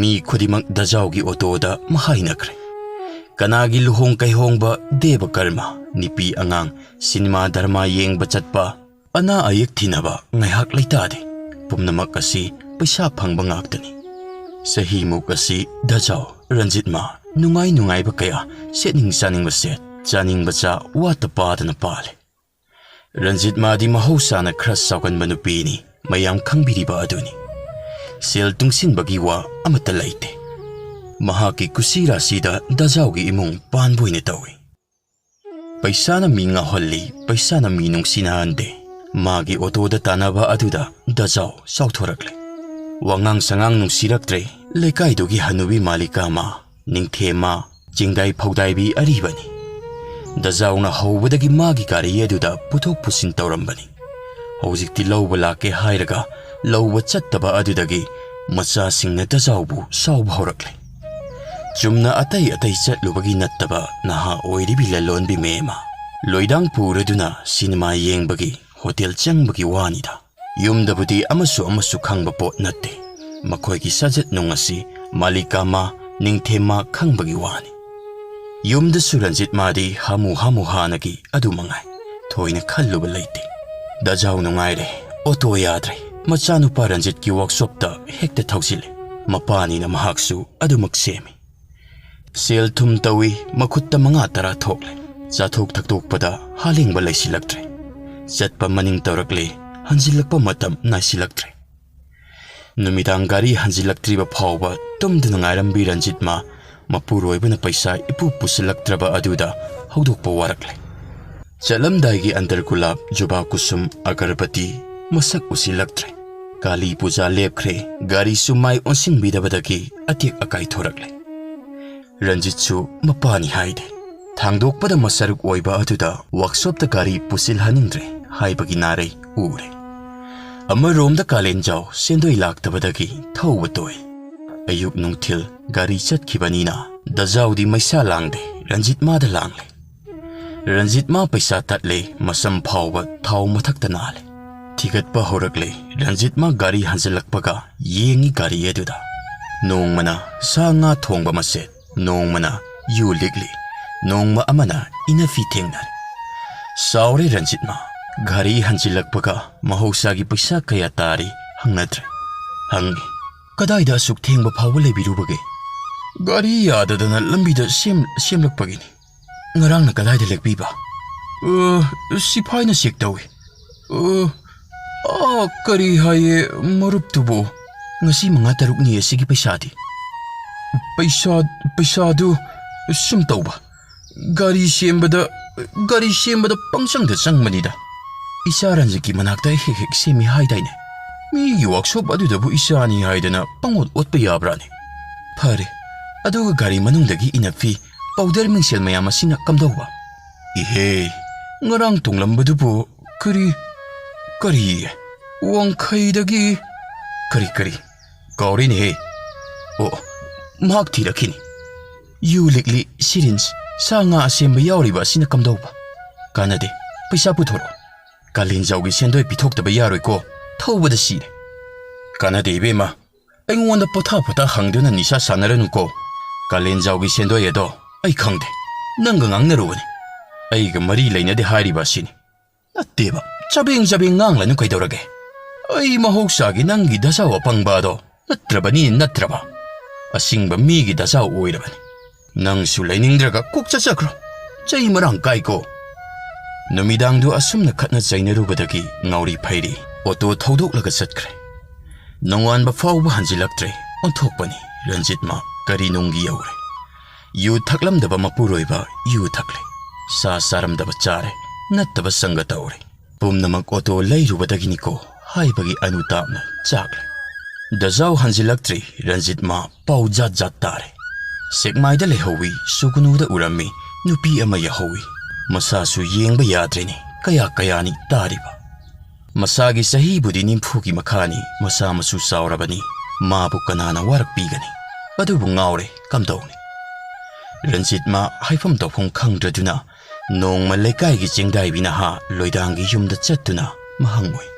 ꯃꯤ ꯈꯨꯗꯤꯡꯃꯛ ꯗꯖꯥꯎꯒꯤ ꯑꯣꯇꯣꯗ ꯃꯍꯥꯏꯅꯈ꯭ꯔꯦ꯫ ꯀꯅꯥꯒꯤ ꯂꯨꯍꯣꯡ ꯀꯩꯍꯣꯡꯕ, ꯗꯦꯕ ꯀꯔꯃ, ꯅꯨꯄꯤ ꯑꯉꯥꯡ, ꯁꯤꯅꯦꯃꯥ ꯙꯔꯃꯥ ꯌꯦꯡꯕ ꯆꯠꯄ, ꯑꯅꯥ ꯑꯌꯦꯛ ꯊꯤꯅꯕ ꯉꯥꯏꯍꯥꯛ ꯂꯩꯇꯥꯗꯦ꯫ ꯄꯨꯝꯅꯃꯛ ꯑꯁꯤ ꯄꯩꯁꯥ ꯐꯪꯕ ꯉꯥꯛꯇꯅꯤ꯫ ꯆꯍꯤꯃꯨꯛ ꯑꯁꯤ ꯗꯖꯥꯎ, ꯔꯟꯖꯤꯠ ꯃꯥ, ꯅꯨꯡꯉꯥꯏ ꯅꯨꯡꯉꯥꯏꯕ ꯀꯌꯥ, ꯁꯦꯠꯅꯤꯡ ꯆꯥꯅꯤꯡꯕ ꯁꯦꯠ, ꯆꯥꯅꯤꯡꯕ ꯆꯥ, ꯋꯥꯠꯇ ꯄꯥꯗꯅ ꯄꯥꯜꯂꯦ꯫ ꯔꯟꯖꯤꯠ ꯃꯥꯗꯤ ꯃꯍꯧꯁꯥꯅ ꯈꯔ ꯆꯥꯎꯒꯟꯕ ꯅꯨꯄꯤꯅꯤ꯫ ꯃꯌꯥꯝ ꯈꯪꯕꯤꯔꯤꯕ ꯑꯗꯨꯅꯤ꯫ ꯁꯦꯜ ꯇꯨꯡꯁꯤꯟꯕꯒꯤ ꯋꯥ ꯑꯃꯠꯇ ꯂꯩꯇꯦ꯫ ꯃꯍꯥꯛꯀꯤ ꯀꯨꯁꯤ ꯔꯥꯁꯤꯗ ꯗꯖꯥꯎꯒꯤ ꯏꯃꯨꯡ ꯄꯥꯟꯕ ꯑꯣꯏꯅ ꯇꯧꯏ꯫ ꯄꯩꯁꯥꯅ ꯃꯤ ꯉꯥꯎꯍꯜꯂꯤ, ꯄꯩꯁꯥꯅ ꯃꯤ ꯅꯨꯡꯁꯤꯅꯍꯟꯗꯦ꯫ ꯃꯥꯒꯤ ꯑꯣꯇꯣꯗ ꯇꯥꯟꯅꯕ ꯑꯗꯨꯗ ꯗꯖꯥꯎ ꯆꯥꯎꯊꯣꯔꯛꯂꯦ꯫ ꯋꯥꯉꯥꯡ ꯁꯉꯥꯡ ꯅꯨꯡꯁꯤꯔꯛꯇ꯭ꯔꯦ꯫ ꯂꯩꯀꯥꯏꯗꯨꯒꯤ ꯍꯅꯨꯕꯤ ꯃꯥꯂꯤꯀꯥ ꯃꯥ, ꯅꯤꯡꯊꯦꯝ ꯃꯥ, ꯆꯤꯡꯗꯥꯏ ꯐꯧꯗꯥꯏꯕꯤ ꯑꯔꯤꯕꯅꯤ꯫ ꯗꯖꯥꯎꯅ ꯍꯧꯕꯗꯒꯤ ꯃꯥꯒꯤ ꯒꯥꯔꯤ ꯑꯗꯨꯗ ꯄꯨꯊꯣꯛ ꯄꯨꯁꯤꯟ ꯇꯧꯔꯝꯕꯅꯤ꯫ ꯍꯧꯖꯤꯛꯇꯤ ꯂꯧꯕ ꯂꯥꯛꯀꯦ ꯍꯥꯏꯔꯒ ꯂꯧꯕ ꯆꯠꯇꯕ ꯑꯗꯨꯗꯒꯤ ꯃꯆꯥꯁꯤꯡꯅ ꯗꯖꯥꯎꯕꯨ ꯁꯥꯎꯕ ꯍꯧꯔꯛꯂꯦ꯫ ꯆꯨꯝꯅ ꯑꯇꯩ ꯑꯇꯩ ꯆꯠꯂꯨꯕꯒꯤ ꯅꯠꯇꯕ ꯅꯍꯥ ꯑꯣꯏꯔꯤꯕꯤ ꯂꯂꯣꯟꯕꯤ ꯃꯦꯝꯃ ꯂꯣꯏꯗꯥꯡ ꯄꯨꯔꯗꯨꯅ ꯁꯤꯅꯦꯃꯥ ꯌꯦꯡꯕꯒꯤ ꯍꯣꯇꯦꯜ ꯆꯪꯕꯒꯤ ꯋꯥꯅꯤꯗ꯫ ꯌꯨꯝꯗꯕꯨꯗꯤ ꯑꯃꯁꯨ ꯑꯃꯁꯨ ꯈꯪꯕ ꯄꯣꯠ ꯅꯠꯇꯦ꯫ ꯃꯈꯣꯏꯒꯤ ꯁꯥꯖꯠ ꯅꯨꯡ ꯑꯁꯤ ꯃꯥꯂꯤꯀꯥꯃ, ꯅꯤꯡꯊꯦꯝꯃ ꯈꯪꯕꯒꯤ ꯋꯥꯅꯤ꯫ ꯌꯨꯝꯗꯁꯨ ꯔꯟꯖꯤꯠ ꯃꯥꯗꯤ ꯍꯥꯃꯨ ꯍꯥꯃꯨ ꯍꯥꯟꯅꯒꯤ ꯑꯗꯨ ꯃꯉꯥꯏ꯫ ꯊꯣꯏꯅ ꯈꯜꯂꯨꯕ ꯂꯩꯇꯦ꯫ ꯗꯖꯥꯎ ꯅꯨꯡꯉꯥꯏꯔꯦ, ꯑꯣꯇꯣ ꯌꯥꯗ꯭ꯔꯦ꯫ ꯃꯆꯥꯅꯨꯄꯥ ꯔꯟꯖꯤꯠꯀꯤ ꯋꯥꯛꯁꯣꯞꯇ ꯍꯦꯛꯇ ꯊꯧꯖꯤꯜꯂꯤ꯫ ꯃꯄꯥꯅꯤꯅ ꯃꯍꯥꯛꯁꯨ ꯑꯗꯨꯃꯛ ꯁꯦꯝꯃꯤ꯫ ꯁꯦꯜ ꯊꯨꯝ ꯇꯧꯏ, ꯃꯈꯨꯠꯇ ꯃꯉꯥ ꯇꯔꯥ ꯊꯣꯛꯂꯦ꯫ ꯆꯥꯊꯣꯛ ꯊꯛꯇꯣꯛꯄꯗ ꯍꯥꯂꯦꯡꯕ ꯂꯩꯁꯤꯜꯂꯛꯇ꯭ꯔꯦ꯫ ꯆꯠꯄ ꯃꯅꯤꯡ ꯇꯧꯔꯛꯂꯦ, ꯍꯟꯖꯤꯜꯂꯛꯄ ꯃꯇꯝ ꯅꯥꯏꯁꯤꯜꯂꯛꯇ꯭ꯔꯦ꯫ ꯅꯨꯃꯤꯗꯥꯡ ꯒꯥꯔꯤ ꯍꯟꯖꯤꯜꯂꯛꯇ꯭ꯔꯤꯕ ꯐꯥꯎꯕ ꯇꯨꯝꯗꯨꯅ ꯉꯥꯏꯔꯝꯕꯤ ꯔꯟꯖꯤꯠꯃ ꯃꯄꯨꯔꯣꯏꯕꯅ ꯄꯩꯁꯥ ꯏꯄꯨ ꯄꯨꯁꯤꯜꯂꯛꯇ꯭ꯔꯕ ꯑꯗꯨꯗ ꯍꯧꯗꯣꯛꯄ ꯋꯥꯔꯛꯂꯦ꯫ ꯆꯠꯂꯝꯗꯥꯏꯒꯤ ꯑꯟꯗꯔ ꯒꯨꯂꯥꯞ, ꯖꯨꯕꯥ ꯀꯨꯁꯨꯝ, ꯑꯒꯔꯕꯇꯤ ꯃꯁꯛ ꯎꯁꯤꯜꯂꯛꯇ꯭ꯔꯦ꯫ ꯀꯥꯂꯤ ꯄꯨꯖꯥ ꯂꯦꯞꯈ꯭ꯔꯦ꯫ ꯒꯥꯔꯤꯁꯨ ꯃꯥꯏ ꯑꯣꯟꯁꯤꯟꯕꯤꯗꯕꯗꯒꯤ ꯑꯇꯦꯛ ꯑꯀꯥꯏ ꯊꯣꯔꯛꯂꯦ꯫ ꯔꯟꯖꯤꯠꯁꯨ ꯃꯄꯥꯅꯤ ꯍꯥꯏꯗꯦ꯫ ꯊꯥꯡꯗꯣꯛꯄꯗ ꯃꯁꯔꯨꯛ ꯑꯣꯏꯕ ꯑꯗꯨꯗ ꯋꯥꯛꯁꯣꯞꯇ ꯒꯥꯔꯤ ꯄꯨꯁꯤꯜꯍꯟꯅꯤꯡꯗ꯭ꯔꯦ ꯍꯥꯏꯕꯒꯤ ꯅꯥꯔꯩ ꯎꯔꯦ꯫ ꯑꯃꯔꯣꯝꯗ ꯀꯥꯂꯦꯟꯖꯥꯎ ꯁꯦꯟꯗꯣꯏ ꯂꯥꯛꯇꯕꯗꯒꯤ ꯊꯧꯕ ꯇꯣꯛꯏ꯫ ꯑꯌꯨꯛ ꯅꯨꯡꯊꯤꯜ ꯒꯥꯔꯤ ꯆꯠꯈꯤꯕꯅꯤꯅ ꯗꯖꯥꯎꯗꯤ ꯃꯩꯁꯥ ꯂꯥꯡꯗꯦ, ꯔꯟꯖꯤꯠ ꯃꯥꯗ ꯂꯥꯡꯂꯦ꯫ ꯔꯟꯖꯤꯠ ꯃꯥ ꯄꯩꯁꯥ ꯇꯠꯂꯦ, ꯃꯁꯝ ꯐꯥꯎꯕ ꯊꯥꯎ ꯃꯊꯛꯇ ꯅꯥꯜꯂꯦ꯫ ꯊꯤꯒꯠꯄ ꯍꯧꯔꯛꯂꯦ꯫ ꯔꯟꯖꯤꯠ ꯃꯥ ꯒꯥꯔꯤ ꯍꯟꯖꯤꯜꯂꯛꯄꯒ ꯌꯦꯡꯉꯤ ꯒꯥꯔꯤ ꯑꯗꯨꯗ꯫ ꯅꯣꯡꯃꯅ ꯁꯥ ꯉꯥ ꯊꯣꯡꯕ ꯃꯁꯦꯠ, ꯅꯣꯡꯃꯅ ꯌꯨ ꯂꯤꯛꯂꯤ, ꯅꯣꯡꯃ ꯑꯃꯅ ꯏꯅꯐꯤ ꯊꯦꯡꯅꯔꯦ꯫ ꯁꯥꯎꯔꯦ ꯔꯟꯖꯤꯠ ꯃꯥ꯫ ꯒꯥꯔꯤ ꯍꯟꯖꯤꯜꯂꯛꯄꯒ ꯃꯍꯧꯁꯥꯒꯤ ꯄꯩꯁꯥ ꯀꯌꯥ ꯇꯥꯔꯤ ꯍꯪꯅꯗ꯭ꯔꯦ꯫ ꯍꯪꯉꯤ, "ꯀꯗꯥꯏꯗ ꯑꯁꯨꯛ ꯊꯦꯡꯕ ꯐꯥꯎꯕ ꯂꯩꯕꯤꯔꯨꯕꯒꯦ?" "ꯒꯥꯔꯤ ꯌꯥꯗꯗꯅ ꯂꯝꯕꯤꯗ ꯁꯦꯝ-, ꯁꯦꯝꯂꯛꯄꯒꯤꯅꯤ꯫ ꯉꯔꯥꯡꯅ ꯀꯗꯥꯏꯗ ꯂꯦꯛꯄꯤꯕ?" "ꯑ, ꯁꯤꯐꯥꯏꯅ ꯆꯦꯛ ꯇꯧꯏ꯫ ꯑ, ꯑꯥ, ꯀꯔꯤ ꯍꯥꯏꯌꯦ ꯃꯔꯨꯞꯇꯨꯕꯨ? ꯉꯁꯤ ꯃꯉꯥ ꯇꯔꯨꯛꯅꯤ ꯑꯁꯤꯒꯤ ꯄꯩꯁꯥꯗꯤ?" "ꯄꯩꯁꯥ, ꯄꯩꯁꯥꯗꯨ ꯁꯨꯝ ꯇꯧꯕ꯫ ꯒꯥꯔꯤ ꯁꯦꯝꯕꯗ, ꯒꯥꯔꯤ ꯁꯦꯝꯕꯗ ꯄꯪꯆꯪꯗ ꯆꯪꯕꯅꯤꯗ꯫ ꯏꯆꯥ ꯔꯟꯖꯤꯠꯀꯤ ꯃꯅꯥꯛꯇ ꯍꯦꯛ ꯍꯦꯛ ꯁꯦꯝꯃꯤ ꯍꯥꯏꯗꯥꯏꯅꯦ? ꯃꯤꯒꯤ ꯋꯥꯛꯁꯣꯞ ꯑꯗꯨꯗꯕꯨ ꯏꯆꯥꯅꯤ ꯍꯥꯏꯗꯅ ꯄꯪꯑꯣꯠ ꯑꯣꯠꯄ ꯌꯥꯕ꯭ꯔꯥꯅꯦ? ꯐꯔꯦ, ꯑꯗꯨꯒ ꯒꯥꯔꯤ ꯃꯅꯨꯡꯗꯒꯤ ꯏꯅꯐꯤ, ꯄꯥꯎꯗꯔ ꯃꯤꯡꯁꯦꯜ ꯃꯌꯥꯝ ꯑꯁꯤꯅ ꯀꯝꯗꯧꯕ?" "ꯏꯍꯦ, ꯉꯔꯥꯡ ꯇꯣꯡꯂꯝꯕꯗꯨꯕꯨ ꯀꯔꯤ, ꯀꯔꯤ? ꯋꯥꯡꯈꯩꯗꯒꯤ ꯀꯔꯤ, ꯀꯔꯤ? ꯀꯥꯎꯔꯦꯅꯦꯍꯦ꯫ ꯑꯣ, ꯃꯍꯥꯛ ꯊꯤꯔꯛꯈꯤꯅꯤ꯫ ꯌꯨ ꯂꯤꯛꯂꯤ, ꯁꯤꯔꯤꯟꯁ, ꯁꯥ ꯉꯥ ꯑꯁꯦꯝꯕ ꯌꯥꯎꯔꯤꯕ ꯑꯁꯤꯅ ꯀꯝꯗꯧꯕ?" "ꯀꯥꯟꯅꯗꯦ, ꯄꯩꯁꯥ ꯄꯨꯊꯣꯔꯛꯑꯣ꯫ ꯀꯥꯂꯦꯟꯖꯥꯎꯒꯤ ꯁꯦꯟꯗꯣꯏ ꯄꯤꯊꯣꯛꯇꯕ ꯌꯥꯔꯣꯏꯀꯣ, ꯊꯧꯕꯗ ꯁꯤꯔꯦ꯫ ꯀꯥꯟꯅꯗꯦ ꯏꯕꯦꯝꯃ, ꯑꯩꯉꯣꯟꯗ ꯄꯣꯊꯥ ꯄꯣꯊꯥ ꯍꯪꯗꯨꯅ ꯅꯤꯁꯥ ꯁꯥꯟꯅꯔꯅꯨꯀꯣ꯫ ꯀꯥꯂꯦꯟꯖꯥꯎꯒꯤ ꯁꯦꯟꯗꯣꯏ ꯑꯗꯣ ꯑꯩ ꯈꯪꯗꯦ, ꯅꯪꯒ ꯉꯥꯡꯅꯔꯨꯕꯅꯤ꯫ ꯑꯩꯒ ꯃꯔꯤ ꯂꯩꯅꯗꯦ ꯍꯥꯏꯔꯤꯕ ꯑꯁꯤꯅꯤ꯫" "ꯅꯠꯇꯦꯕ, ꯆꯕꯦꯡ ꯆꯕꯦꯡ ꯉꯥꯡꯂꯅꯨ ꯀꯩꯗꯧꯔꯒꯦ? ꯑꯩ ꯃꯍꯧꯁꯥꯒꯤ ꯅꯪꯒꯤ ꯗꯁꯥ ꯑꯄꯪꯕ ꯑꯗꯣ ꯅꯠꯇ꯭ꯔꯕꯅꯤ, ꯅꯠꯇ꯭ꯔꯕ? ꯑꯁꯤꯡꯕ ꯃꯤꯒꯤ ꯗꯁꯥ ꯑꯣꯏꯔꯕꯅꯤ꯫ ꯅꯪꯁꯨ ꯂꯩꯅꯤꯡꯗ꯭ꯔꯒ ꯀꯣꯛ ꯆꯠꯆꯈ꯭ꯔꯣ꯫ ꯆꯩ ꯃꯔꯥꯡ ꯀꯥꯏꯀꯣ꯫ ꯅꯨꯃꯤꯗꯥꯡꯗꯨ ꯑꯁꯨꯝꯅ ꯈꯠꯅ ꯆꯩꯅꯔꯨꯕꯗꯒꯤ ꯉꯥꯎꯔꯤ ꯐꯩꯔꯤ ꯑꯣꯇꯣ ꯊꯧꯗꯣꯛꯂꯒ ꯆꯠꯈ꯭ꯔꯦ꯫ ꯅꯣꯡꯉꯥꯟꯕ ꯐꯥꯎꯕ ꯍꯟꯖꯤꯜꯂꯛꯇ꯭ꯔꯦ꯫ ꯑꯣꯟꯊꯣꯛꯄꯅꯤ, ꯔꯟꯖꯤꯠ ꯃꯥ ꯀꯔꯤ ꯅꯨꯡꯒꯤ ꯌꯧꯔꯦ꯫ ꯌꯨ ꯊꯛꯂꯝꯗꯕ ꯃꯄꯨꯔꯣꯏꯕ ꯌꯨ ꯊꯛꯂꯦ꯫ ꯁꯥ ꯆꯥꯔꯝꯗꯕ ꯆꯥꯔꯦ꯫ ꯅꯠꯇꯕ ꯁꯪꯒ ꯇꯧꯔꯦ꯫ ꯄꯨꯝꯅꯃꯛ ꯑꯣꯇꯣ ꯂꯩꯔꯨꯕꯗꯒꯤꯅꯤꯀꯣ ꯍꯥꯏꯕꯒꯤ ꯑꯅꯨꯇꯥꯞꯅ ꯆꯥꯛꯂꯦ꯫ ꯗꯖꯥꯎ ꯍꯟꯖꯤꯜꯂꯛꯇ꯭ꯔꯤ꯫ ꯔꯟꯖꯤꯠ ꯃꯥ ꯄꯥꯎ ꯖꯥꯠ ꯖꯥꯠ ꯇꯥꯔꯦ꯫ ꯁꯦꯛꯃꯥꯏꯗ ꯂꯩꯍꯧꯋꯤ꯫ ꯁꯨꯒꯨꯅꯨꯗ ꯎꯔꯝꯃꯤ꯫ ꯅꯨꯄꯤ ꯑꯃ ꯌꯥꯍꯧꯋꯤ꯫ ꯃꯁꯥꯁꯨ ꯌꯦꯡꯕ ꯌꯥꯗ꯭ꯔꯦꯅꯦ꯫ ꯀꯌꯥ ꯀꯌꯥꯅꯤ ꯇꯥꯔꯤꯕ? ꯃꯁꯥꯒꯤ ꯆꯍꯤꯕꯨꯗꯤ ꯅꯤꯝꯐꯨꯒꯤ ꯃꯈꯥꯅꯤ꯫ ꯃꯆꯥ ꯃꯁꯨ ꯆꯥꯎꯔꯕꯅꯤ꯫ ꯃꯥꯕꯨ ꯀꯅꯥꯅ ꯋꯥꯔꯛꯄꯤꯒꯅꯤ? ꯑꯗꯨꯕꯨ ꯉꯥꯎꯔꯦ꯫ ꯀꯝꯗꯧꯅꯤ? ꯔꯟꯖꯤꯠ ꯃꯥ ꯍꯥꯏꯐꯝ ꯇꯧꯐꯝ ꯈꯪꯗ꯭ꯔꯗꯨꯅ ꯅꯣꯡꯃ ꯂꯩꯀꯥꯏꯒꯤ ꯆꯦꯡꯗꯥꯏꯕꯤ ꯅꯍꯥ ꯂꯣꯏꯗꯥꯡꯒꯤ ꯌꯨꯝꯗ ꯆꯠꯇꯨꯅ ꯃꯍꯪꯉꯨꯏ꯫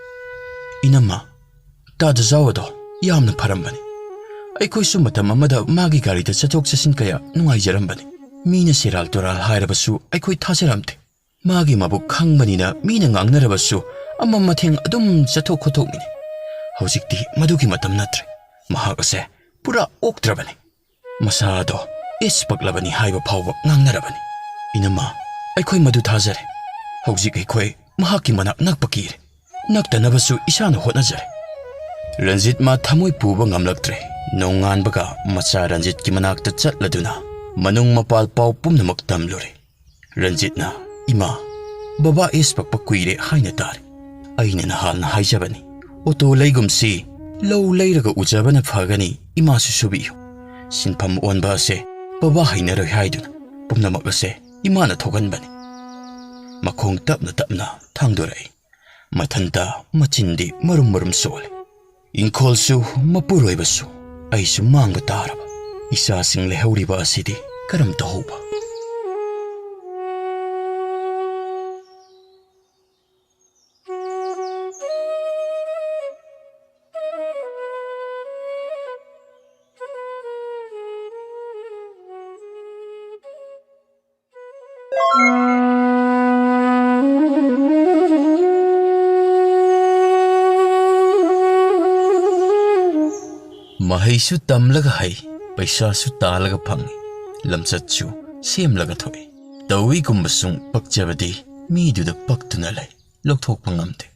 "ꯏꯅꯝꯃ, ꯇꯥ ꯗꯖꯥꯎ ꯑꯗꯣ ꯌꯥꯝꯅ ꯐꯔꯝꯕꯅꯤ꯫ ꯑꯩꯈꯣꯏꯁꯨ ꯃꯇꯝ ꯑꯃꯗ ꯃꯥꯒꯤ ꯒꯥꯔꯤꯗ ꯆꯠꯊꯣꯛ ꯆꯠꯁꯤꯟ ꯀꯌꯥ ꯅꯨꯡꯉꯥꯏꯖꯔꯝꯕꯅꯤ꯫ ꯃꯤꯅ ꯁꯦꯔꯥꯜ ꯇꯨꯔꯥꯜ ꯍꯥꯏꯔꯕꯁꯨ ꯑꯩꯈꯣꯏ ꯊꯥꯖꯔꯝꯗꯦ꯫ ꯃꯥꯒꯤ ꯃꯕꯨꯛ ꯈꯪꯕꯅꯤꯅ ꯃꯤꯅ ꯉꯥꯡꯅꯔꯕꯁꯨ ꯑꯃꯝ ꯑꯊꯦꯡ ꯑꯗꯨꯝ ꯆꯠꯊꯣꯛ ꯈꯣꯠꯇꯣꯛꯃꯤꯅꯤ꯫ ꯍꯧꯖꯤꯛꯇꯤ ꯃꯗꯨꯒꯤ ꯃꯇꯝ ꯅꯠꯇ꯭ꯔꯦ꯫ ꯃꯍꯥꯛ ꯑꯁꯦ ꯄꯨꯔꯥ ꯑꯣꯛꯇ꯭ꯔꯕꯅꯤ꯫ ꯃꯁꯥ ꯑꯗꯣ ꯑꯦꯁ ꯄꯛꯂꯕꯅꯤ ꯍꯥꯏꯕ ꯐꯥꯎꯕ ꯉꯥꯡꯅꯔꯕꯅꯤ꯫ ꯏꯅꯝꯃ, ꯑꯩꯈꯣꯏ ꯃꯗꯨ ꯊꯥꯖꯔꯦ꯫ ꯍꯧꯖꯤꯛ ꯑꯩꯈꯣꯏ ꯃꯍꯥꯛꯀꯤ ꯃꯅꯥꯛ ꯅꯛꯄ ꯀꯤꯔꯦ꯫ ꯅꯛꯇꯅꯕꯁꯨ ꯏꯁꯥꯅ ꯍꯣꯠꯅꯖꯔꯦ꯫" ꯔꯟꯖꯤꯠ ꯃꯥ ꯊꯃꯣꯏ ꯄꯨꯕ ꯉꯝꯂꯛꯇ꯭ꯔꯦ꯫ ꯅꯣꯡꯉꯥꯟꯕꯒ ꯃꯆꯥ ꯔꯟꯖꯤꯠꯀꯤ ꯃꯅꯥꯛꯇ ꯆꯠꯂꯗꯨꯅ ꯃꯅꯨꯡ ꯃꯄꯥꯜ ꯄꯥꯎ ꯄꯨꯝꯅꯃꯛ ꯇꯝꯂꯨꯔꯦ꯫ ꯔꯟꯖꯤꯠꯅ, "ꯏꯃꯥ, ꯕꯕꯥ ꯑꯦꯁ ꯄꯛꯄ ꯀꯨꯏꯔꯦ ꯍꯥꯏꯅ ꯇꯥꯔꯦ꯫ ꯑꯩꯅ ꯅꯍꯥꯟꯅ ꯍꯥꯏꯖꯕꯅꯤ, ꯑꯣꯇꯣ ꯂꯩꯒꯨꯝꯁꯤ, ꯂꯧ ꯂꯩꯔꯒ ꯎꯖꯕꯅ ꯐꯒꯅꯤ, ꯏꯃꯥꯁꯨ ꯁꯨꯕꯤꯌꯨ꯫ ꯁꯤꯟꯐꯝ ꯑꯣꯟꯕ ꯑꯁꯦ ꯕꯕꯥ ꯍꯩꯅꯔꯣꯏ ꯍꯥꯏꯗꯨꯅ ꯄꯨꯝꯅꯃꯛ ꯑꯁꯦ ꯏꯃꯥꯅ ꯊꯣꯛꯍꯟꯕꯅꯤ꯫" ꯃꯈꯣꯡ ꯇꯞꯅ ꯇꯞꯅ ꯊꯥꯡꯗꯣꯔꯛꯏ꯫ ꯃꯊꯟꯇ ꯃꯆꯤꯟꯗꯤ ꯃꯔꯨꯝ ꯃꯔꯨꯝ ꯁꯣꯜꯂꯤ꯫ "ꯏꯪꯈꯣꯜꯁꯨ ꯃꯄꯨꯔꯣꯏꯕꯁꯨ ꯑꯩꯁꯨ ꯃꯥꯡꯕ ꯇꯥꯔꯕ꯫ ꯏꯆꯥꯁꯤꯡ ꯂꯩꯍꯧꯔꯤꯕ ꯑꯁꯤꯗꯤ ꯀꯔꯝ ꯇꯧꯍꯧꯕ?" ꯃꯍꯩꯁꯨ ꯇꯝꯂꯒ ꯍꯩ, ꯄꯩꯁꯥꯁꯨ ꯇꯥꯜꯂꯒ ꯐꯪꯏ, ꯂꯝꯆꯠꯁꯨ ꯁꯦꯝꯂꯒ ꯊꯣꯛꯏ꯫ ꯇꯧꯏꯒꯨꯝꯕꯁꯨꯡ ꯄꯛꯆꯕꯗꯤ ꯃꯤꯗꯨꯗ ꯄꯛꯇꯨꯅ ꯂꯩ, ꯂꯧꯊꯣꯛꯄ ꯉꯝꯗꯦ꯫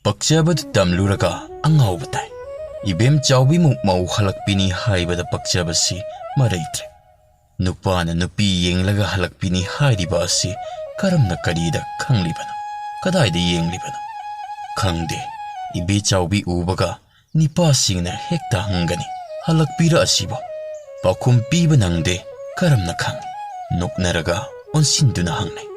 ꯄꯛꯆꯕꯗꯨ ꯇꯝꯂꯨꯔꯒ ꯑꯉꯥꯎꯕ ꯇꯥꯏ꯫ ꯏꯕꯦꯝ ꯆꯥꯎꯕꯤꯃꯨꯛ ꯃꯧ ꯍꯜꯂꯛꯄꯤꯅꯤ ꯍꯥꯏꯕꯗ ꯄꯛꯆꯕꯁꯤ ꯃꯔꯩꯗ꯭ꯔꯦ꯫ ꯅꯨꯄꯥꯅ ꯅꯨꯄꯤ ꯌꯦꯡꯂꯒ ꯍꯜꯂꯛꯄꯤꯅꯤ ꯍꯥꯏꯔꯤꯕ ꯑꯁꯤ ꯀꯔꯝꯅ ꯀꯔꯤꯗ ꯈꯪꯂꯤꯕꯅꯣ? ꯀꯗꯥꯏꯗ ꯌꯦꯡꯂꯤꯕꯅꯣ? ꯈꯪꯗꯦ꯫ ꯏꯕꯦ ꯆꯥꯎꯕꯤ ꯎꯕꯒ ꯅꯤꯄꯥꯁꯤꯡꯅ ꯍꯦꯛꯇ ꯍꯪꯒꯅꯤ, "ꯍꯜꯂꯛꯄꯤꯔꯛꯑꯁꯤꯕꯣ?" ꯄꯥꯎꯈꯨꯝ ꯄꯤꯕ ꯅꯪꯗꯦ꯫ ꯀꯔꯝꯅ ꯈꯪ? ꯅꯣꯛꯅꯔꯒ ꯑꯣꯟꯁꯤꯟꯗꯨꯅ ꯍꯪꯅꯩ꯫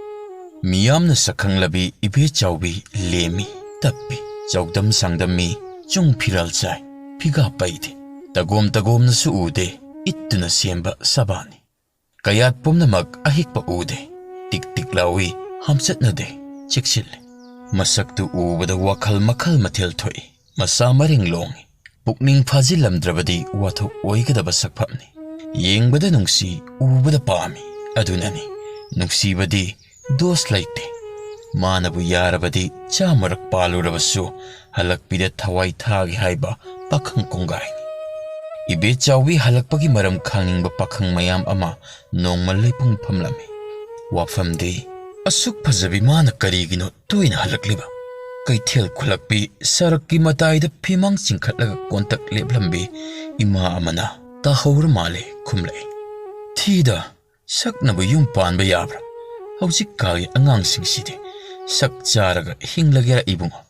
ꯃꯤꯌꯥꯝꯅ ꯁꯛꯈꯪꯂꯕꯤ ꯏꯕꯦ ꯆꯥꯎꯕꯤ ꯂꯦꯝꯃꯤ, ꯇꯞꯄꯤ, ꯆꯥꯎꯗꯝ ꯁꯥꯡꯗꯝꯃꯤ, ꯆꯨꯡ ꯐꯤꯔꯥꯜ ꯆꯥꯏ, ꯐꯤꯒꯥ ꯄꯩꯗꯦ꯫ ꯇꯒꯣꯝ ꯇꯒꯣꯝꯅꯁꯨ ꯎꯗꯦ, ꯏꯠꯇꯨꯅ ꯁꯦꯝꯕ ꯁꯕꯥꯅꯤ꯫ ꯀꯌꯥꯠ ꯄꯨꯝꯅꯃꯛ ꯑꯍꯤꯛꯄ ꯎꯗꯦ, ꯇꯤꯛ ꯇꯤꯛ ꯂꯥꯎꯏ, ꯍꯥꯝꯆꯠꯅꯗꯦ, ꯆꯦꯛꯁꯤꯜꯂꯤ꯫ ꯃꯁꯛꯇꯨ ꯎꯕꯗ ꯋꯥꯈꯜ ꯃꯈꯜ ꯃꯊꯦꯜ ꯊꯣꯛꯏ꯫ ꯃꯁꯥ ꯃꯔꯦꯡ ꯂꯣꯡꯉꯤ꯫ ꯄꯨꯛꯅꯤꯡ ꯐꯥꯖꯤꯜꯂꯝꯗ꯭ꯔꯕꯗꯤ ꯋꯥꯊꯣꯛ ꯑꯣꯏꯒꯗꯕ ꯁꯛꯐꯝꯅꯤ꯫ ꯌꯦꯡꯕꯗ ꯅꯨꯡꯁꯤ, ꯎꯕꯗ ꯄꯥꯝꯃꯤ꯫ ꯑꯗꯨꯅꯅꯤ ꯅꯨꯡꯁꯤꯕꯗꯤ ꯗꯣꯁ ꯂꯩꯇꯦ꯫ ꯃꯥꯅꯕꯨ ꯌꯥꯔꯕꯗꯤ ꯆꯥꯝꯃꯔꯛ ꯄꯥꯜꯂꯨꯔꯕꯁꯨ ꯍꯜꯂꯛꯄꯤꯗ ꯊꯋꯥꯏ ꯊꯥꯒꯦ ꯍꯥꯏꯕ ꯄꯥꯈꯪ ꯀꯣꯡꯒꯥꯏꯅꯤ꯫ ꯏꯕꯦ ꯆꯥꯎꯕꯤ ꯍꯜꯂꯛꯄꯒꯤ ꯃꯔꯝ ꯈꯪꯅꯤꯡꯕ ꯄꯥꯈꯪ ꯃꯌꯥꯝ ꯑꯃ ꯅꯣꯡꯃ ꯂꯩꯄꯨꯡ ꯐꯝꯂꯝꯃꯤ꯫ ꯋꯥꯐꯝꯗꯤ, ꯑꯁꯨꯛ ꯐꯖꯕꯤ ꯃꯥꯅ ꯀꯔꯤꯒꯤꯅꯣ ꯇꯣꯏꯅ ꯍꯜꯂꯛꯂꯤꯕ? ꯀꯩꯊꯦꯜ ꯈꯨꯜꯂꯛꯄꯤ ꯁꯔꯛꯀꯤ ꯃꯇꯥꯏꯗ ꯐꯤꯃꯥꯡ ꯆꯤꯡꯈꯠꯂꯒ ꯀꯣꯟꯇꯛ ꯂꯦꯞꯂꯝꯕꯤ ꯏꯃꯥ ꯑꯃꯅ ꯇꯥꯍꯧꯔ ꯃꯥꯜꯂꯦ ꯈꯨꯝꯂꯛꯏ꯫ "ꯊꯤꯗ, ꯁꯛꯅꯕꯨ ꯌꯨꯝ ꯄꯥꯟꯕ ꯌꯥꯕ꯭ꯔꯥ? ꯍꯧꯖꯤꯛꯀꯥꯟꯒꯤ ꯑꯉꯥꯡꯁꯤꯡꯁꯤꯗꯤ ꯁꯛ ꯆꯥꯔꯒ ꯍꯤꯡꯂꯒꯦꯔꯥ ꯏꯕꯨꯡꯉꯣ?"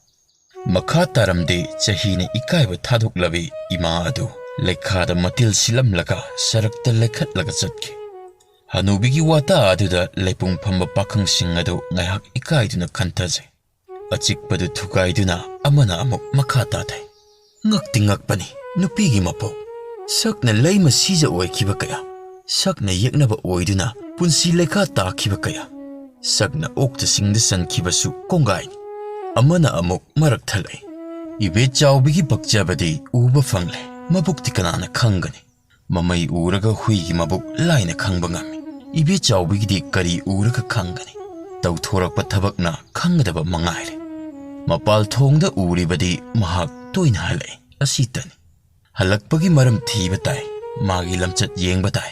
ꯃꯈꯥ ꯇꯥꯔꯝꯗꯦ꯫ ꯆꯍꯤꯅ ꯏꯀꯥꯏꯕ ꯊꯥꯗꯣꯛꯂꯕꯤ ꯏꯃꯥ ꯑꯗꯨ ꯂꯩꯈꯥꯗ ꯃꯇꯤꯜ ꯁꯤꯜꯂꯝꯂꯒ ꯁꯔꯛꯇ ꯂꯩꯈꯠꯂꯒ ꯆꯠꯈꯤ꯫ ꯍꯅꯨꯕꯤꯒꯤ ꯋꯥꯇꯥ ꯑꯗꯨꯗ ꯂꯩꯄꯨꯡ ꯐꯝꯕ ꯄꯥꯈꯪꯁꯤꯡ ꯑꯗꯨ ꯉꯥꯏꯍꯥꯛ ꯏꯀꯥꯏꯗꯨꯅ ꯈꯟꯊꯖꯩ꯫ ꯑꯆꯤꯛꯄꯗꯨ ꯊꯨꯒꯥꯏꯗꯨꯅ ꯑꯃꯅ ꯑꯃꯨꯛ ꯃꯈꯥ ꯇꯥꯊꯩ꯫ ꯉꯛꯇꯤ ꯉꯛꯄꯅꯤ ꯅꯨꯄꯤꯒꯤ ꯃꯄꯣꯛ꯫ ꯁꯛꯅ ꯂꯩꯃ ꯁꯤꯖ ꯑꯣꯏꯈꯤꯕ ꯀꯌꯥ, ꯁꯛꯅ ꯌꯦꯛꯅꯕ ꯑꯣꯏꯗꯨꯅ ꯄꯨꯟꯁꯤ ꯂꯩꯈꯥ ꯇꯥꯈꯤꯕ ꯀꯌꯥ, ꯁꯛꯅ ꯑꯣꯛꯇ ꯁꯤꯡꯗ ꯆꯟꯈꯤꯕꯁꯨ ꯀꯣꯡꯒꯥꯏꯅꯤ꯫ ꯑꯃꯅ ꯑꯃꯨꯛ ꯃꯔꯛ ꯊꯠꯂꯛꯏ꯫ ꯏꯕꯦ ꯆꯥꯎꯕꯤꯒꯤ ꯄꯛꯆꯕꯗꯤ ꯎꯕ ꯐꯪꯂꯦ, ꯃꯕꯨꯛꯇꯤ ꯀꯅꯥꯅ ꯈꯪꯒꯅꯤ? ꯃꯃꯩ ꯎꯔꯒ ꯍꯨꯏꯒꯤ ꯃꯕꯨꯛ ꯂꯥꯏꯅ ꯈꯪꯕ ꯉꯝꯃꯤ꯫ ꯏꯕꯦ ꯆꯥꯎꯕꯤꯒꯤꯗꯤ ꯀꯔꯤ ꯎꯔꯒ ꯈꯪꯒꯅꯤ? ꯇꯧꯊꯣꯔꯛꯄ ꯊꯕꯛꯅ ꯈꯪꯒꯗꯕ ꯃꯉꯥꯏꯔꯦ꯫ ꯃꯄꯥꯜ ꯊꯣꯡꯗ ꯎꯔꯤꯕꯗꯤ ꯃꯍꯥꯛ ꯇꯣꯏꯅ ꯍꯜꯂꯛꯏ, ꯑꯁꯤꯇꯅꯤ꯫ ꯍꯜꯂꯛꯄꯒꯤ ꯃꯔꯝ ꯊꯤꯕ ꯇꯥꯏ, ꯃꯥꯒꯤ ꯂꯝꯆꯠ ꯌꯦꯡꯕ ꯇꯥꯏ꯫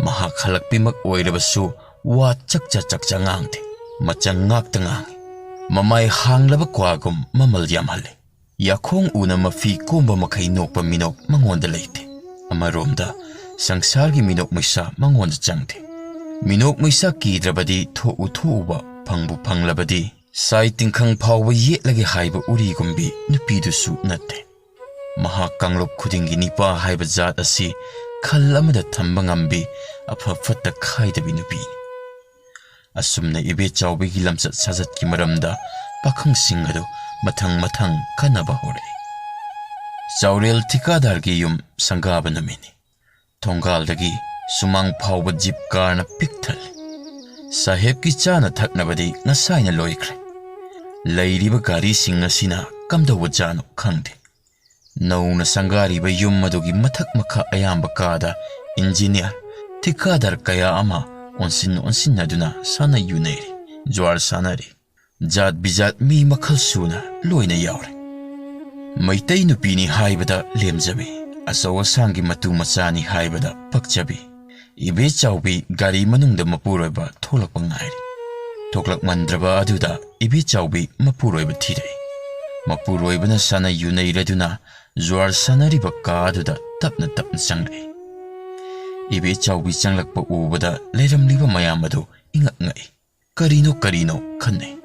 ꯃꯍꯥꯛ ꯍꯜꯂꯛꯄꯤꯃꯛ ꯑꯣꯏꯔꯕꯁꯨ ꯋꯥ ꯆꯛꯆ ꯆꯛꯆ ꯉꯥꯡꯗꯦ꯫ ꯃꯆꯪ ꯉꯥꯛꯇ ꯉꯥꯡꯏ꯫ ꯃꯃꯥꯏ ꯍꯥꯡꯂꯕ ꯀ꯭ꯋꯥꯒꯨꯝ ꯃꯃꯜ ꯌꯥꯝꯍꯜꯂꯤ꯫ ꯌꯥꯈꯣꯡ ꯎꯅ ꯃꯐꯤ ꯀꯣꯝꯕ ꯃꯈꯩ ꯅꯣꯛꯄ ꯃꯤꯅꯣꯛ ꯃꯉꯣꯟꯗ ꯂꯩꯇꯦ꯫ ꯑꯃꯔꯣꯝꯗ ꯁꯪꯁꯥꯔꯒꯤ ꯃꯤꯅꯣꯛ ꯃꯩꯁꯥ ꯃꯉꯣꯟꯗ ꯆꯪꯗꯦ꯫ ꯃꯤꯅꯣꯛ ꯃꯩꯁꯥ ꯀꯤꯗ꯭ꯔꯕꯗꯤ ꯊꯣꯛꯎ ꯊꯣꯛꯎꯕ, ꯐꯪꯕꯨ ꯐꯪꯂꯕꯗꯤ ꯁꯥꯏ ꯇꯤꯡꯈꯪ ꯐꯥꯎꯕ ꯌꯦꯠꯂꯒꯦ ꯍꯥꯏꯕ ꯎꯔꯤꯒꯨꯝꯕꯤ ꯅꯨꯄꯤꯗꯨꯁꯨ ꯅꯠꯇꯦ꯫ ꯃꯍꯥꯛ ꯀꯥꯡꯂꯨꯞ ꯈꯨꯗꯤꯡꯒꯤ ꯅꯤꯄꯥ ꯍꯥꯏꯕ ꯖꯥꯠ ꯑꯁꯤ ꯈꯜ ꯑꯃꯗ ꯊꯝꯕ ꯉꯝꯕꯤ, ꯑꯐ ꯐꯠꯇ ꯈꯥꯏꯗꯕꯤ ꯅꯨꯄꯤꯅꯤ꯫ ꯑꯁꯨꯝꯅ ꯏꯕꯦꯆꯥꯎꯕꯤꯒꯤ ꯂꯝꯆꯠ ꯁꯥꯖꯠꯀꯤ ꯃꯔꯝꯗ ꯄꯥꯈꯪꯁꯤꯡ ꯑꯗꯨ ꯃꯊꯪ ꯃꯊꯪ ꯈꯟꯅꯕ ꯍꯧꯔꯛꯏ꯫ ꯆꯥꯎꯔꯦꯜ ꯊꯤꯀꯥꯗꯥꯔꯒꯤ ꯌꯨꯝ ꯁꯪꯒꯥꯕ ꯅꯨꯃꯤꯠꯅꯤ꯫ ꯊꯣꯡꯒꯥꯜꯗꯒꯤ ꯁꯨꯃꯥꯡ ꯐꯥꯎꯕ ꯖꯤꯞ ꯀꯥꯔꯅ ꯄꯤꯛ ꯊꯜꯂꯤ꯫ ꯁꯥꯍꯦꯕꯀꯤ ꯆꯥꯅ ꯊꯛꯅꯕꯗꯤ ꯉꯁꯥꯏꯅ ꯂꯣꯏꯈ꯭ꯔꯦ꯫ ꯂꯩꯔꯤꯕ ꯒꯥꯔꯤꯁꯤꯡ ꯑꯁꯤꯅ ꯀꯝꯗꯧꯕ ꯖꯥꯠꯅꯣ ꯈꯪꯗꯦ꯫ ꯅꯧꯅ ꯁꯪꯒꯥꯔꯤꯕ ꯌꯨꯝ ꯑꯗꯨꯒꯤ ꯃꯊꯛ ꯃꯈꯥ ꯑꯌꯥꯝꯕ ꯀꯥꯗ ꯏꯟꯖꯤꯅꯤꯌꯥꯔ, ꯊꯤꯀꯥꯗꯥꯔ ꯀꯌꯥ ꯑꯃ ꯑꯣꯟꯁꯤꯟ ꯑꯣꯟꯁꯤꯟꯅꯗꯨꯅ ꯁꯥꯟꯅ ꯌꯨꯅꯩꯔꯤ, ꯖ꯭ꯋꯥꯔ ꯁꯥꯟꯅꯔꯤ꯫ ꯖꯥꯠ ꯕꯤꯖꯥꯠ ꯃꯤ ꯃꯈꯜ ꯁꯨꯅ ꯂꯣꯏꯅ ꯌꯥꯎꯔꯦ꯫ ꯃꯩꯇꯩ ꯅꯨꯄꯤꯅꯤ ꯍꯥꯏꯕꯗ ꯂꯦꯝꯖꯕꯤ꯫ ꯑꯆꯧ ꯑꯁꯥꯡꯒꯤ ꯃꯇꯨ ꯃꯆꯥꯅꯤ ꯍꯥꯏꯕꯗ ꯄꯛꯆꯕꯤ꯫ ꯏꯕꯦꯆꯥꯎꯕꯤ ꯒꯥꯔꯤ ꯃꯅꯨꯡꯗ ꯃꯄꯨꯔꯣꯏꯕ ꯊꯣꯛꯂꯛꯄ ꯉꯥꯏꯔꯤ꯫ ꯊꯣꯛꯂꯛꯃꯟꯗ꯭ꯔꯕ ꯑꯗꯨꯗ ꯏꯕꯦꯆꯥꯎꯕꯤ ꯃꯄꯨꯔꯣꯏꯕ ꯊꯤꯔꯛꯏ꯫ ꯃꯄꯨꯔꯣꯏꯕꯅ ꯁꯥꯟꯅ ꯌꯨꯅꯩꯔꯗꯨꯅ ꯖ꯭ꯋꯥꯔ ꯁꯥꯟꯅꯔꯤꯕ ꯀꯥ ꯑꯗꯨꯗ ꯇꯞꯅ ꯇꯞꯅ ꯆꯪꯂꯛꯏ꯫ ꯏꯕꯦꯆꯥꯎꯕꯤ ꯆꯪꯂꯛꯄ ꯎꯕꯗ ꯂꯩꯔꯝꯂꯤꯕ ꯃꯌꯥꯝ ꯑꯗꯨ ꯏꯉꯛ ꯉꯛꯏ꯫ ꯀꯔꯤꯅꯣ ꯀꯔꯤꯅꯣ ꯈꯟꯅꯩ꯫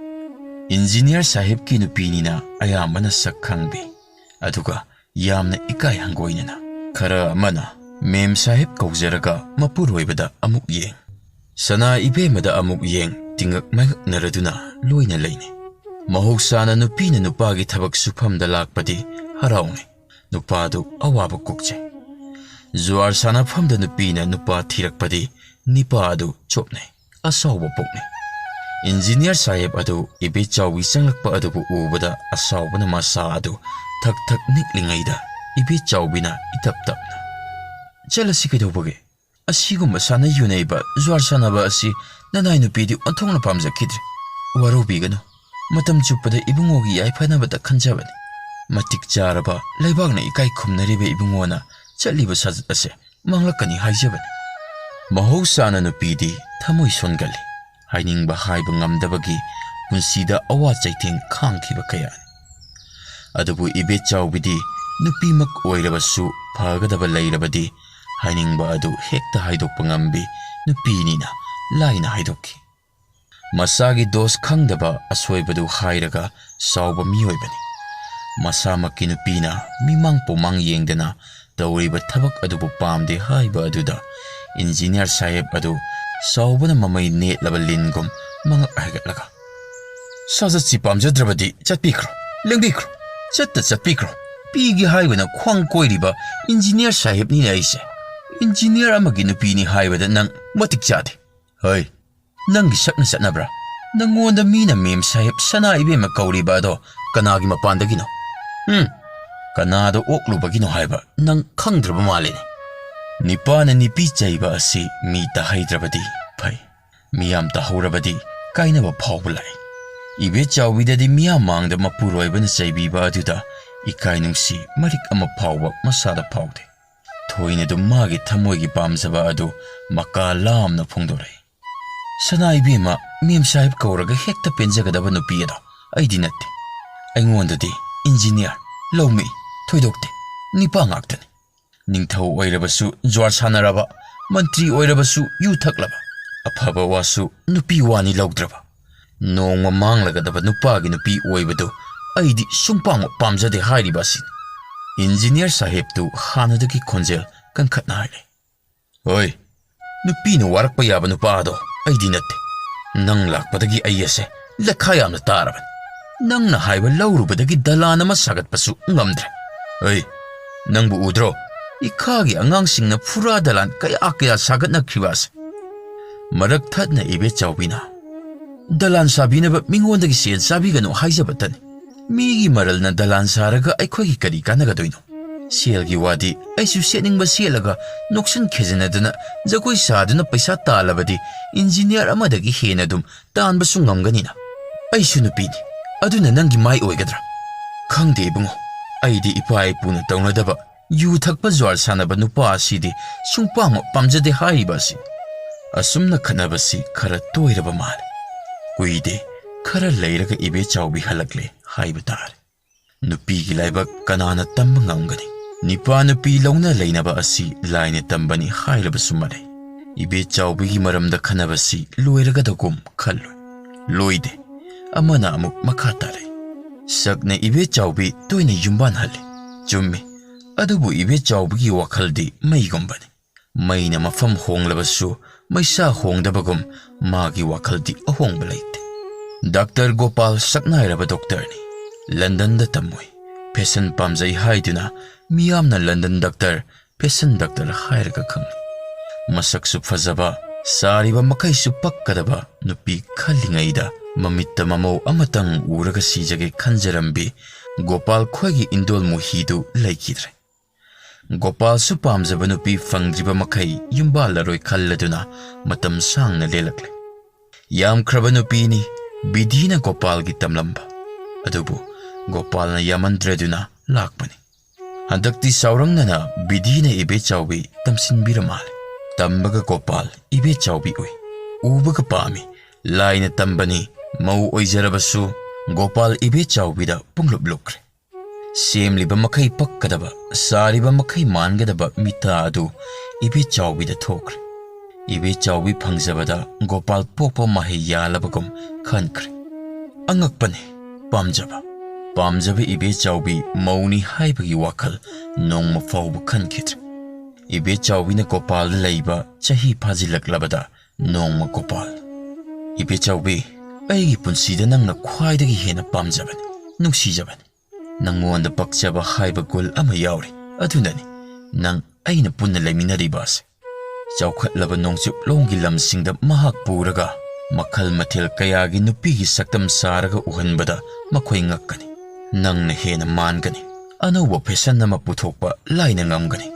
ꯏꯟꯖꯤꯅꯤꯌꯥꯔ ꯁꯥꯍꯦꯕꯀꯤ ꯅꯨꯄꯤꯅꯤꯅ ꯑꯌꯥꯝꯕꯅ ꯁꯛ ꯈꯪꯕꯤ, ꯑꯗꯨꯒ ꯌꯥꯝꯅ ꯏꯀꯥꯏ ꯍꯪꯒꯣꯏꯅꯅ꯫ ꯈꯔ ꯑꯃꯅ ꯃꯦꯝ ꯁꯥꯍꯦꯕ ꯀꯧꯖꯔꯒ ꯃꯄꯨꯔꯣꯏꯕꯗ ꯑꯃꯨꯛ ꯌꯦꯡ, ꯁꯅꯥ ꯏꯕꯦꯝꯃꯗ ꯑꯃꯨꯛ ꯌꯦꯡ, ꯇꯤꯡꯉꯛ ꯃꯥꯏꯉꯛꯅꯔꯗꯨꯅ ꯂꯣꯏꯅ ꯂꯩꯅꯩ꯫ ꯃꯍꯧꯁꯥꯅ ꯅꯨꯄꯤꯅ ꯅꯨꯄꯥꯒꯤ ꯊꯕꯛ ꯁꯨꯐꯝꯗ ꯂꯥꯛꯄꯗꯤ ꯍꯔꯥꯎꯅꯩ, ꯅꯨꯄꯥꯗꯨ ꯑꯋꯥꯕ ꯀꯣꯛꯆꯩ꯫ ꯖꯨꯋꯥꯔ ꯁꯥꯟꯅꯐꯝꯗ ꯅꯨꯄꯤꯅ ꯅꯨꯄꯥ ꯊꯤꯔꯛꯄꯗꯤ ꯅꯤꯄꯥ ꯑꯗꯨ ꯆꯣꯞꯅꯩ, ꯑꯁꯥꯎꯕ ꯄꯣꯛꯅꯩ꯫ ꯏꯟꯖꯤꯅꯤꯌꯥꯔ ꯁꯥꯍꯦꯕ ꯑꯗꯨ ꯏꯕꯦꯆꯥꯎꯕꯤ ꯆꯪꯂꯛꯄ ꯑꯗꯨꯕꯨ ꯎꯕꯗ ꯑꯁꯥꯎꯕꯅ ꯃꯁꯥ ꯑꯗꯨ ꯊꯛ ꯊꯛ ꯅꯤꯛꯂꯤꯉꯩꯗ ꯏꯕꯦꯆꯥꯎꯕꯤꯅ ꯏꯇꯞ ꯇꯞꯅ, "ꯆꯠꯂꯁꯤ ꯀꯩꯗꯧꯕꯒꯦ? ꯑꯁꯤꯒꯨꯝꯕ ꯁꯥꯟꯅ ꯌꯨꯅꯩꯕ ꯖ꯭ꯋꯥꯔ ꯁꯥꯟꯅꯕ ꯑꯁꯤ ꯅꯅꯥꯏ ꯅꯨꯄꯤꯗꯤ ꯑꯣꯟꯊꯣꯛꯅ ꯄꯥꯝꯖꯈꯤꯗ꯭ꯔꯦ꯫ ꯋꯥꯔꯧꯕꯤꯒꯅꯨ꯫ ꯃꯇꯝ ꯆꯨꯞꯄꯗ ꯏꯕꯨꯡꯉꯣꯒꯤ ꯌꯥꯏꯐꯅꯕꯇ ꯈꯟꯖꯕꯅꯤ꯫ ꯃꯇꯤꯛ ꯆꯥꯔꯕ ꯂꯩꯕꯥꯛꯅ ꯏꯀꯥꯏ ꯈꯨꯝꯅꯔꯤꯕ ꯏꯕꯨꯡꯉꯣꯅ ꯆꯠꯂꯤꯕ ꯁꯥꯖꯠ ꯑꯁꯦ ꯃꯥꯡꯂꯛꯀꯅꯤ ꯍꯥꯏꯖꯕꯅꯤ"꯫ ꯃꯍꯧꯁꯥꯅ ꯅꯨꯄꯤꯗꯤ ꯊꯃꯣꯏ ꯁꯣꯟꯒꯜꯂꯤ꯫ ꯍꯥꯏꯅꯤꯡꯕ ꯍꯥꯏꯕ ꯉꯝꯗꯕꯒꯤ ꯄꯨꯟꯁꯤꯗ ꯑꯋꯥ ꯆꯩꯊꯦꯡ ꯈꯥꯡꯈꯤꯕ ꯀꯌꯥꯅꯤ꯫ ꯑꯗꯨꯕꯨ ꯏꯕꯦꯆꯥꯎꯕꯤꯗꯤ ꯅꯨꯄꯤꯃꯛ ꯑꯣꯏꯔꯕꯁꯨ ꯐꯒꯗꯕ ꯂꯩꯔꯕꯗꯤ ꯍꯥꯏꯅꯤꯡꯕ ꯑꯗꯨ ꯍꯦꯛꯇ ꯍꯥꯏꯗꯣꯛꯄ ꯉꯝꯕꯤ ꯅꯨꯄꯤꯅꯤꯅ ꯂꯥꯏꯅ ꯍꯥꯏꯗꯣꯛꯈꯤ꯫ ꯃꯁꯥꯒꯤ ꯗꯣꯁ ꯈꯪꯗꯕ ꯑꯁꯣꯏꯕꯗꯨ ꯍꯥꯏꯔꯒ ꯆꯥꯎꯕ ꯃꯤꯑꯣꯏꯕꯅꯤ꯫ ꯃꯁꯥꯃꯛꯀꯤ ꯅꯨꯄꯤꯅ ꯃꯤꯃꯥꯡ ꯄꯨꯃꯥꯡ ꯌꯦꯡꯗꯅ ꯇꯧꯔꯤꯕ ꯊꯕꯛ ꯑꯗꯨꯕꯨ ꯄꯥꯝꯗꯦ ꯍꯥꯏꯕ ꯑꯗꯨꯗ ꯏꯟꯖꯤꯅꯤꯌꯔ ꯁꯥꯍꯦꯕ ꯑꯗꯨ ꯆꯥꯎꯕꯅ ꯃꯃꯩ ꯅꯦꯠꯂꯕ ꯂꯤꯟꯒꯨꯝ ꯃꯉꯛ ꯍꯥꯏꯒꯠꯂꯒ, "ꯁꯥꯖꯠꯁꯤ ꯄꯥꯝꯖꯗ꯭ꯔꯕꯗꯤ ꯆꯠꯄꯤꯈ꯭ꯔꯣ, ꯂꯦꯡꯕꯤꯈ꯭ꯔꯣ, ꯆꯠꯇ ꯆꯠꯄꯤꯈ꯭ꯔꯣ꯫ ꯄꯤꯒꯦ ꯍꯥꯏꯕꯅ ꯈ꯭ꯋꯥꯡ ꯀꯣꯏꯔꯤꯕ ꯏꯟꯖꯤꯅꯤꯌꯔ ꯁꯥꯍꯦꯕꯅꯤꯅꯦ ꯑꯩꯁꯦ꯫ ꯏꯟꯖꯤꯅꯤꯌꯔ ꯑꯃꯒꯤ ꯅꯨꯄꯤꯅꯤ ꯍꯥꯏꯕꯗ ꯅꯪ ꯃꯇꯤꯛ ꯆꯥꯗꯦ꯫ ꯍꯩ, ꯅꯪꯒꯤ ꯁꯛꯅ ꯆꯠꯅꯕ꯭ꯔꯥ? ꯅꯪꯉꯣꯟꯗ ꯃꯤꯅ ꯃꯦꯝ ꯁꯥꯍꯦꯕ ꯁꯅꯥ ꯏꯕꯦꯝꯃ ꯀꯧꯔꯤꯕ ꯑꯗꯣ ꯀꯅꯥꯒꯤ ꯃꯄꯥꯟꯗꯒꯤꯅꯣ? ꯎꯝ, ꯀꯅꯥꯗ ꯑꯣꯛꯂꯨꯕꯒꯤꯅꯣ ꯍꯥꯏꯕ ꯅꯪ ꯈꯪꯗ꯭ꯔꯕ ꯃꯥꯜꯂꯦꯅꯦ꯫ ꯅꯤꯄꯥꯅ ꯅꯤꯄꯤ ꯆꯩꯕ ꯑꯁꯤ ꯃꯤ ꯇꯥꯍꯩꯗ꯭ꯔꯕꯗꯤ ꯐꯩ꯫ ꯃꯤꯌꯥꯝ ꯇꯥꯍꯧꯔꯕꯗꯤ ꯀꯥꯏꯅꯕ ꯐꯥꯎꯕ ꯂꯥꯛꯏ꯫ ꯏꯕꯦꯆꯥꯎꯕꯤꯗꯗꯤ ꯃꯤꯌꯥꯝ ꯃꯥꯡꯗ ꯃꯄꯨꯔꯣꯏꯕꯅ ꯆꯩꯕꯤꯕ ꯑꯗꯨꯗ ꯏꯀꯥꯏ ꯅꯨꯡꯁꯤ ꯃꯔꯤꯛ ꯑꯃ ꯐꯥꯎꯕ ꯃꯁꯥꯗ ꯐꯥꯎꯗꯦ꯫ ꯊꯣꯏꯅ ꯑꯗꯨꯝ ꯃꯥꯒꯤ ꯊꯃꯣꯏꯒꯤ ꯄꯥꯝꯖꯕ ꯑꯗꯨ ꯃꯀꯥ ꯂꯥꯝꯅ ꯐꯣꯡꯗꯣꯔꯛꯏ꯫ "ꯁꯅꯥ ꯏꯕꯦꯝꯃ, ꯃꯦꯝ ꯁꯥꯍꯦꯕ ꯀꯧꯔꯒ ꯍꯦꯛꯇ ꯄꯦꯟꯖꯒꯗꯕ ꯅꯨꯄꯤ ꯑꯗꯣ ꯑꯩꯗꯤ ꯅꯠꯇꯦ꯫ ꯑꯩꯉꯣꯟꯗꯗꯤ ꯏꯟꯖꯤꯅꯤꯌꯥꯔ, ꯂꯧꯃꯤ, ꯊꯣꯏꯗꯣꯛꯇꯦ꯫ ꯅꯤꯄꯥ ꯉꯥꯛꯇꯅꯤ꯫ ꯅꯤꯡꯊꯧ ꯑꯣꯏꯔꯕꯁꯨ ꯖ꯭ꯋꯥꯔ ꯁꯥꯟꯅꯔꯕ, ꯃꯟꯇ꯭ꯔꯤ ꯑꯣꯏꯔꯕꯁꯨ ꯌꯨ ꯊꯛꯂꯕ, ꯑꯐꯕ ꯋꯥꯁꯨ ꯅꯨꯄꯤ ꯋꯥꯅꯤ ꯂꯧꯗ꯭ꯔꯕ, ꯅꯣꯡꯃ ꯃꯥꯡꯂꯒꯗꯕ ꯅꯨꯄꯥꯒꯤ ꯅꯨꯄꯤ ꯑꯣꯏꯕꯗꯨ ꯑꯩꯗꯤ ꯁꯨꯡꯄꯥꯝ ꯄꯥꯝꯖꯗꯦ" ꯍꯥꯏꯔꯤꯕ ꯑꯁꯤꯅꯤ꯫ ꯏꯟꯖꯤꯅꯤꯌꯥꯔ ꯁꯥꯍꯦꯕꯇꯨ ꯍꯥꯟꯅꯗꯒꯤ ꯈꯣꯟꯖꯦꯜ ꯀꯟꯈꯠꯅ ꯍꯥꯏꯔꯦ꯫ "ꯍꯣꯏ, ꯅꯨꯄꯤꯅ ꯋꯥꯔꯛꯄ ꯌꯥꯕ ꯅꯨꯄꯥ ꯑꯗꯣ ꯑꯩꯗꯤ ꯅꯠꯇꯦ꯫ ꯅꯪ ꯂꯥꯛꯄꯗꯒꯤ ꯑꯩ ꯑꯁꯦ ꯂꯩꯈꯥ ꯌꯥꯝꯅ ꯇꯥꯔꯕꯅꯤ꯫ ꯅꯪꯅ ꯍꯥꯏꯕ ꯂꯧꯔꯨꯕꯗꯒꯤ ꯗꯂꯥꯟ ꯑꯃ ꯁꯥꯒꯠꯄꯁꯨ ꯉꯝꯗ꯭ꯔꯦ꯫ ꯑꯩ, ꯅꯪꯕꯨ ꯎꯗ꯭ꯔꯣ? ꯏꯈꯥꯒꯤ ꯑꯉꯥꯡꯁꯤꯡꯅ ꯐꯨꯔꯥ ꯗꯂꯥꯟ ꯀꯌꯥ ꯀꯌꯥ ꯁꯥꯒꯠꯅꯈ꯭ꯔꯤꯕ ꯑꯁꯦ?" ꯃꯔꯛ ꯊꯠꯅ ꯏꯕꯦꯆꯥꯎꯕꯤꯅ, "ꯗꯂꯥꯟ ꯁꯥꯕꯤꯅꯕ ꯃꯤꯉꯣꯟꯗꯒꯤ ꯁꯦꯟ ꯆꯥꯕꯤꯒꯅꯨ ꯍꯥꯏꯖꯕꯇꯅꯤ꯫ ꯃꯤꯒꯤ ꯃꯔꯜꯅ ꯗꯂꯥꯟ ꯁꯥꯔꯒ ꯑꯩꯈꯣꯏꯒꯤ ꯀꯔꯤ ꯀꯥꯟꯅꯒꯗꯣꯏꯅꯣ? ꯁꯦꯜꯒꯤ ꯋꯥꯗꯤ ꯑꯩꯁꯨ ꯁꯦꯠꯅꯤꯡꯕ ꯁꯦꯠꯂꯒ ꯅꯣꯛꯁꯟ ꯈꯦꯖꯤꯟꯅꯗꯅ ꯖꯒꯣꯏ ꯁꯥꯗꯨꯅ ꯄꯩꯁꯥ ꯇꯥꯜꯂꯕꯗꯤ ꯏꯟꯖꯤꯅꯤꯌꯥꯔ ꯑꯃꯗꯒꯤ ꯍꯦꯟꯅ ꯑꯗꯨꯝ ꯇꯥꯟꯕꯁꯨ ꯉꯝꯒꯅꯤꯅ꯫ ꯑꯩꯁꯨ ꯅꯨꯄꯤꯅꯤ, ꯑꯗꯨꯅ ꯅꯪꯒꯤ ꯃꯥꯏ ꯑꯣꯏꯒꯗ꯭ꯔꯥ? ꯈꯪꯗꯦ ꯏꯕꯨꯡꯉꯣ, ꯑꯩꯗꯤ ꯏꯄꯥ ꯏꯄꯨꯅ ꯇꯧꯅꯗꯕ ꯌꯨ ꯊꯛꯄ ꯖ꯭ꯋꯥꯔ ꯁꯥꯟꯅꯕ ꯅꯨꯄꯥ ꯑꯁꯤꯗꯤ ꯁꯨꯡꯄꯥꯝ ꯄꯥꯝꯖꯗꯦ ꯍꯥꯏꯔꯤꯕ ꯑꯁꯤ꯫ ꯑꯁꯨꯝꯅ ꯈꯠꯅꯕꯁꯤ ꯈꯔ ꯇꯣꯏꯔꯕ ꯃꯥꯜꯂꯦ꯫ ꯀꯨꯏꯗꯦ, ꯈꯔ ꯂꯩꯔꯒ ꯏꯕꯦ ꯆꯥꯎꯕꯤ ꯍꯜꯂꯛꯂꯦ ꯍꯥꯏꯕ ꯇꯥꯔꯦ꯫ ꯅꯨꯄꯤꯒꯤ ꯂꯥꯏꯕꯛ ꯀꯅꯥꯅ ꯇꯝꯕ ꯉꯝꯒꯅꯤ? ꯅꯤꯄꯥ ꯅꯨꯄꯤ ꯂꯧꯅ ꯂꯩꯅꯕ ꯑꯁꯤ ꯂꯥꯏꯅ ꯇꯝꯕꯅꯤ ꯍꯥꯏꯔꯕꯁꯨ ꯃꯔꯩ꯫ ꯏꯕꯦ ꯆꯥꯎꯕꯤꯒꯤ ꯃꯔꯝꯗ ꯈꯟꯅꯕꯁꯤ ꯂꯣꯏꯔꯒꯗꯒꯨꯝ ꯈꯜꯂꯨꯏ꯫ ꯂꯣꯏꯗꯦ꯫ ꯑꯃꯅ ꯑꯃꯨꯛ ꯃꯈꯥ ꯇꯥꯔꯛꯏ꯫ ꯁꯛꯅ ꯏꯕꯦ ꯆꯥꯎꯕꯤ ꯇꯣꯏꯅ ꯌꯨꯝꯕꯥꯟ ꯍꯜꯂꯤ꯫ ꯆꯨꯝꯃꯤ꯫ ꯑꯗꯨꯕꯨ ꯏꯕꯦ ꯆꯥꯎꯕꯤꯒꯤ ꯋꯥꯈꯜꯗꯤ ꯃꯩꯒꯨꯝꯕꯅꯤ꯫ ꯃꯩꯅ ꯃꯐꯝ ꯍꯣꯡꯂꯕꯁꯨ ꯃꯩꯁꯥ ꯍꯣꯡꯗꯕꯒꯨꯝ ꯃꯥꯒꯤ ꯋꯥꯈꯜꯗꯤ ꯑꯍꯣꯡꯕ ꯂꯩꯇꯦ꯫ ꯗꯥꯛꯇꯔ ꯒꯣꯄꯥꯜ ꯁꯛꯅꯥꯏꯔꯕ ꯗꯣꯛꯇꯔꯅꯤ꯫ ꯂꯟꯗꯟꯗ ꯇꯝꯃꯨꯏ꯫ ꯐꯦꯁꯟ ꯄꯥꯝꯖꯩ ꯍꯥꯏꯗꯨꯅ ꯃꯤꯌꯥꯝꯅ ꯂꯟꯗꯟ ꯗꯥꯛꯇꯔ, ꯐꯦꯁꯟ ꯗꯥꯛꯇꯔ ꯍꯥꯏꯔꯒ ꯈꯪꯅꯩ꯫ ꯃꯁꯛꯁꯨ ꯐꯖꯕ, ꯆꯥꯔꯤꯕ ꯃꯈꯩꯁꯨ ꯄꯛꯀꯗꯕ ꯅꯨꯄꯤ ꯈꯜꯂꯤꯉꯩꯗ ꯃꯃꯤꯠꯇ ꯃꯃꯧ ꯑꯃꯇꯪ ꯎꯔꯒ ꯁꯤꯖꯒꯦ ꯈꯟꯖꯔꯝꯕꯤ ꯒꯣꯄꯥꯜ ꯈꯣꯏꯒꯤ ꯏꯟꯗꯣꯜ ꯃꯨꯍꯤꯗꯨ ꯂꯩꯈꯤꯗ꯭ꯔꯦ꯫ ꯒꯣꯄꯥꯜꯁꯨ ꯄꯥꯝꯖꯕ ꯅꯨꯄꯤ ꯐꯪꯗ꯭ꯔꯤꯕ ꯃꯈꯩ ꯌꯨꯝꯕꯥꯜꯂꯔꯣꯏ ꯈꯜꯂꯗꯨꯅ ꯃꯇꯝ ꯁꯥꯡꯅ ꯂꯦꯜꯂꯛꯂꯦ꯫ ꯌꯥꯝꯈ꯭ꯔꯕ ꯅꯨꯄꯤꯅꯤ ꯕꯤꯙꯤꯅ ꯒꯣꯄꯥꯜꯒꯤ ꯇꯝꯂꯝꯕ꯫ ꯑꯗꯨꯕꯨ ꯒꯣꯄꯥꯜꯅ ꯌꯥꯃꯟꯗ꯭ꯔꯗꯨꯅ ꯂꯥꯛꯄꯅꯤ꯫ ꯍꯟꯗꯛꯇꯤ ꯆꯥꯎꯔꯪꯅꯅ ꯕꯤꯙꯤꯅ ꯏꯕꯦ ꯆꯥꯎꯕꯤ ꯇꯝꯁꯤꯟꯕꯤꯔ ꯃꯥꯜꯂꯦ꯫ ꯇꯝꯕꯒ ꯒꯣꯄꯥꯜ ꯏꯕꯦ ꯆꯥꯎꯕꯤ ꯎꯏ꯫ ꯎꯕꯒ ꯄꯥꯝꯃꯤ꯫ ꯂꯥꯏꯅ ꯇꯝꯕꯅꯤ꯫ ꯃꯧ ꯑꯣꯏꯖꯔꯕꯁꯨ ꯒꯣꯄꯥꯜ ꯏꯕꯦ ꯆꯥꯎꯕꯤꯗ ꯄꯨꯡꯂꯨꯞ ꯂꯨꯞꯈ꯭ꯔꯦ꯫ ꯁꯦꯝꯂꯤꯕ ꯃꯈꯩ ꯄꯛꯀꯗꯕ, ꯆꯥꯔꯤꯕ ꯃꯈꯩ ꯃꯥꯟꯒꯗꯕ ꯃꯤꯇꯥ ꯑꯗꯨ ꯏꯕꯦ ꯆꯥꯎꯕꯤꯗ ꯊꯣꯛꯈ꯭ꯔꯦ꯫ ꯏꯕꯦ ꯆꯥꯎꯕꯤ ꯐꯪꯖꯕꯗ ꯒꯣꯄꯥꯜ ꯄꯣꯛꯄ ꯃꯍꯩ ꯌꯥꯜꯂꯕꯒꯨꯝ ꯈꯟꯈ꯭ꯔꯦ꯫ ꯑꯉꯛꯄꯅꯤ, ꯄꯥꯝꯖꯕ꯫ ꯄꯥꯝꯖꯕ ꯏꯕꯦ ꯆꯥꯎꯕꯤ ꯃꯧꯅꯤ ꯍꯥꯏꯕꯒꯤ ꯋꯥꯈꯜ ꯅꯣꯡꯃ ꯐꯥꯎꯕ ꯈꯟꯈꯤꯗ꯭ꯔꯦ꯫ ꯏꯕꯦ ꯆꯥꯎꯕꯤꯅ ꯒꯣꯄꯥꯜꯗ ꯂꯩꯕ ꯆꯍꯤ ꯐꯥꯖꯤꯜꯂꯛꯂꯕꯗ ꯅꯣꯡꯃ ꯒꯣꯄꯥꯜ, "ꯏꯕꯦ ꯆꯥꯎꯕꯤ, ꯑꯩꯒꯤ ꯄꯨꯟꯁꯤꯗ ꯅꯪꯅ ꯈ꯭ꯋꯥꯏꯗꯒꯤ ꯍꯦꯟꯅ ꯄꯥꯝꯖꯕꯅꯤ, ꯅꯨꯡꯁꯤꯖꯕꯅꯤ꯫ ꯅꯪꯉꯣꯟꯗ ꯄꯛꯆꯕ ꯍꯥꯏꯕ ꯒꯨꯜ ꯑꯃ ꯌꯥꯎꯔꯤ, ꯑꯗꯨꯅꯅꯤ ꯅꯪ ꯑꯩꯅ ꯄꯨꯟꯅ ꯂꯩꯃꯤꯟꯅꯔꯤꯕ ꯑꯁꯦ꯫" ꯆꯥꯎꯈꯠꯂꯕ ꯅꯣꯡꯆꯨꯞꯂꯣꯝꯒꯤ ꯂꯝꯁꯤꯡꯗ ꯃꯍꯥꯛ ꯄꯨꯔꯒ ꯃꯈꯜ ꯃꯊꯦꯜ ꯀꯌꯥꯒꯤ ꯅꯨꯄꯤꯒꯤ ꯁꯛꯇꯝ ꯁꯥꯔꯒ ꯎꯍꯟꯕꯗ ꯃꯈꯣꯏ ꯉꯛꯀꯅꯤ꯫ ꯅꯪꯅ ꯍꯦꯟꯅ ꯃꯥꯟꯒꯅꯤ꯫ ꯑꯅꯧꯕ ꯐꯦꯁꯟ ꯑꯃ ꯄꯨꯊꯣꯛꯄ ꯂꯥꯏꯅ ꯉꯝꯒꯅꯤ꯫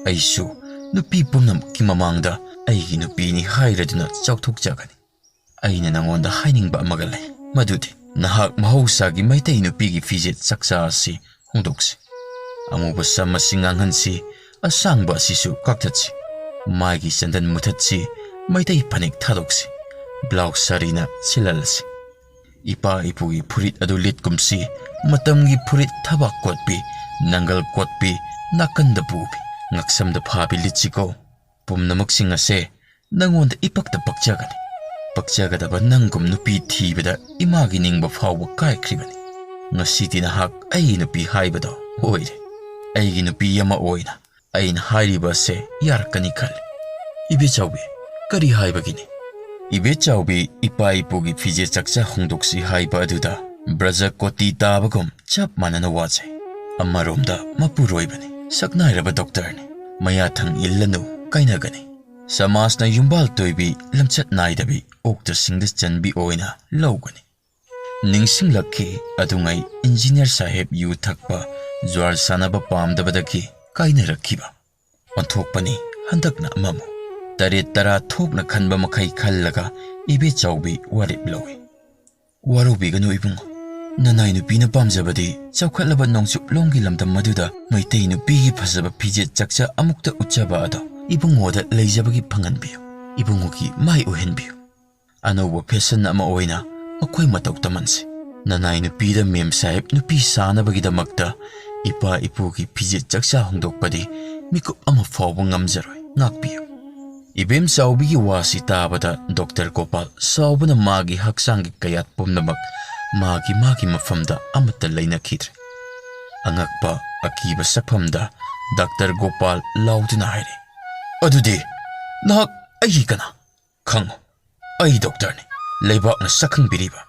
ꯑꯩꯁꯨ ꯅꯨꯄꯤ ꯄꯨꯝꯅꯃꯛꯀꯤ ꯃꯃꯥꯡꯗ ꯑꯩꯒꯤ ꯅꯨꯄꯤꯅꯤ ꯍꯥꯏꯔꯗꯨꯅ ꯆꯥꯎꯊꯣꯛꯆꯒꯅꯤ꯫ ꯑꯩꯅ ꯅꯉꯣꯟꯗ ꯍꯥꯏꯅꯤꯡꯕ ꯑꯃꯒ ꯂꯩ, ꯃꯗꯨꯗꯤ ꯅꯍꯥꯛ ꯃꯍꯧꯁꯥꯒꯤ ꯃꯩꯇꯩ ꯅꯨꯄꯤꯒꯤ ꯐꯤꯖꯦꯠ ꯆꯛꯆꯥ ꯑꯁꯤ ꯍꯣꯡꯗꯣꯛꯁꯤ꯫ ꯑꯃꯨꯕ ꯁꯝ ꯑꯁꯤ ꯉꯥꯡꯍꯟꯁꯤ, ꯑꯁꯥꯡꯕ ꯑꯁꯤꯁꯨ ꯀꯛꯊꯠꯁꯤ꯫ ꯃꯥꯏꯒꯤ ꯆꯟꯗꯟ ꯃꯨꯊꯠꯁꯤ, ꯃꯩꯇꯩ ꯐꯅꯦꯛ ꯊꯥꯗꯣꯛꯁꯤ, ꯕ꯭ꯂꯥꯎꯁ ꯁꯥꯔꯤꯅ ꯁꯤꯜꯍꯜꯂꯁꯤ꯫ ꯏꯄꯥ ꯏꯄꯨꯒꯤ ꯐꯨꯔꯤꯠ ꯑꯗꯨ ꯂꯤꯠꯀꯨꯝꯁꯤ, ꯃꯇꯝꯒꯤ ꯐꯨꯔꯤꯠ ꯊꯕꯥꯛ ꯀꯣꯠꯄꯤ, ꯅꯪꯒꯜ ꯀꯣꯠꯄꯤ, ꯅꯥꯀꯟꯗ ꯄꯨꯕꯤ, ꯉꯛꯁꯝꯗ ꯐꯥꯕꯤ ꯂꯤꯠꯁꯤꯀꯣ꯫ ꯄꯨꯝꯅꯃꯛꯁꯤꯡ ꯑꯁꯦ ꯅꯪꯉꯣꯟꯗ ꯏꯄꯛꯇ ꯄꯛꯆꯒꯅꯤ꯫ ꯄꯛꯆꯒꯗꯕ ꯅꯪꯒꯨꯝ ꯅꯨꯄꯤ ꯊꯤꯕꯗ ꯏꯃꯥꯒꯤ ꯅꯤꯡꯕ ꯐꯥꯎꯕ ꯀꯥꯏꯈ꯭ꯔꯤꯕꯅꯤ꯫ ꯉꯁꯤꯗꯤ ꯅꯍꯥꯛ ꯑꯩꯒꯤ ꯅꯨꯄꯤ ꯍꯥꯏꯕꯗꯣ ꯑꯣꯏꯔꯦ꯫ ꯑꯩꯒꯤ ꯅꯨꯄꯤ ꯑꯃ ꯑꯣꯏꯅ ꯑꯩꯅ ꯍꯥꯏꯔꯤꯕ ꯑꯁꯦ ꯌꯥꯔꯛꯀꯅꯤ ꯈꯜꯂꯤ꯫ ꯏꯕꯦꯆꯥꯎꯕꯤ, ꯀꯔꯤ ꯍꯥꯏꯕꯒꯤꯅꯤ? ꯏꯕꯦꯆꯥꯎꯕꯤ, ꯏꯄꯥ ꯏꯄꯨꯒꯤ ꯐꯤꯖꯦꯠ ꯆꯥꯛꯆꯥ ꯍꯣꯡꯗꯣꯛꯁꯤ ꯍꯥꯏꯕ ꯑꯗꯨꯗ ꯕ꯭ꯔꯖ ꯀꯣꯇꯤ ꯇꯥꯕꯒꯨꯝ ꯆꯞ ꯃꯥꯟꯅꯅ ꯋꯥꯖꯩ꯫ ꯑꯃꯔꯣꯝꯗ ꯃꯄꯨꯔꯣꯏꯕꯅꯤ, ꯁꯛꯅꯥꯏꯔꯕ ꯗꯣꯛꯇꯔꯅꯤ, ꯃꯌꯥꯊꯪ ꯏꯜꯂꯅꯨ, ꯀꯥꯏꯅꯒꯅꯤ꯫ ꯁꯃꯥꯖꯅ ꯌꯨꯝꯕꯥꯜ ꯇꯣꯏꯕꯤ, ꯂꯝꯆꯠ ꯅꯥꯏꯗꯕꯤ, ꯑꯣꯛꯇ ꯁꯤꯡꯗ ꯆꯟꯕꯤ ꯑꯣꯏꯅ ꯂꯧꯒꯅꯤ꯫ ꯅꯤꯡꯁꯤꯡꯂꯛꯈꯤ, ꯑꯗꯨꯉꯩ ꯏꯟꯖꯤꯅꯤꯌꯔ ꯁꯥꯍꯦꯕ ꯌꯨ ꯊꯛꯄ, ꯖ꯭ꯋꯥꯔ ꯁꯥꯟꯅꯕ ꯄꯥꯝꯗꯕꯗꯒꯤ ꯀꯥꯏꯅꯔꯛꯈꯤꯕ꯫ ꯑꯣꯟꯊꯣꯛꯄꯅꯤ, ꯍꯟꯗꯛꯅ ꯑꯃꯃꯨꯛ꯫ ꯇꯔꯦꯠ ꯇꯔꯥ ꯊꯣꯛꯅ ꯈꯟꯕ ꯃꯈꯩ ꯈꯜꯂꯒ ꯏꯕꯦꯆꯥꯎꯕꯤ ꯋꯥꯔꯦꯞ ꯂꯧꯏ꯫ ꯋꯥꯔꯧꯕꯤꯒꯅꯨ ꯏꯕꯨꯡꯉꯣ꯫ ꯅꯅꯥꯏ ꯅꯨꯄꯤꯅ ꯄꯥꯝꯖꯕꯗꯤ ꯆꯥꯎꯈꯠꯂꯕ ꯅꯣꯡꯆꯨꯞꯂꯣꯝꯒꯤ ꯂꯝꯗꯝ ꯑꯗꯨꯗ ꯃꯩꯇꯩ ꯅꯨꯄꯤꯒꯤ ꯐꯖꯕ ꯐꯤꯖꯦꯠ ꯆꯥꯛꯆꯥ ꯑꯃꯨꯛꯇ ꯎꯠꯆꯕ ꯑꯗꯣ ꯏꯕꯨꯡꯉꯣꯗ ꯂꯩꯖꯕꯒꯤ ꯐꯪꯍꯟꯕꯤꯌꯨ꯫ ꯏꯕꯨꯡꯉꯣꯒꯤ ꯃꯥꯏ ꯑꯣꯏꯍꯟꯕꯤꯌꯨ꯫ ꯑꯅꯧꯕ ꯐꯦꯁꯟ ꯑꯃ ꯑꯣꯏꯅ ꯃꯈꯣꯏ ꯃꯇꯧ ꯇꯝꯍꯟꯁꯤ꯫ ꯅꯅꯥꯏ ꯅꯨꯄꯤꯗ ꯃꯦꯝ ꯁꯥꯍꯦꯕ ꯅꯨꯄꯤ ꯁꯥꯅꯕꯒꯤꯗꯃꯛꯇ ꯏꯄꯥ ꯏꯄꯨꯒꯤ ꯐꯤꯖꯦꯠ ꯆꯥꯛꯆꯥ ꯍꯣꯡꯗꯣꯛꯄꯗꯤ ꯃꯤꯀꯨꯞ ꯑꯃ ꯐꯥꯎꯕ ꯉꯝꯖꯔꯣꯏ꯫ ꯉꯥꯛꯄꯤꯌꯨ꯫ ꯏꯕꯦꯝ ꯆꯥꯎꯕꯤꯒꯤ ꯋꯥꯁꯤ ꯇꯥꯕꯗ ꯗꯣꯛꯇꯔ ꯒꯣꯄꯥꯜ ꯁꯥꯎꯕꯅ ꯃꯥꯒꯤ ꯍꯛꯆꯥꯡꯒꯤ ꯀꯌꯥꯠ ꯄꯨꯝꯅꯃꯛ ꯃꯥꯒꯤ ꯃꯥꯒꯤ ꯃꯐꯝꯗ ꯑꯃꯠꯇ ꯂꯩꯅꯈꯤꯗ꯭ꯔꯦ꯫ ꯑꯉꯛꯄ ꯑꯀꯤꯕ ꯁꯛꯐꯝꯗ ꯗꯥꯛꯇꯔ ꯒꯣꯄꯥꯜ ꯂꯥꯎꯗꯨꯅ ꯍꯥꯏꯔꯦ, "ꯑꯗꯨꯗꯤ ꯅꯍꯥꯛ ꯑꯩꯒꯤ ꯀꯅꯥ?" "ꯈꯪꯉꯨ, ꯑꯩ ꯗꯣꯛꯇꯔꯅꯤ, ꯂꯩꯕꯥꯛꯅ ꯁꯛꯈꯪꯕꯤꯔꯤꯕ꯫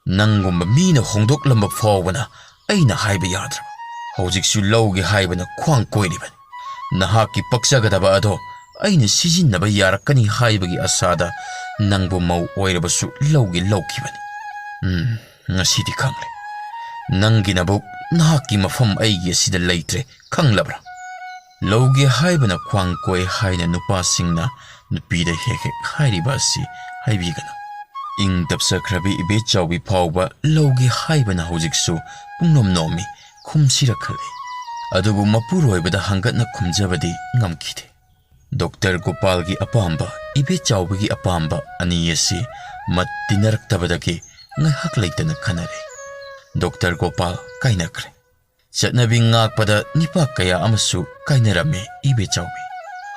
ꯅꯪꯒꯨꯝꯕ ꯃꯤꯅ ꯍꯣꯡꯗꯣꯛꯂꯝꯕ ꯐꯥꯎꯕꯅ ꯑꯩꯅ ꯍꯥꯏꯕ ꯌꯥꯗ꯭ꯔꯕ꯫ ꯍꯧꯖꯤꯛꯁꯨ ꯂꯧꯒꯦ ꯍꯥꯏꯕꯅ ꯈ꯭ꯋꯥꯡ ꯀꯣꯏꯔꯤꯕꯅꯤ꯫ ꯅꯍꯥꯛꯀꯤ ꯄꯛꯆꯒꯗꯕ ꯑꯗꯣ ꯑꯩꯅ ꯁꯤꯖꯤꯟꯅꯕ ꯌꯥꯔꯛꯀꯅꯤ ꯍꯥꯏꯕꯒꯤ ꯑꯁꯥꯗ ꯅꯪꯕꯨ ꯃꯧ ꯑꯣꯏꯔꯕꯁꯨ ꯂꯧꯒꯦ ꯂꯧꯈꯤꯕꯅꯤ꯫ ꯎꯝ, ꯉꯁꯤꯗꯤ ꯈꯪꯂꯦ꯫ ꯅꯪꯒꯤ ꯅꯕꯨꯛ, ꯅꯍꯥꯛꯀꯤ ꯃꯐꯝ ꯑꯩꯒꯤ ꯑꯁꯤꯗ ꯂꯩꯇ꯭ꯔꯦ, ꯈꯪꯂꯕ꯭ꯔꯥ?" ꯂꯧꯒꯦ ꯍꯥꯏꯕꯅ ꯈ꯭ꯋꯥꯡ ꯀꯣꯏ ꯍꯥꯏꯅ ꯅꯨꯄꯥꯁꯤꯡꯅ ꯅꯨꯄꯤꯗ ꯍꯦꯛ ꯍꯦꯛ ꯍꯥꯏꯔꯤꯕ ꯑꯁꯤ ꯍꯥꯏꯕꯤꯒꯅꯨ꯫ ꯏꯪ ꯇꯞꯆꯈ꯭ꯔꯕꯤ ꯏꯕꯦꯆꯥꯎꯕꯤ ꯐꯥꯎꯕ ꯂꯧꯒꯦ ꯍꯥꯏꯕꯅ ꯍꯧꯖꯤꯛꯁꯨ ꯄꯨꯡꯅꯣꯝ ꯅꯣꯝꯃꯤ, ꯈꯨꯝꯁꯤꯔ ꯈꯜꯂꯤ꯫ ꯑꯗꯨꯕꯨ ꯃꯄꯨꯔꯣꯏꯕꯗ ꯍꯪꯒꯠꯅ ꯈꯨꯝꯖꯕꯗꯤ ꯉꯝꯈꯤꯗꯦ꯫ ꯗꯣꯛꯇꯔ ꯒꯣꯄꯥꯜꯒꯤ ꯑꯄꯥꯝꯕ, ꯏꯕꯦꯆꯥꯎꯕꯤꯒꯤ ꯑꯄꯥꯝꯕ ꯑꯅꯤ ꯑꯁꯤ ꯃꯠ ꯇꯤꯟꯅꯔꯛꯇꯕꯗꯒꯤ ꯉꯥꯏꯍꯥꯛ ꯂꯩꯇꯅ ꯈꯟꯅꯔꯦ꯫ ꯗꯣꯛꯇꯔ ꯒꯣꯄꯥꯜ ꯀꯥꯏꯅꯈ꯭ꯔꯦ꯫ ꯆꯠꯅꯕꯤ ꯉꯥꯛꯄꯗ ꯅꯤꯄꯥ ꯀꯌꯥ ꯑꯃꯁꯨ ꯀꯥꯏꯅꯔꯝꯃꯤ ꯏꯕꯦꯆꯥꯎꯕꯤ꯫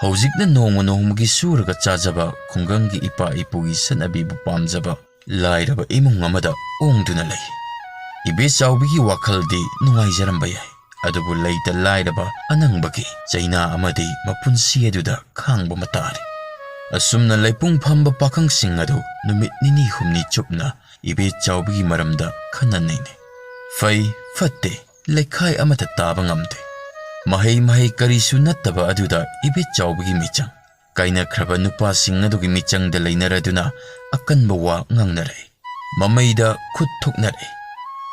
ꯍꯧꯖꯤꯛꯅ ꯅꯣꯡꯃ ꯅꯣꯡꯃꯒꯤ ꯁꯨꯔꯒ ꯆꯥꯖꯕ ꯈꯨꯡꯒꯪꯒꯤ ꯏꯄꯥ ꯏꯄꯨꯒꯤ ꯆꯠꯅꯕꯤꯕꯨ ꯄꯥꯝꯖꯕ ꯂꯥꯏꯔꯕ ꯏꯃꯨꯡ ꯑꯃꯗ ꯑꯣꯡꯗꯨꯅ ꯂꯩ꯫ ꯏꯕꯦꯆꯥꯎꯕꯤꯒꯤ ꯋꯥꯈꯜꯗꯤ ꯅꯨꯡꯉꯥꯏꯖꯔꯝꯕ ꯌꯥꯏ, ꯑꯗꯨꯕꯨ ꯂꯩꯇ ꯂꯥꯏꯔꯕ ꯑꯅꯪꯕꯒꯤ ꯆꯩꯅꯥ ꯑꯃꯗꯤ ꯃꯄꯨꯟꯁꯤ ꯑꯗꯨꯗ ꯈꯥꯡꯕ ꯑꯃ ꯇꯥꯔꯦ꯫ ꯑꯁꯨꯝꯅ ꯂꯩꯄꯨꯡ ꯐꯝꯕ ꯄꯥꯈꯪꯁꯤꯡ ꯑꯗꯨ ꯅꯨꯃꯤꯠ ꯅꯤꯅꯤ ꯍꯨꯝꯅꯤ ꯆꯨꯞꯅ ꯏꯕꯦꯆꯥꯎꯕꯤꯒꯤ ꯃꯔꯝꯗ ꯈꯟꯅ ꯅꯩꯅꯩ꯫ ꯐꯩ ꯐꯠꯇꯦ ꯂꯩꯈꯥꯏ ꯑꯃꯠꯇ ꯇꯥꯕ ꯉꯝꯗꯦ꯫ ꯃꯍꯩ ꯃꯍꯩ ꯀꯔꯤꯁꯨ ꯅꯠꯇꯕ ꯑꯗꯨꯗ ꯏꯕꯦꯆꯥꯎꯕꯤꯒꯤ ꯃꯤꯆꯪ꯫ ꯀꯥꯏꯅꯈ꯭ꯔꯕ ꯅꯨꯄꯥꯁꯤꯡ ꯑꯗꯨꯒꯤ ꯃꯤꯆꯪꯗ ꯂꯩꯅꯔꯗꯨꯅ ꯑꯀꯟꯕ ꯋꯥ ꯉꯥꯡꯅꯔꯛꯏ꯫ ꯃꯃꯩꯗ ꯈꯨꯠ ꯊꯨꯛꯅꯔꯛꯏ꯫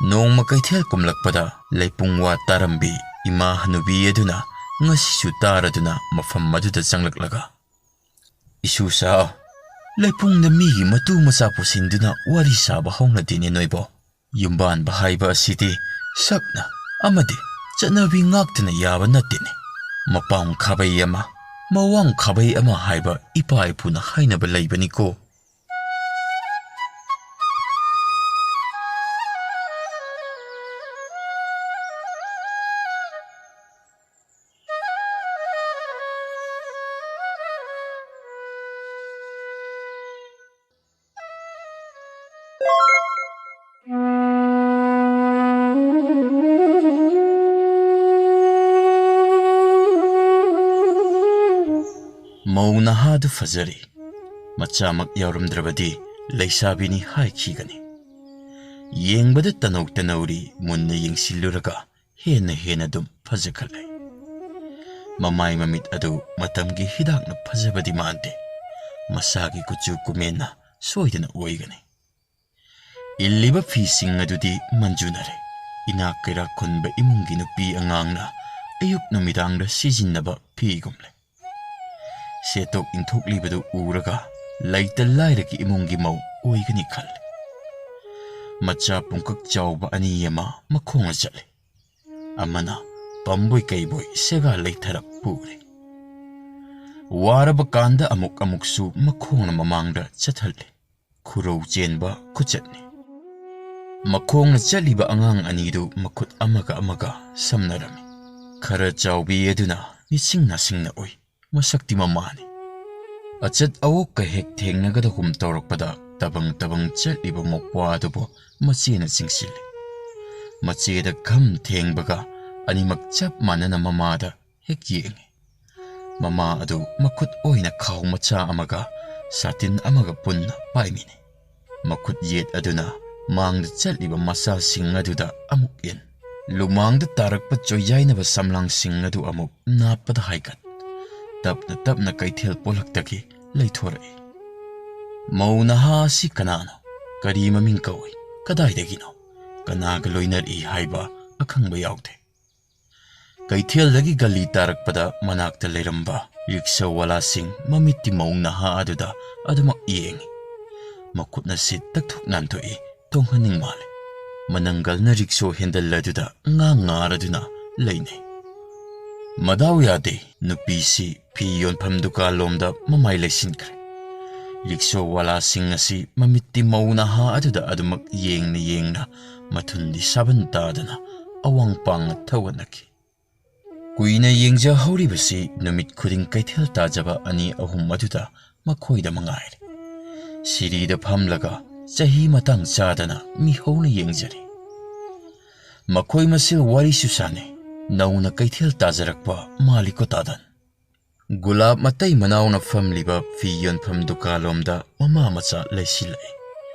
ꯅꯣꯡꯃ ꯀꯩꯊꯦꯜ ꯀꯨꯝꯂꯛꯄꯗ ꯂꯩꯄꯨꯡ ꯋꯥ ꯇꯥꯔꯝꯕꯤ ꯏꯃꯥ ꯍꯅꯨꯕꯤ ꯑꯗꯨꯅ ꯉꯁꯤꯁꯨ ꯇꯥꯔꯗꯨꯅ ꯃꯐꯝ ꯑꯗꯨꯗ ꯆꯪꯂꯛꯂꯒ, "ꯏꯁꯨ ꯁꯥ, ꯂꯩꯄꯨꯡꯗ ꯃꯤꯒꯤ ꯃꯇꯨ ꯃꯆꯥ ꯄꯨꯁꯤꯟꯗꯨꯅ ꯋꯥꯔꯤ ꯁꯥꯕ ꯍꯧꯅꯗꯦꯅꯦ ꯅꯣꯏꯕꯣ꯫ ꯌꯨꯝꯕꯥꯟꯕ ꯍꯥꯏꯕ ꯑꯁꯤꯗꯤ ꯁꯛꯅ ꯑꯃꯗꯤ ꯆꯠꯅꯕꯤ ꯉꯥꯛꯇꯅ ꯌꯥꯕ ꯅꯠꯇꯦꯅꯦ꯫ ꯃꯄꯥꯡ ꯈꯥꯕꯩ ꯑꯃ, ꯃꯋꯥꯡ ꯈꯥꯕꯩ ꯑꯃ ꯍꯥꯏꯕ ꯏꯄꯥ ꯏꯄꯨꯅ ꯍꯥꯏꯅꯕ ꯂꯩꯕꯅꯤꯀꯣ"꯫ ꯃꯧ ꯅꯍꯥꯗꯨ ꯐꯖꯔꯤ꯫ ꯃꯆꯥꯃꯛ ꯌꯥꯎꯔꯝꯗ꯭ꯔꯕꯗꯤ ꯂꯩꯁꯥꯕꯤꯅꯤ ꯍꯥꯏꯈꯤꯒꯅꯤ꯫ ꯌꯦꯡꯕꯗ ꯇꯅꯧ ꯇꯅꯧꯔꯤ, ꯃꯨꯟꯅ ꯌꯦꯡꯁꯤꯜꯂꯨꯔꯒ ꯍꯦꯟꯅ ꯍꯦꯟꯅ ꯑꯗꯨꯝ ꯐꯖꯈꯠꯂꯦ꯫ ꯃꯃꯥꯏ ꯃꯃꯤꯠ ꯑꯗꯨ ꯃꯇꯝꯒꯤ ꯍꯤꯗꯥꯛꯅ ꯐꯖꯕꯗꯤ ꯃꯥꯟꯗꯦ꯫ ꯃꯁꯥꯒꯤ ꯀꯨꯆꯨ ꯀꯨꯃꯦꯟꯅ ꯁꯣꯏꯗꯅ ꯑꯣꯏꯒꯅꯤ꯫ ꯏꯜꯂꯤꯕ ꯐꯤꯁꯤꯡ ꯑꯗꯨꯗꯤ ꯃꯟꯖꯨꯅꯔꯦ꯫ ꯏꯅꯥꯛ ꯀꯩꯔꯥꯛ ꯈꯨꯟꯕ ꯏꯃꯨꯡꯒꯤ ꯅꯨꯄꯤ ꯑꯉꯥꯡꯅ ꯑꯌꯨꯛ ꯅꯨꯃꯤꯗꯥꯡꯗ ꯁꯤꯖꯤꯟꯅꯕ ꯐꯤꯒꯨꯝꯂꯦ꯫ ꯁꯦꯠꯇꯣꯛ ꯏꯟꯊꯣꯛꯂꯤꯕꯗꯨ ꯎꯔꯒ ꯂꯩꯇ ꯂꯥꯏꯔꯒꯤ ꯏꯃꯨꯡꯒꯤ ꯃꯧ ꯑꯣꯏꯒꯅꯤ ꯈꯜꯂꯦ꯫ ꯃꯆꯥ ꯄꯨꯡꯀꯛ ꯆꯥꯎꯕ ꯑꯅꯤ ꯑꯃ ꯃꯈꯣꯡꯅ ꯆꯠꯂꯦ꯫ ꯑꯃꯅ ꯄꯝꯕꯣꯏ ꯀꯩꯕꯣꯏ ꯁꯦꯒꯥ ꯂꯩꯊꯔꯞ ꯄꯨꯔꯦ꯫ ꯋꯥꯔꯕ ꯀꯥꯟꯗ ꯑꯃꯨꯛ ꯑꯃꯨꯛꯁꯨ ꯃꯈꯣꯡꯅ ꯃꯃꯥꯡꯗ ꯆꯠꯍꯜꯂꯤ꯫ ꯈꯨꯔꯧ ꯆꯦꯟꯕ ꯈꯨꯆꯠꯅꯤ꯫ ꯃꯈꯣꯡꯅ ꯆꯠꯂꯤꯕ ꯑꯉꯥꯡ ꯑꯅꯤꯗꯨ ꯃꯈꯨꯠ ꯑꯃꯒ ꯑꯃꯒ ꯁꯝꯅꯔꯝꯃꯤ꯫ ꯈꯔ ꯆꯥꯎꯕꯤ ꯑꯗꯨꯅ ꯅꯤꯡꯁꯤꯡ ꯅꯥꯁꯤꯡꯅ ꯎꯏ꯫ ꯃꯁꯛꯇꯤ ꯃꯃꯥꯅꯤ꯫ ꯑꯆꯠ ꯑꯋꯣꯛꯀ ꯍꯦꯛ ꯊꯦꯡꯅꯒꯗꯒꯨꯝ ꯇꯧꯔꯛꯄꯗ ꯇꯕꯪ ꯇꯕꯪ ꯆꯠꯂꯤꯕ ꯃꯧꯄ꯭ꯋꯥ ꯑꯗꯨꯕꯨ ꯃꯆꯦꯅ ꯆꯤꯡꯁꯤꯜꯂꯤ꯫ ꯃꯆꯦꯗ ꯈꯝ ꯊꯦꯡꯕꯒ ꯑꯅꯤꯃꯛ ꯆꯞ ꯃꯥꯟꯅꯅ ꯃꯃꯥꯗ ꯍꯦꯛ ꯌꯦꯡꯉꯤ꯫ ꯃꯃꯥ ꯑꯗꯨ ꯃꯈꯨꯠ ꯑꯣꯏꯅ ꯈꯥꯎ ꯃꯆꯥ ꯑꯃꯒ ꯁꯥꯇꯤꯟ ꯑꯃꯒ ꯄꯨꯟꯅ ꯄꯥꯏꯃꯤꯅꯤ꯫ ꯃꯈꯨꯠ ꯌꯦꯠ ꯑꯗꯨꯅ ꯃꯥꯡꯗ ꯆꯠꯂꯤꯕ ꯃꯆꯥꯁꯤꯡ ꯑꯗꯨꯗ ꯑꯃꯨꯛ ꯏꯟ꯫ ꯂꯨꯃꯥꯡꯗ ꯇꯥꯔꯛꯄ ꯆꯣꯏꯌꯥꯏꯅꯕ ꯁꯝꯂꯥꯡꯁꯤꯡ ꯑꯗꯨ ꯑꯃꯨꯛ ꯅꯥꯞꯄꯗ ꯍꯥꯏꯒꯠ꯫ ꯇꯞꯅ ꯇꯞꯅ ꯀꯩꯊꯦꯜ ꯄꯣꯂꯛꯇꯒꯤ ꯂꯩꯊꯣꯔꯛꯏ꯫ ꯃꯧ ꯅꯍꯥ ꯑꯁꯤ ꯀꯅꯥꯅꯣ? ꯀꯔꯤ ꯃꯃꯤꯡ ꯀꯧꯏ? ꯀꯗꯥꯏꯗꯒꯤꯅꯣ? ꯀꯅꯥꯒ ꯂꯣꯏꯅꯔꯛꯏ ꯍꯥꯏꯕ ꯑꯈꯪꯕ ꯌꯥꯎꯗꯦ꯫ ꯀꯩꯊꯦꯜꯗꯒꯤ ꯒꯂꯤ ꯇꯥꯔꯛꯄꯗ ꯃꯅꯥꯛꯇ ꯂꯩꯔꯝꯕ ꯔꯤꯛꯁꯥ ꯋꯥꯂꯥꯁꯤꯡ ꯃꯃꯤꯠꯇꯤ ꯃꯧ ꯅꯍꯥ ꯑꯗꯨꯗ ꯑꯗꯨꯃꯛ ꯌꯦꯡꯉꯤ꯫ ꯃꯈꯨꯠꯅ ꯁꯤꯠ ꯇꯛꯊꯣꯛ ꯅꯥꯟꯊꯣꯛꯏ, ꯇꯣꯡꯍꯟꯅꯤꯡ ꯃꯥꯜꯂꯤ꯫ ꯃꯅꯪꯒꯜꯅ ꯔꯤꯛꯁꯣ ꯍꯦꯟꯗꯜ ꯑꯗꯨꯗ ꯉꯥ ꯉꯥꯔꯗꯨꯅ ꯂꯩꯅꯩ꯫ ꯃꯗꯥꯎ ꯌꯥꯗꯦ, ꯅꯨꯄꯤꯁꯤ ꯐꯤ ꯌꯣꯟꯐꯝ ꯗꯨꯀꯥꯟꯂꯣꯝꯗ ꯃꯃꯥꯏ ꯂꯩꯁꯤꯟꯈ꯭ꯔꯦ꯫ ꯔꯤꯛꯁꯣ ꯋꯥꯂꯥꯁꯤꯡ ꯑꯁꯤ ꯃꯃꯤꯠꯇꯤ ꯃꯧ ꯅꯍꯥ ꯑꯗꯨꯗ ꯑꯗꯨꯃꯛ ꯌꯦꯡꯅ ꯌꯦꯡꯅ ꯃꯊꯨꯟꯗꯤ ꯁꯥꯕꯟ ꯇꯥꯗꯅ ꯑꯋꯥꯡ ꯄꯥꯡꯅ ꯊꯧꯒꯠꯅꯈꯤ꯫ ꯀꯨꯏꯅ ꯌꯦꯡꯖꯍꯧꯔꯤꯕꯁꯤ ꯅꯨꯃꯤꯠ ꯈꯨꯗꯤꯡ ꯀꯩꯊꯦꯜ ꯇꯥꯖꯕ ꯑꯅꯤ ꯑꯍꯨꯝ ꯑꯗꯨꯗ ꯃꯈꯣꯏꯗ ꯃꯉꯥꯏꯔꯦ꯫ ꯁꯤꯔꯤꯗ ꯐꯝꯂꯒ ꯆꯍꯤ ꯃꯇꯥꯡ ꯆꯥꯗꯅ ꯃꯤꯍꯧꯅ ꯌꯦꯡꯖꯔꯤ꯫ ꯃꯈꯣꯏ ꯃꯁꯦꯜ ꯋꯥꯔꯤꯁꯨ ꯁꯥꯟꯅꯩ꯫ ꯅꯧꯅ ꯀꯩꯊꯦꯜ ꯇꯥꯖꯔꯛꯄ ꯃꯥꯜꯂꯤꯀꯣ ꯇꯥꯗꯟ꯫ ꯒꯨꯂꯥꯞ ꯃꯇꯩ ꯃꯅꯥꯎꯅ ꯐꯝꯂꯤꯕ ꯐꯤ ꯌꯣꯟꯐꯝ ꯗꯨꯀꯥꯟꯂꯣꯝꯗ ꯃꯃꯥ ꯃꯆꯥ ꯂꯩꯁꯤꯜꯂꯛꯏ꯫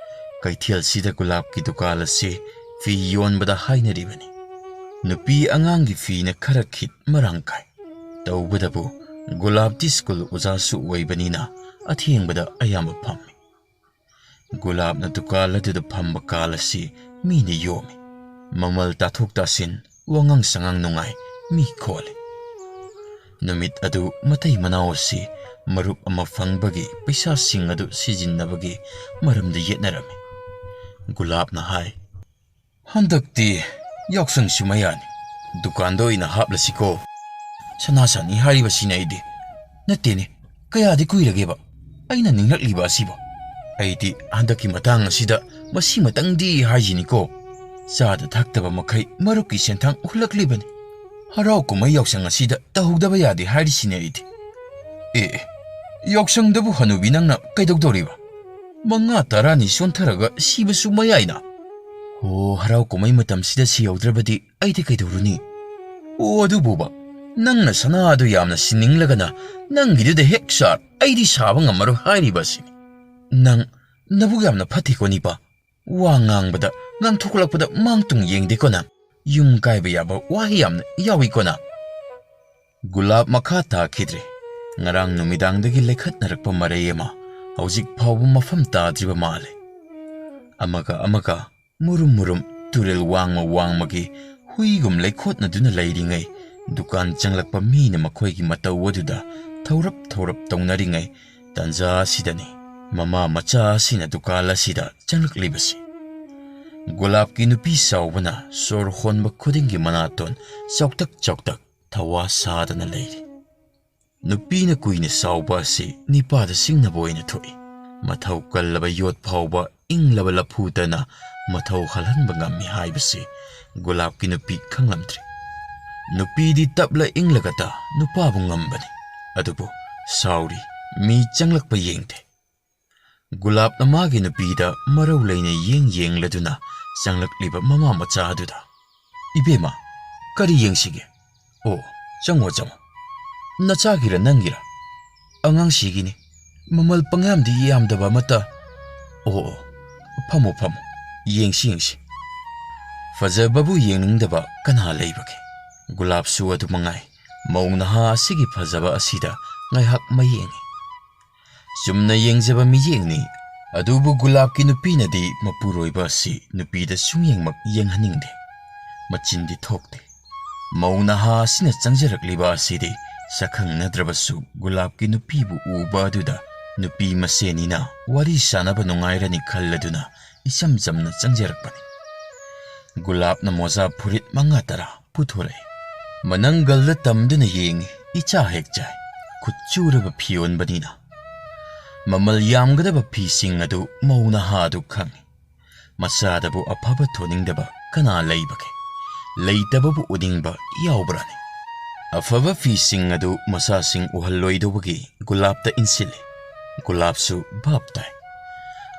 ꯀꯩꯊꯦꯜꯁꯤꯗ ꯒꯨꯂꯥꯞꯀꯤ ꯗꯨꯀꯥꯟ ꯑꯁꯤ ꯐꯤ ꯌꯣꯟꯕꯗ ꯍꯥꯏꯅꯔꯤꯕꯅꯤ꯫ ꯅꯨꯄꯤ ꯑꯉꯥꯡꯒꯤ ꯐꯤꯅ ꯈꯔ ꯈꯤꯠ ꯃꯔꯥꯡ ꯀꯥꯏ꯫ ꯇꯧꯕꯗꯕꯨ ꯒꯨꯂꯥꯞꯇꯤ ꯁ꯭ꯀꯨꯜ ꯑꯣꯖꯥꯁꯨ ꯑꯣꯏꯕꯅꯤꯅ ꯑꯊꯦꯡꯕꯗ ꯑꯌꯥꯝꯕ ꯐꯝꯃꯤ꯫ ꯒꯨꯂꯥꯞꯅ ꯗꯨꯀꯥꯟ ꯑꯗꯨꯗ ꯐꯝꯕ ꯀꯥꯟ ꯑꯁꯤ ꯃꯤꯅ ꯌꯣꯝꯃꯤ꯫ ꯃꯃꯜ ꯇꯥꯊꯣꯛ ꯇꯥꯁꯤꯟ, ꯋꯥꯉꯥꯡ ꯁꯉꯥꯡ ꯅꯨꯡꯉꯥꯏ, ꯃꯤ ꯈꯣꯜꯂꯤ꯫ ꯅꯨꯃꯤꯠ ꯑꯗꯨ ꯃꯇꯩ ꯃꯅꯥꯎ ꯑꯁꯤ ꯃꯔꯨꯞ ꯑꯃ ꯐꯪꯕꯒꯤ ꯄꯩꯁꯥꯁꯤꯡ ꯑꯗꯨ ꯁꯤꯖꯤꯟꯅꯕꯒꯤ ꯃꯔꯝꯗ ꯌꯦꯠꯅꯔꯝꯃꯤ꯫ ꯒꯨꯂꯥꯞꯅ ꯍꯥꯏ, "ꯍꯟꯗꯛꯇꯤ ꯌꯥꯎꯁꯪꯁꯨ ꯃꯌꯥꯅꯤ꯫ ꯗꯨꯀꯥꯟꯗ ꯑꯣꯏꯅ ꯍꯥꯞꯂꯁꯤꯀꯣ꯫ ꯁꯅꯥ ꯁꯥꯅꯤ ꯍꯥꯏꯔꯤꯕꯁꯤꯅꯦ ꯑꯩꯗꯤ꯫ ꯅꯠꯇꯦꯅꯦ, ꯀꯌꯥꯗꯤ ꯀꯨꯏꯔꯒꯦꯕ ꯑꯩꯅ ꯅꯤꯡꯂꯛꯂꯤꯕ ꯑꯁꯤꯕꯣ? ꯑꯩꯗꯤ ꯍꯟꯗꯛꯀꯤ ꯃꯇꯥꯡ ꯑꯁꯤꯗ ꯃꯁꯤꯃꯇꯪꯗꯤ ꯍꯥꯏꯁꯤꯅꯤꯀꯣ꯫ ꯆꯥꯗ ꯊꯛꯇꯕ ꯃꯈꯩ ꯃꯔꯨꯞꯀꯤ ꯁꯦꯟꯊꯥꯡ ꯍꯨꯜꯂꯛꯂꯤꯕꯅꯤ꯫ ꯍꯔꯥꯎ ꯀꯨꯝꯍꯩ ꯌꯥꯎꯁꯪ ꯑꯁꯤꯗ ꯇꯧꯍꯧꯗꯕ ꯌꯥꯗꯦ ꯍꯥꯏꯔꯤꯁꯤꯅꯦ ꯑꯩꯗꯤ꯫ ꯑꯦ, ꯑꯦ, ꯌꯥꯎꯁꯪꯗꯕꯨ ꯍꯅꯨꯕꯤ ꯅꯪꯅ ꯀꯩꯗꯧꯗꯧꯔꯤꯕ? ꯃꯉꯥ ꯇꯔꯥꯅꯤ ꯁꯣꯟꯊꯔꯒ ꯁꯤꯕꯁꯨ ꯃꯌꯥꯏꯅ꯫ ꯍꯣ, ꯍꯔꯥꯎ ꯀꯨꯝꯍꯩ ꯃꯇꯝꯁꯤꯗ ꯁꯤꯍꯧꯗ꯭ꯔꯕꯗꯤ ꯑꯩꯗꯤ ꯀꯩꯗꯧꯔꯨꯅꯤ? ꯑꯣ, ꯑꯗꯨꯕꯨꯕ, ꯅꯪꯅ ꯁꯅꯥ ꯑꯗꯨ ꯌꯥꯝꯅ ꯁꯤꯅꯤꯡꯂꯒꯅ ꯅꯪꯒꯤꯗꯨꯗ ꯍꯦꯛ ꯆꯥꯔ ꯑꯩꯗꯤ ꯁꯥꯕ ꯉꯝꯃꯔꯣꯏ ꯍꯥꯏꯔꯤꯕ ꯑꯁꯤꯅꯤ꯫ ꯅꯪ ꯅꯕꯨꯛ ꯌꯥꯝꯅ ꯐꯠꯇꯦꯀꯣ ꯅꯤꯄꯥ꯫ ꯋꯥ ꯉꯥꯡꯕꯗ, ꯉꯥꯡꯊꯣꯛꯂꯛꯄꯗ ꯃꯥꯡ ꯇꯨꯡ ꯌꯦꯡꯗꯦꯀꯣ ꯅꯪ꯫ ꯌꯨꯝ ꯀꯥꯏꯕ ꯌꯥꯕ ꯋꯥꯍꯩ ꯌꯥꯝꯅ ꯌꯥꯎꯏꯀꯣ ꯅꯪ꯫ ꯒꯨꯂꯥꯞ ꯃꯈꯥ ꯇꯥꯈꯤꯗ꯭ꯔꯦ꯫ ꯉꯔꯥꯡ ꯅꯨꯃꯤꯗꯥꯡꯗꯒꯤ ꯂꯩꯈꯠꯅꯔꯛꯄ ꯃꯔꯩ ꯑꯃ ꯍꯧꯖꯤꯛ ꯐꯥꯎꯕ ꯃꯐꯝ ꯇꯥꯗ꯭ꯔꯤꯕ ꯃꯥꯜꯂꯦ꯫ ꯑꯃꯒ ꯑꯃꯒ ꯃꯨꯔꯨꯝ ꯃꯨꯔꯨꯝ ꯇꯨꯔꯦꯜ ꯋꯥꯡꯃ ꯋꯥꯡꯃꯒꯤ ꯍꯨꯏꯒꯨꯝ ꯂꯩꯈꯣꯠꯅꯗꯨꯅ ꯂꯩꯔꯤꯉꯩ, ꯗꯨꯀꯥꯟ ꯆꯪꯂꯛꯄ ꯃꯤꯅ ꯃꯈꯣꯏꯒꯤ ꯃꯇꯧ ꯑꯗꯨꯗ ꯊꯧꯔꯞ ꯊꯧꯔꯞ ꯇꯧꯅꯔꯤꯉꯩ ꯇꯥꯟꯖꯥ ꯑꯁꯤꯗꯅꯤ ꯃꯃꯥ ꯃꯆꯥ ꯑꯁꯤꯅ ꯗꯨꯀꯥꯟ ꯑꯁꯤꯗ ꯆꯪꯂꯛꯂꯤꯕꯁꯤ꯫ ꯒꯨꯂꯥꯞꯀꯤ ꯅꯨꯄꯤ ꯆꯥꯎꯕꯅ ꯁꯣꯔ ꯍꯣꯟꯕ ꯈꯨꯗꯤꯡꯒꯤ ꯃꯅꯥꯇꯣꯟ ꯆꯥꯎꯇꯛ ꯆꯥꯎꯇꯛ ꯊꯋꯥ ꯁꯥꯗꯅ ꯂꯩꯔꯤ꯫ ꯅꯨꯄꯤꯅ ꯀꯨꯏꯅ ꯆꯥꯎꯕ ꯑꯁꯤ ꯅꯤꯄꯥꯗ ꯁꯤꯡꯅꯕ ꯑꯣꯏꯅ ꯊꯣꯛꯏ꯫ ꯃꯊꯧ ꯀꯜꯂꯕ ꯌꯣꯠ ꯐꯥꯎꯕ ꯏꯪꯂꯕ ꯂꯐꯨꯗꯅ ꯃꯊꯧ ꯍꯜꯍꯟꯕ ꯉꯝꯃꯤ ꯍꯥꯏꯕꯁꯤ ꯒꯨꯂꯥꯞꯀꯤ ꯅꯨꯄꯤ ꯈꯪꯂꯝꯗ꯭ꯔꯤ꯫ ꯅꯨꯄꯤꯗꯤ ꯇꯞꯂ ꯏꯪꯂꯒꯇ ꯅꯨꯄꯥꯕꯨ ꯉꯝꯕꯅꯤ꯫ ꯑꯗꯨꯕꯨ ꯁꯥꯎꯔꯤ, ꯃꯤ ꯆꯪꯂꯛꯄ ꯌꯦꯡꯗꯦ꯫ ꯒꯨꯂꯥꯞꯅ ꯃꯥꯒꯤ ꯅꯨꯄꯤꯗ ꯃꯔꯧ ꯂꯩꯅ ꯌꯦꯡ ꯌꯦꯡꯂꯗꯨꯅ ꯆꯪꯂꯛꯂꯤꯕ ꯃꯃꯥ ꯃꯆꯥ ꯑꯗꯨꯗ, "ꯏꯕꯦꯝꯃ, ꯀꯔꯤ ꯌꯦꯡꯁꯤꯒꯦ? ꯑꯣ, ꯆꯪꯉꯣ, ꯆꯪꯉꯣ꯫ ꯅꯆꯥꯒꯤꯔ ꯅꯪꯒꯤꯔ? ꯑꯉꯥꯡꯁꯤꯒꯤꯅꯤ꯫ ꯃꯃꯜ ꯄꯪꯌꯥꯝꯗꯤ ꯌꯥꯝꯗꯕ ꯑꯃꯠꯇ꯫ ꯑꯣ, ꯑꯣ, ꯐꯝꯃꯣ, ꯐꯝꯃꯣ꯫ ꯌꯦꯡꯁꯤ, ꯌꯦꯡꯁꯤ꯫ ꯐꯖꯕꯕꯨ ꯌꯦꯡꯅꯤꯡꯗꯕ ꯀꯅꯥ ꯂꯩꯕꯒꯦ? ꯒꯨꯂꯥꯞꯁꯨ ꯑꯗꯨ ꯃꯉꯥꯏ꯫ ꯃꯧ ꯅꯍꯥ ꯑꯁꯤꯒꯤ ꯐꯖꯕ ꯑꯁꯤꯗ ꯉꯥꯏꯍꯥꯛ ꯃꯌꯦꯡꯉꯤ꯫ ꯆꯨꯝꯅ ꯌꯦꯡꯖꯕ ꯃꯤꯠꯌꯦꯡꯅꯤ꯫ ꯑꯗꯨꯕꯨ ꯒꯨꯂꯥꯞꯀꯤ ꯅꯨꯄꯤꯅꯗꯤ ꯃꯄꯨꯔꯣꯏꯕ ꯑꯁꯤ ꯅꯨꯄꯤꯗ ꯁꯨꯡꯌꯦꯡꯃꯛ ꯌꯦꯡꯍꯟꯅꯤꯡꯗꯦ꯫ ꯃꯆꯤꯟꯗꯤ ꯊꯣꯛꯇꯦ꯫ ꯃꯧ ꯅꯍꯥ ꯑꯁꯤꯅ ꯆꯪꯖꯔꯛꯂꯤꯕ ꯑꯁꯤꯗꯤ ꯁꯛꯈꯪꯅꯗ꯭ꯔꯕꯁꯨ ꯒꯨꯂꯥꯞꯀꯤ ꯅꯨꯄꯤꯕꯨ ꯎꯕ ꯑꯗꯨꯗ ꯅꯨꯄꯤ ꯃꯁꯦꯟꯅꯤꯅ ꯋꯥꯔꯤ ꯁꯥꯅꯕ ꯅꯨꯡꯉꯥꯏꯔꯅꯤ ꯈꯜꯂꯗꯨꯅ ꯏꯆꯝ ꯆꯝꯅ ꯆꯪꯖꯔꯛꯄꯅꯤ꯫ ꯒꯨꯂꯥꯞꯅ ꯃꯣꯖꯥ ꯐꯨꯔꯤꯠ ꯃꯉꯥ ꯇꯔꯥ ꯄꯨꯊꯣꯔꯛꯏ꯫ ꯃꯅꯪꯒꯜꯗ ꯇꯝꯗꯨꯅ ꯌꯦꯡꯉꯤ, ꯏꯆꯥ ꯍꯦꯛ ꯆꯥꯏ꯫ ꯈꯨꯠ ꯆꯨꯔꯕ ꯐꯤ ꯑꯣꯟꯕꯅꯤꯅ꯫ ꯃꯃꯜ ꯌꯥꯝꯒꯗꯕ ꯐꯤꯁꯤꯡ ꯑꯗꯨ ꯃꯧ ꯅꯍꯥ ꯑꯗꯨ ꯈꯪꯏ꯫ ꯃꯆꯥꯗꯕꯨ ꯑꯐꯕ ꯊꯣꯟꯅꯤꯡꯗꯕ ꯀꯅꯥ ꯂꯩꯕꯒꯦ? ꯂꯩꯇꯕꯕꯨ ꯎꯅꯤꯡꯕ ꯌꯥꯎꯕ꯭ꯔꯥꯅꯦ? ꯑꯐꯕ ꯐꯤꯁꯤꯡ ꯑꯗꯨ ꯃꯆꯥꯁꯤꯡ ꯎꯍꯜꯂꯣꯏꯗꯧꯕꯒꯤ ꯒꯨꯂꯥꯞꯇ ꯏꯟꯁꯤꯜꯂꯤ꯫ ꯒꯨꯂꯥꯞꯁꯨ ꯚꯥꯞ ꯇꯥꯏ꯫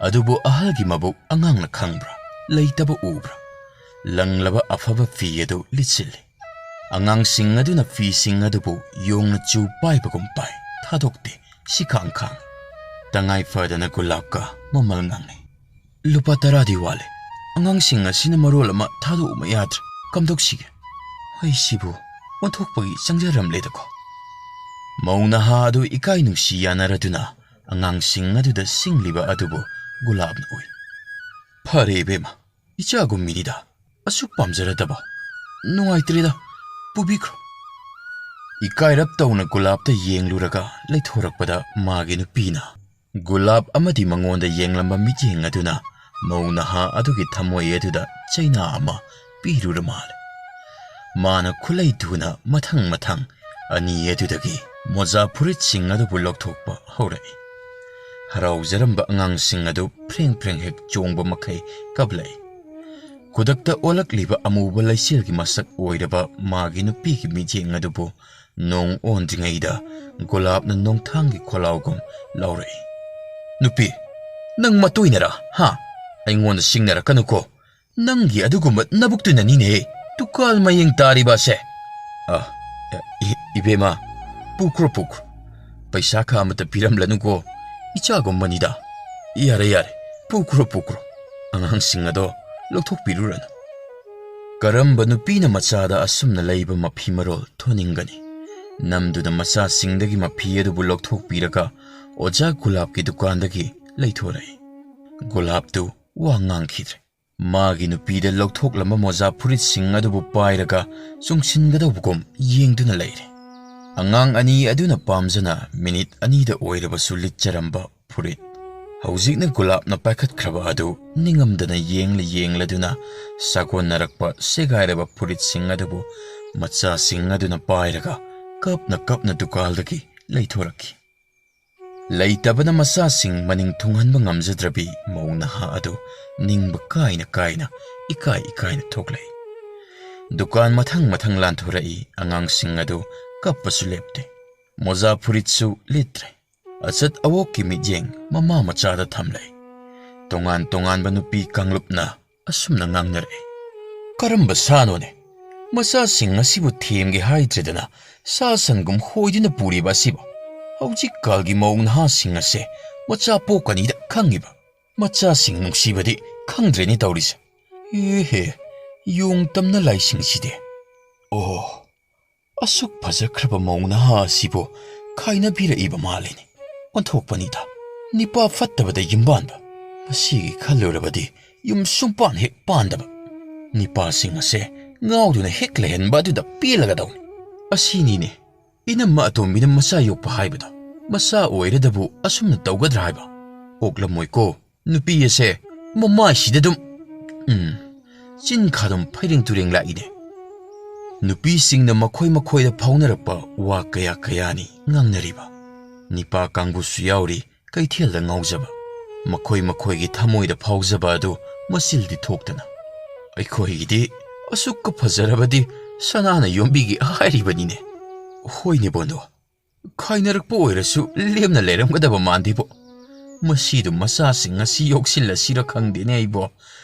ꯑꯗꯨꯕꯨ ꯑꯍꯜꯒꯤ ꯃꯕꯨꯛ ꯑꯉꯥꯡꯅ ꯈꯪꯕ꯭ꯔꯥ? ꯂꯩꯇꯕ ꯎꯕ꯭ꯔꯥ? ꯂꯪꯂꯕ ꯑꯐꯕ ꯐꯤ ꯑꯗꯨ ꯂꯤꯠꯁꯤꯜꯂꯤ꯫ ꯑꯉꯥꯡꯁꯤꯡ ꯑꯗꯨꯅ ꯐꯤꯁꯤꯡ ꯑꯗꯨꯕꯨ ꯌꯣꯡꯅ ꯆꯨ ꯄꯥꯏꯕꯒꯨꯝ ꯄꯥꯏ, ꯊꯥꯗꯣꯛꯇꯦ, ꯁꯤꯈꯥꯡ ꯈꯥꯡ꯫ ꯇꯉꯥꯏ ꯐꯗꯅ ꯒꯨꯂꯥꯞꯀ ꯃꯃꯜ ꯉꯥꯡꯅꯩ꯫ "ꯂꯨꯄꯥ ꯇꯔꯥꯗꯤ ꯋꯥꯠꯂꯦ꯫ ꯑꯉꯥꯡꯁꯤꯡ ꯑꯁꯤꯅ ꯃꯔꯣꯜ ꯑꯃ ꯊꯥꯗꯣꯛꯎꯕ ꯌꯥꯗ꯭ꯔꯦ꯫ ꯀꯝꯗꯧꯁꯤꯒꯦ? ꯑꯩꯁꯤꯕꯨ ꯑꯣꯟꯊꯣꯛꯄꯒꯤ ꯆꯪꯖꯔꯝꯂꯦꯗꯀꯣ꯫" ꯃꯧ ꯅꯍꯥ ꯑꯗꯨ ꯏꯀꯥꯏ ꯅꯨꯡꯁꯤ ꯌꯥꯅꯔꯗꯨꯅ ꯑꯉꯥꯡꯁꯤꯡ ꯑꯗꯨꯗ ꯁꯤꯡꯂꯤꯕ ꯑꯗꯨꯕꯨ ꯒꯨꯂꯥꯞꯅ ꯎꯏ꯫ "ꯐꯔꯦ ꯏꯕꯦꯝꯃ, ꯏꯆꯥꯒꯨꯝ ꯃꯤꯅꯤꯗ, ꯑꯁꯨꯛ ꯄꯥꯝꯖꯔꯗꯕ꯫ ꯅꯨꯡꯉꯥꯏꯇ꯭ꯔꯦꯗ, ꯄꯨꯕꯤꯈ꯭ꯔꯣ꯫" ꯏꯀꯥꯏꯔꯞ ꯇꯧꯅ ꯒꯨꯂꯥꯞꯇ ꯌꯦꯡꯂꯨꯔꯒ ꯂꯩꯊꯣꯔꯛꯄꯗ ꯃꯥꯒꯤ ꯅꯨꯄꯤꯅ ꯒꯨꯂꯥꯞ ꯑꯃꯗꯤ ꯃꯉꯣꯟꯗ ꯌꯦꯡꯂꯝꯕ ꯃꯤꯠꯌꯦꯡ ꯑꯗꯨꯅ ꯃꯧ ꯅꯍꯥ ꯑꯗꯨꯒꯤ ꯊꯃꯣꯏ ꯑꯗꯨꯗ ꯆꯩꯅꯥ ꯑꯃ ꯄꯤꯔꯨꯔ ꯃꯥꯜꯂꯦ꯫ ꯃꯥꯅ ꯈꯨꯠꯂꯩ ꯊꯨꯅ ꯃꯊꯪ ꯃꯊꯪ ꯑꯅꯤ ꯑꯗꯨꯗꯒꯤ ꯃꯣꯖꯥ ꯐꯨꯔꯤꯠꯁꯤꯡ ꯑꯗꯨꯕꯨ ꯂꯧꯊꯣꯛꯄ ꯍꯧꯔꯛꯏ꯫ ꯍꯔꯥꯎꯖꯔꯝꯕ ꯑꯉꯥꯡꯁꯤꯡ ꯑꯗꯨ ꯐ꯭ꯔꯦꯡ ꯐ꯭ꯔꯦꯡ ꯍꯦꯛ ꯆꯣꯡꯕ ꯃꯈꯩ ꯀꯞꯂꯛꯏ꯫ ꯈꯨꯗꯛꯇ ꯑꯣꯜꯂꯛꯂꯤꯕ ꯑꯃꯨꯕ ꯂꯩꯆꯤꯜꯒꯤ ꯃꯁꯛ ꯑꯣꯏꯔꯕ ꯃꯥꯒꯤ ꯅꯨꯄꯤꯒꯤ ꯃꯤꯠꯌꯦꯡ ꯑꯗꯨꯕꯨ ꯅꯣꯡ ꯑꯣꯟꯗ꯭ꯔꯤꯉꯩꯗ ꯒꯨꯂꯥꯞꯅ ꯅꯣꯡꯊꯥꯡꯒꯤ ꯈꯣꯜꯂꯥꯎꯒꯨꯝ ꯂꯥꯎꯔꯛꯏ꯫ "ꯅꯨꯄꯤ, ꯅꯪ ꯃꯇꯣꯏꯅꯔꯥ? ꯍꯥ? ꯑꯩꯉꯣꯟꯗ ꯁꯤꯡꯅꯔꯛꯀꯅꯨꯀꯣ꯫ ꯅꯪꯒꯤ ꯑꯗꯨꯒꯨꯝꯕ ꯅꯕꯨꯛꯇꯨꯅꯅꯤꯅꯦ ꯇꯨꯀꯥꯜ ꯃꯌꯦꯡ ꯇꯥꯔꯤꯕ ꯑꯁꯦ꯫" "ꯑ, ꯏ-, ꯏꯕꯦꯝꯃ, ꯄꯨꯈ꯭ꯔꯣ, ꯄꯨꯈ꯭ꯔꯣ꯫ ꯄꯩꯁꯥ ꯈꯥ ꯑꯃꯠꯇ ꯄꯤꯔꯝꯂꯅꯨꯀꯣ꯫ ꯏꯆꯥꯒꯨꯝꯕꯅꯤꯗ꯫ ꯌꯥꯔꯦ, ꯌꯥꯔꯦ꯫ ꯄꯨꯈ꯭ꯔꯣ, ꯄꯨꯈ꯭ꯔꯣ꯫ ꯑꯉꯥꯡꯁꯤꯡ ꯑꯗꯣ ꯂꯧꯊꯣꯛꯄꯤꯔꯨꯔꯅꯨ꯫" ꯀꯔꯝꯕ ꯅꯨꯄꯤꯅ ꯃꯆꯥꯗ ꯑꯁꯨꯝꯅ ꯂꯩꯕ ꯃꯐꯤ ꯃꯔꯣꯜ ꯊꯣꯟꯅꯤꯡꯒꯅꯤ? ꯅꯝꯗꯨꯅ ꯃꯆꯥꯁꯤꯡꯗꯒꯤ ꯃꯐꯤ ꯑꯗꯨꯕꯨ ꯂꯧꯊꯣꯛꯄꯤꯔꯒ ꯑꯣꯖꯥ ꯒꯨꯂꯥꯞꯀꯤ ꯗꯨꯀꯥꯟꯗꯒꯤ ꯂꯩꯊꯣꯔꯛꯏ꯫ ꯒꯨꯂꯥꯞꯇꯨ ꯋꯥ ꯉꯥꯡꯈꯤꯗ꯭ꯔꯦ꯫ ꯃꯥꯒꯤ ꯅꯨꯄꯤꯗ ꯂꯧꯊꯣꯛꯂꯝꯕ ꯃꯣꯖꯥ ꯐꯨꯔꯤꯠꯁꯤꯡ ꯑꯗꯨꯕꯨ ꯄꯥꯏꯔꯒ ꯆꯨꯡꯁꯤꯟꯒꯗꯧꯕꯒꯨꯝ ꯌꯦꯡꯗꯨꯅ ꯂꯩꯔꯦ꯫ ꯑꯉꯥꯡ ꯑꯅꯤ ꯑꯗꯨꯅ ꯄꯥꯝꯖꯅ ꯃꯤꯅꯤꯠ ꯑꯅꯤꯗ ꯑꯣꯏꯔꯕꯁꯨ ꯂꯤꯠꯆꯔꯝꯕ ꯐꯨꯔꯤꯠ꯫ ꯍꯧꯖꯤꯛꯅ ꯒꯨꯂꯥꯞꯅ ꯄꯥꯏꯈꯠꯈ꯭ꯔꯕ ꯑꯗꯨ ꯅꯤꯡꯉꯝꯗꯅ ꯌꯦꯡꯂ ꯌꯦꯡꯂꯗꯨꯅ ꯁꯥꯒꯣꯟꯅꯔꯛꯄ ꯁꯦꯒꯥꯏꯔꯕ ꯐꯨꯔꯤꯠꯁꯤꯡ ꯑꯗꯨꯕꯨ ꯃꯆꯥꯁꯤꯡ ꯑꯗꯨꯅ ꯄꯥꯏꯔꯒ ꯀꯞꯅ ꯀꯞꯅ ꯗꯨꯀꯥꯜꯗꯒꯤ ꯂꯩꯊꯣꯔꯛꯈꯤ꯫ ꯂꯩꯇꯕꯅ ꯃꯆꯥꯁꯤꯡ ꯃꯅꯤꯡ ꯊꯨꯡꯍꯟꯕ ꯉꯝꯖꯗ꯭ꯔꯕꯤ ꯃꯧ ꯅꯍꯥ ꯑꯗꯨ ꯅꯤꯡꯕ ꯀꯥꯏꯅ ꯀꯥꯏꯅ ꯏꯀꯥꯏ ꯏꯀꯥꯏꯅ ꯊꯣꯛꯂꯛꯏ꯫ ꯗꯨꯀꯥꯟ ꯃꯊꯪ ꯃꯊꯪ ꯂꯥꯟꯊꯣꯔꯛꯏ꯫ ꯑꯉꯥꯡꯁꯤꯡ ꯑꯗꯨ ꯀꯞꯄꯁꯨ ꯂꯦꯞꯇꯦ꯫ ꯃꯣꯖꯥ ꯐꯨꯔꯤꯠꯁꯨ ꯂꯤꯠꯇ꯭ꯔꯦ꯫ ꯑꯆꯠ ꯑꯋꯣꯛꯀꯤ ꯃꯤꯠꯌꯦꯡ ꯃꯃꯥ ꯃꯆꯥꯗ ꯊꯝꯂꯦ꯫ ꯇꯣꯉꯥꯟ ꯇꯣꯉꯥꯟꯕ ꯅꯨꯄꯤ ꯀꯥꯡꯂꯨꯞꯅ ꯑꯁꯨꯝꯅ ꯉꯥꯡꯅꯔꯛꯏ, "ꯀꯔꯝꯕ ꯁꯥꯅꯣꯅꯦ? ꯃꯆꯥꯁꯤꯡ ꯑꯁꯤꯕꯨ ꯊꯦꯝꯒꯦ ꯍꯥꯏꯗ꯭ꯔꯦꯗꯅ ꯁꯥ ꯁꯟꯒꯨꯝ ꯍꯣꯏꯗꯨꯅ ꯄꯨꯔꯤꯕ ꯑꯁꯤꯕꯨ? ꯍꯧꯖꯤꯛꯀꯥꯜꯒꯤ ꯃꯧ ꯅꯍꯥꯁꯤꯡ ꯑꯁꯦ ꯃꯆꯥ ꯄꯣꯛꯀꯅꯤꯗ ꯈꯪꯉꯤꯕ? ꯃꯆꯥꯁꯤꯡ ꯅꯨꯡꯁꯤꯕꯗꯤ ꯈꯪꯗ꯭ꯔꯦꯅꯦ ꯇꯧꯔꯤꯁꯦ꯫ ꯑꯦꯍꯦ, ꯌꯣꯡ ꯇꯝꯅ ꯂꯥꯏꯁꯤꯡꯁꯤꯗꯤ꯫ ꯑꯣ, ꯑꯁꯨꯛ ꯐꯖꯈ꯭ꯔꯕ ꯃꯧ ꯅꯍꯥ ꯑꯁꯤꯕꯨ ꯈꯥꯏꯅꯕꯤꯔꯛꯏꯕ ꯃꯥꯜꯂꯤꯅꯦ꯫ ꯑꯣꯟꯊꯣꯛꯄꯅꯤꯗ, ꯅꯤꯄꯥ ꯐꯠꯇꯕꯗ ꯌꯨꯝꯕꯥꯟꯕ꯫ ꯃꯁꯤꯒꯤ ꯈꯜꯂꯨꯔꯕꯗꯤ ꯌꯨꯝ ꯁꯨꯡꯄꯥꯟ ꯍꯦꯛ ꯄꯥꯟꯗꯕ꯫ ꯅꯤꯄꯥꯁꯤꯡ ꯑꯁꯦ ꯉꯥꯎꯗꯨꯅ ꯍꯦꯛ ꯂꯩꯍꯟꯕ ꯑꯗꯨꯗ ꯄꯦꯜꯂꯒꯗꯧꯅꯤ꯫ ꯑꯁꯤꯅꯤꯅꯦ, ꯏꯅꯝꯃ ꯑꯇꯣꯝꯕꯤꯅ ꯃꯆꯥ ꯌꯣꯛꯄ ꯍꯥꯏꯕꯗꯣ꯫ ꯃꯆꯥ ꯑꯣꯏꯔꯗꯕꯨ ꯑꯁꯨꯝꯅ ꯇꯧꯒꯗ꯭ꯔꯥ ꯍꯥꯏꯕ? ꯑꯣꯛꯂꯝꯃꯣꯏꯀꯣ꯫ ꯅꯨꯄꯤ ꯑꯁꯦ ꯃꯃꯥꯏꯁꯤꯗ ꯑꯗꯨꯝ, ꯎꯝ, ꯆꯤꯟ ꯈꯥꯗꯨꯝ ꯐꯩꯔꯦꯡ ꯇꯨꯔꯦꯡ ꯂꯥꯛꯏꯅꯦ꯫ ꯅꯨꯄꯤꯁꯤꯡꯅ ꯃꯈꯣꯏ ꯃꯈꯣꯏꯗ ꯐꯥꯎꯅꯔꯛꯄ ꯋꯥ ꯀꯌꯥ ꯀꯌꯥꯅꯤ ꯉꯥꯡꯅꯔꯤꯕ꯫ ꯅꯤꯄꯥ ꯀꯥꯡꯕꯨꯁꯨ ꯌꯥꯎꯔꯤ ꯀꯩꯊꯦꯜꯗ ꯉꯥꯎꯖꯕ꯫ ꯃꯈꯣꯏ ꯃꯈꯣꯏꯒꯤ ꯊꯃꯣꯏꯗ ꯐꯥꯎꯖꯕ ꯑꯗꯨ ꯃꯆꯤꯜꯗꯤ ꯊꯣꯛꯇꯅ, "ꯑꯩꯈꯣꯏꯒꯤꯗꯤ ꯑꯁꯨꯛꯀ ꯐꯖꯔꯕꯗꯤ ꯁꯅꯥꯅ ꯌꯣꯝꯕꯤꯒꯦ ꯍꯥꯏꯔꯤꯕꯅꯤꯅꯦ꯫" ꯍꯣꯏꯅꯦ ꯕꯣꯟꯗꯣ, ꯈꯥꯏꯅꯔꯛꯄ ꯑꯣꯏꯔꯁꯨ ꯂꯦꯝꯅ ꯂꯩꯔꯝꯒꯗꯕ ꯃꯥꯟꯗꯦꯕꯣ꯫ ꯃꯁꯤꯗꯨ ꯃꯆꯥꯁꯤꯡ ꯑꯁꯤ ꯌꯣꯛꯁꯤꯜꯂꯁꯤꯔ ꯈꯪꯗꯦꯅꯦ ꯑꯩꯕꯣ꯫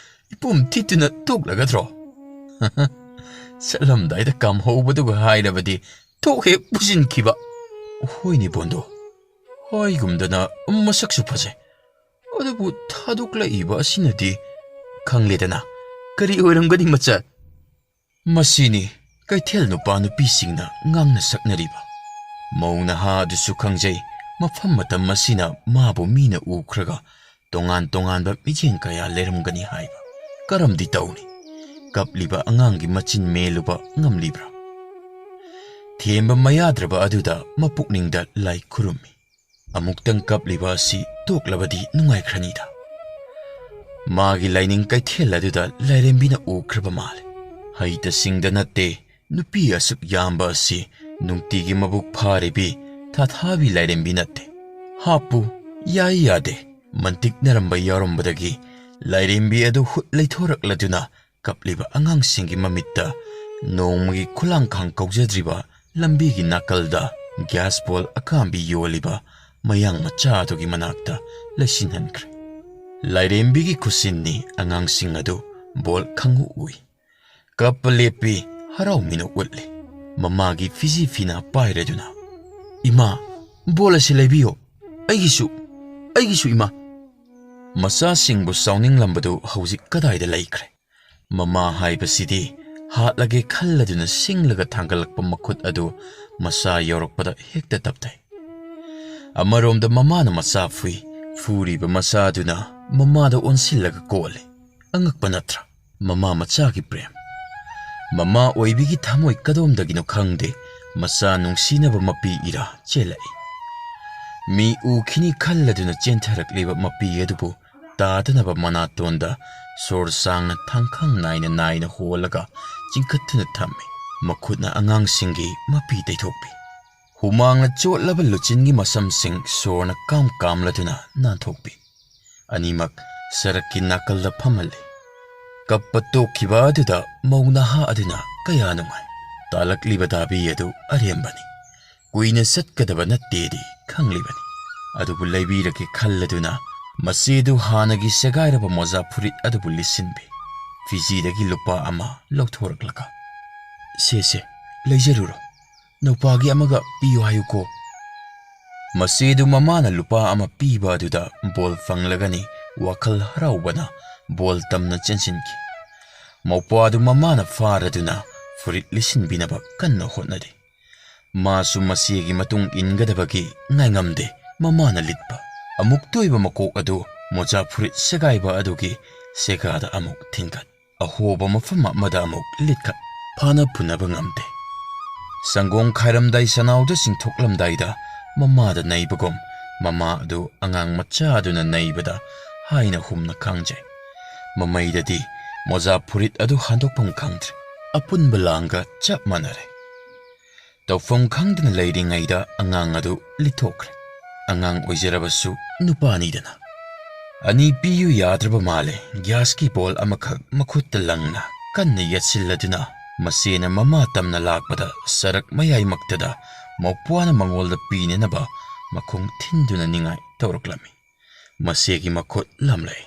ꯏꯄꯨꯝ ꯊꯤꯠꯇꯨꯅ ꯇꯣꯛꯂꯒꯗ꯭ꯔꯣ? ꯆꯠꯂꯝꯗꯥꯏꯗ ꯀꯥꯝꯍꯧꯕꯗꯨꯒ ꯍꯥꯏꯔꯕꯗꯤ ꯊꯣꯛ ꯍꯦꯛ ꯄꯨꯁꯤꯟꯈꯤꯕ꯫ ꯍꯣꯏꯅꯦ ꯕꯣꯟꯗꯣ, ꯍꯥꯏꯒꯨꯝꯗꯅ ꯃꯁꯛꯁꯨ ꯐꯖꯩ꯫ ꯑꯗꯨꯕꯨ ꯊꯥꯗꯣꯛꯂꯛꯏꯕ ꯑꯁꯤꯅꯗꯤ ꯈꯪꯂꯦꯗꯅ꯫ ꯀꯔꯤ ꯑꯣꯏꯔꯝꯒꯅꯤ ꯃꯆꯜ? ꯃꯁꯤꯅꯤ ꯀꯩꯊꯦꯜ ꯅꯨꯄꯥ ꯅꯨꯄꯤꯁꯤꯡꯅ ꯉꯥꯡꯅ ꯁꯛꯅꯔꯤꯕ꯫ ꯃꯧ ꯅꯍꯥ ꯑꯗꯨꯁꯨ ꯈꯪꯖꯩ, ꯃꯐꯝ ꯃꯇꯝ ꯑꯁꯤꯅ ꯃꯥꯕꯨ ꯃꯤꯅ ꯎꯈ꯭ꯔꯒ ꯇꯣꯉꯥꯟ ꯇꯣꯉꯥꯟꯕ ꯃꯤꯠꯌꯦꯡ ꯀꯌꯥ ꯂꯩꯔꯝꯒꯅꯤ ꯍꯥꯏꯕ꯫ ꯀꯔꯝꯗꯤ ꯇꯧꯅꯤ? ꯀꯞꯂꯤꯕ ꯑꯉꯥꯡꯒꯤ ꯃꯆꯤꯟ ꯃꯦꯜꯂꯨꯕ ꯉꯝꯂꯤꯕ꯭ꯔꯥ? ꯊꯦꯝꯕ ꯃꯌꯥꯗ꯭ꯔꯕ ꯑꯗꯨꯗ ꯃꯄꯨꯛꯅꯤꯡꯗ ꯂꯥꯏ ꯈꯨꯔꯨꯝꯃꯤ꯫ ꯑꯃꯨꯛꯇꯪ ꯀꯞꯂꯤꯕ ꯑꯁꯤ ꯇꯣꯛꯂꯕꯗꯤ ꯅꯨꯡꯉꯥꯏꯈ꯭ꯔꯅꯤꯗ꯫ ꯃꯥꯒꯤ ꯂꯥꯏꯅꯤꯡ ꯀꯩꯊꯦꯜ ꯑꯗꯨꯗ ꯂꯥꯏꯔꯦꯝꯕꯤꯅ ꯎꯈ꯭ꯔꯕ ꯃꯥꯜꯂꯦ꯫ ꯍꯩꯇ ꯁꯤꯡꯗ ꯅꯠꯇꯦ, ꯅꯨꯄꯤ ꯑꯁꯨꯛ ꯌꯥꯝꯕ ꯑꯁꯤ ꯅꯨꯡꯇꯤꯒꯤ ꯃꯕꯨꯛ ꯐꯥꯔꯤꯕꯤ ꯊꯥꯊꯥꯕꯤ ꯂꯥꯏꯔꯦꯝꯕꯤ ꯅꯠꯇꯦ꯫ ꯍꯥꯞꯄꯨ, ꯌꯥꯏ ꯌꯥꯗꯦ, ꯃꯟꯇꯤꯛꯅꯔꯝꯕ ꯌꯥꯎꯔꯝꯕꯗꯒꯤ ꯂꯥꯏꯔꯦꯝꯕꯤ ꯑꯗꯨ ꯍꯨꯠ ꯂꯩꯊꯣꯔꯛꯂꯗꯨꯅ ꯀꯞꯂꯤꯕ ꯑꯉꯥꯡꯁꯤꯡꯒꯤ ꯃꯃꯤꯠꯇ ꯅꯣꯡꯃꯒꯤ ꯈꯨꯂꯥꯡꯈꯥꯡ ꯀꯧꯖꯗ꯭ꯔꯤꯕ ꯂꯝꯕꯤꯒꯤ ꯅꯥꯀꯜꯗ ꯒ꯭ꯌꯥꯁ ꯕꯣꯜ ꯑꯀꯥꯝꯕꯤ ꯌꯣꯜꯂꯤꯕ ꯃꯌꯥꯡ ꯃꯆꯥ ꯑꯗꯨꯒꯤ ꯃꯅꯥꯛꯇ ꯂꯩꯁꯤꯟꯍꯟꯈ꯭ꯔꯦ꯫ ꯂꯥꯏꯔꯦꯝꯕꯤꯒꯤ ꯈꯨꯠꯁꯤꯟꯅꯤ ꯑꯉꯥꯡꯁꯤꯡ ꯑꯗꯨ ꯕꯣꯜ ꯈꯪꯎ ꯎꯏ꯫ ꯀꯞꯄ ꯂꯦꯞꯄꯤ, ꯍꯔꯥꯎ ꯃꯤꯅꯣꯛ ꯎꯠꯂꯤ꯫ ꯃꯃꯥꯒꯤ ꯐꯤꯖꯤ ꯐꯤꯅꯥ ꯄꯥꯏꯔꯗꯨꯅ, "ꯏꯃꯥ, ꯕꯣꯜ ꯑꯁꯤ ꯂꯩꯕꯤꯌꯨ, ꯑꯩꯒꯤꯁꯨ, ꯑꯩꯒꯤꯁꯨ ꯏꯃꯥ!" ꯃꯆꯥꯁꯤꯡꯕꯨ ꯆꯥꯎꯅꯤꯡꯂꯝꯕꯗꯨ ꯍꯧꯖꯤꯛ ꯀꯗꯥꯏꯗ ꯂꯩꯈ꯭ꯔꯦ? ꯃꯃꯥ ꯍꯥꯏꯕꯁꯤꯗꯤ ꯍꯥꯠꯂꯒꯦ ꯈꯜꯂꯗꯨꯅ ꯁꯤꯡꯂꯒ ꯊꯥꯡꯒꯠꯂꯛꯄ ꯃꯈꯨꯠ ꯑꯗꯨ ꯃꯆꯥ ꯌꯧꯔꯛꯄꯗ ꯍꯦꯛꯇ ꯇꯞꯊꯩ꯫ ꯑꯃꯔꯣꯝꯗ ꯃꯃꯥꯅ ꯃꯆꯥ ꯐꯨꯏ, ꯐꯨꯔꯤꯕ ꯃꯆꯥꯗꯨꯅ ꯃꯃꯥꯗ ꯑꯣꯟꯁꯤꯜꯂꯒ ꯀꯣꯜꯂꯤ꯫ ꯑꯉꯛꯄ ꯅꯠꯇ꯭ꯔꯥ? ꯃꯃꯥ ꯃꯆꯥꯒꯤ ꯄ꯭ꯔꯦꯝ꯫ ꯃꯃꯥ ꯑꯣꯏꯕꯤꯒꯤ ꯊꯃꯣꯏ ꯀꯗꯣꯝꯗꯒꯤꯅꯣ ꯈꯪꯗꯦ, ꯃꯆꯥ ꯅꯨꯡꯁꯤꯅꯕ ꯃꯄꯤ ꯏꯔꯥ ꯆꯦꯜꯂꯛꯏ꯫ ꯃꯤ ꯎꯈꯤꯅꯤ ꯈꯜꯂꯗꯨꯅ ꯆꯦꯟꯊꯔꯛꯂꯤꯕ ꯃꯄꯤ ꯑꯗꯨꯕꯨ ꯇꯥꯗꯅꯕ ꯃꯅꯥꯇꯣꯟꯗ ꯁꯣꯔ ꯁꯥꯡꯅ ꯊꯥꯡꯈꯪ ꯅꯥꯏꯅ ꯅꯥꯏꯅ ꯍꯣꯜꯂꯒ ꯆꯤꯡꯈꯠꯇꯨꯅ ꯊꯝꯃꯤ꯫ ꯃꯈꯨꯠꯅ ꯑꯉꯥꯡꯁꯤꯡꯒꯤ ꯃꯄꯤ ꯇꯩꯊꯣꯛꯄꯤ꯫ ꯍꯨꯃꯥꯡꯅ ꯆꯣꯠꯂꯕ ꯂꯨꯆꯤꯟꯒꯤ ꯃꯁꯝꯁꯤꯡ ꯁꯣꯔꯅ ꯀꯥꯝ ꯀꯥꯝꯂꯗꯨꯅ ꯅꯥꯟꯊꯣꯛꯄꯤ꯫ ꯑꯅꯤꯃꯛ ꯁꯔꯛꯀꯤ ꯅꯥꯀꯜꯗ ꯐꯝꯍꯜꯂꯤ꯫ ꯀꯞꯄ ꯇꯣꯛꯈꯤꯕ ꯑꯗꯨꯗ ꯃꯧ ꯅꯍꯥ ꯑꯗꯨꯅ ꯀꯌꯥ ꯅꯨꯡꯉꯥꯏ꯫ ꯇꯥꯂꯛꯂꯤꯕ ꯗꯥꯕꯤ ꯑꯗꯨ ꯑꯔꯦꯝꯕꯅꯤ꯫ ꯀꯨꯏꯅ ꯆꯠꯀꯗꯕ ꯅꯠꯇꯦꯗꯤ ꯈꯪꯂꯤꯕꯅꯤ꯫ ꯑꯗꯨꯕꯨ ꯂꯩꯕꯤꯔꯒꯦ ꯈꯜꯂꯗꯨꯅ ꯃꯆꯦꯗꯨ ꯍꯥꯟꯅꯒꯤ ꯁꯦꯒꯥꯏꯔꯕ ꯃꯣꯖꯥ ꯐꯨꯔꯤꯠ ꯑꯗꯨꯕꯨ ꯂꯤꯠꯁꯤꯟꯕꯤ꯫ ꯐꯤꯖꯤꯗꯒꯤ ꯂꯨꯄꯥ ꯑꯃ ꯂꯧꯊꯣꯔꯛꯂꯒ, "ꯁꯦ, ꯁꯦ, ꯂꯩꯖꯔꯨꯔꯣ꯫ ꯅꯧꯄꯥꯒꯤ ꯑꯃꯒ ꯄꯤꯌꯨ ꯍꯥꯏꯌꯨꯀꯣ꯫" ꯃꯆꯦꯗꯨ ꯃꯃꯥꯅ ꯂꯨꯄꯥ ꯑꯃ ꯄꯤꯕ ꯑꯗꯨꯗ ꯕꯣꯜ ꯐꯪꯂꯒꯅꯤ ꯋꯥꯈꯜ ꯍꯔꯥꯎꯕꯅ ꯕꯣꯜ ꯇꯝꯅ ꯆꯦꯟꯁꯤꯟꯈꯤ꯫ ꯃꯧꯄ꯭ꯋꯥꯗꯨ ꯃꯃꯥꯅ ꯐꯥꯔꯗꯨꯅ ꯐꯨꯔꯤꯠ ꯂꯤꯠꯁꯤꯟꯕꯤꯅꯕ ꯀꯟꯅ ꯍꯣꯠꯅꯔꯤ꯫ ꯃꯥꯁꯨ ꯃꯆꯦꯒꯤ ꯃꯇꯨꯡ ꯏꯟꯒꯗꯕꯒꯤ ꯉꯥꯏꯉꯝꯗꯦ꯫ ꯃꯃꯥꯅ ꯂꯤꯠꯄ ꯑꯃꯨꯛꯇ ꯑꯣꯏꯕ ꯃꯀꯣꯛ ꯑꯗꯨ ꯃꯣꯖꯥ ꯐꯨꯔꯤꯠ ꯁꯦꯒꯥꯏꯕ ꯑꯗꯨꯒꯤ ꯁꯦꯒꯥꯗ ꯑꯃꯨꯛ ꯊꯤꯟꯒꯠ꯫ ꯑꯍꯣꯕ ꯃꯐꯝ ꯑꯃꯗ ꯑꯃꯨꯛ ꯂꯤꯠꯈꯠ꯫ ꯐꯥꯅ ꯐꯨꯅꯕ ꯉꯝꯗꯦ꯫ ꯁꯪꯒꯣꯝ ꯈꯥꯏꯔꯝꯗꯥꯏ ꯁꯅꯥꯎꯗ ꯆꯤꯡꯊꯣꯛꯂꯝꯗꯥꯏꯗ ꯃꯃꯥꯗ ꯅꯩꯕꯒꯨꯝ ꯃꯃꯥ ꯑꯗꯨ ꯑꯉꯥꯡ ꯃꯆꯥ ꯑꯗꯨꯅ ꯅꯩꯕꯗ ꯍꯥꯏꯅ ꯍꯨꯝꯅ ꯈꯥꯡꯖꯩ꯫ ꯃꯃꯩꯗꯗꯤ ꯃꯣꯖꯥ ꯐꯨꯔꯤꯠ ꯑꯗꯨ ꯍꯟꯗꯣꯛꯐꯝ ꯈꯪꯗ꯭ꯔꯦ꯫ ꯑꯄꯨꯟꯕ ꯂꯥꯡꯒ ꯆꯞ ꯃꯥꯟꯅꯔꯦ꯫ ꯇꯧꯐꯝ ꯈꯪꯗꯅ ꯂꯩꯔꯤꯉꯩꯗ ꯑꯉꯥꯡ ꯑꯗꯨ ꯂꯤꯊꯣꯛꯈ꯭ꯔꯦ꯫ ꯑꯉꯥꯡ ꯑꯣꯏꯖꯔꯕꯁꯨ ꯅꯨꯄꯥꯅꯤꯗꯅ꯫ ꯑꯅꯤ ꯄꯤꯌꯨ ꯌꯥꯗ꯭ꯔꯕ ꯃꯥꯜꯂꯦ꯫ ꯒ꯭ꯌꯥꯁꯀꯤ ꯕꯣꯜ ꯑꯃꯈꯛ ꯃꯈꯨꯠꯇ ꯂꯪꯅ ꯀꯟꯅ ꯌꯦꯠꯁꯤꯜꯂꯗꯨꯅ ꯃꯆꯦꯅ ꯃꯃꯥ ꯇꯝꯅ ꯂꯥꯛꯄꯗ ꯁꯔꯛ ꯃꯌꯥꯏꯃꯛꯇꯗ ꯃꯧꯄ꯭ꯋꯥꯅ ꯃꯉꯣꯜꯗ ꯄꯤꯅꯅꯕ ꯃꯈꯣꯡ ꯊꯤꯟꯗꯨꯅ ꯅꯤꯡꯉꯥꯏ ꯇꯧꯔꯛꯂꯝꯃꯤ꯫ ꯃꯆꯦꯒꯤ ꯃꯈꯨꯠ ꯂꯝꯂꯛꯏ꯫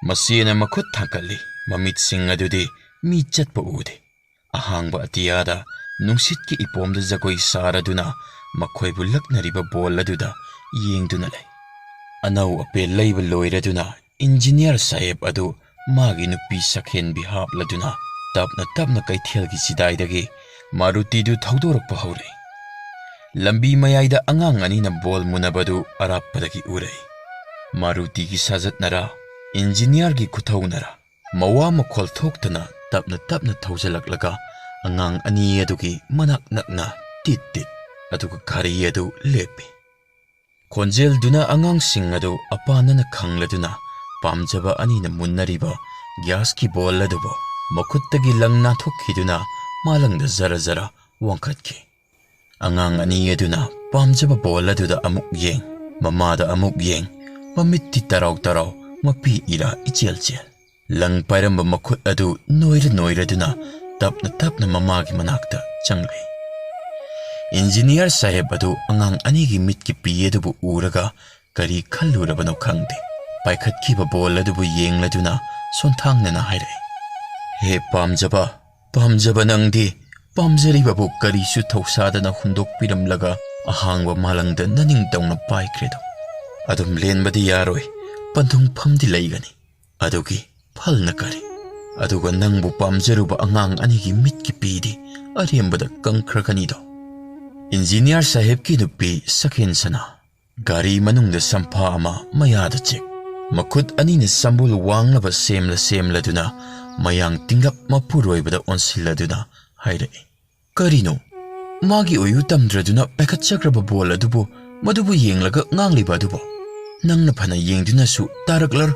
ꯃꯆꯦꯅ ꯃꯈꯨꯠ ꯊꯥꯡꯒꯠꯂꯤ꯫ ꯃꯃꯤꯠꯁꯤꯡ ꯑꯗꯨꯗꯤ ꯃꯤ ꯆꯠꯄ ꯎꯗꯦ꯫ ꯑꯍꯥꯡꯕ ꯑꯇꯤꯌꯥꯗ ꯅꯨꯡꯁꯤꯠꯀꯤ ꯏꯄꯣꯝꯗ ꯖꯒꯣꯏ ꯁꯥꯔꯗꯨꯅ ꯃꯈꯣꯏꯕꯨ ꯂꯛꯅꯔꯤꯕ ꯕꯣꯜ ꯑꯗꯨꯗ ꯌꯦꯡꯗꯨꯅ ꯂꯩ꯫ ꯑꯅꯧ ꯑꯄꯦꯜ ꯂꯩꯕ ꯂꯣꯏꯔꯗꯨꯅ ꯏꯟꯖꯤꯅꯤꯌꯥꯔ ꯁꯥꯍꯦꯕ ꯑꯗꯨ ꯃꯥꯒꯤ ꯅꯨꯄꯤ ꯁꯛꯍꯦꯟꯕꯤ ꯍꯥꯞꯂꯗꯨꯅ ꯇꯞꯅ ꯇꯞꯅ ꯀꯩꯊꯦꯜꯒꯤ ꯆꯤꯗꯥꯏꯗꯒꯤ ꯃꯥꯔꯨꯇꯤꯗꯨ ꯊꯧꯗꯣꯔꯛꯄ ꯍꯧꯔꯛꯏ꯫ ꯂꯝꯕꯤ ꯃꯌꯥꯏꯗ ꯑꯉꯥꯡ ꯑꯅꯤꯅ ꯕꯣꯜ ꯃꯨꯟꯅꯕꯗꯨ ꯑꯔꯥꯞꯄꯗꯒꯤ ꯎꯔꯛꯏ꯫ ꯃꯥꯔꯨꯇꯤꯒꯤ ꯁꯥꯖꯠꯅꯔꯥ, ꯏꯟꯖꯤꯅꯤꯌꯥꯔꯒꯤ ꯈꯨꯊꯧꯅꯔꯥ, ꯃꯋꯥ ꯃꯈꯣꯜ ꯊꯣꯛꯇꯅ ꯇꯞꯅ ꯇꯞꯅ ꯊꯧꯖꯤꯜꯂꯛꯂꯒ ꯑꯉꯥꯡ ꯑꯅꯤ ꯑꯗꯨꯒꯤ ꯃꯅꯥꯛ ꯅꯛꯅ ꯇꯤꯠ ꯇꯤꯠ, ꯑꯗꯨꯒ ꯒꯥꯔꯤ ꯑꯗꯨ ꯂꯦꯞꯄꯤ꯫ ꯈꯣꯟꯖꯦꯜꯗꯨꯅ ꯑꯉꯥꯡꯁꯤꯡ ꯑꯗꯨ ꯑꯄꯥꯅꯅ ꯈꯪꯂꯗꯨꯅ ꯄꯥꯝꯖꯕ ꯑꯅꯤꯅ ꯃꯨꯟꯅꯔꯤꯕ ꯒ꯭ꯌꯥꯁꯀꯤ ꯕꯣꯜ ꯑꯗꯨꯕꯨ ꯃꯈꯨꯠꯇꯒꯤ ꯂꯪ ꯅꯥꯟꯊꯣꯛꯈꯤꯗꯨꯅ ꯃꯥꯂꯪꯗ ꯖꯔ ꯖꯔ ꯋꯥꯡꯈꯠꯈꯤ꯫ ꯑꯉꯥꯡ ꯑꯅꯤ ꯑꯗꯨꯅ ꯄꯥꯝꯖꯕ ꯕꯣꯜ ꯑꯗꯨꯗ ꯑꯃꯨꯛ ꯌꯦꯡ, ꯃꯃꯥꯗ ꯑꯃꯨꯛ ꯌꯦꯡ, ꯃꯃꯤꯠꯇꯤ ꯇꯔꯥꯎ ꯇꯔꯥꯎ, ꯃꯄꯤ ꯏꯔꯥ ꯏꯆꯦꯜ ꯆꯦꯜ꯫ ꯂꯪ ꯄꯥꯏꯔꯝꯕ ꯃꯈꯨꯠ ꯑꯗꯨ ꯅꯣꯏꯔ ꯅꯣꯏꯔꯗꯨꯅ ꯇꯞꯅ ꯇꯞꯅ ꯃꯃꯥꯒꯤ ꯃꯅꯥꯛꯇ ꯆꯪꯂꯛꯏ꯫ ꯏꯟꯖꯤꯅꯤꯌꯥꯔ ꯁꯥꯍꯦꯕ ꯑꯗꯨ ꯑꯉꯥꯡ ꯑꯅꯤꯒꯤ ꯃꯤꯠꯀꯤ ꯄꯤ ꯑꯗꯨꯕꯨ ꯎꯔꯒ ꯀꯔꯤ ꯈꯜꯂꯨꯔꯕꯅꯣ ꯈꯪꯗꯦ꯫ ꯄꯥꯏꯈꯠꯈꯤꯕ ꯕꯣꯜ ꯑꯗꯨꯕꯨ ꯌꯦꯡꯂꯗꯨꯅ ꯁꯣꯟꯊꯥꯡꯅꯅ ꯍꯥꯏꯔꯛꯏ, "ꯍꯦ ꯄꯥꯝꯖꯕ, ꯄꯥꯝꯖꯕ ꯅꯪꯗꯤ ꯄꯥꯝꯖꯔꯤꯕꯕꯨ ꯀꯔꯤꯁꯨ ꯊꯧꯁꯥꯗꯅ ꯍꯨꯟꯗꯣꯛꯄꯤꯔꯝꯂꯒ ꯑꯍꯥꯡꯕ ꯃꯥꯂꯪꯗ ꯅꯅꯤꯡꯇꯧꯅ ꯄꯥꯏꯈ꯭ꯔꯦꯗꯣ꯫ ꯑꯗꯨꯝ ꯂꯦꯟꯕꯗꯤ ꯌꯥꯔꯣꯏ, ꯄꯟꯊꯨꯡꯐꯝꯗꯤ ꯂꯩꯒꯅꯤ꯫ ꯑꯗꯨꯒꯤ ꯐꯜꯅ ꯀꯔꯤ? ꯑꯗꯨꯒ ꯅꯪꯕꯨ ꯄꯥꯝꯖꯔꯨꯕ ꯑꯉꯥꯡ ꯑꯅꯤꯒꯤ ꯃꯤꯠꯀꯤ ꯄꯤꯗꯤ ꯑꯔꯦꯝꯕꯗ ꯀꯪꯈ꯭ꯔꯒꯅꯤꯗꯣ꯫" ꯏꯟꯖꯤꯅꯤꯌꯥꯔ ꯁꯥꯍꯦꯕꯀꯤ ꯅꯨꯄꯤ ꯁꯈꯦꯟꯁꯅ ꯒꯥꯔꯤ ꯃꯅꯨꯡꯗ ꯁꯝꯐꯥ ꯑꯃ ꯃꯌꯥꯗ ꯆꯤꯛ, ꯃꯈꯨꯠ ꯑꯅꯤꯅ ꯁꯝꯕꯨꯜ ꯋꯥꯡꯅꯕ ꯁꯦꯝꯂ ꯁꯦꯝꯂꯗꯨꯅ ꯃꯌꯥꯡ ꯇꯤꯡꯂꯞ ꯃꯄꯨꯔꯣꯏꯕꯗ ꯑꯣꯟꯁꯤꯜꯂꯗꯨꯅ ꯍꯥꯏꯔꯛꯏ, "ꯀꯔꯤꯅꯣ? ꯃꯥꯒꯤ ꯑꯣꯏꯌꯨ ꯇꯝꯗ꯭ꯔꯗꯨꯅ ꯄꯥꯏꯈꯠꯆꯈ꯭ꯔꯕ ꯕꯣꯜ ꯑꯗꯨꯕꯨ ꯃꯗꯨꯕꯨ ꯌꯦꯡꯂꯒ ꯉꯥꯡꯂꯤꯕ ꯑꯗꯨꯕꯨ? ꯅꯪꯅ ꯐꯅ ꯌꯦꯡꯗꯨꯅꯁꯨ ꯇꯥꯔꯛꯂꯔꯣꯏ꯫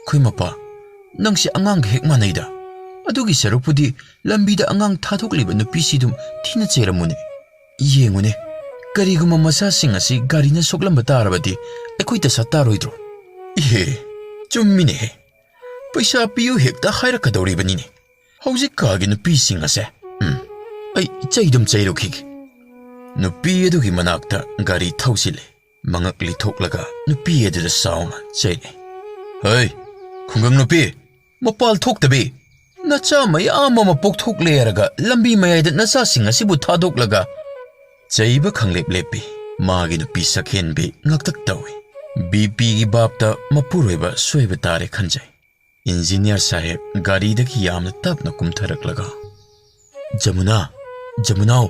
ꯈꯣꯏ ꯃꯄꯥ, ꯅꯪꯁꯦ ꯑꯉꯥꯡꯒ ꯍꯦꯛ ꯃꯥꯟꯅꯩꯗ꯫ ꯑꯗꯨꯒꯤ ꯁꯔꯨꯛꯄꯨꯗꯤ ꯂꯝꯕꯤꯗ ꯑꯉꯥꯡ ꯊꯥꯗꯣꯛꯂꯤꯕ ꯅꯨꯄꯤꯁꯤꯗꯨꯝ ꯊꯤꯅ ꯆꯩꯔꯝꯃꯨꯅꯦ꯫ ꯌꯦꯡꯉꯨꯅꯦ, ꯀꯔꯤꯒꯨꯝꯕ ꯃꯆꯥꯁꯤꯡ ꯑꯁꯤ ꯒꯥꯔꯤꯅ ꯁꯣꯛꯂꯝꯕ ꯇꯥꯔꯕꯗꯤ ꯑꯩꯈꯣꯏ ꯗꯁꯥ ꯇꯥꯔꯣꯏꯗ꯭ꯔꯣ? ꯏꯍꯦ, ꯆꯨꯝꯃꯤꯅꯦꯍꯦ꯫ ꯄꯩꯁꯥ ꯄꯤꯌꯨ ꯍꯦꯛꯇ ꯍꯥꯏꯔꯛꯀꯗꯧꯔꯤꯕꯅꯤꯅꯦ꯫ ꯍꯧꯖꯤꯛꯀꯥꯒꯤ ꯅꯨꯄꯤꯁꯤꯡ ꯑꯁꯦ꯫ ꯎꯝ, ꯑꯩ ꯆꯩꯗꯨꯝ ꯆꯩꯔꯨꯈꯤꯒꯦ꯫ ꯅꯨꯄꯤ ꯑꯗꯨꯒꯤ ꯃꯅꯥꯛꯇ ꯒꯥꯔꯤ ꯊꯧꯖꯤꯜꯂꯦ꯫ ꯃꯉꯛ ꯂꯤꯊꯣꯛꯂꯒ ꯅꯨꯄꯤ ꯑꯗꯨꯗ ꯆꯥꯎꯅ ꯆꯩꯔꯦ꯫ "ꯍꯩ, ꯈꯨꯡꯒꯪ ꯅꯨꯄꯤ, ꯃꯄꯥꯜ ꯊꯣꯛꯇꯕꯤ! ꯅꯆꯥ ꯃꯌꯥꯝ ꯑꯃ ꯄꯣꯛꯊꯣꯛꯂꯦ ꯍꯥꯏꯔꯒ ꯂꯝꯕꯤ ꯃꯌꯥꯏꯗ ꯅꯆꯥꯁꯤꯡ ꯑꯁꯤꯕꯨ ꯊꯥꯗꯣꯛꯂꯒ?" ꯆꯩꯕ ꯈꯪꯂꯦꯞ ꯂꯦꯞꯄꯤ꯫ ꯃꯥꯒꯤ ꯅꯨꯄꯤ ꯁꯛꯍꯦꯟꯕꯤ ꯉꯛꯇꯛ ꯇꯧꯏ꯫ ꯕꯤ ꯄꯤꯒꯤ ꯕꯥꯞꯇ ꯃꯄꯨꯔꯣꯏꯕ ꯁꯣꯏꯕ ꯇꯥꯔꯦ ꯈꯟꯖꯩ꯫ ꯏꯟꯖꯤꯅꯤꯌꯥꯔ ꯁꯥꯍꯦꯕ ꯒꯥꯔꯤꯗꯒꯤ ꯌꯥꯝꯅ ꯇꯞꯅ ꯀꯨꯝꯊꯔꯛꯂꯒ, "ꯖꯃꯨꯅꯥ, ꯖꯃꯨꯅꯥꯎ!"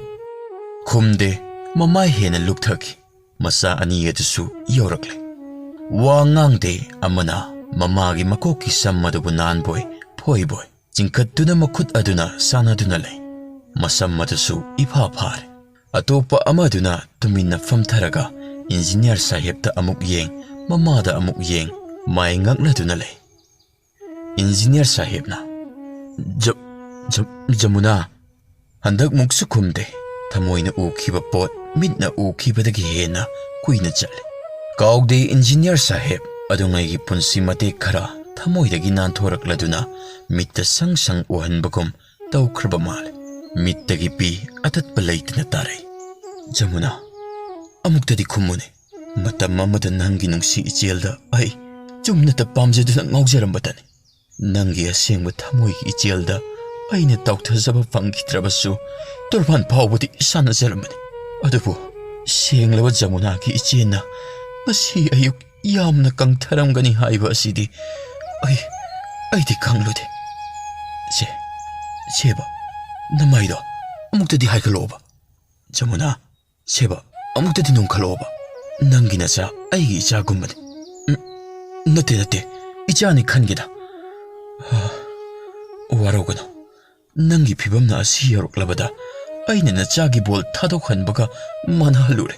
ꯈꯨꯝꯗꯦ, ꯃꯃꯥꯏ ꯍꯦꯟꯅ ꯂꯨꯞꯊꯈꯤ꯫ ꯃꯆꯥ ꯑꯅꯤ ꯑꯗꯨꯁꯨ ꯌꯧꯔꯛꯂꯦ꯫ ꯋꯥ ꯉꯥꯡꯗꯦ ꯑꯃꯅ꯫ ꯃꯃꯥꯒꯤ ꯃꯀꯣꯛꯀꯤ ꯁꯝ ꯑꯗꯨꯕꯨ ꯅꯥꯟꯕꯣꯏ ꯐꯣꯏꯕꯣꯏ ꯆꯤꯡꯈꯠꯇꯨꯅ ꯃꯈꯨꯠ ꯑꯗꯨꯅ ꯁꯥꯟꯅꯗꯨꯅ ꯂꯩ꯫ ꯃꯁꯝ ꯑꯗꯨꯁꯨ ꯏꯐꯥ ꯐꯥꯔꯦ꯫ ꯑꯇꯣꯞꯄ ꯑꯃꯗꯨꯅ ꯇꯨꯃꯤꯟꯅ ꯐꯝꯊꯔꯒ ꯏꯟꯖꯤꯅꯤꯌꯥꯔ ꯁꯥꯍꯦꯕꯇ ꯑꯃꯨꯛ ꯌꯦꯡ, ꯃꯃꯥꯗ ꯑꯃꯨꯛ ꯌꯦꯡ, ꯃꯥꯏ ꯉꯛꯅꯗꯨꯅ ꯂꯩ꯫ ꯏꯟꯖꯤꯅꯤꯌꯥꯔ ꯁꯥꯍꯦꯕꯅ, "ꯖ-, ꯖ-, ꯖꯃꯨꯅꯥ!" ꯍꯟꯗꯛꯃꯨꯛꯁꯨ ꯈꯨꯝꯗꯦ꯫ ꯊꯃꯣꯏꯅ ꯎꯈꯤꯕ ꯄꯣꯠ ꯃꯤꯠꯅ ꯎꯈꯤꯕꯗꯒꯤ ꯍꯦꯟꯅ ꯀꯨꯏꯅ ꯆꯠꯂꯦ꯫ ꯀꯥꯎꯗꯦ ꯏꯟꯖꯤꯅꯤꯌꯥꯔ ꯁꯥꯍꯦꯕ ꯑꯗꯨꯉꯩꯒꯤ ꯄꯨꯟꯁꯤ ꯃꯇꯦꯛ ꯈꯔ ꯊꯃꯣꯏꯗꯒꯤ ꯅꯥꯟꯊꯣꯔꯛꯂꯗꯨꯅ ꯃꯤꯠꯇ ꯁꯪ ꯁꯪ ꯎꯍꯟꯕꯒꯨꯝ ꯇꯧꯈ꯭ꯔꯕ ꯃꯥꯜꯂꯦ꯫ ꯃꯤꯠꯇꯒꯤ ꯄꯤ ꯑꯇꯠꯄ ꯂꯩꯇꯅ ꯇꯥꯔꯛꯏ꯫ "ꯖꯃꯨꯅꯥ, ꯑꯃꯨꯛꯇꯗꯤ ꯈꯨꯝꯃꯨꯅꯦ꯫ ꯃꯇꯝ ꯑꯃꯗ ꯅꯪꯒꯤ ꯅꯨꯡꯁꯤ ꯏꯆꯦꯜꯗ ꯑꯩ ꯆꯨꯝꯅꯇ ꯄꯥꯝꯖꯗꯨꯅ ꯉꯥꯎꯖꯔꯝꯕꯇꯅꯤ꯫ ꯅꯪꯒꯤ ꯑꯁꯦꯡꯕ ꯊꯃꯣꯏꯒꯤ ꯏꯆꯦꯜꯗ ꯑꯩꯅ ꯇꯥꯎꯊꯖꯕ ꯐꯪꯈꯤꯗ꯭ꯔꯕꯁꯨ ꯇꯣꯔꯕꯥꯟ ꯐꯥꯎꯕꯗꯤ ꯁꯥꯟꯅꯖꯔꯝꯕꯅꯤ꯫ ꯑꯗꯨꯕꯨ ꯁꯦꯡꯂꯕ ꯖꯃꯨꯅꯥꯒꯤ ꯏꯆꯦꯅ ꯉꯁꯤ ꯑꯌꯨꯛ ꯌꯥꯝꯅ ꯀꯪꯊꯔꯝꯒꯅꯤ ꯍꯥꯏꯕ ꯑꯁꯤꯗꯤ ꯑꯩ, ꯑꯩꯗꯤ ꯈꯪꯂꯨꯗꯦ꯫ ꯁꯦ, ꯁꯦꯕ, ꯅꯃꯥꯏꯗꯣ ꯑꯃꯨꯛꯇꯗꯤ ꯍꯥꯏꯒꯠꯂꯛꯑꯣꯕ꯫ ꯖꯃꯨꯅꯥ, ꯁꯦꯕ, ꯑꯃꯨꯛꯇꯗꯤ ꯅꯣꯡꯈꯠꯂꯛꯑꯣꯕ꯫ ꯅꯪꯒꯤ ꯅꯆꯥ ꯑꯩꯒꯤ ꯏꯆꯥꯒꯨꯝꯕꯅꯤ꯫ ꯎꯝ, ꯅꯠꯇꯦ, ꯅꯠꯇꯦ, ꯏꯆꯥꯅꯤ ꯈꯟꯒꯦꯗ꯫ ꯍꯥ, ꯋꯥꯔꯧꯒꯅꯨ꯫ ꯅꯪꯒꯤ ꯐꯤꯕꯝꯅ ꯑꯁꯤ ꯌꯧꯔꯛꯂꯕꯗ ꯑꯩꯅ ꯅꯆꯥꯒꯤ ꯕꯣꯜ ꯊꯥꯗꯣꯛꯍꯟꯕꯒ ꯃꯥꯟꯅꯍꯜꯂꯨꯔꯦ꯫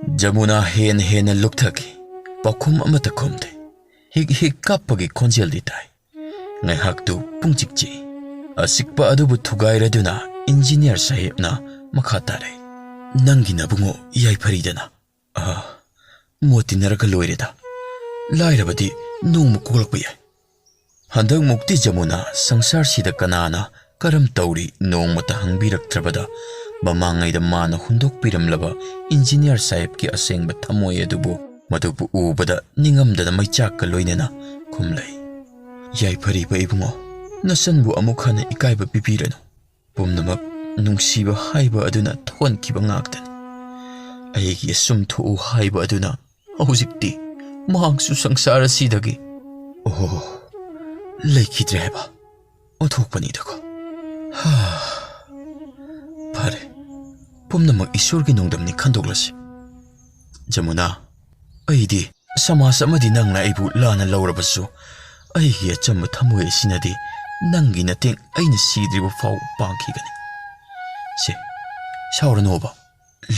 ꯖꯃꯨꯅꯥ ꯍꯦꯟꯅ ꯍꯦꯟꯅ ꯂꯨꯞꯊꯈꯤ꯫ ꯄꯥꯎꯈꯨꯝ ꯑꯃꯠꯇ ꯈꯨꯝꯗꯦ꯫ ꯍꯤꯛ ꯍꯤꯛ ꯀꯥꯞꯄꯒꯤ ꯈꯣꯟꯖꯦꯜꯗꯤ ꯇꯥꯏ꯫ ꯉꯥꯏꯍꯥꯛꯇꯨ ꯄꯨꯡꯆꯤꯛ ꯆꯤꯛꯏ꯫ ꯑꯆꯤꯛꯄ ꯑꯗꯨꯕꯨ ꯊꯨꯒꯥꯏꯔꯗꯨꯅ ꯏꯟꯖꯤꯅꯤꯌꯔ ꯁꯥꯍꯦꯕꯅ ꯃꯈꯥ ꯇꯥꯔꯛꯏ, "ꯅꯪꯒꯤ ꯅꯕꯨꯡꯉꯣ ꯌꯥꯏꯐꯔꯤꯗꯅ?" "ꯑꯥ, ꯃꯣꯠ ꯇꯤꯟꯅꯔꯒ ꯂꯣꯏꯔꯦꯗ꯫ ꯂꯥꯏꯔꯕꯗꯤ ꯅꯣꯡꯃ ꯀꯣꯛꯂꯛꯄ ꯌꯥꯏ꯫" ꯍꯟꯗꯛꯃꯨꯛꯇꯤ ꯖꯃꯨꯅꯥ ꯁꯪꯁꯥꯔꯁꯤꯗ ꯀꯅꯥꯅ ꯀꯔꯝ ꯇꯧꯔꯤ ꯅꯣꯡꯃꯇ ꯍꯪꯕꯤꯔꯛꯇ꯭ꯔꯕꯗ, ꯃꯃꯥꯡꯉꯩꯗ ꯃꯥꯅ ꯍꯨꯟꯗꯣꯛꯄꯤꯔꯝꯂꯕ ꯏꯟꯖꯤꯅꯤꯌꯔ ꯁꯥꯍꯦꯕꯀꯤ ꯑꯁꯦꯡꯕ ꯊꯃꯣꯏ ꯑꯗꯨꯕꯨ, ꯃꯗꯨꯕꯨ ꯎꯕꯗ ꯅꯤꯡꯉꯝꯗꯅ ꯃꯩꯆꯥꯛꯀ ꯂꯣꯏꯅꯅ ꯈꯨꯝꯂꯛꯏ, "ꯌꯥꯏꯐꯔꯤꯕ ꯏꯕꯨꯡꯉꯣ, ꯅꯆꯟꯕꯨ ꯑꯃꯨꯛ ꯍꯟꯅ ꯏꯀꯥꯏꯕ ꯄꯤꯕꯤꯔꯅꯨ꯫ ꯄꯨꯝꯅꯃꯛ ꯅꯨꯡꯁꯤꯕ ꯍꯥꯏꯕ ꯑꯗꯨꯅ ꯊꯣꯟꯈꯤꯕ ꯉꯥꯛꯇꯅꯤ꯫ ꯑꯩꯒꯤ ꯑꯁꯨꯝ ꯊꯣꯛꯎ ꯍꯥꯏꯕ ꯑꯗꯨꯅ ꯍꯧꯖꯤꯛꯇꯤ ꯃꯍꯥꯛꯁꯨ ꯁꯪꯁꯥꯔ ꯑꯁꯤꯗꯒꯤ, ꯑꯣꯍꯣ, ꯂꯩꯈꯤꯗ꯭ꯔꯦ ꯍꯥꯏꯕ ꯑꯣꯟꯊꯣꯛꯄꯅꯤꯗꯀꯣ꯫ ꯍꯥ, ꯐꯔꯦ, ꯄꯨꯝꯅꯃꯛ ꯏꯁꯣꯔꯒꯤ ꯅꯣꯡꯗꯝꯅꯤ ꯈꯟꯗꯣꯛꯂꯁꯤ꯫ ꯖꯃꯨꯅꯥ, ꯑꯩꯗꯤ ꯁꯃꯥꯖ ꯑꯃꯗꯤ ꯅꯪꯅ ꯑꯩꯕꯨ ꯂꯥꯟꯅ ꯂꯧꯔꯕꯁꯨ, ꯑꯩꯒꯤ ꯑꯆꯝꯕ ꯊꯃꯣꯏ ꯑꯁꯤꯅꯗꯤ ꯅꯪꯒꯤ ꯃꯇꯦꯡ ꯑꯩꯅ ꯁꯤꯗ꯭ꯔꯤꯕ ꯐꯥꯎ ꯄꯥꯡꯈꯤꯒꯅꯤ꯫ ꯁꯦ, ꯁꯥꯎꯔꯅꯣꯕ,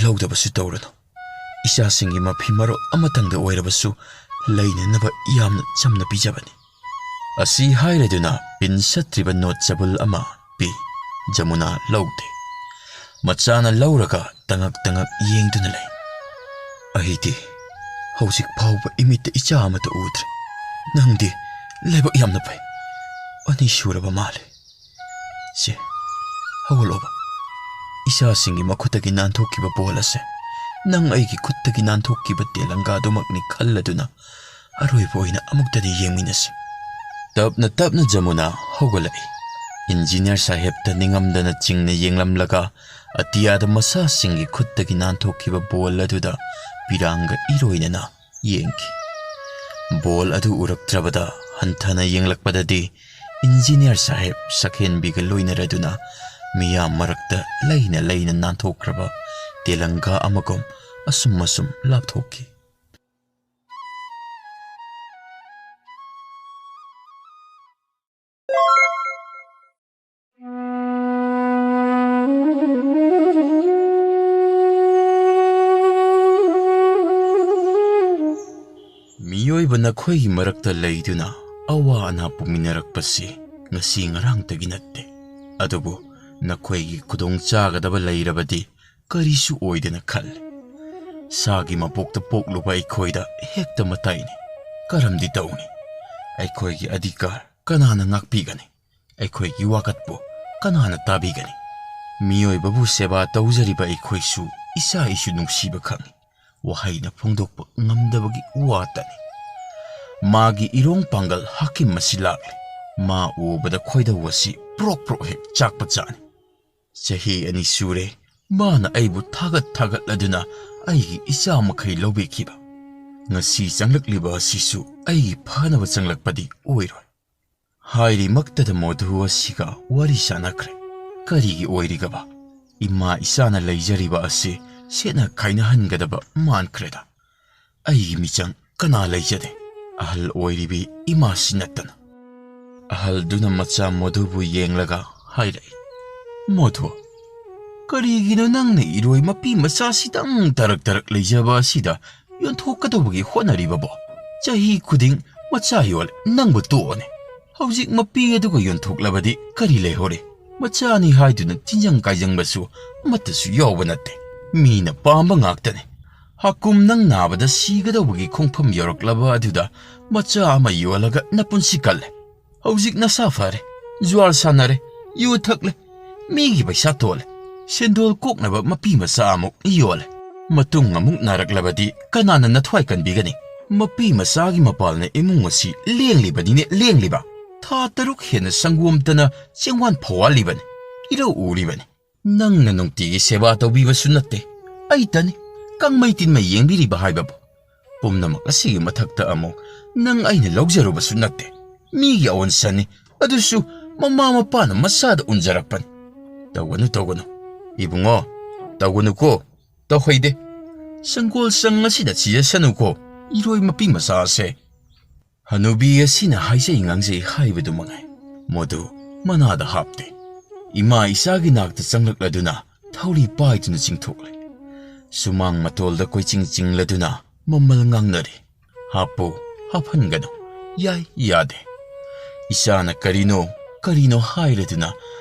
ꯂꯧꯗꯕꯁꯨ ꯇꯧꯔꯅꯨ꯫ ꯏꯆꯥꯁꯤꯡꯒꯤ ꯃꯐꯤ ꯃꯔꯣꯜ ꯑꯃꯇꯪꯗ ꯑꯣꯏꯔꯕꯁꯨ ꯂꯩꯅꯅꯕ ꯌꯥꯝꯅ ꯆꯝꯅ ꯄꯤꯖꯕꯅꯤ꯫" ꯑꯁꯤ ꯍꯥꯏꯔꯗꯨꯅ ꯄꯤꯟ ꯁꯠꯇ꯭ꯔꯤꯕ ꯅꯣꯠ ꯆꯕꯨꯜ ꯑꯃ ꯄꯤ꯫ ꯖꯃꯨꯅꯥ ꯂꯧꯗꯦ꯫ ꯃꯆꯥꯅ ꯂꯧꯔꯒ ꯇꯉꯛ ꯇꯉꯛ ꯌꯦꯡꯗꯨꯅ ꯂꯩ꯫ "ꯑꯩꯗꯤ ꯍꯧꯖꯤꯛ ꯐꯥꯎꯕ ꯏꯃꯤꯠꯇ ꯏꯆꯥ ꯑꯃꯠꯇ ꯎꯗ꯭ꯔꯤ꯫ ꯅꯪꯗꯤ ꯂꯥꯏꯕꯛ ꯌꯥꯝꯅ ꯐꯩ꯫ ꯑꯅꯤ ꯁꯨꯔꯕ ꯃꯥꯜꯂꯦ꯫ ꯁꯦ, ꯍꯧꯒꯠꯂꯣꯕ꯫ ꯏꯆꯥꯁꯤꯡꯒꯤ ꯃꯈꯨꯠꯇꯒꯤ ꯅꯥꯟꯊꯣꯛꯈꯤꯕ ꯕꯣꯜ ꯑꯁꯦ ꯅꯪ ꯑꯩꯒꯤ ꯈꯨꯠꯇꯒꯤ ꯅꯥꯟꯊꯣꯛꯈꯤꯕ ꯇꯦꯂꯪꯒꯥꯗꯨꯃꯛꯅꯤ ꯈꯜꯂꯗꯨꯅ ꯑꯔꯣꯏꯕ ꯑꯣꯏꯅ ꯑꯃꯨꯛꯇꯗꯤ ꯌꯦꯡꯃꯤꯟꯅꯁꯤ꯫" ꯇꯞꯅ ꯇꯞꯅ ꯖꯃꯨꯅꯥ ꯍꯧꯒꯠꯂꯛꯏ꯫ ꯏꯟꯖꯤꯅꯤꯌꯔ ꯁꯥꯍꯦꯕꯇ ꯅꯤꯡꯉꯝꯗꯅ ꯆꯤꯡꯅ ꯌꯦꯡꯂꯝꯂꯒ ꯑꯇꯤꯌꯥꯗ ꯃꯆꯥꯁꯤꯡꯒꯤ ꯈꯨꯠꯇꯒꯤ ꯅꯥꯟꯊꯣꯛꯈꯤꯕ ꯕꯣꯜ ꯑꯗꯨꯗ ꯄꯤꯔꯥꯡꯒ ꯏꯔꯣꯏꯅꯅ ꯌꯦꯡꯈꯤ꯫ ꯕꯣꯜ ꯑꯗꯨ ꯎꯔꯛꯇ꯭ꯔꯕꯗ ꯍꯟꯊꯅ ꯌꯦꯡꯂꯛꯄꯗꯗꯤ ꯏꯟꯖꯤꯅꯤꯌꯔ ꯁꯥꯍꯦꯕ ꯁꯛꯍꯦꯟꯕꯤꯒ ꯂꯣꯏꯅꯔꯗꯨꯅ ꯃꯤꯌꯥꯝ ꯃꯔꯛꯇ ꯂꯩꯅ ꯂꯩꯅ ꯅꯥꯟꯊꯣꯛꯈ꯭ꯔꯕ ꯇꯦꯂꯪꯒꯥ ꯑꯃꯒꯨꯝ ꯑꯁꯨꯝ ꯑꯁꯨꯝ ꯂꯥꯞꯊꯣꯛꯈꯤ꯫ ꯅꯈꯣꯏꯒꯤ ꯃꯔꯛꯇ ꯂꯩꯗꯨꯅ ꯑꯋꯥ ꯑꯅꯥ ꯄꯨꯃꯤꯟꯅꯔꯛꯄꯁꯤ ꯉꯁꯤ ꯉꯔꯥꯡꯇꯒꯤ ꯅꯠꯇꯦ꯫ ꯑꯗꯨꯕꯨ ꯅꯈꯣꯏꯒꯤ ꯈꯨꯗꯣꯡ ꯆꯥꯒꯗꯕ ꯂꯩꯔꯕꯗꯤ ꯀꯔꯤꯁꯨ ꯑꯣꯏꯗꯦꯅ ꯈꯜꯂꯤ꯫ ꯁꯥꯒꯤ ꯃꯄꯣꯛꯇ ꯄꯣꯛꯂꯨꯕ ꯑꯩꯈꯣꯏꯗ ꯍꯦꯛꯇ ꯃꯇꯥꯏꯅꯤ꯫ ꯀꯔꯝꯗꯤ ꯇꯧꯅꯤ? ꯑꯩꯈꯣꯏꯒꯤ ꯑꯙꯤꯀꯥꯔ ꯀꯅꯥꯅ ꯉꯥꯛꯄꯤꯒꯅꯤ? ꯑꯩꯈꯣꯏꯒꯤ ꯋꯥꯀꯠꯄꯨ ꯀꯅꯥꯅ ꯇꯥꯕꯤꯒꯅꯤ? ꯃꯤꯑꯣꯏꯕꯕꯨ ꯁꯦꯕꯥ ꯇꯧꯖꯔꯤꯕ ꯑꯩꯈꯣꯏꯁꯨ ꯏꯁꯥ ꯏꯁꯨ ꯅꯨꯡꯁꯤꯕ ꯈꯪꯏ꯫ ꯋꯥꯍꯩꯅ ꯐꯣꯡꯗꯣꯛꯄ ꯉꯝꯗꯕꯒꯤ ꯋꯥꯇꯅꯤ꯫ ꯃꯥꯒꯤ ꯏꯔꯣꯡ ꯄꯥꯡꯒꯜ ꯍꯥꯀꯤꯝ ꯑꯁꯤ ꯂꯥꯛꯂꯦ꯫ ꯃꯥ ꯎꯕꯗ ꯈꯣꯏꯗꯧ ꯑꯁꯤ ꯄ꯭ꯔꯣꯛ ꯄ꯭ꯔꯣꯛ ꯍꯦꯛ ꯆꯥꯛꯄ ꯆꯥꯅꯤ꯫ ꯆꯍꯤ ꯑꯅꯤ ꯁꯨꯔꯦ ꯃꯥꯅ ꯑꯩꯕꯨ ꯊꯥꯒꯠ ꯊꯥꯒꯠꯂꯗꯨꯅ ꯑꯩꯒꯤ ꯏꯆꯥ ꯃꯈꯩ ꯂꯧꯕꯤꯈꯤꯕ꯫ ꯉꯁꯤ ꯆꯪꯂꯛꯂꯤꯕ ꯑꯁꯤꯁꯨ ꯑꯩꯒꯤ ꯐꯅꯕ ꯆꯪꯂꯛꯄꯗꯤ ꯑꯣꯏꯔꯣꯏ꯫ ꯍꯥꯏꯔꯤꯃꯛꯇꯗ ꯃꯣꯙꯨ ꯑꯁꯤꯒ ꯋꯥꯔꯤ ꯁꯥꯟꯅꯈ꯭ꯔꯦ꯫ ꯀꯔꯤꯒꯤ ꯑꯣꯏꯔꯤꯒꯕ? ꯏꯃꯥ ꯏꯆꯥꯅ ꯂꯩꯖꯔꯤꯕ ꯑꯁꯤ ꯁꯦꯠꯅ ꯈꯥꯏꯅꯍꯟꯒꯗꯕ ꯃꯥꯟꯈ꯭ꯔꯦꯗ꯫ ꯑꯩꯒꯤ ꯃꯤꯆꯪ ꯀꯅꯥ ꯂꯩꯖꯗꯦ? ꯑꯍꯜ ꯑꯣꯏꯔꯤꯕꯤ ꯏꯃꯥꯁꯤ ꯅꯠꯇꯅ꯫ ꯑꯍꯜꯗꯨꯅ ꯃꯆꯥ ꯃꯣꯙꯨꯕꯨ ꯌꯦꯡꯂꯒ ꯍꯥꯏꯔꯛꯏ, "ꯃꯣꯙꯨ, ꯀꯔꯤꯒꯤꯅꯣ ꯅꯪꯅ ꯏꯔꯣꯏ ꯃꯄꯤ ꯃꯆꯥꯁꯤꯗꯪ ꯇꯔꯛ ꯇꯔꯛ ꯂꯩꯖꯕ ꯑꯁꯤꯗ ꯌꯣꯟꯊꯣꯛꯀꯗꯧꯕꯒꯤ ꯍꯣꯠꯅꯔꯤꯕꯕꯣ? ꯆꯍꯤ ꯈꯨꯗꯤꯡ ꯃꯆꯥ ꯌꯣꯜꯂꯦ, ꯅꯪꯕꯨ ꯇꯣꯛꯑꯣꯅꯦ꯫ ꯍꯧꯖꯤꯛ ꯃꯄꯤ ꯑꯗꯨꯒ ꯌꯣꯟꯊꯣꯛꯂꯕꯗꯤ ꯀꯔꯤ ꯂꯩꯍꯧꯔꯤ? ꯃꯆꯥꯅꯤ ꯍꯥꯏꯗꯨꯅ ꯇꯤꯟꯖꯪ ꯀꯥꯏꯖꯪꯕꯁꯨ ꯑꯃꯠꯇꯁꯨ ꯌꯥꯎꯕ ꯅꯠꯇꯦ꯫ ꯃꯤꯅ ꯄꯥꯝꯕ ꯉꯥꯛꯇꯅꯤ꯫ ꯍꯥꯀꯨꯝ ꯅꯪ ꯅꯥꯕꯗ ꯁꯤꯒꯗꯧꯕꯒꯤ ꯈꯣꯡꯐꯝ ꯌꯧꯔꯛꯂꯕ ꯑꯗꯨꯗ ꯃꯆꯥ ꯑꯃ ꯌꯣꯜꯂꯒ ꯅꯄꯨꯟꯁꯤ ꯀꯜꯂꯦ꯫ ꯍꯧꯖꯤꯛ ꯅꯁꯥ ꯐꯔꯦ, ꯖꯨꯋꯥꯔ ꯁꯥꯟꯅꯔꯦ, ꯌꯨ ꯊꯛꯂꯦ, ꯃꯤꯒꯤ ꯄꯩꯁꯥ ꯇꯣꯜꯂꯦ꯫ ꯁꯦꯟꯗꯣꯜ ꯀꯣꯛꯅꯕ ꯃꯄꯤ ꯃꯆꯥ ꯑꯃꯨꯛ ꯌꯣꯜꯂꯦ꯫ ꯃꯇꯨꯡ ꯑꯃꯨꯛ ꯅꯥꯔꯛꯂꯕꯗꯤ ꯀꯅꯥꯅ ꯅꯊ꯭ꯋꯥꯏ ꯀꯟꯕꯤꯒꯅꯤ? ꯃꯄꯤ ꯃꯆꯥꯒꯤ ꯃꯄꯥꯜꯅ ꯏꯃꯨꯡ ꯑꯁꯤ ꯂꯦꯡꯂꯤꯕꯅꯤꯅꯦ, ꯂꯦꯡꯂꯤꯕ꯫ ꯊꯥ ꯇꯔꯨꯛ ꯍꯦꯟꯅ ꯁꯪꯒꯣꯝꯇꯅ ꯆꯦꯡꯋꯥꯟ ꯐꯧꯍꯜꯂꯤꯕꯅꯤ, ꯏꯔꯧ ꯎꯔꯤꯕꯅꯤ꯫ ꯅꯪꯅ ꯅꯨꯡꯇꯤꯒꯤ ꯁꯦꯕꯥ ꯇꯧꯕꯤꯕꯁꯨ ꯅꯠꯇꯦ, ꯑꯩꯇꯅꯤ ꯀꯪꯃꯩ ꯇꯤꯟꯃꯩ ꯌꯦꯡꯕꯤꯔꯤꯕ ꯍꯥꯏꯕꯕꯨ꯫ ꯄꯨꯝꯅꯃꯛ ꯑꯁꯤꯒꯤ ꯃꯊꯛꯇ ꯑꯃꯨꯛ ꯅꯪ ꯑꯩꯅ ꯂꯧꯖꯔꯨꯕꯁꯨ ꯅꯠꯇꯦ꯫ ꯃꯤꯒꯤ ꯑꯋꯟꯁꯟꯅꯤ, ꯑꯗꯨꯁꯨ ꯃꯃꯥ ꯃꯄꯥꯅ ꯃꯆꯥꯗ ꯎꯟꯖꯔꯛꯄꯅꯤ꯫ ꯇꯧꯒꯅꯨ, ꯇꯧꯒꯅꯨ꯫ ꯏꯕꯨꯡꯉꯣ, ꯇꯧꯒꯅꯨꯀꯣ꯫ ꯇꯧꯍꯩꯗꯦ꯫ ꯁꯪꯒꯣꯜ ꯁꯪ ꯑꯁꯤꯗ ꯁꯤꯖꯁꯅꯨꯀꯣ, ꯏꯔꯣꯏ ꯃꯄꯤ ꯃꯆꯥ ꯑꯁꯦ꯫ ꯍꯅꯨꯕꯤ ꯑꯁꯤꯅ ꯍꯥꯏꯖꯩ ꯉꯥꯡꯖꯩ ꯍꯥꯏꯕꯗꯨ ꯃꯉꯥꯏ꯫ ꯃꯗꯨ ꯃꯅꯥꯗ ꯍꯥꯞꯇꯦ꯫ ꯏꯃꯥ ꯏꯆꯥꯒꯤ ꯅꯥꯛꯇ ꯆꯪꯂꯛꯂꯗꯨꯅ ꯊꯧꯔꯤ ꯄꯥꯏꯗꯨꯅ ꯆꯤꯡꯊꯣꯛꯂꯦ꯫ ꯁꯨꯃꯥꯡ ꯃꯇꯣꯜꯗ ꯀꯣꯏꯆꯤꯡ ꯆꯤꯡꯂꯗꯨꯅ ꯃꯃꯜ ꯉꯥꯡꯅꯔꯤ꯫ ꯍꯥꯞꯄꯨ, ꯍꯥꯞꯍꯟꯒꯅꯨ꯫ ꯌꯥꯏ, ꯌꯥꯗꯦ꯫ ꯏꯆꯥꯅ ꯀꯔꯤꯅꯣ, ꯀꯔꯤꯅꯣ ꯍꯥꯏꯔꯗꯨꯅ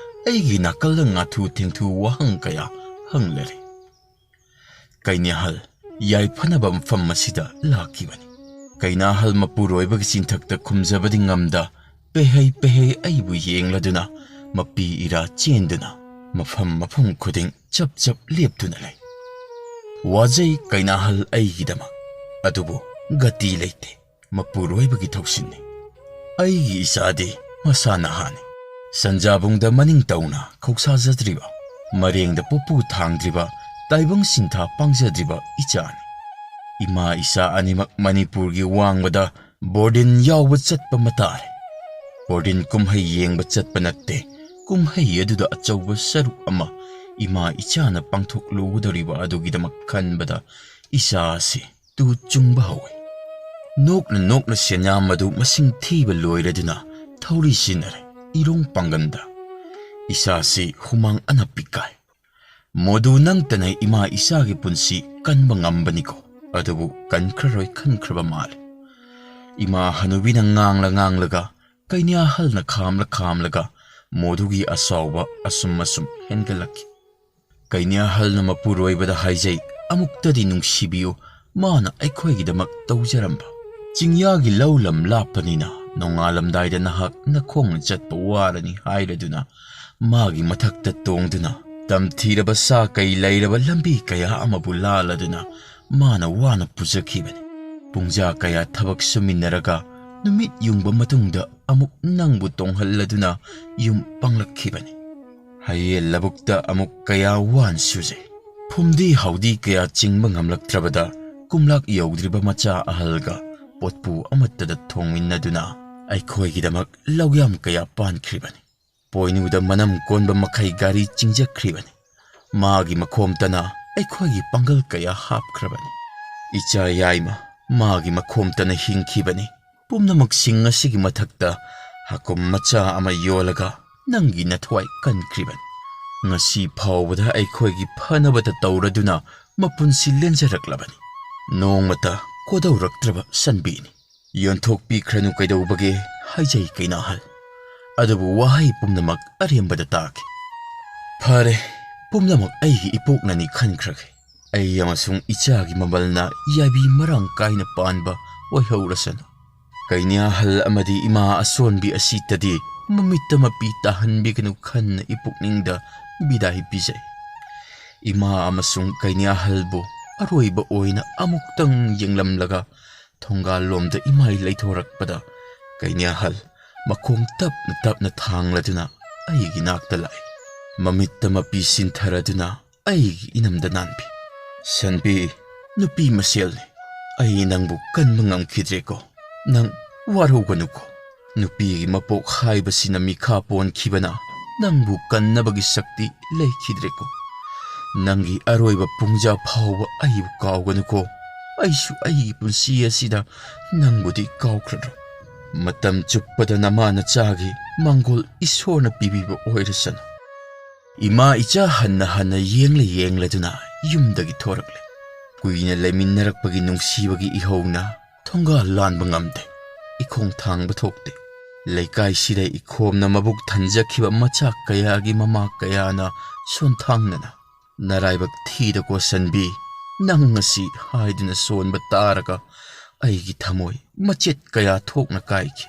ꯑꯩꯒꯤ ꯅꯥꯀꯜꯗ ꯉꯥꯊꯨ ꯊꯦꯡꯊꯨ ꯋꯥꯍꯪ ꯀꯌꯥ ꯍꯪꯂꯔꯦ꯫ ꯀꯩꯅꯥꯍꯜ ꯌꯥꯏꯐꯅꯕ ꯃꯐꯝ ꯑꯁꯤꯗ ꯂꯥꯛꯈꯤꯕꯅꯤ꯫ ꯀꯩꯅꯥꯍꯜ ꯃꯄꯨꯔꯣꯏꯕꯒꯤ ꯆꯤꯟꯊꯛꯇ ꯈꯨꯝꯖꯕꯗꯤ ꯉꯝꯗ, ꯄꯦꯍꯩ ꯄꯦꯍꯩ ꯑꯩꯕꯨ ꯌꯦꯡꯂꯗꯨꯅ, ꯃꯄꯤ ꯏꯔꯥ ꯆꯦꯟꯗꯨꯅ ꯃꯐꯝ ꯃꯐꯝ ꯈꯨꯗꯤꯡ ꯆꯞ ꯆꯞ ꯂꯦꯞꯇꯨꯅ ꯂꯩ꯫ ꯋꯥꯖꯩ ꯀꯩꯅꯥꯍꯜ ꯑꯩꯒꯤꯗꯃꯛ, ꯑꯗꯨꯕꯨ ꯒꯇꯤ ꯂꯩꯇꯦ꯫ ꯃꯄꯨꯔꯣꯏꯕꯒꯤ ꯊꯧꯁꯤꯟꯅꯤ꯫ ꯑꯩꯒꯤ ꯏꯆꯥꯗꯤ ꯃꯁꯥ ꯅꯍꯥꯅꯤ꯫ ꯁꯟꯖꯥꯕꯨꯡꯗ ꯃꯅꯤꯡ ꯇꯧꯅ ꯈꯧꯁꯥꯖꯗ꯭ꯔꯤꯕ, ꯃꯔꯦꯡꯗ ꯄꯨꯄꯨ ꯊꯥꯡꯗ꯭ꯔꯤꯕ, ꯇꯥꯏꯕꯪ ꯁꯤꯟꯊꯥ ꯄꯥꯡꯖꯗ꯭ꯔꯤꯕ ꯏꯆꯥꯅꯤ꯫ ꯏꯃꯥ ꯏꯆꯥ ꯑꯅꯤꯃꯛ ꯃꯅꯤꯄꯨꯔꯒꯤ ꯋꯥꯡꯃꯗ ꯕꯣꯔꯗꯤꯟ ꯌꯥꯎꯕ ꯆꯠꯄ ꯃꯇꯥꯔꯦ꯫ ꯕꯣꯔꯗꯤꯟ ꯀꯨꯝꯍꯩ ꯌꯦꯡꯕ ꯆꯠꯄ ꯅꯠꯇꯦ, ꯀꯨꯝꯍꯩ ꯑꯗꯨꯗ ꯑꯆꯧꯕ ꯁꯔꯨꯛ ꯑꯃ ꯏꯃꯥ ꯏꯆꯥꯅ ꯄꯥꯡꯊꯣꯛꯂꯨꯒꯗꯧꯔꯤꯕ ꯑꯗꯨꯒꯤꯗꯃꯛ ꯈꯟꯕꯗ ꯏꯆꯥ ꯑꯁꯤ ꯇꯨ ꯆꯨꯡꯕ ꯍꯧꯏ꯫ ꯅꯣꯛꯅ ꯅꯣꯛꯅ ꯁꯦꯟꯌꯥꯝ ꯑꯗꯨ ꯃꯁꯤꯡ ꯊꯤꯕ ꯂꯣꯏꯔꯗꯨꯅ ꯊꯧꯔꯤ ꯁꯤꯟꯅꯔꯦ ꯏꯔꯣꯡ ꯄꯥꯡꯒꯟꯗ꯫ ꯏꯆꯥꯁꯤ ꯍꯨꯃꯥꯡ ꯑꯅꯞꯄꯤ ꯀꯥꯏ꯫ ꯃꯣꯗꯨ ꯅꯪꯇꯅ ꯏꯃꯥ ꯏꯆꯥꯒꯤ ꯄꯨꯟꯁꯤ ꯀꯟꯕ ꯉꯝꯕꯅꯤꯀꯣ, ꯑꯗꯨꯕꯨ ꯀꯟꯈ꯭ꯔꯔꯣꯏ ꯈꯟꯈ꯭ꯔꯕ ꯃꯥꯜꯂꯦ꯫ ꯏꯃꯥ ꯍꯅꯨꯕꯤꯅ ꯉꯥꯡꯂ ꯉꯥꯡꯂꯒ, ꯀꯩꯅꯥꯍꯜꯅ ꯈꯥꯝꯂ ꯈꯥꯝꯂꯒ ꯃꯣꯗꯨꯒꯤ ꯑꯁꯥꯎꯕ ꯑꯁꯨꯝ ꯑꯁꯨꯝ ꯍꯦꯟꯒꯠꯂꯛꯈꯤ꯫ ꯀꯩꯅꯥꯍꯜꯅ ꯃꯄꯨꯔꯣꯏꯕꯗ ꯍꯥꯏꯖꯩ, "ꯑꯃꯨꯛꯇꯗꯤ ꯅꯨꯡꯁꯤꯕꯤꯌꯨ, ꯃꯥꯅ ꯑꯩꯈꯣꯏꯒꯤꯗꯃꯛ ꯇꯧꯖꯔꯝꯕ꯫ ꯆꯤꯡꯌꯥꯒꯤ ꯂꯧ ꯂꯝ ꯂꯥꯞꯄꯅꯤꯅ ꯅꯣꯡꯉꯥꯜꯂꯝꯗꯥꯏꯗ ꯅꯍꯥꯛ ꯅꯈꯣꯡꯅ ꯆꯠꯄ ꯋꯥꯔꯅꯤ" ꯍꯥꯏꯔꯗꯨꯅ ꯃꯥꯒꯤ ꯃꯊꯛꯇ ꯇꯣꯡꯗꯨꯅ ꯇꯝꯊꯤꯔꯕ ꯁꯥ ꯀꯩ ꯂꯩꯔꯕ ꯂꯝꯕꯤ ꯀꯌꯥ ꯑꯃꯕꯨ ꯂꯥꯜꯂꯗꯨꯅ ꯃꯥꯅ ꯋꯥꯅ ꯄꯨꯖꯈꯤꯕꯅꯤ꯫ ꯄꯨꯡꯖꯥ ꯀꯌꯥ ꯊꯕꯛ ꯁꯨꯃꯤꯟꯅꯔꯒ ꯅꯨꯃꯤꯠ ꯌꯨꯡꯕ ꯃꯇꯨꯡꯗ ꯑꯃꯨꯛ ꯅꯪꯕꯨ ꯇꯣꯡꯍꯜꯂꯗꯨꯅ ꯌꯨꯝ ꯄꯥꯡꯂꯛꯈꯤꯕꯅꯤ꯫ ꯍꯌꯦꯜ ꯂꯧꯕꯨꯛꯇ ꯑꯃꯨꯛ ꯀꯌꯥ ꯋꯥꯅ ꯁꯨꯖꯩ꯫ ꯐꯨꯝꯗꯤ ꯍꯥꯎꯗꯤ ꯀꯌꯥ ꯆꯤꯡꯕ ꯉꯝꯂꯛꯇ꯭ꯔꯕꯗ ꯀꯨꯝꯂꯥꯛ ꯌꯧꯗ꯭ꯔꯤꯕ ꯃꯆꯥ ꯑꯍꯜꯒ ꯄꯣꯠꯄꯨ ꯑꯃꯠꯇꯗ ꯊꯣꯡꯃꯤꯟꯅꯗꯨꯅ ꯑꯩꯈꯣꯏꯒꯤꯗꯃꯛ ꯂꯧꯌꯥꯝ ꯀꯌꯥ ꯄꯥꯟꯈ꯭ꯔꯤꯕꯅꯤ꯫ ꯄꯣꯏꯅꯨꯗ ꯃꯅꯝ ꯀꯣꯟꯕ ꯃꯈꯩ ꯒꯥꯔꯤ ꯆꯤꯡꯖꯈ꯭ꯔꯤꯕꯅꯤ꯫ ꯃꯥꯒꯤ ꯃꯈꯣꯝꯇꯅ ꯑꯩꯈꯣꯏꯒꯤ ꯄꯥꯡꯒꯜ ꯀꯌꯥ ꯍꯥꯞꯈ꯭ꯔꯕꯅꯤ꯫ ꯏꯆꯥ ꯌꯥꯏꯃ, ꯃꯥꯒꯤ ꯃꯈꯣꯝꯇꯅ ꯍꯤꯡꯈꯤꯕꯅꯤ꯫ ꯄꯨꯝꯅꯃꯛꯁꯤꯡ ꯑꯁꯤꯒꯤ ꯃꯊꯛꯇ ꯍꯥꯀꯨꯝ ꯃꯆꯥ ꯑꯃ ꯌꯣꯜꯂꯒ ꯅꯪꯒꯤ ꯅꯊ꯭ꯋꯥꯏ ꯀꯟꯈ꯭ꯔꯤꯕꯅꯤ꯫ ꯉꯁꯤ ꯐꯥꯎꯕꯗ ꯑꯩꯈꯣꯏꯒꯤ ꯐꯅꯕꯇ ꯇꯧꯔꯗꯨꯅ ꯃꯄꯨꯟꯁꯤ ꯂꯦꯟꯖꯔꯛꯂꯕꯅꯤ꯫ ꯅꯣꯡꯃꯇ ꯀꯣꯗꯧꯔꯛꯇ꯭ꯔꯕ ꯁꯟꯕꯤꯅꯤ꯫ "ꯌꯣꯟꯊꯣꯛꯄꯤꯈ꯭ꯔꯅꯨ ꯀꯩꯗꯧꯕꯒꯦ?" ꯍꯥꯏꯖꯩ ꯀꯩꯅꯥꯍꯜ꯫ ꯑꯗꯨꯕꯨ ꯋꯥꯍꯩ ꯄꯨꯝꯅꯃꯛ ꯑꯔꯦꯝꯕꯗ ꯇꯥꯈꯤ꯫ "ꯐꯔꯦ, ꯄꯨꯝꯅꯃꯛ ꯑꯩꯒꯤ ꯏꯄꯣꯛꯅꯅꯤ ꯈꯟꯈ꯭ꯔꯒꯦ꯫ ꯑꯩ ꯑꯃꯁꯨꯡ ꯏꯆꯥꯒꯤ ꯃꯃꯜꯅ ꯌꯥꯏꯕꯤ ꯃꯔꯥꯡ ꯀꯥꯏꯅ ꯄꯥꯟꯕ ꯑꯣꯏꯍꯧꯔꯁꯅꯨ꯫" ꯀꯩꯅꯥꯍꯜ ꯑꯃꯗꯤ ꯏꯃꯥ ꯑꯁꯣꯟꯕꯤ ꯑꯁꯤꯇꯗꯤ ꯃꯃꯤꯠꯇ ꯃꯄꯤ ꯇꯥꯍꯟꯕꯤꯒꯅꯨ ꯈꯟꯅ ꯏꯄꯨꯛꯅꯤꯡꯗ ꯕꯤꯗꯥꯏ ꯄꯤꯖꯩ꯫ ꯏꯃꯥ ꯑꯃꯁꯨꯡ ꯀꯩꯅꯥꯍꯜꯕꯨ ꯑꯔꯣꯏꯕ ꯑꯣꯏꯅ ꯑꯃꯨꯛꯇꯪ ꯌꯦꯡꯂꯝꯂꯒ ꯊꯣꯡꯒꯥꯜꯂꯣꯝꯗ ꯏꯃꯥꯏ ꯂꯩꯊꯣꯔꯛꯄꯗ, ꯀꯩꯅꯥꯍꯜ ꯃꯈꯣꯡ ꯇꯞꯅ ꯇꯞꯅ ꯊꯥꯡꯂꯗꯨꯅ ꯑꯩꯒꯤ ꯅꯥꯛꯇ ꯂꯥꯛꯏ꯫ ꯃꯃꯤꯠꯇ ꯃꯄꯤ ꯁꯤꯟꯊꯔꯗꯨꯅ ꯑꯩꯒꯤ ꯏꯅꯝꯗ ꯅꯥꯟꯕꯤ꯫ "ꯁꯟꯕꯤ, ꯅꯨꯄꯤ ꯃꯁꯦꯜꯅꯤ꯫ ꯑꯩ ꯅꯪꯕꯨ ꯀꯟꯕ ꯉꯝꯈꯤꯗ꯭ꯔꯦꯀꯣ꯫ ꯅꯪ ꯋꯥꯔꯧꯒꯅꯨꯀꯣ꯫ ꯅꯨꯄꯤꯒꯤ ꯃꯄꯣꯛ ꯍꯥꯏꯕꯁꯤꯅ ꯃꯤꯈꯥ ꯄꯣꯟꯈꯤꯕꯅ ꯅꯪꯕꯨ ꯀꯟꯅꯕꯒꯤ ꯁꯛꯇꯤ ꯂꯩꯈꯤꯗ꯭ꯔꯦꯀꯣ꯫ ꯅꯪꯒꯤ ꯑꯔꯣꯏꯕ ꯄꯨꯡꯖꯥ ꯐꯥꯎꯕ ꯑꯩꯕꯨ ꯀꯥꯎꯒꯅꯨꯀꯣ꯫ ꯑꯩꯁꯨ ꯑꯩꯒꯤ ꯄꯨꯟꯁꯤ ꯑꯁꯤꯗ ꯅꯪꯕꯨꯗꯤ ꯀꯥꯎꯈ꯭ꯔꯔꯣꯏ꯫ ꯃꯇꯝ ꯆꯨꯞꯄꯗ ꯅꯃꯥ ꯅꯆꯥꯒꯤ ꯃꯥꯡꯒꯣꯜ ꯏꯁꯣꯔꯅ ꯄꯤꯕꯤꯕ ꯑꯣꯏꯔꯁꯅꯨ꯫" ꯏꯃꯥ ꯏꯆꯥ ꯍꯟꯅ ꯍꯟꯅ ꯌꯦꯡꯂ ꯌꯦꯡꯂꯗꯨꯅ ꯌꯨꯝꯗꯒꯤ ꯊꯣꯔꯛꯂꯦ꯫ ꯀꯨꯏꯅ ꯂꯩꯃꯤꯟꯅꯔꯛꯄꯒꯤ ꯅꯨꯡꯁꯤꯕꯒꯤ ꯏꯍꯧꯅ ꯊꯣꯡꯒꯥꯜ ꯂꯥꯟꯕ ꯉꯝꯗꯦ꯫ ꯏꯈꯣꯡ ꯊꯥꯡꯕ ꯊꯣꯛꯇꯦ꯫ ꯂꯩꯀꯥꯏꯁꯤꯗ ꯏꯈꯣꯝꯅ ꯃꯕꯨꯛ ꯊꯟꯖꯈꯤꯕ ꯃꯆꯥ ꯀꯌꯥꯒꯤ ꯃꯃꯥ ꯀꯌꯥꯅ ꯁꯣꯟꯊꯥꯡꯅꯅ, "ꯅꯔꯥꯏꯕꯛ ꯊꯤꯗ ꯀꯣꯁꯟꯕꯤ, ꯅꯪ ꯉꯁꯤ" ꯍꯥꯏꯗꯨꯅ ꯁꯣꯟꯕ ꯇꯥꯔꯒ ꯑꯩꯒꯤ ꯊꯃꯣꯏ ꯃꯆꯦꯠ ꯀꯌꯥ ꯊꯣꯛꯅ ꯀꯥꯏꯈꯤ꯫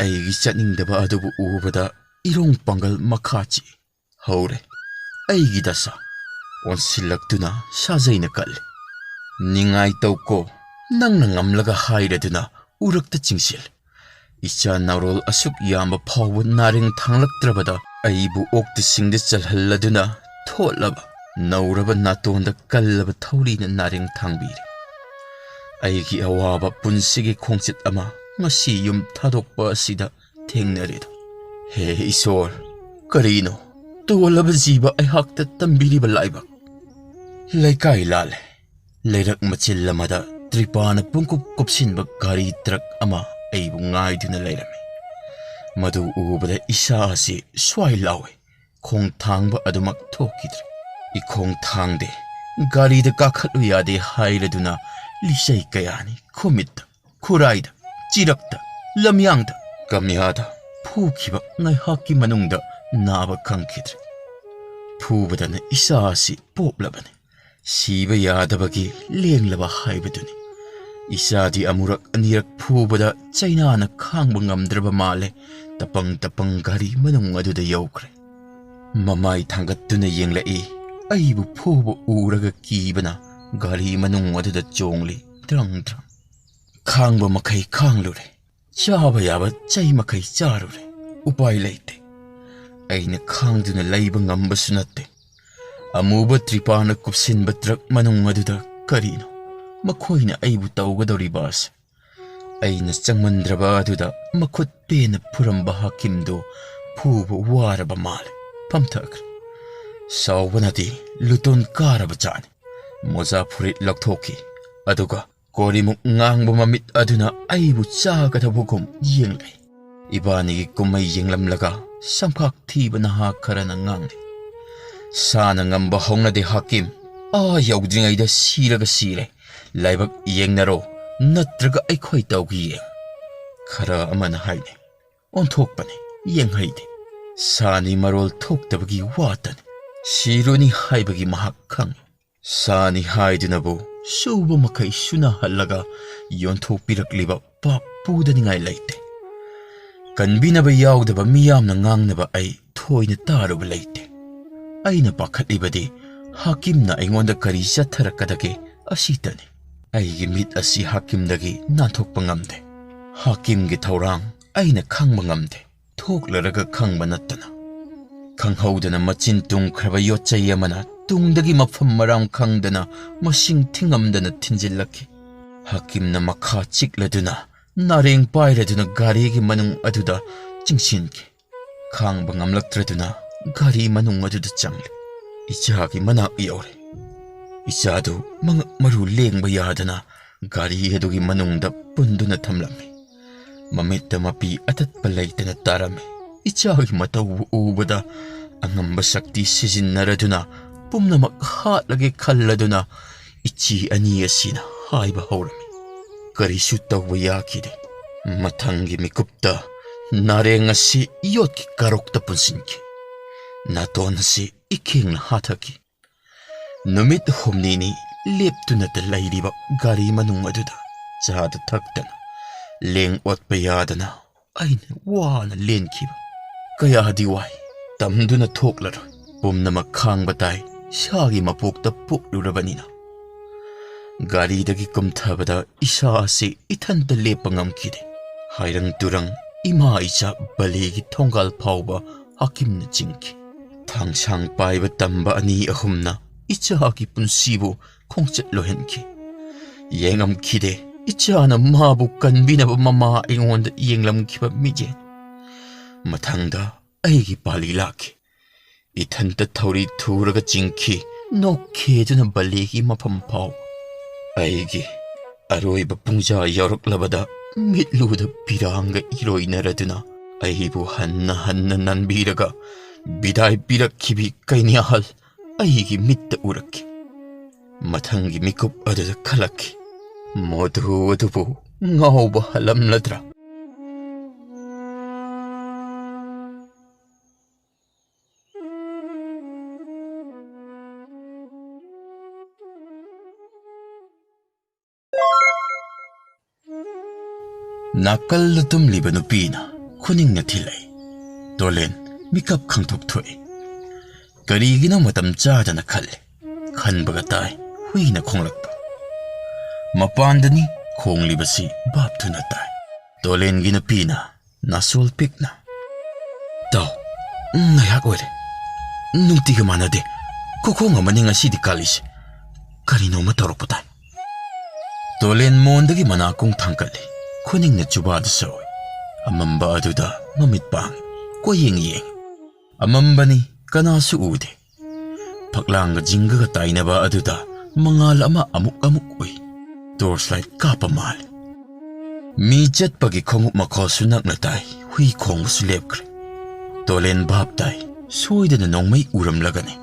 ꯑꯩꯒꯤ ꯆꯠꯅꯤꯡꯗꯕ ꯑꯗꯨꯕꯨ ꯎꯕꯗ ꯏꯔꯣꯡ ꯄꯥꯡꯒꯜ ꯃꯈꯥ ꯆꯤꯛꯏ꯫ ꯍꯧꯔꯦ ꯑꯩꯒꯤ ꯗꯁꯥ꯫ ꯑꯣꯟꯁꯤꯜꯂꯛꯇꯨꯅ ꯁꯥꯖꯩꯅ ꯀꯜꯂꯤ꯫ "ꯅꯤꯡꯉꯥꯏ ꯇꯧꯀꯣ, ꯅꯪꯅ ꯉꯝꯂꯒ" ꯍꯥꯏꯔꯗꯨꯅ ꯎꯔꯛꯇ ꯆꯤꯡꯁꯤꯜꯂꯤ꯫ ꯏꯆꯥ ꯅꯥꯔꯣꯜ ꯑꯁꯨꯛ ꯌꯥꯝꯕ ꯐꯥꯎꯕ ꯅꯥꯔꯦꯡ ꯊꯥꯡꯂꯛꯇ꯭ꯔꯕꯗ ꯑꯩꯕꯨ ꯑꯣꯛꯇꯁꯤꯡꯗ ꯆꯜꯍꯜꯂꯗꯨꯅ ꯊꯣꯠꯂꯕ, ꯅꯧꯔꯕ ꯅꯥꯇꯣꯟꯗ ꯀꯜꯂꯕ ꯊꯧꯔꯤꯅ ꯅꯥꯔꯦꯡ ꯊꯥꯡꯕꯤꯔꯦ꯫ ꯑꯩꯒꯤ ꯑꯋꯥꯕ ꯄꯨꯟꯁꯤꯒꯤ ꯈꯣꯡꯆꯠ ꯑꯃ ꯉꯁꯤ ꯌꯨꯝ ꯊꯥꯗꯣꯛꯄ ꯑꯁꯤꯗ ꯊꯦꯡꯅꯔꯦꯗꯣ꯫ ꯍꯦ ꯏꯁꯣꯔ, ꯀꯔꯤꯅꯣ ꯇꯣꯜꯂꯕ ꯖꯤꯕ ꯑꯩꯍꯥꯛꯇ ꯇꯝꯕꯤꯔꯤꯕ ꯂꯥꯏꯕꯛ? ꯂꯩꯀꯥꯏ ꯂꯥꯜꯂꯦ꯫ ꯂꯩꯔꯛ ꯃꯆꯤꯜ ꯑꯃꯗ ꯇ꯭ꯔꯤꯄꯥꯅ ꯄꯨꯡꯀꯨꯞ ꯀꯨꯞꯁꯤꯟꯕ ꯒꯥꯔꯤ ꯇ꯭ꯔꯛ ꯑꯃ ꯑꯩꯕꯨ ꯉꯥꯏꯗꯨꯅ ꯂꯩꯔꯝꯃꯤ꯫ ꯃꯗꯨ ꯎꯕꯗ ꯏꯁꯥ ꯑꯁꯤ ꯁ꯭ꯋꯥꯏ ꯂꯥꯎꯏ꯫ ꯈꯣꯡ ꯊꯥꯡꯕ ꯑꯗꯨꯃꯛ ꯊꯣꯛꯈꯤꯗ꯭ꯔꯦ꯫ ꯏꯈꯣꯡ ꯊꯥꯡꯗꯦ, ꯒꯥꯔꯤꯗ ꯀꯥꯈꯠꯂꯨ ꯌꯥꯗꯦ ꯍꯥꯏꯔꯗꯨꯅ ꯂꯤꯆꯩ ꯀꯌꯥꯅꯤ ꯈꯨꯃꯤꯠꯇ ꯈꯨꯔꯥꯏꯗ, ꯆꯤꯔꯛꯇ, ꯂꯝꯌꯥꯡꯗ, ꯀꯃꯤꯌꯥꯗ ꯐꯨꯈꯤꯕ ꯉꯥꯏꯍꯥꯛꯀꯤ ꯃꯅꯨꯡꯗ ꯅꯥꯕ ꯈꯪꯈꯤꯗ꯭ꯔꯦ꯫ ꯐꯨꯕꯗꯅ ꯏꯆꯥ ꯑꯁꯤ ꯄꯣꯛꯂꯕꯅꯤ꯫ ꯁꯤꯕ ꯌꯥꯗꯕꯒꯤ ꯂꯦꯡꯂꯕ ꯍꯥꯏꯕꯗꯨꯅꯤ꯫ ꯏꯆꯥꯗꯤ ꯑꯃꯨꯔꯛ ꯑꯅꯤꯔꯛ ꯐꯨꯕꯗ ꯆꯩꯅꯥꯅ ꯈꯥꯡꯕ ꯉꯝꯗ꯭ꯔꯕ ꯃꯥꯜꯂꯦ꯫ ꯇꯄꯪ ꯇꯄꯪ ꯒꯥꯔꯤ ꯃꯅꯨꯡ ꯑꯗꯨꯗ ꯌꯧꯈ꯭ꯔꯦ꯫ ꯃꯃꯥꯏ ꯊꯥꯡꯒꯠꯇꯨꯅ ꯌꯦꯡꯂꯛꯏ꯫ ꯑꯩꯕꯨ ꯐꯨꯕ ꯎꯔꯒ ꯀꯤꯕꯅ ꯒꯥꯔꯤ ꯃꯅꯨꯡ ꯑꯗꯨꯗ ꯆꯣꯡꯂꯤ, ꯗ꯭ꯔꯪ ꯗ꯭ꯔꯪ꯫ ꯈꯥꯡꯕ ꯃꯈꯩ ꯈꯥꯡꯂꯨꯔꯦ, ꯆꯥꯕ ꯌꯥꯕ ꯆꯩ ꯃꯈꯩ ꯆꯥꯔꯨꯔꯦ꯫ ꯎꯄꯥꯏ ꯂꯩꯇꯦ꯫ ꯑꯩꯅ ꯈꯥꯡꯗꯨꯅ ꯂꯩꯕ ꯉꯝꯕꯁꯨ ꯅꯠꯇꯦ꯫ ꯑꯃꯨꯕ ꯇ꯭ꯔꯤꯄꯥꯅ ꯀꯨꯞꯁꯤꯟꯕ ꯇ꯭ꯔꯛ ꯃꯅꯨꯡ ꯑꯗꯨꯗ ꯀꯔꯤꯅꯣ ꯃꯈꯣꯏꯅ ꯑꯩꯕꯨ ꯇꯧꯒꯗꯧꯔꯤꯕ ꯑꯁꯦ? ꯑꯩꯅ ꯆꯪꯃꯟꯗ꯭ꯔꯕ ꯑꯗꯨꯗ ꯃꯈꯨꯠ ꯄꯦꯟꯅ ꯐꯨꯔꯝꯕ ꯍꯥꯀꯤꯝꯗꯨ ꯐꯨꯕ ꯋꯥꯔꯕ ꯃꯥꯜꯂꯦ꯫ ꯐꯝꯊꯈ꯭ꯔꯦ꯫ ꯁꯥꯎꯕꯅꯗꯤ ꯂꯨꯇꯣꯟ ꯀꯥꯔꯕ ꯖꯥꯠꯅꯤ꯫ ꯃꯣꯖꯥ ꯐꯨꯔꯤꯠ ꯂꯧꯊꯣꯛꯈꯤ꯫ ꯑꯗꯨꯒ ꯀꯣꯔꯤꯃꯨꯛ ꯉꯥꯡꯕ ꯃꯃꯤꯠ ꯑꯗꯨꯅ ꯑꯩꯕꯨ ꯆꯥꯒꯗꯕꯒꯨꯝ ꯌꯦꯡꯂꯛꯏ꯫ ꯏꯕꯥꯅꯤꯒꯤ ꯀꯨꯝꯍꯩ ꯌꯦꯡꯂꯝꯂꯒ ꯁꯝꯈꯥꯛ ꯊꯤꯕ ꯅꯍꯥ ꯈꯔꯅ ꯉꯥꯡꯂꯤ, "ꯁꯥꯅ ꯉꯝꯕ ꯍꯧꯅꯗꯦ ꯍꯥꯀꯤꯝ, ꯑꯥ ꯌꯧꯗ꯭ꯔꯤꯉꯩꯗ ꯁꯤꯔꯒ ꯁꯤꯔꯦ, ꯂꯥꯏꯕꯛ ꯌꯦꯡꯅꯔꯣ, ꯅꯠꯇ꯭ꯔꯒ ꯑꯩꯈꯣꯏ ꯇꯧꯒꯦ ꯌꯦꯡ"꯫ ꯈꯔ ꯑꯃꯅ ꯍꯥꯏꯅꯩ, "ꯑꯣꯟꯊꯣꯛꯄꯅꯤ, ꯌꯦꯡꯍꯩꯗꯦ꯫ ꯁꯥꯅꯤ ꯃꯔꯣꯜ ꯊꯣꯛꯇꯕꯒꯤ ꯋꯥꯇꯅꯤ꯫ ꯁꯤꯔꯨꯅꯤ ꯍꯥꯏꯕꯒꯤ ꯃꯍꯥꯛ ꯈꯪꯏ꯫ ꯁꯥꯅꯤ ꯍꯥꯏꯗꯨꯅꯕꯨ ꯁꯨꯕ ꯃꯈꯩ ꯁꯨꯅꯍꯜꯂꯒ ꯌꯣꯟꯊꯣꯛꯄꯤꯔꯛꯂꯤꯕ ꯄꯥꯞ ꯄꯨꯗꯅꯤꯡꯉꯥꯏ ꯂꯩꯇꯦ꯫ ꯀꯟꯕꯤꯅꯕ ꯌꯥꯎꯗꯕ ꯃꯤꯌꯥꯝꯅ ꯉꯥꯡꯅꯕ ꯑꯩ ꯊꯣꯏꯅ ꯇꯥꯔꯨꯕ ꯂꯩꯇꯦ꯫ ꯑꯩꯅ ꯄꯥꯈꯠꯂꯤꯕꯗꯤ ꯍꯥꯀꯤꯝꯅ ꯑꯩꯉꯣꯟꯗ ꯀꯔꯤ ꯆꯠꯊꯔꯛꯀꯗꯒꯦ ꯑꯁꯤꯇꯅꯤ꯫ ꯑꯩꯒꯤ ꯃꯤꯠ ꯑꯁꯤ ꯍꯥꯀꯤꯝꯗꯒꯤ ꯅꯥꯟꯊꯣꯛꯄ ꯉꯝꯗꯦ꯫ ꯍꯥꯀꯤꯝꯒꯤ ꯊꯧꯔꯥꯡ ꯑꯩꯅ ꯈꯪꯕ ꯉꯝꯗꯦ꯫ ꯊꯣꯛꯂꯔꯒ ꯈꯪꯕ ꯅꯠꯇꯅ꯫ ꯈꯪꯍꯧꯗꯅ ꯃꯆꯤꯟ ꯇꯨꯝꯈ꯭ꯔꯕ ꯌꯣꯠꯆꯩ ꯑꯃꯅ ꯇꯨꯡꯗꯒꯤ ꯃꯐꯝ ꯃꯔꯥꯡ ꯈꯪꯗꯅ ꯃꯁꯤꯡ ꯊꯤꯉꯝꯗꯅ ꯊꯤꯟꯖꯤꯜꯂꯛꯈꯤ꯫ ꯍꯥꯀꯤꯝꯅ ꯃꯈꯥ ꯆꯤꯛꯂꯗꯨꯅ ꯅꯥꯔꯦꯡ ꯄꯥꯏꯔꯗꯨꯅ ꯒꯥꯔꯤꯒꯤ ꯃꯅꯨꯡ ꯑꯗꯨꯗ ꯆꯤꯡꯁꯤꯟꯈꯤ꯫ ꯈꯥꯡꯕ ꯉꯝꯂꯛꯇ꯭ꯔꯗꯨꯅ ꯒꯥꯔꯤ ꯃꯅꯨꯡ ꯑꯗꯨꯗ ꯆꯪꯂꯦ꯫ ꯏꯆꯥꯒꯤ ꯃꯅꯥꯛ ꯌꯧꯔꯦ꯫ ꯏꯆꯥꯗꯨ ꯃꯉꯛ ꯃꯔꯨ ꯂꯦꯡꯕ ꯌꯥꯗꯅ ꯒꯥꯔꯤ ꯑꯗꯨꯒꯤ ꯃꯅꯨꯡꯗ ꯄꯨꯟꯗꯨꯅ ꯊꯝꯂꯝꯃꯤ꯫ ꯃꯃꯤꯠꯇ ꯃꯄꯤ ꯑꯇꯠꯄ ꯂꯩꯇꯅ ꯇꯥꯔꯝꯃꯤ꯫ ꯏꯆꯥꯒꯤ ꯃꯇꯧꯕꯨ ꯎꯕꯗ ꯑꯉꯝꯕ ꯁꯛꯇꯤ ꯁꯤꯖꯤꯟꯅꯔꯗꯨꯅ ꯄꯨꯝꯅꯃꯛ ꯍꯥꯠꯂꯒꯦ ꯈꯜꯂꯗꯨꯅ ꯏꯆꯦ ꯑꯅꯤ ꯑꯁꯤꯅ ꯍꯥꯏꯕ ꯍꯧꯔꯝꯃꯤ꯫ ꯀꯔꯤꯁꯨ ꯇꯧꯕ ꯌꯥꯈꯤꯗꯦ꯫ ꯃꯊꯪꯒꯤ ꯃꯤꯀꯨꯞꯇ ꯅꯥꯔꯦꯡ ꯑꯁꯤ ꯌꯣꯠꯀꯤ ꯀꯥꯔꯣꯛꯇ ꯄꯨꯟꯁꯤꯟꯈꯤ꯫ ꯅꯥꯇꯣꯟ ꯑꯁꯤ ꯏꯈꯦꯡꯅ ꯍꯥꯊꯈꯤ꯫ ꯅꯨꯃꯤꯠ ꯍꯨꯝꯅꯤꯅꯤ ꯂꯦꯞꯇꯨꯅꯇ ꯂꯩꯔꯤꯕ ꯒꯥꯔꯤ ꯃꯅꯨꯡ ꯑꯗꯨꯗ ꯆꯥꯗ ꯊꯛꯇꯅ, ꯂꯦꯡ ꯑꯣꯠꯄ ꯌꯥꯗꯅ ꯑꯩꯅ ꯋꯥꯅ ꯂꯦꯟꯈꯤꯕ꯫ ꯀꯌꯥꯗꯤ ꯋꯥꯏ, ꯇꯝꯗꯨꯅ ꯊꯣꯛꯂꯔꯣꯏ꯫ ꯄꯨꯝꯅꯃꯛ ꯈꯥꯡꯕ ꯇꯥꯏ, ꯏꯁꯥꯒꯤ ꯃꯄꯣꯛꯇ ꯄꯣꯛꯂꯨꯔꯕꯅꯤꯅ꯫ ꯒꯥꯔꯤꯗꯒꯤ ꯀꯨꯝꯊꯕꯗ ꯏꯁꯥ ꯑꯁꯤ ꯏꯊꯟꯇ ꯂꯦꯞꯄ ꯉꯝꯈꯤꯗꯦ꯫ ꯍꯥꯏꯔꯪ ꯇꯨꯔꯪ ꯏꯃꯥ ꯏꯆꯥ ꯕꯂꯦꯒꯤ ꯊꯣꯡꯒꯥꯜ ꯐꯥꯎꯕ ꯍꯥꯀꯤꯝꯅ ꯆꯤꯡꯈꯤ꯫ ꯊꯥꯡꯁꯥꯡ ꯄꯥꯏꯕ ꯇꯝꯕ ꯑꯅꯤ ꯑꯍꯨꯝꯅ ꯏꯆꯥꯒꯤ ꯄꯨꯟꯁꯤꯕꯨ ꯈꯣꯡꯆꯠ ꯂꯣꯏꯍꯟꯈꯤ꯫ ꯌꯦꯡꯉꯝꯈꯤꯗꯦ ꯏꯆꯥꯅ ꯃꯥꯕꯨ ꯀꯟꯕꯤꯅꯕ ꯃꯃꯥ ꯑꯩꯉꯣꯟꯗ ꯌꯦꯡꯂꯝꯈꯤꯕ ꯃꯤꯠꯌꯦꯡ꯫ ꯃꯊꯪꯗ ꯑꯩꯒꯤ ꯄꯥꯂꯤ ꯂꯥꯛꯈꯤ꯫ ꯏꯊꯟꯇ ꯊꯧꯔꯤ ꯊꯨꯔꯒ ꯆꯤꯡꯈꯤ, ꯅꯣꯛꯈꯦꯗꯨꯅ ꯕꯂꯦꯒꯤ ꯃꯐꯝ ꯐꯥꯎ꯫ ꯑꯩꯒꯤ ꯑꯔꯣꯏꯕ ꯄꯨꯡꯖꯥ ꯌꯧꯔꯛꯂꯕꯗ ꯃꯤꯠꯂꯨꯗ ꯄꯤꯔꯥꯡꯒ ꯏꯔꯣꯏꯅꯔꯗꯨꯅ ꯑꯩꯕꯨ ꯍꯟꯅ ꯍꯟꯅ ꯅꯟꯕꯤꯔꯒ ꯕꯤꯗꯥꯏ ꯄꯤꯔꯛꯈꯤꯕꯤ ꯀꯩꯅ꯭ꯌꯥꯍꯜ ꯑꯩꯒꯤ ꯃꯤꯠꯇ ꯎꯔꯛꯈꯤ꯫ ꯃꯊꯪꯒꯤ ꯃꯤꯀꯨꯞ ꯑꯗꯨꯗ ꯈꯜꯂꯛꯈꯤ, ꯃꯗꯨ ꯑꯗꯨꯕꯨ ꯉꯥꯎꯕ ꯍꯜꯂꯝꯂꯗ꯭ꯔꯥ? ꯅꯥꯀꯜꯗ ꯇꯨꯝꯂꯤꯕ ꯅꯨꯄꯤꯅ ꯈꯨꯅꯤꯡꯅ ꯊꯤꯜꯂꯛꯏ꯫ ꯇꯣꯂꯦꯟ ꯃꯤꯀꯞ ꯈꯪꯊꯣꯛ ꯊꯣꯛꯏ꯫ ꯀꯔꯤꯒꯤꯅꯣ ꯃꯇꯝ ꯆꯥꯗꯅ ꯈꯜꯂꯤ꯫ ꯈꯟꯕꯒ ꯇꯥꯏ ꯍꯨꯏꯅ ꯈꯣꯡꯂꯛꯄ꯫ ꯃꯄꯥꯟꯗꯅꯤ ꯈꯣꯡꯂꯤꯕꯁꯤ ꯚꯥꯞ ꯊꯨꯅ ꯇꯥꯏ꯫ ꯇꯣꯂꯦꯟꯒꯤ ꯅꯨꯄꯤꯅ ꯅꯥꯁꯣꯜ ꯄꯤꯛꯅ, "ꯇꯥꯎ, ꯉꯥꯏꯍꯥꯛ ꯑꯣꯏꯔꯦ꯫ ꯅꯨꯡꯇꯤꯒ ꯃꯥꯟꯅꯗꯦ꯫ ꯈꯨꯈꯣꯡ ꯑꯃꯅꯤ ꯉꯁꯤꯗꯤ ꯀꯥꯜꯂꯤꯁꯦ꯫ ꯀꯔꯤꯅꯣꯃ ꯇꯧꯔꯛꯄ ꯇꯥꯏ꯫" ꯇꯣꯂꯦꯟ ꯃꯣꯟꯗꯒꯤ ꯃꯅꯥꯀꯣꯡ ꯊꯥꯡꯒꯠꯂꯤ꯫ ꯈꯨꯅꯤꯡꯅ ꯆꯨꯕꯥꯗ ꯁꯧꯏ꯫ ꯑꯃꯝꯕ ꯑꯗꯨꯗ ꯃꯃꯤꯠ ꯄꯥꯡꯏ꯫ ꯀꯣꯏꯌꯦꯡ ꯌꯦꯡꯏ꯫ ꯑꯃꯝꯕꯅꯤ, ꯀꯅꯥꯁꯨ ꯎꯗꯦ꯫ ꯐꯛꯂꯥꯡꯒ ꯖꯤꯡꯒꯒ ꯇꯥꯏꯅꯕ ꯑꯗꯨꯗ ꯃꯉꯥꯜ ꯑꯃ ꯑꯃꯨꯛ ꯑꯃꯨꯛ ꯎꯏ꯫ ꯇꯣꯔꯆ ꯂꯥꯏꯠ ꯀꯥꯞꯄ ꯃꯥꯜꯂꯤ꯫ ꯃꯤ ꯆꯠꯄꯒꯤ ꯈꯣꯡꯎꯞ ꯃꯈꯣꯜꯁꯨ ꯅꯛꯅ ꯇꯥꯏ꯫ ꯍꯨꯏ ꯈꯣꯡꯕꯁꯨ ꯂꯦꯞꯈ꯭ꯔꯦ꯫ ꯇꯣꯂꯦꯟ ꯚꯥꯞ ꯇꯥꯏ꯫ ꯁꯣꯏꯗꯅ ꯅꯣꯡꯃꯩ ꯎꯔꯝꯂꯒꯅꯤ꯫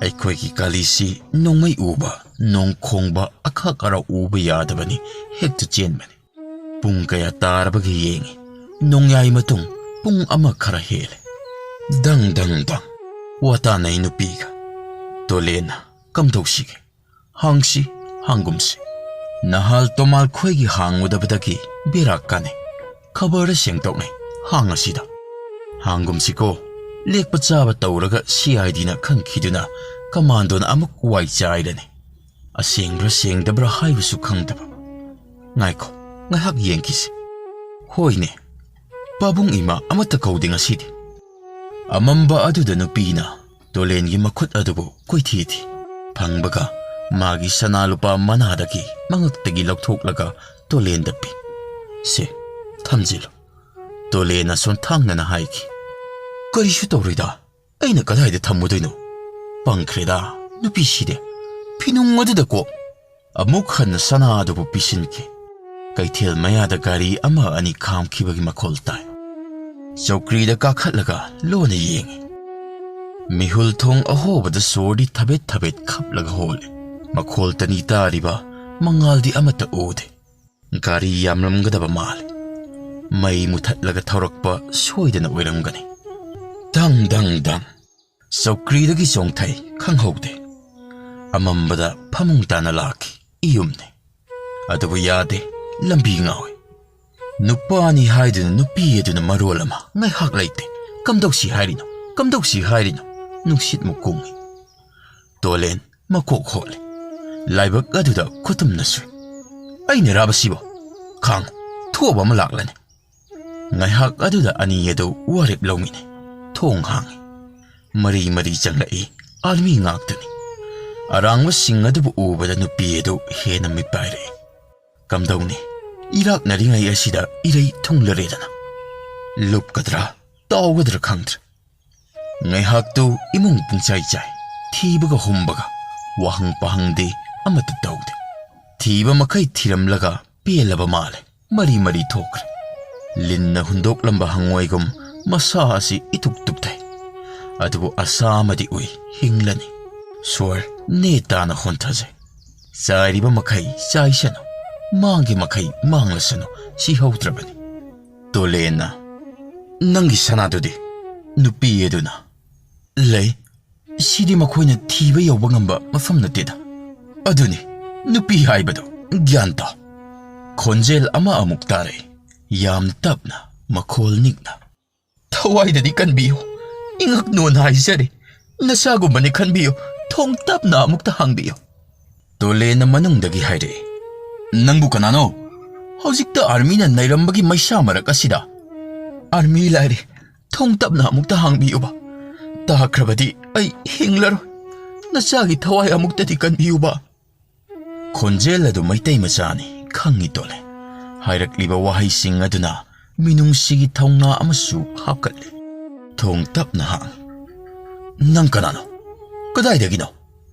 ꯑꯩꯈꯣꯏꯒꯤ ꯀꯥꯂꯤꯁꯤ ꯅꯣꯡꯃꯩ ꯎꯕ, ꯅꯣꯡ ꯈꯣꯡꯕ, ꯑꯈꯛ ꯑꯔꯥꯎ ꯎꯕ ꯌꯥꯗꯕꯅꯤ, ꯍꯦꯛꯇ ꯆꯦꯟꯕꯅꯤ꯫ ꯄꯨꯡ ꯀꯌꯥ ꯇꯥꯔꯕꯒꯦ ꯌꯦꯡꯉꯤ꯫ ꯅꯣꯡꯌꯥꯏ ꯃꯇꯨꯡ ꯄꯨꯡ ꯑꯃ ꯈꯔ ꯍꯦꯜꯂꯦ꯫ ꯗꯪ ꯗꯪ ꯗꯪ꯫ ꯋꯥ ꯇꯥꯅꯩ ꯅꯨꯄꯤꯒ꯫ ꯇꯣꯂꯦꯟꯅ, "ꯀꯝꯗꯧꯁꯤꯒꯦ? ꯍꯥꯡꯁꯤ, ꯍꯥꯡꯒꯨꯝꯁꯤ꯫ ꯅꯍꯥꯜ ꯇꯣꯃꯥꯜ ꯈꯣꯏꯒꯤ ꯍꯥꯡꯉꯨꯗꯕꯗꯒꯤ ꯕꯦꯔꯥ ꯀꯥꯟꯅꯩ꯫ ꯈꯕꯔꯗ ꯁꯦꯡꯗꯣꯛꯅꯩ꯫ ꯍꯥꯡꯉꯁꯤꯗ꯫ ꯍꯥꯡꯒꯨꯝꯁꯤꯀꯣ꯫ ꯂꯦꯛꯄ ꯆꯥꯕ ꯇꯧꯔꯒ ꯁꯤ ꯑꯥꯏ ꯗꯤꯅ ꯈꯪꯈꯤꯗꯨꯅ ꯀꯃꯥꯟꯗꯣꯅ ꯑꯃꯨꯛ ꯋꯥꯏ ꯆꯥꯏꯔꯅꯤ꯫ ꯑꯁꯦꯡꯕ꯭ꯔꯥ ꯁꯦꯡꯗꯕ꯭ꯔꯥ ꯍꯥꯏꯕꯁꯨ ꯈꯪꯗꯕ꯫ ꯉꯥꯏꯈꯣ, ꯉꯥꯏꯍꯥꯛ ꯌꯦꯡꯈꯤꯁꯤ꯫ ꯍꯣꯏꯅꯦ, ꯄꯥꯕꯨꯡ ꯏꯃꯥ ꯑꯃꯠꯇ ꯀꯧꯗꯦ ꯉꯁꯤꯗꯤ꯫" ꯑꯃꯝꯕ ꯑꯗꯨꯗ ꯅꯨꯄꯤꯅ ꯇꯣꯂꯦꯟꯒꯤ ꯃꯈꯨꯠ ꯑꯗꯨꯕꯨ ꯀꯣꯏꯊꯤ ꯊꯤ꯫ ꯐꯪꯕꯒ ꯃꯥꯒꯤ ꯁꯅꯥ ꯂꯨꯄꯥ ꯃꯅꯥꯗꯒꯤ ꯃꯉꯛꯇꯒꯤ ꯂꯧꯊꯣꯛꯂꯒ ꯇꯣꯂꯦꯟꯗ ꯄꯤ꯫ "ꯁꯦ, ꯊꯝꯖꯤꯜꯂꯨ꯫" ꯇꯣꯂꯦꯟꯅ ꯁꯣꯟꯊꯥꯡꯅꯅ ꯍꯥꯏꯈꯤ꯫ "ꯀꯔꯤꯁꯨ ꯇꯧꯔꯣꯏꯗ, ꯑꯩꯅ ꯀꯗꯥꯏꯗ ꯊꯝꯃꯨꯗꯣꯏꯅꯣ? ꯄꯪꯈ꯭ꯔꯦꯗ, ꯅꯨꯄꯤꯁꯤꯗꯤ꯫ ꯐꯤꯅꯨꯡ ꯑꯗꯨꯗ ꯀꯣ꯫" ꯑꯃꯨꯛ ꯍꯟꯅ ꯁꯅꯥ ꯑꯗꯨꯕꯨ ꯄꯤꯁꯤꯟꯈꯤ꯫ ꯀꯩꯊꯦꯜ ꯃꯌꯥꯗ ꯒꯥꯔꯤ ꯑꯃ ꯑꯅꯤ ꯈꯥꯝꯈꯤꯕꯒꯤ ꯃꯈꯣꯜ ꯇꯥꯏ꯫ ꯆꯧꯀ꯭ꯔꯤꯗ ꯀꯥꯈꯠꯂꯒ ꯂꯣꯟꯅ ꯌꯦꯡꯉꯤ꯫ ꯃꯤꯍꯨꯜ ꯊꯣꯡ ꯑꯍꯣꯕꯗ ꯁꯣꯔꯗꯤ ꯊꯕꯦꯠ ꯊꯕꯦꯠ ꯈꯞꯂꯒ ꯍꯣꯜꯂꯤ꯫ ꯃꯈꯣꯜ ꯇꯅꯤ ꯇꯥꯔꯤꯕ, ꯃꯉꯥꯜꯗꯤ ꯑꯃꯠꯇ ꯎꯗꯦ꯫ ꯒꯥꯔꯤ ꯌꯥꯝꯂꯝꯒꯗꯕ ꯃꯥꯜꯂꯤ꯫ ꯃꯩ ꯃꯨꯊꯠꯂꯒ ꯊꯧꯔꯛꯄ ꯁꯣꯏꯗꯅ ꯑꯣꯏꯔꯝꯒꯅꯤ꯫ ꯗꯪ ꯗꯪ ꯗꯪ꯫ ꯆꯧꯀ꯭ꯔꯤꯗꯒꯤ ꯆꯣꯡꯊꯩ, ꯈꯪꯍꯧꯗꯦ꯫ ꯑꯃꯝꯕꯗ ꯐꯃꯨꯡ ꯇꯥꯅ ꯂꯥꯛꯈꯤ, ꯏꯌꯨꯝꯅꯤ꯫ ꯑꯗꯨꯕꯨ ꯌꯥꯗꯦ, ꯂꯝꯕꯤ ꯉꯥꯎꯏ꯫ ꯅꯨꯄꯥꯅꯤ ꯍꯥꯏꯗꯨꯅ ꯅꯨꯄꯤ ꯑꯗꯨꯅ ꯃꯔꯣꯜ ꯑꯃ ꯉꯥꯏꯍꯥꯛ ꯂꯩꯇꯦ꯫ "ꯀꯝꯗꯧꯁꯤ ꯍꯥꯏꯔꯤꯅꯣ? ꯀꯝꯗꯧꯁꯤ ꯍꯥꯏꯔꯤꯅꯣ?" ꯅꯨꯡꯁꯤꯠꯃꯨꯛ ꯀꯨꯡꯏ꯫ ꯇꯣꯂꯦꯟ ꯃꯀꯣꯛ ꯍꯣꯠꯂꯤ꯫ ꯂꯥꯏꯕꯛ ꯑꯗꯨꯗ ꯈꯨꯇꯨꯝꯅ ꯁꯨꯏ꯫ "ꯑꯩꯅ ꯔꯥꯕꯁꯤꯕꯣ? ꯈꯥꯡꯉꯨ, ꯊꯣꯛꯑꯕ ꯑꯃ ꯂꯥꯛꯂꯅꯤ꯫" ꯉꯥꯏꯍꯥꯛ ꯑꯗꯨꯗ ꯑꯅꯤ ꯑꯗꯨ ꯋꯥꯔꯦꯞ ꯂꯧꯃꯤꯅꯩ꯫ ꯊꯣꯡ ꯍꯥꯡꯏ꯫ ꯃꯔꯤ ꯃꯔꯤ ꯆꯪꯂꯛꯏ꯫ ꯑꯥꯔꯃꯤ ꯉꯥꯛꯇꯅꯤ꯫ ꯑꯔꯥꯡꯕꯁꯤꯡ ꯑꯗꯨꯕꯨ ꯎꯕꯗ ꯅꯨꯄꯤ ꯑꯗꯨ ꯍꯦꯟꯅ ꯃꯤꯠ ꯄꯥꯏꯔꯛꯏ꯫ ꯀꯝꯗꯧꯅꯤ? ꯏꯔꯥꯛꯅꯔꯤꯉꯩ ꯑꯁꯤꯗ ꯏꯔꯩ ꯊꯨꯡꯂꯔꯦꯗꯅ꯫ ꯂꯨꯞꯀꯗ꯭ꯔꯥ, ꯇꯥꯎꯒꯗ꯭ꯔꯥ ꯈꯪꯗ꯭ꯔꯦ꯫ ꯉꯥꯏꯍꯥꯛꯇꯨ ꯏꯃꯨꯡ ꯄꯨꯡꯆꯥꯏ ꯆꯥꯏ꯫ ꯊꯤꯕꯒ ꯍꯨꯝꯕꯒ, ꯋꯥꯍꯪ ꯄꯥꯍꯪꯗꯤ ꯑꯃꯠꯇ ꯇꯧꯗꯦ꯫ ꯊꯤꯕ ꯃꯈꯩ ꯊꯤꯔꯝꯂꯒ ꯄꯦꯜꯂꯕ ꯃꯥꯜꯂꯦ꯫ ꯃꯔꯤ ꯃꯔꯤ ꯊꯣꯛꯈ꯭ꯔꯦ꯫ ꯂꯤꯟꯅ ꯍꯨꯟꯗꯣꯛꯂꯝꯕ ꯍꯪꯉꯣꯏꯒꯨꯝ ꯃꯁꯥ ꯑꯁꯤ ꯏꯇꯨꯛ ꯇꯨꯛꯊꯩ꯫ ꯑꯗꯨꯕꯨ ꯑꯁꯥ ꯑꯃꯗꯤ ꯎꯏ, ꯍꯤꯡꯂꯅꯤ꯫ ꯁꯣꯔ ꯅꯦ ꯇꯥꯅ ꯍꯣꯟꯊꯖꯩ꯫ ꯆꯥꯏꯔꯤꯕ ꯃꯈꯩ ꯆꯥꯏꯁꯅꯨ, ꯃꯥꯡꯒꯤ ꯃꯈꯩ ꯃꯥꯡꯂꯁꯅꯨ, ꯁꯤꯍꯧꯗ꯭ꯔꯕꯅꯤ꯫ ꯇꯣꯂꯦꯟꯅ, "ꯅꯪꯒꯤ ꯁꯅꯥꯗꯨꯗꯤ?" ꯅꯨꯄꯤ ꯑꯗꯨꯅ, "ꯂꯩ꯫ ꯁꯤꯗꯤ ꯃꯈꯣꯏꯅ ꯊꯤꯕ ꯌꯧꯕ ꯉꯝꯕ ꯃꯐꯝ ꯅꯠꯇꯦꯗ꯫ ꯑꯗꯨꯅꯤ ꯅꯨꯄꯤ ꯍꯥꯏꯕꯗꯣ, ꯒ꯭ꯌꯥꯟ ꯇꯥꯎ꯫" ꯈꯣꯟꯖꯦꯜ ꯑꯃ ꯑꯃꯨꯛ ꯇꯥꯔꯛꯏ, ꯌꯥꯝꯅ ꯇꯞꯅ, ꯃꯈꯣꯜ ꯅꯤꯛꯅ꯫ "ꯊꯋꯥꯏꯗꯗꯤ ꯀꯟꯕꯤꯌꯨ, ꯏꯉꯛ ꯅꯣꯟ ꯍꯥꯏꯖꯔꯤ꯫ ꯅꯆꯥꯒꯨꯝꯕꯅꯤ ꯈꯟꯕꯤꯌꯨ, ꯊꯣꯡ ꯇꯞꯅ ꯑꯃꯨꯛꯇ ꯍꯥꯡꯕꯤꯌꯨ꯫" ꯇꯣꯂꯦꯟꯅ ꯃꯅꯨꯡꯗꯒꯤ ꯍꯥꯏꯔꯛꯏ, "ꯅꯪꯕꯨ ꯀꯅꯥꯅꯣ? ꯍꯧꯖꯤꯛꯇ ꯑꯥꯔꯃꯤꯅ ꯅꯩꯔꯝꯕꯒꯤ ꯃꯩꯁꯥ ꯃꯔꯛ ꯑꯁꯤꯗ?" "ꯑꯥꯔꯃꯤ ꯂꯥꯏꯔꯤ, ꯊꯣꯡ ꯇꯞꯅ ꯑꯃꯨꯛꯇ ꯍꯥꯡꯕꯤꯌꯨꯕ꯫ ꯇꯥꯈ꯭ꯔꯕꯗꯤ ꯑꯩ ꯍꯤꯡꯂꯔꯣꯏ꯫ ꯅꯆꯥꯒꯤ ꯊꯋꯥꯏ ꯑꯃꯨꯛꯇꯗꯤ ꯀꯟꯕꯤꯌꯨꯕ꯫" ꯈꯣꯟꯖꯦꯜ ꯑꯗꯨ ꯃꯩꯇꯩ ꯃꯆꯥꯅꯤ ꯈꯪꯉꯤ ꯇꯣꯂꯦꯟ꯫ ꯍꯥꯏꯔꯛꯂꯤꯕ ꯋꯥꯍꯩꯁꯤꯡ ꯑꯗꯨꯅ ꯃꯤꯅꯨꯡꯁꯤꯒꯤ ꯊꯧꯅꯥ ꯑꯃꯁꯨ ꯍꯥꯞꯀꯠꯂꯤ꯫ ꯊꯣꯡ ꯇꯞꯅ ꯍꯥꯡ꯫ "ꯅꯪ ꯀꯅꯥꯅꯣ? ꯀꯗꯥꯏꯗꯒꯤꯅꯣ?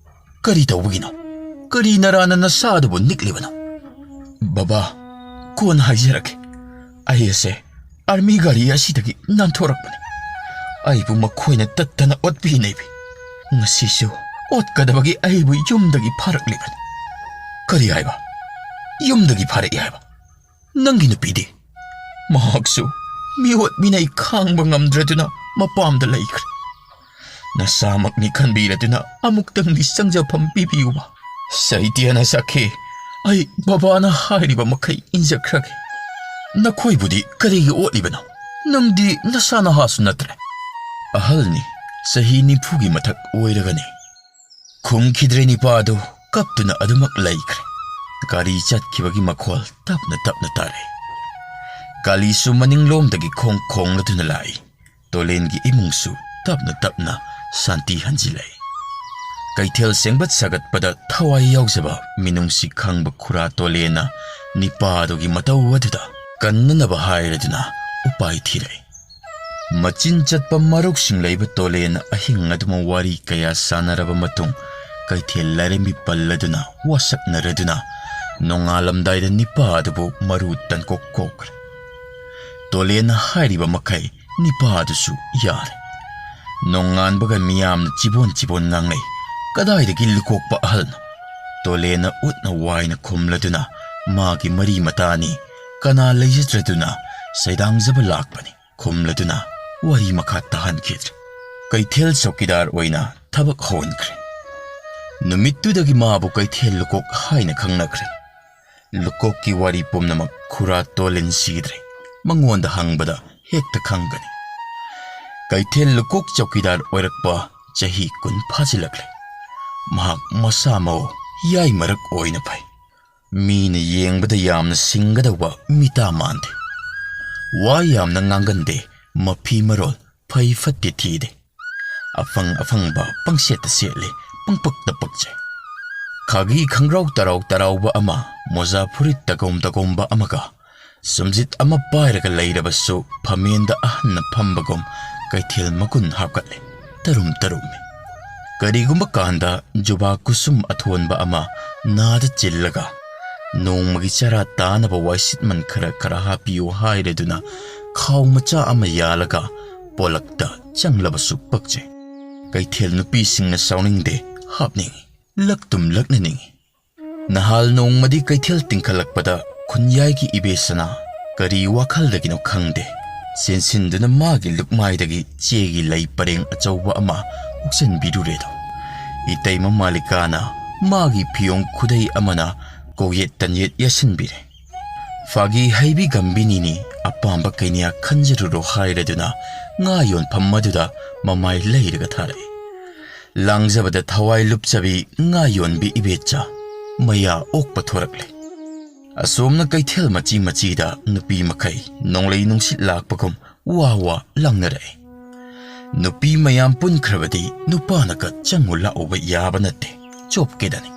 ꯀꯔꯤ ꯇꯧꯕꯒꯤꯅꯣ? ꯀꯔꯤ ꯅꯔꯥꯅ ꯅꯁꯥ ꯑꯗꯨꯕꯨ ꯅꯤꯛꯂꯤꯕꯅꯣ?" "ꯕꯕꯥ, ꯀꯣꯟꯅ ꯍꯥꯏꯖꯔꯛꯀꯦ꯫ ꯑꯩ ꯑꯁꯦ ꯑꯥꯔꯃꯤ ꯒꯥꯔꯤ ꯑꯁꯤꯗꯒꯤ ꯅꯥꯟꯊꯣꯔꯛꯄꯅꯤ꯫ ꯑꯩꯕꯨ ꯃꯈꯣꯏꯅ ꯇꯠꯇꯅ ꯑꯣꯠꯄꯤ ꯅꯩꯕꯤ꯫ ꯉꯁꯤꯁꯨ ꯑꯣꯠꯀꯗꯕꯒꯤ ꯑꯩꯕꯨ ꯌꯨꯝꯗꯒꯤ ꯐꯥꯔꯛꯂꯤꯕꯅꯤ꯫" "ꯀꯔꯤ ꯍꯥꯏꯕ? ꯌꯨꯝꯗꯒꯤ ꯐꯥꯔꯛꯏ ꯍꯥꯏꯕ? ꯅꯪꯒꯤ ꯅꯨꯄꯤꯗꯤ?" "ꯃꯍꯥꯛꯁꯨ ꯃꯤꯑꯣꯠ ꯃꯤꯅꯩ ꯈꯥꯡꯕ ꯉꯝꯗ꯭ꯔꯗꯨꯅ ꯃꯄꯥꯝꯗ ꯂꯩꯈ꯭ꯔꯦ꯫ ꯅꯁꯥꯃꯛꯅꯤ ꯈꯟꯕꯤꯔꯗꯨꯅ ꯑꯃꯨꯛꯇꯪꯗꯤ ꯆꯪꯖꯐꯝ ꯄꯤꯕꯤꯌꯨꯕ꯫" "ꯁꯩꯇ꯭ꯌꯅ ꯁꯥꯈꯤ, ꯑꯩ ꯕꯕꯥꯅ ꯍꯥꯏꯔꯤꯕ ꯃꯈꯩ ꯏꯟꯖꯈ꯭ꯔꯒꯦ꯫ ꯅꯈꯣꯏꯕꯨꯗꯤ ꯀꯔꯤꯒꯤ ꯑꯣꯠꯂꯤꯕꯅꯣ? ꯅꯪꯗꯤ ꯅꯁꯥ ꯅꯍꯥꯁꯨ ꯅꯠꯇ꯭ꯔꯦ꯫" "ꯑꯍꯜꯅꯤ, ꯆꯍꯤ ꯅꯤꯐꯨꯒꯤ ꯃꯊꯛ ꯑꯣꯏꯔꯒꯅꯤ꯫" ꯈꯨꯝꯈꯤꯗ꯭ꯔꯦ ꯅꯤꯄꯥ ꯑꯗꯨ, ꯀꯞꯇꯨꯅ ꯑꯗꯨꯃꯛ ꯂꯩꯈ꯭ꯔꯦ꯫ ꯒꯥꯔꯤ ꯆꯠꯈꯤꯕꯒꯤ ꯃꯈꯣꯜ ꯇꯞꯅ ꯇꯞꯅ ꯇꯥꯔꯛꯏ꯫ ꯀꯥꯂꯤꯁꯨ ꯃꯅꯤꯡꯂꯣꯝꯗꯒꯤ ꯈꯣꯡ ꯈꯣꯡꯂꯗꯨꯅ ꯂꯥꯛꯏ꯫ ꯇꯣꯂꯦꯟꯒꯤ ꯏꯃꯨꯡꯁꯨ ꯇꯞꯅ ꯇꯞꯅ ꯁꯥꯟꯇꯤ ꯍꯟꯖꯤꯜꯂꯛꯏ꯫ ꯀꯩꯊꯦꯜ ꯁꯦꯝꯒꯠ ꯁꯥꯒꯠꯄꯗ ꯊꯋꯥꯏ ꯌꯥꯎꯖꯕ ꯃꯤꯅꯨꯡꯁꯤ ꯈꯪꯕ ꯈꯨꯔꯥ ꯇꯣꯂꯦꯟꯅ ꯅꯤꯄꯥꯗꯨꯒꯤ ꯃꯇꯧ ꯑꯗꯨꯗ ꯀꯟꯅꯅꯕ ꯍꯥꯏꯔꯗꯨꯅ ꯎꯄꯥꯏ ꯊꯤꯔꯛꯏ꯫ ꯃꯆꯤꯟ ꯆꯠꯄ ꯃꯔꯨꯞꯁꯤꯡ ꯂꯩꯕ ꯇꯣꯂꯦꯟꯅ ꯑꯍꯤꯡ ꯑꯗꯨꯃ ꯋꯥꯔꯤ ꯀꯌꯥ ꯁꯥꯟꯅꯔꯕ ꯃꯇꯨꯡ, ꯀꯩꯊꯦꯜ ꯂꯥꯏꯔꯦꯝꯕꯤ ꯄꯜꯂꯗꯨꯅ ꯋꯥꯁꯛꯅꯔꯗꯨꯅ ꯅꯣꯡꯉꯥꯜꯂꯝꯗꯥꯏꯗ ꯅꯤꯄꯥ ꯑꯗꯨꯕꯨ ꯃꯔꯨ ꯇꯟꯀꯣꯛ ꯀꯣꯛꯈ꯭ꯔꯦ꯫ ꯇꯣꯂꯦꯟꯅ ꯍꯥꯏꯔꯤꯕ ꯃꯈꯩ ꯅꯤꯄꯥ ꯑꯗꯨꯁꯨ ꯌꯥꯔꯦ꯫ ꯅꯣꯡꯉꯥꯟꯕꯒ ꯃꯤꯌꯥꯝꯅ ꯆꯤꯕꯣꯟ ꯆꯤꯕꯣꯟ ꯉꯥꯡꯅꯩ꯫ "ꯀꯗꯥꯏꯗꯒꯤ ꯂꯨꯀꯣꯛꯄ ꯑꯍꯜꯅꯣ?" ꯇꯣꯂꯦꯟꯅ ꯎꯠꯅ ꯋꯥꯏꯅ ꯈꯨꯝꯂꯗꯨꯅ, ꯃꯥꯒꯤ ꯃꯔꯤ ꯃꯇꯥꯅꯤ, ꯀꯅꯥ ꯂꯩꯖꯗ꯭ꯔꯗꯨꯅ ꯁꯩꯗꯥꯡꯖꯕ ꯂꯥꯛꯄꯅꯤ ꯈꯨꯝꯂꯗꯨꯅ ꯋꯥꯔꯤ ꯃꯈꯥ ꯇꯥꯍꯟꯈꯤꯗ꯭ꯔꯦ꯫ ꯀꯩꯊꯦꯜ ꯆꯧꯀꯤꯗꯥꯔ ꯑꯣꯏꯅ ꯊꯕꯛ ꯍꯧꯍꯟꯈ꯭ꯔꯦ꯫ ꯅꯨꯃꯤꯠꯇꯨꯗꯒꯤ ꯃꯥꯕꯨ ꯀꯩꯊꯦꯜ ꯂꯨꯀꯣꯛ ꯍꯥꯏꯅ ꯈꯪꯅꯈ꯭ꯔꯦ꯫ ꯂꯨꯀꯣꯛꯀꯤ ꯋꯥꯔꯤ ꯄꯨꯝꯅꯃꯛ ꯈꯨꯔꯥ ꯇꯣꯂꯤꯟ ꯁꯤꯗ꯭ꯔꯦ꯫ ꯃꯉꯣꯟꯗ ꯍꯪꯕꯗ ꯍꯦꯛꯇ ꯈꯪꯒꯅꯤ꯫ ꯀꯩꯊꯦꯜ ꯂꯨꯀꯣꯛ ꯆꯧꯀꯤꯗꯥꯔ ꯑꯣꯏꯔꯛꯄ ꯆꯍꯤ ꯀꯨꯟ ꯐꯥꯖꯤꯜꯂꯛꯂꯦ꯫ ꯃꯍꯥꯛ ꯃꯁꯥ ꯃꯎ ꯌꯥꯏꯃꯔꯛ ꯑꯣꯏꯅ ꯐꯩ꯫ ꯃꯤꯅ ꯌꯦꯡꯕꯗ ꯌꯥꯝꯅ ꯁꯤꯡꯒꯗꯧꯕ ꯃꯤꯇꯥ ꯃꯥꯟꯗꯦ꯫ ꯋꯥ ꯌꯥꯝꯅ ꯉꯥꯡꯒꯟꯗꯦ, ꯃꯐꯤ ꯃꯔꯣꯜ ꯐꯩ ꯐꯠꯇꯦ ꯊꯤꯗꯦ꯫ ꯑꯐꯪ ꯑꯐꯪꯕ ꯄꯪꯁꯦꯠꯇ ꯁꯦꯠꯂꯤ, ꯄꯪꯄꯛꯇ ꯄꯛꯆꯩ꯫ ꯈꯥꯒꯤ ꯈꯪꯒ꯭ꯔꯥꯎ ꯇꯔꯥꯎ ꯇꯔꯥꯎꯕ ꯑꯃ, ꯃꯣꯖꯥ ꯐꯨꯔꯤꯠ ꯇꯒꯣꯝ ꯇꯒꯣꯝꯕ ꯑꯃꯒ, ꯁꯨꯝꯖꯤꯠ ꯑꯃ ꯄꯥꯏꯔꯒ ꯂꯩꯔꯕꯁꯨ ꯐꯝꯃꯦꯟꯗ ꯑꯍꯟꯅ ꯐꯝꯕꯒꯨꯝ ꯀꯩꯊꯦꯜ ꯃꯒꯨꯟ ꯍꯥꯞꯀꯠꯂꯤ꯫ ꯇꯔꯨꯝ ꯇꯔꯨꯝꯃꯤ꯫ ꯀꯔꯤꯒꯨꯝꯕ ꯀꯥꯟꯗ ꯖꯨꯕꯥ ꯀꯨꯁꯨꯝ ꯑꯊꯣꯟꯕ ꯑꯃ ꯅꯥꯗ ꯆꯤꯜꯂꯒ, ꯅꯣꯡꯃꯒꯤ ꯆꯔꯥ ꯇꯥꯅꯕ ꯋꯥꯏꯁꯤꯠꯃꯟ ꯈꯔ ꯈꯔ ꯍꯥꯞꯄꯤꯌꯨ ꯍꯥꯏꯔꯗꯨꯅ ꯈꯥꯎ ꯃꯆꯥ ꯑꯃ ꯌꯥꯜꯂꯒ ꯄꯣꯂꯛꯇ ꯆꯪꯂꯕꯁꯨ ꯄꯛꯆꯩ꯫ ꯀꯩꯊꯦꯜ ꯅꯨꯄꯤꯁꯤꯡꯅ ꯁꯥꯎꯅꯤꯡꯗꯦ, ꯍꯥꯞꯅꯤꯡꯏ, ꯂꯛꯇꯨꯝ ꯂꯛꯅꯅꯤꯡꯏ꯫ ꯅꯍꯥꯜ ꯅꯣꯡꯃꯗꯤ ꯀꯩꯊꯦꯜ ꯇꯤꯡꯈꯠꯂꯛꯄꯗ ꯈꯨꯟꯌꯥꯏꯒꯤ ꯏꯕꯦꯁꯅꯥ ꯀꯔꯤ ꯋꯥꯈꯜꯗꯒꯤꯅꯣ ꯈꯪꯗꯦ, ꯆꯦꯟꯁꯤꯟꯗꯨꯅ ꯃꯥꯒꯤ ꯂꯨꯛꯃꯥꯏꯗꯒꯤ ꯆꯦꯒꯤ ꯂꯩ ꯄꯔꯦꯡ ꯑꯆꯧꯕ ꯑꯃ ꯍꯨꯛꯆꯟꯕꯤꯔꯨꯔꯦꯗꯣ꯫ ꯏꯇꯩꯃ ꯃꯥꯂꯤꯀꯥꯅ ꯃꯥꯒꯤ ꯐꯤꯌꯣꯡ ꯈꯨꯗꯩ ꯑꯃꯅ ꯀꯣꯛꯌꯦꯠ ꯇꯟꯌꯦꯠ ꯌꯦꯠꯁꯤꯟꯕꯤꯔꯦ꯫ ꯐꯥꯒꯤ ꯍꯩꯕꯤ ꯒꯝꯕꯤꯅꯤꯅꯤ, ꯑꯄꯥꯝꯕ ꯀꯩꯅ꯭ꯌꯥ ꯈꯟꯖꯔꯨꯔꯣ ꯍꯥꯏꯔꯗꯨꯅ ꯉꯥ ꯌꯣꯟꯐꯝ ꯑꯗꯨꯗ ꯃꯃꯥꯏ ꯂꯩꯔꯒ ꯊꯥꯔꯛꯏ꯫ ꯂꯥꯡꯖꯕꯗ ꯊꯋꯥꯏ ꯂꯨꯞꯆꯕꯤ ꯉꯥ ꯌꯣꯟꯕꯤ ꯏꯕꯦꯆꯥ ꯃꯌꯥ ꯑꯣꯛꯄ ꯊꯣꯔꯛꯂꯦ꯫ ꯑꯁꯣꯝꯅ ꯀꯩꯊꯦꯜ ꯃꯆꯤ ꯃꯆꯤꯗ ꯅꯨꯄꯤ ꯃꯈꯩ ꯅꯣꯡꯂꯩ ꯅꯨꯡꯁꯤꯠ ꯂꯥꯛꯄꯒꯨꯝ ꯋꯥ ꯋꯥ ꯂꯥꯡꯅꯔꯛꯏ꯫ ꯅꯨꯄꯤ ꯃꯌꯥꯝ ꯄꯨꯟꯈ꯭ꯔꯕꯗꯤ ꯅꯨꯄꯥꯅꯒ ꯆꯪꯉꯨ ꯂꯥꯛꯎꯕ ꯌꯥꯕ ꯅꯠꯇꯦ, ꯆꯣꯞꯀꯦꯗꯅꯤ꯫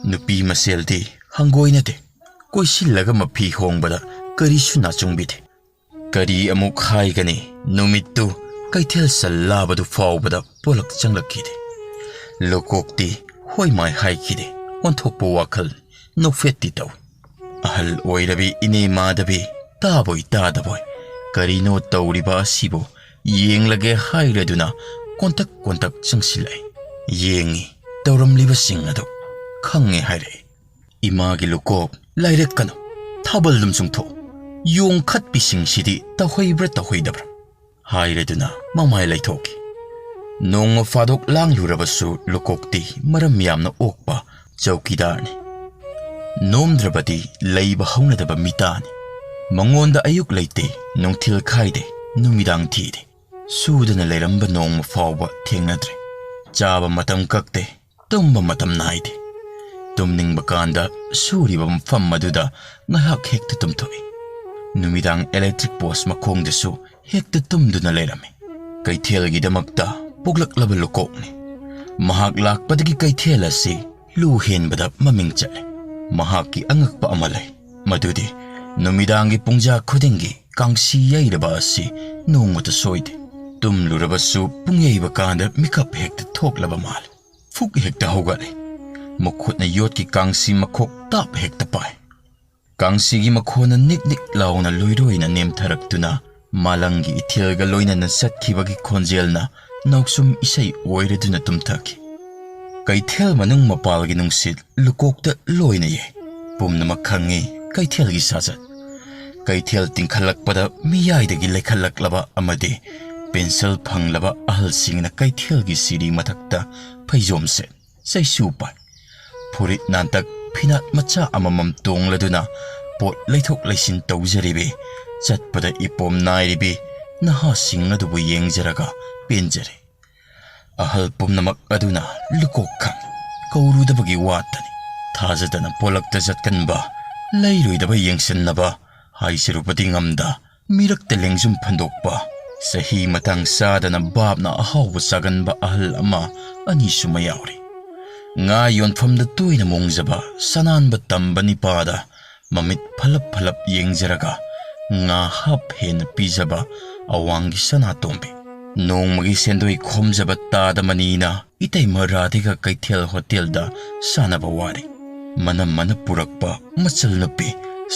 ꯅꯨꯄꯤ ꯃꯁꯦꯜꯗꯤ ꯍꯪꯒꯣꯏꯅꯗꯦ, ꯀꯣꯏꯁꯤꯜꯂꯒ ꯃꯐꯤ ꯍꯣꯡꯕꯗ ꯀꯔꯤꯁꯨ ꯅꯥꯆꯨꯡꯕꯤꯗꯦ꯫ ꯀꯔꯤ ꯑꯃꯨꯛ ꯍꯥꯏꯒꯅꯤ, ꯅꯨꯃꯤꯠꯇꯨ ꯀꯩꯊꯦꯜ ꯁꯜ ꯂꯥꯕꯗꯨ ꯐꯥꯎꯕꯗ ꯄꯣꯂꯛ ꯆꯪꯂꯛꯈꯤꯗꯦ꯫ ꯂꯨꯀꯣꯛꯇꯤ ꯍꯣꯏ ꯃꯥꯏ ꯍꯥꯏꯈꯤꯗꯦ, ꯑꯣꯟꯊꯣꯛꯄ ꯋꯥꯈꯜ ꯅꯣꯛꯐꯦꯠꯇꯤ ꯇꯧꯏ꯫ ꯑꯍꯜ ꯑꯣꯏꯔꯕꯤ ꯏꯅꯦ ꯃꯥꯙꯕꯤ ꯇꯥꯕꯣꯏ ꯇꯥꯗꯕꯣꯏ, "ꯀꯔꯤꯅꯣ ꯇꯧꯔꯤꯕ ꯑꯁꯤꯕꯨ ꯌꯦꯡꯂꯒꯦ" ꯍꯥꯏꯔꯗꯨꯅ ꯀꯣꯟꯇꯛ ꯀꯣꯟꯇꯛ ꯆꯪꯁꯤꯜꯂꯛꯏ꯫ ꯌꯦꯡꯉꯤ꯫ ꯇꯧꯔꯝꯂꯤꯕꯁꯤꯡ ꯑꯗꯨ ꯈꯪꯉꯦ ꯍꯥꯏꯔꯛꯏ꯫ "ꯏꯃꯥꯒꯤ ꯂꯨꯀꯣꯛ, ꯂꯥꯏꯔꯛꯀꯅꯨ, ꯊꯥꯕꯜꯗꯨꯝ ꯆꯨꯡꯊꯣꯛꯎ꯫ ꯌꯣꯡꯈꯠꯄꯤꯁꯤꯡꯁꯤꯗꯤ ꯇꯧꯍꯩꯕ꯭ꯔꯥ ꯇꯧꯍꯩꯗꯕ꯭ꯔꯥ?" ꯍꯥꯏꯔꯗꯨꯅ ꯃꯃꯥꯏ ꯂꯩꯊꯣꯛꯈꯤ꯫ ꯅꯣꯡꯃ ꯐꯥꯗꯣꯛ ꯂꯥꯡꯂꯨꯔꯕꯁꯨ ꯂꯨꯀꯣꯛꯇꯤ ꯃꯔꯝ ꯌꯥꯝꯅ ꯑꯣꯛꯄ ꯆꯧꯀꯤꯗꯥꯔꯅꯤ꯫ ꯅꯣꯝꯗ꯭ꯔꯕꯗꯤ ꯂꯩꯕ ꯍꯧꯅꯗꯕ ꯃꯤꯇꯥꯅꯤ꯫ ꯃꯉꯣꯟꯗ ꯑꯌꯨꯛ ꯂꯩꯇꯦ, ꯅꯨꯡꯊꯤꯜ ꯈꯥꯏꯗꯦ, ꯅꯨꯃꯤꯗꯥꯡ ꯊꯤꯗꯦ꯫ ꯁꯨꯗꯅ ꯂꯩꯔꯝꯕ ꯅꯣꯡꯃ ꯐꯥꯎꯕ ꯊꯦꯡꯅꯗ꯭ꯔꯦ꯫ ꯆꯥꯕ ꯃꯇꯝ ꯀꯛꯇꯦ, ꯇꯨꯝꯕ ꯃꯇꯝ ꯅꯥꯏꯗꯦ꯫ ꯇꯨꯝꯅꯤꯡꯕ ꯀꯥꯟꯗ ꯁꯨꯔꯤꯕ ꯃꯐꯝ ꯑꯗꯨꯗ ꯉꯥꯏꯍꯥꯛ ꯍꯦꯛꯇ ꯇꯨꯝꯊꯣꯛꯏ꯫ ꯅꯨꯃꯤꯗꯥꯡ electric post ꯃꯈꯣꯡꯗꯁꯨ ꯍꯦꯛꯇ ꯇꯨꯝꯗꯨꯅ ꯂꯩꯔꯝꯃꯤ꯫ ꯀꯩꯊꯦꯜꯒꯤꯗꯃꯛꯇ ꯄꯣꯛꯂꯛꯂꯕ ꯂꯨꯀꯣꯛꯅꯤ꯫ ꯃꯍꯥꯛ ꯂꯥꯛꯄꯗꯒꯤ ꯀꯩꯊꯦꯜ ꯑꯁꯤ ꯂꯨ ꯍꯦꯟꯕꯗ ꯃꯃꯤꯡ ꯆꯠꯂꯦ꯫ ꯃꯍꯥꯛꯀꯤ ꯑꯉꯛꯄ ꯑꯃ ꯂꯩ, ꯃꯗꯨꯗꯤ ꯅꯨꯃꯤꯗꯥꯡꯒꯤ ꯄꯨꯡꯖꯥ ꯈꯨꯗꯤꯡꯒꯤ ꯀꯥꯡꯁꯤ ꯌꯩꯔꯕ ꯑꯁꯤ ꯅꯣꯡꯃꯇ ꯁꯣꯏꯗꯦ꯫ ꯇꯨꯝꯂꯨꯔꯕꯁꯨ ꯄꯨꯡ ꯌꯩꯕ ꯀꯥꯟꯗ ꯃꯤꯀꯞ ꯍꯦꯛꯇ ꯊꯣꯛꯂꯕ ꯃꯥꯜꯂꯤ꯫ ꯐꯨꯛ ꯍꯦꯛꯇ ꯍꯧꯒꯠꯂꯤ꯫ ꯃꯈꯨꯠꯅ ꯌꯣꯠꯀꯤ ꯀꯥꯡꯁꯤ ꯃꯈꯣꯛ ꯇꯥꯞ ꯍꯦꯛꯇ ꯄꯥꯏ꯫ ꯀꯥꯡꯁꯤꯒꯤ ꯃꯈꯣꯟꯅ ꯅꯤꯛ ꯅꯤꯛ ꯂꯥꯎꯅ ꯂꯣꯏꯔꯣꯏꯅ ꯅꯦꯝꯊꯔꯛꯇꯨꯅ ꯃꯥꯂꯪꯒꯤ ꯏꯊꯤꯜꯒ ꯂꯣꯏꯅꯅ ꯆꯠꯈꯤꯕꯒꯤ ꯈꯣꯟꯖꯦꯜꯅ ꯅꯥꯎꯁꯨꯝ ꯏꯁꯩ ꯑꯣꯏꯔꯗꯨꯅ ꯇꯨꯝꯊꯈꯤ꯫ ꯀꯩꯊꯦꯜ ꯃꯅꯨꯡ ꯃꯄꯥꯜꯒꯤ ꯅꯨꯡꯁꯤꯠ ꯂꯨꯀꯣꯛꯇ ꯂꯣꯏꯅ ꯌꯩ꯫ ꯄꯨꯝꯅꯃꯛ ꯈꯪꯉꯤ ꯀꯩꯊꯦꯜꯒꯤ ꯁꯥꯖꯠ꯫ ꯀꯩꯊꯦꯜ ꯇꯤꯡꯈꯠꯂꯛꯄꯗ ꯃꯤꯌꯥꯏꯗꯒꯤ ꯂꯩꯈꯠꯂꯛꯂꯕ ꯑꯃꯗꯤ ꯄꯦꯟꯁꯤꯜ ꯐꯪꯂꯕ ꯑꯍꯜꯁꯤꯡꯅ ꯀꯩꯊꯦꯜꯒꯤ ꯁꯤꯔꯤ ꯃꯊꯛꯇ ꯐꯩꯖꯣꯝ ꯁꯦꯠ, ꯆꯩꯁꯨ ꯄꯥꯏ꯫ ꯐꯨꯔꯤꯠ ꯅꯥꯟꯇꯛ ꯐꯤꯅꯥꯠ ꯃꯆꯥ ꯑꯃꯃꯝ ꯇꯣꯡꯂꯗꯨꯅ ꯄꯣꯠ ꯂꯩꯊꯣꯛ ꯂꯩꯁꯤꯟ ꯇꯧꯖꯔꯤꯕꯤ, ꯆꯠꯄꯗ ꯏꯄꯣꯝ ꯅꯥꯏꯔꯤꯕꯤ ꯅꯍꯥꯁꯤꯡ ꯑꯗꯨꯕꯨ ꯌꯦꯡꯖꯔꯒ ꯄꯦꯟꯖꯔꯦ꯫ ꯑꯍꯜ ꯄꯨꯝꯅꯃꯛ ꯑꯗꯨꯅ ꯂꯨꯀꯣꯛ ꯈꯪ ꯀꯧꯔꯨꯗꯕꯒꯤ ꯋꯥꯇꯅꯤ꯫ ꯊꯥꯖꯗꯅ ꯄꯣꯂꯛꯇ ꯆꯠꯀꯟꯕ, ꯂꯩꯔꯣꯏꯗꯕ ꯌꯦꯡꯁꯤꯟꯅꯕ, ꯍꯥꯏꯖꯔꯨꯕꯗꯤ ꯉꯝꯗ, ꯃꯤꯔꯛꯇ ꯂꯦꯡꯖꯨꯝ ꯐꯟꯗꯣꯛꯄ, ꯆꯍꯤ ꯃꯇꯥꯡ ꯆꯥꯗꯅ ꯕꯥꯞꯅ ꯑꯍꯥꯎꯕ ꯆꯥꯒꯟꯕ ꯑꯍꯜ ꯑꯃ ꯑꯅꯤꯁꯨ ꯃꯌꯥꯎꯔꯤ꯫ ꯉꯥ ꯌꯣꯟꯐꯝꯗ ꯇꯣꯏꯅ ꯃꯣꯡꯖꯕ ꯁꯅꯥꯟꯕ ꯇꯝꯕ ꯅꯤꯄꯥꯗ ꯃꯃꯤꯠ ꯐꯂꯞ ꯐꯂꯞ ꯌꯦꯡꯖꯔꯒ ꯉꯥ ꯍꯥꯞ ꯍꯦꯟꯅ ꯄꯤꯖꯕ ꯑꯋꯥꯡꯒꯤ ꯁꯅꯥꯇꯣꯝꯕꯤ꯫ ꯅꯣꯡꯃꯒꯤ ꯁꯦꯟꯗꯣꯏ ꯈꯣꯝꯖꯕ ꯇꯥꯗ ꯃꯅꯤꯅ ꯏꯇꯩꯃ ꯔꯥꯙꯤꯒ ꯀꯩꯊꯦꯜ ꯍꯣꯇꯦꯜꯗ ꯁꯥꯟꯅꯕ ꯋꯥꯔꯤ꯫ ꯃꯅꯝ ꯃꯅ ꯄꯨꯔꯛꯄ ꯃꯆꯜ ꯅꯨꯄꯤ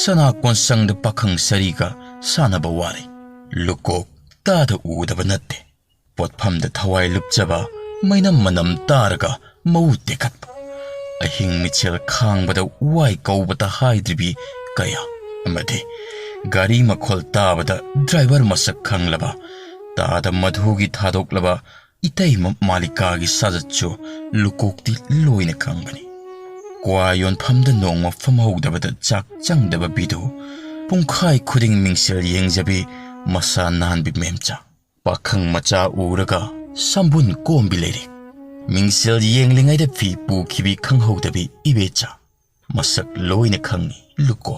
ꯁꯅꯥ ꯀꯣꯟꯁꯪꯗ ꯄꯥꯈꯪ ꯁꯔꯤꯒ ꯁꯥꯟꯅꯕ ꯋꯥꯔꯤ꯫ ꯂꯨꯀꯣꯛ ꯇꯥꯗ ꯎꯗꯕ ꯅꯠꯇꯦ꯫ ꯄꯣꯠꯐꯝꯗ ꯊꯋꯥꯏ ꯂꯨꯞꯆꯕ ꯃꯩꯅꯝ ꯃꯅꯝ ꯇꯥꯔꯒ ꯃꯎ ꯇꯦꯛꯈꯠꯄ, ꯑꯍꯤꯡ ꯃꯤꯠꯁꯦꯜ ꯈꯥꯡꯕꯗ ꯋꯥꯏ ꯀꯧꯕꯇ ꯍꯥꯏꯗ꯭ꯔꯤꯕꯤ ꯀꯌꯥ, ꯑꯃꯗꯤ ꯒꯥꯔꯤ ꯃꯈꯣꯜ ꯇꯥꯕꯗ ꯗ꯭ꯔꯥꯏꯚꯔ ꯃꯁꯛ ꯈꯪꯂꯕ, ꯇꯥꯗ ꯃꯙꯨꯒꯤ ꯊꯥꯗꯣꯛꯂꯕ ꯏꯇꯩꯃ ꯃꯥꯂꯤꯀꯥꯒꯤ ꯁꯥꯖꯠꯁꯨ ꯂꯨꯀꯣꯛꯇꯤ ꯂꯣꯏꯅ ꯈꯪꯕꯅꯤ꯫ ꯀ꯭ꯋꯥ ꯌꯣꯟꯐꯝꯗ ꯅꯣꯡꯃ ꯐꯝꯍꯧꯗꯕꯗ ꯆꯥꯛ ꯆꯪꯗꯕ ꯕꯤꯗꯨ, ꯄꯨꯡꯈꯥꯏ ꯈꯨꯗꯤꯡ ꯃꯤꯡꯁꯦꯜ ꯌꯦꯡꯖꯕꯤ ꯃꯁꯥ ꯅꯥꯟꯕꯤ ꯃꯦꯝꯆꯥ, ꯄꯥꯈꯪ ꯃꯆꯥ ꯎꯔꯒ ꯁꯝꯕꯨꯟ ꯀꯣꯝꯕꯤ ꯂꯩꯔꯦ꯫ ꯃꯤꯡꯁꯦꯜ ꯌꯦꯡꯂꯤꯉꯩꯗ ꯐꯤ ꯄꯨꯈꯤꯕꯤ ꯈꯪꯍꯧꯗꯕꯤ ꯏꯕꯦꯆꯥ, ꯃꯁꯛ ꯂꯣꯏꯅ ꯈꯪꯉꯤ ꯂꯨꯀꯣ꯫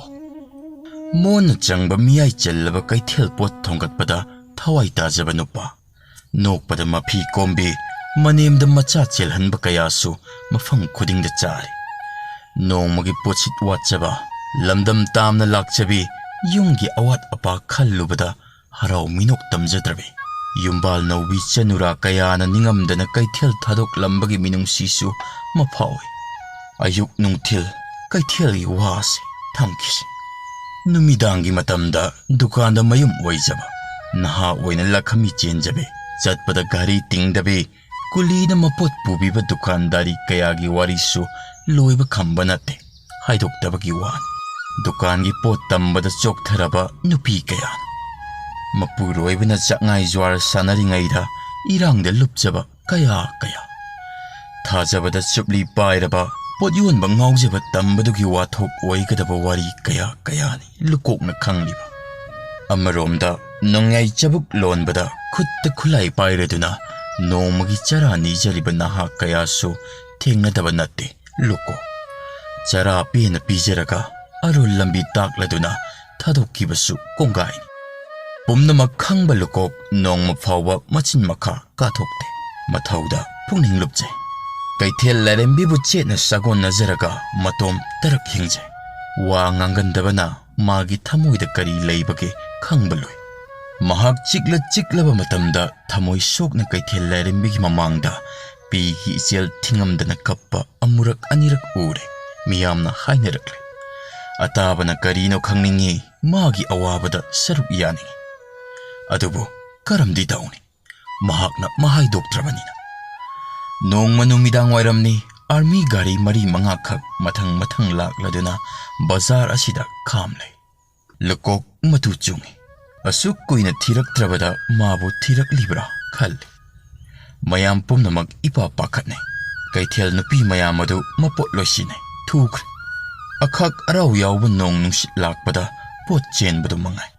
ꯃꯣꯟꯅ ꯆꯪꯕ ꯃꯤꯌꯥꯏ ꯆꯜꯂꯕ ꯀꯩꯊꯦꯜ ꯄꯣꯠ ꯊꯣꯡꯒꯠꯄꯗ ꯊꯋꯥꯏ ꯇꯥꯖꯕ ꯅꯨꯄꯥ, ꯅꯣꯛꯄꯗ ꯃꯐꯤ ꯀꯣꯝꯕꯤ, ꯃꯅꯦꯝꯗ ꯃꯆꯥ ꯆꯦꯜꯍꯟꯕ ꯀꯌꯥꯁꯨ ꯃꯐꯝ ꯈꯨꯗꯤꯡꯗ ꯆꯥꯔꯤ꯫ ꯅꯣꯡꯃꯒꯤ ꯄꯣꯠꯁꯤꯠ ꯋꯥꯠꯆꯕ, ꯂꯝꯗꯝ ꯇꯥꯝꯅ ꯂꯥꯛꯆꯕꯤ, ꯌꯨꯝꯒꯤ ꯑꯋꯥꯠ ꯑꯄꯥ ꯈꯜꯂꯨꯕꯗ ꯍꯔꯥꯎ ꯃꯤꯅꯣꯛ ꯇꯝꯖꯗ꯭ꯔꯕꯤ ꯌꯨꯝꯕꯥꯜ ꯅꯧꯕꯤ ꯆꯅꯨꯔꯥ ꯀꯌꯥꯅ ꯅꯤꯡꯉꯝꯗꯅ ꯀꯩꯊꯦꯜ ꯊꯥꯗꯣꯛꯂꯝꯕꯒꯤ ꯃꯤꯅꯨꯡꯁꯤꯁꯨ ꯃꯐꯥꯎꯏ꯫ ꯑꯌꯨꯛ ꯅꯨꯡꯊꯤꯜ ꯀꯩꯊꯦꯜꯒꯤ ꯋꯥꯁꯦ ꯊꯝꯈꯤꯁꯤ꯫ ꯅꯨꯃꯤꯗꯥꯡꯒꯤ ꯃꯇꯝꯗ ꯗꯨꯀꯥꯟꯗ ꯃꯌꯨꯝ ꯑꯣꯏꯖꯕ, ꯅꯍꯥ ꯑꯣꯏꯅ ꯂꯈꯃꯤ ꯆꯦꯟꯖꯕꯤ, ꯆꯠꯄꯗ ꯘꯔꯤ ꯇꯤꯡꯗꯕꯤ, ꯀꯨꯂꯤꯅ ꯃꯄꯣꯠ ꯄꯨꯕꯤꯕ ꯗꯨꯀꯥꯟꯗꯥꯔꯤ ꯀꯌꯥꯒꯤ ꯋꯥꯔꯤꯁꯨ ꯂꯣꯏꯕ ꯈꯝꯕ ꯅꯠꯇꯦ꯫ ꯍꯥꯏꯗꯣꯛꯇꯕꯒꯤ ꯋꯥꯅꯤ꯫ ꯗꯨꯀꯥꯟꯒꯤ ꯄꯣꯠ ꯇꯝꯕꯗ ꯆꯣꯛꯊꯔꯕ ꯅꯨꯄꯤ ꯀꯌꯥꯅ, ꯃꯄꯨꯔꯣꯏꯕꯅ ꯆꯥꯛꯉꯥꯏ ꯖ꯭ꯋꯥꯔ ꯁꯥꯟꯅꯔꯤꯉꯩꯗ ꯏꯔꯥꯡꯗ ꯂꯨꯞꯆꯕ ꯀꯌꯥ ꯀꯌꯥ, ꯊꯥꯖꯕꯗ ꯆꯨꯞꯂꯤ ꯄꯥꯏꯔꯕ ꯄꯣꯠ ꯌꯣꯟꯕ ꯉꯥꯎꯖꯕ ꯇꯝꯕꯗꯨꯒꯤ ꯋꯥꯊꯣꯛ ꯑꯣꯏꯒꯗꯕ ꯋꯥꯔꯤ ꯀꯌꯥ ꯀꯌꯥꯅꯤ ꯂꯨꯀꯣꯛꯅ ꯈꯪꯂꯤꯕ꯫ ꯑꯃꯔꯣꯝꯗ ꯅꯣꯡꯌꯥꯏ ꯆꯕꯨꯛ ꯂꯣꯟꯕꯗ ꯈꯨꯠꯇ ꯈꯨꯠꯂꯥꯏ ꯄꯥꯏꯔꯗꯨꯅ ꯅꯣꯡꯃꯒꯤ ꯆꯔꯥ ꯅꯤꯖꯔꯤꯕ ꯅꯍꯥ ꯀꯌꯥꯁꯨ ꯊꯦꯡꯅꯗꯕ ꯅꯠꯇꯦ ꯂꯨꯀꯣ꯫ ꯆꯔꯥ ꯄꯦꯟꯅ ꯄꯤꯖꯔꯒ ꯑꯔꯣꯜ ꯂꯝꯕꯤ ꯇꯥꯛꯂꯗꯨꯅ ꯊꯥꯗꯣꯛꯈꯤꯕꯁꯨ ꯀꯣꯡꯒꯥꯏꯅꯤ꯫ ꯄꯨꯝꯅꯃꯛ ꯈꯪꯕ ꯂꯨꯀꯣꯛ ꯅꯣꯡꯃ ꯐꯥꯎꯕ ꯃꯆꯤꯟ ꯃꯈꯥ ꯀꯥꯊꯣꯛꯇꯦ꯫ ꯃꯊꯧꯗ ꯄꯨꯛꯅꯤꯡ ꯂꯨꯞꯆꯩ꯫ ꯀꯩꯊꯦꯜ ꯂꯥꯏꯔꯦꯝꯕꯤꯕꯨ ꯆꯦꯠꯅ ꯁꯥꯒꯣꯟꯅꯖꯔꯒ ꯃꯇꯣꯝ ꯇꯔꯛ ꯍꯤꯡꯖꯩ꯫ ꯋꯥ ꯉꯥꯡꯒꯟꯗꯕꯅ ꯃꯥꯒꯤ ꯊꯃꯣꯏꯗ ꯀꯔꯤ ꯂꯩꯕꯒꯦ ꯈꯪꯕ ꯂꯣꯏ꯫ ꯃꯍꯥꯛ ꯆꯤꯛꯂ ꯆꯤꯛꯂꯕ ꯃꯇꯝꯗ ꯊꯃꯣꯏ ꯁꯣꯛꯅ ꯀꯩꯊꯦꯜ ꯂꯥꯏꯔꯦꯝꯕꯤꯒꯤ ꯃꯃꯥꯡꯗ ꯄꯤꯒꯤ ꯏꯆꯦꯜ ꯊꯤꯉꯝꯗꯅ ꯀꯞꯄ ꯑꯃꯨꯔꯛ ꯑꯅꯤꯔꯛ ꯎꯔꯦ꯫ ꯃꯤꯌꯥꯝꯅ ꯍꯥꯏꯅꯔꯛꯂꯦ, "ꯑꯇꯥꯕꯅ ꯀꯔꯤꯅꯣ ꯈꯪꯅꯤꯡꯉꯤ, ꯃꯥꯒꯤ ꯑꯋꯥꯕꯗ ꯁꯔꯨꯛ ꯌꯥꯅꯤꯡꯉꯤ"꯫ ꯑꯗꯨꯕꯨ ꯀꯔꯝꯗꯤ ꯇꯧꯅꯤ? ꯃꯍꯥꯛꯅ ꯃꯍꯥꯏꯗꯣꯛꯇ꯭ꯔꯕꯅꯤꯅ꯫ ꯅꯣꯡꯃ ꯅꯨꯃꯤꯗꯥꯡ ꯋꯥꯏꯔꯝꯅꯤ꯫ ꯑꯥꯔꯃꯤ ꯒꯥꯔꯤ ꯃꯔꯤ ꯃꯉꯥꯈꯛ ꯃꯊꯪ ꯃꯊꯪ ꯂꯥꯛꯂꯗꯨꯅ ꯕꯖꯥꯔ ꯑꯁꯤꯗ ꯈꯥꯝꯂꯦ꯫ ꯂꯨꯀꯣꯛ ꯃꯇꯨ ꯆꯨꯡꯉꯤ꯫ ꯑꯁꯨꯛ ꯀꯨꯏꯅ ꯊꯤꯔꯛꯇ꯭ꯔꯕꯗ ꯃꯥꯕꯨ ꯊꯤꯔꯛꯂꯤꯕ꯭ꯔꯥ ꯈꯜꯂꯤ꯫ ꯃꯌꯥꯝ ꯄꯨꯝꯅꯃꯛ ꯏꯄꯥ ꯄꯥꯈꯠꯅꯩ꯫ ꯀꯩꯊꯦꯜ ꯅꯨꯄꯤ ꯃꯌꯥꯝ ꯑꯗꯨ ꯃꯄꯣꯠ ꯂꯣꯏꯁꯤꯟꯅꯩ꯫ ꯊꯨꯈ꯭ꯔꯦ꯫ ꯑꯈꯥꯛ ꯑꯔꯥꯎ ꯌꯥꯎꯕ ꯅꯣꯡ ꯅꯨꯡꯁꯤꯠ ꯂꯥꯛꯄꯗ ꯄꯣꯠ ꯆꯦꯟꯕꯗꯨ ꯃꯉꯥꯏ꯫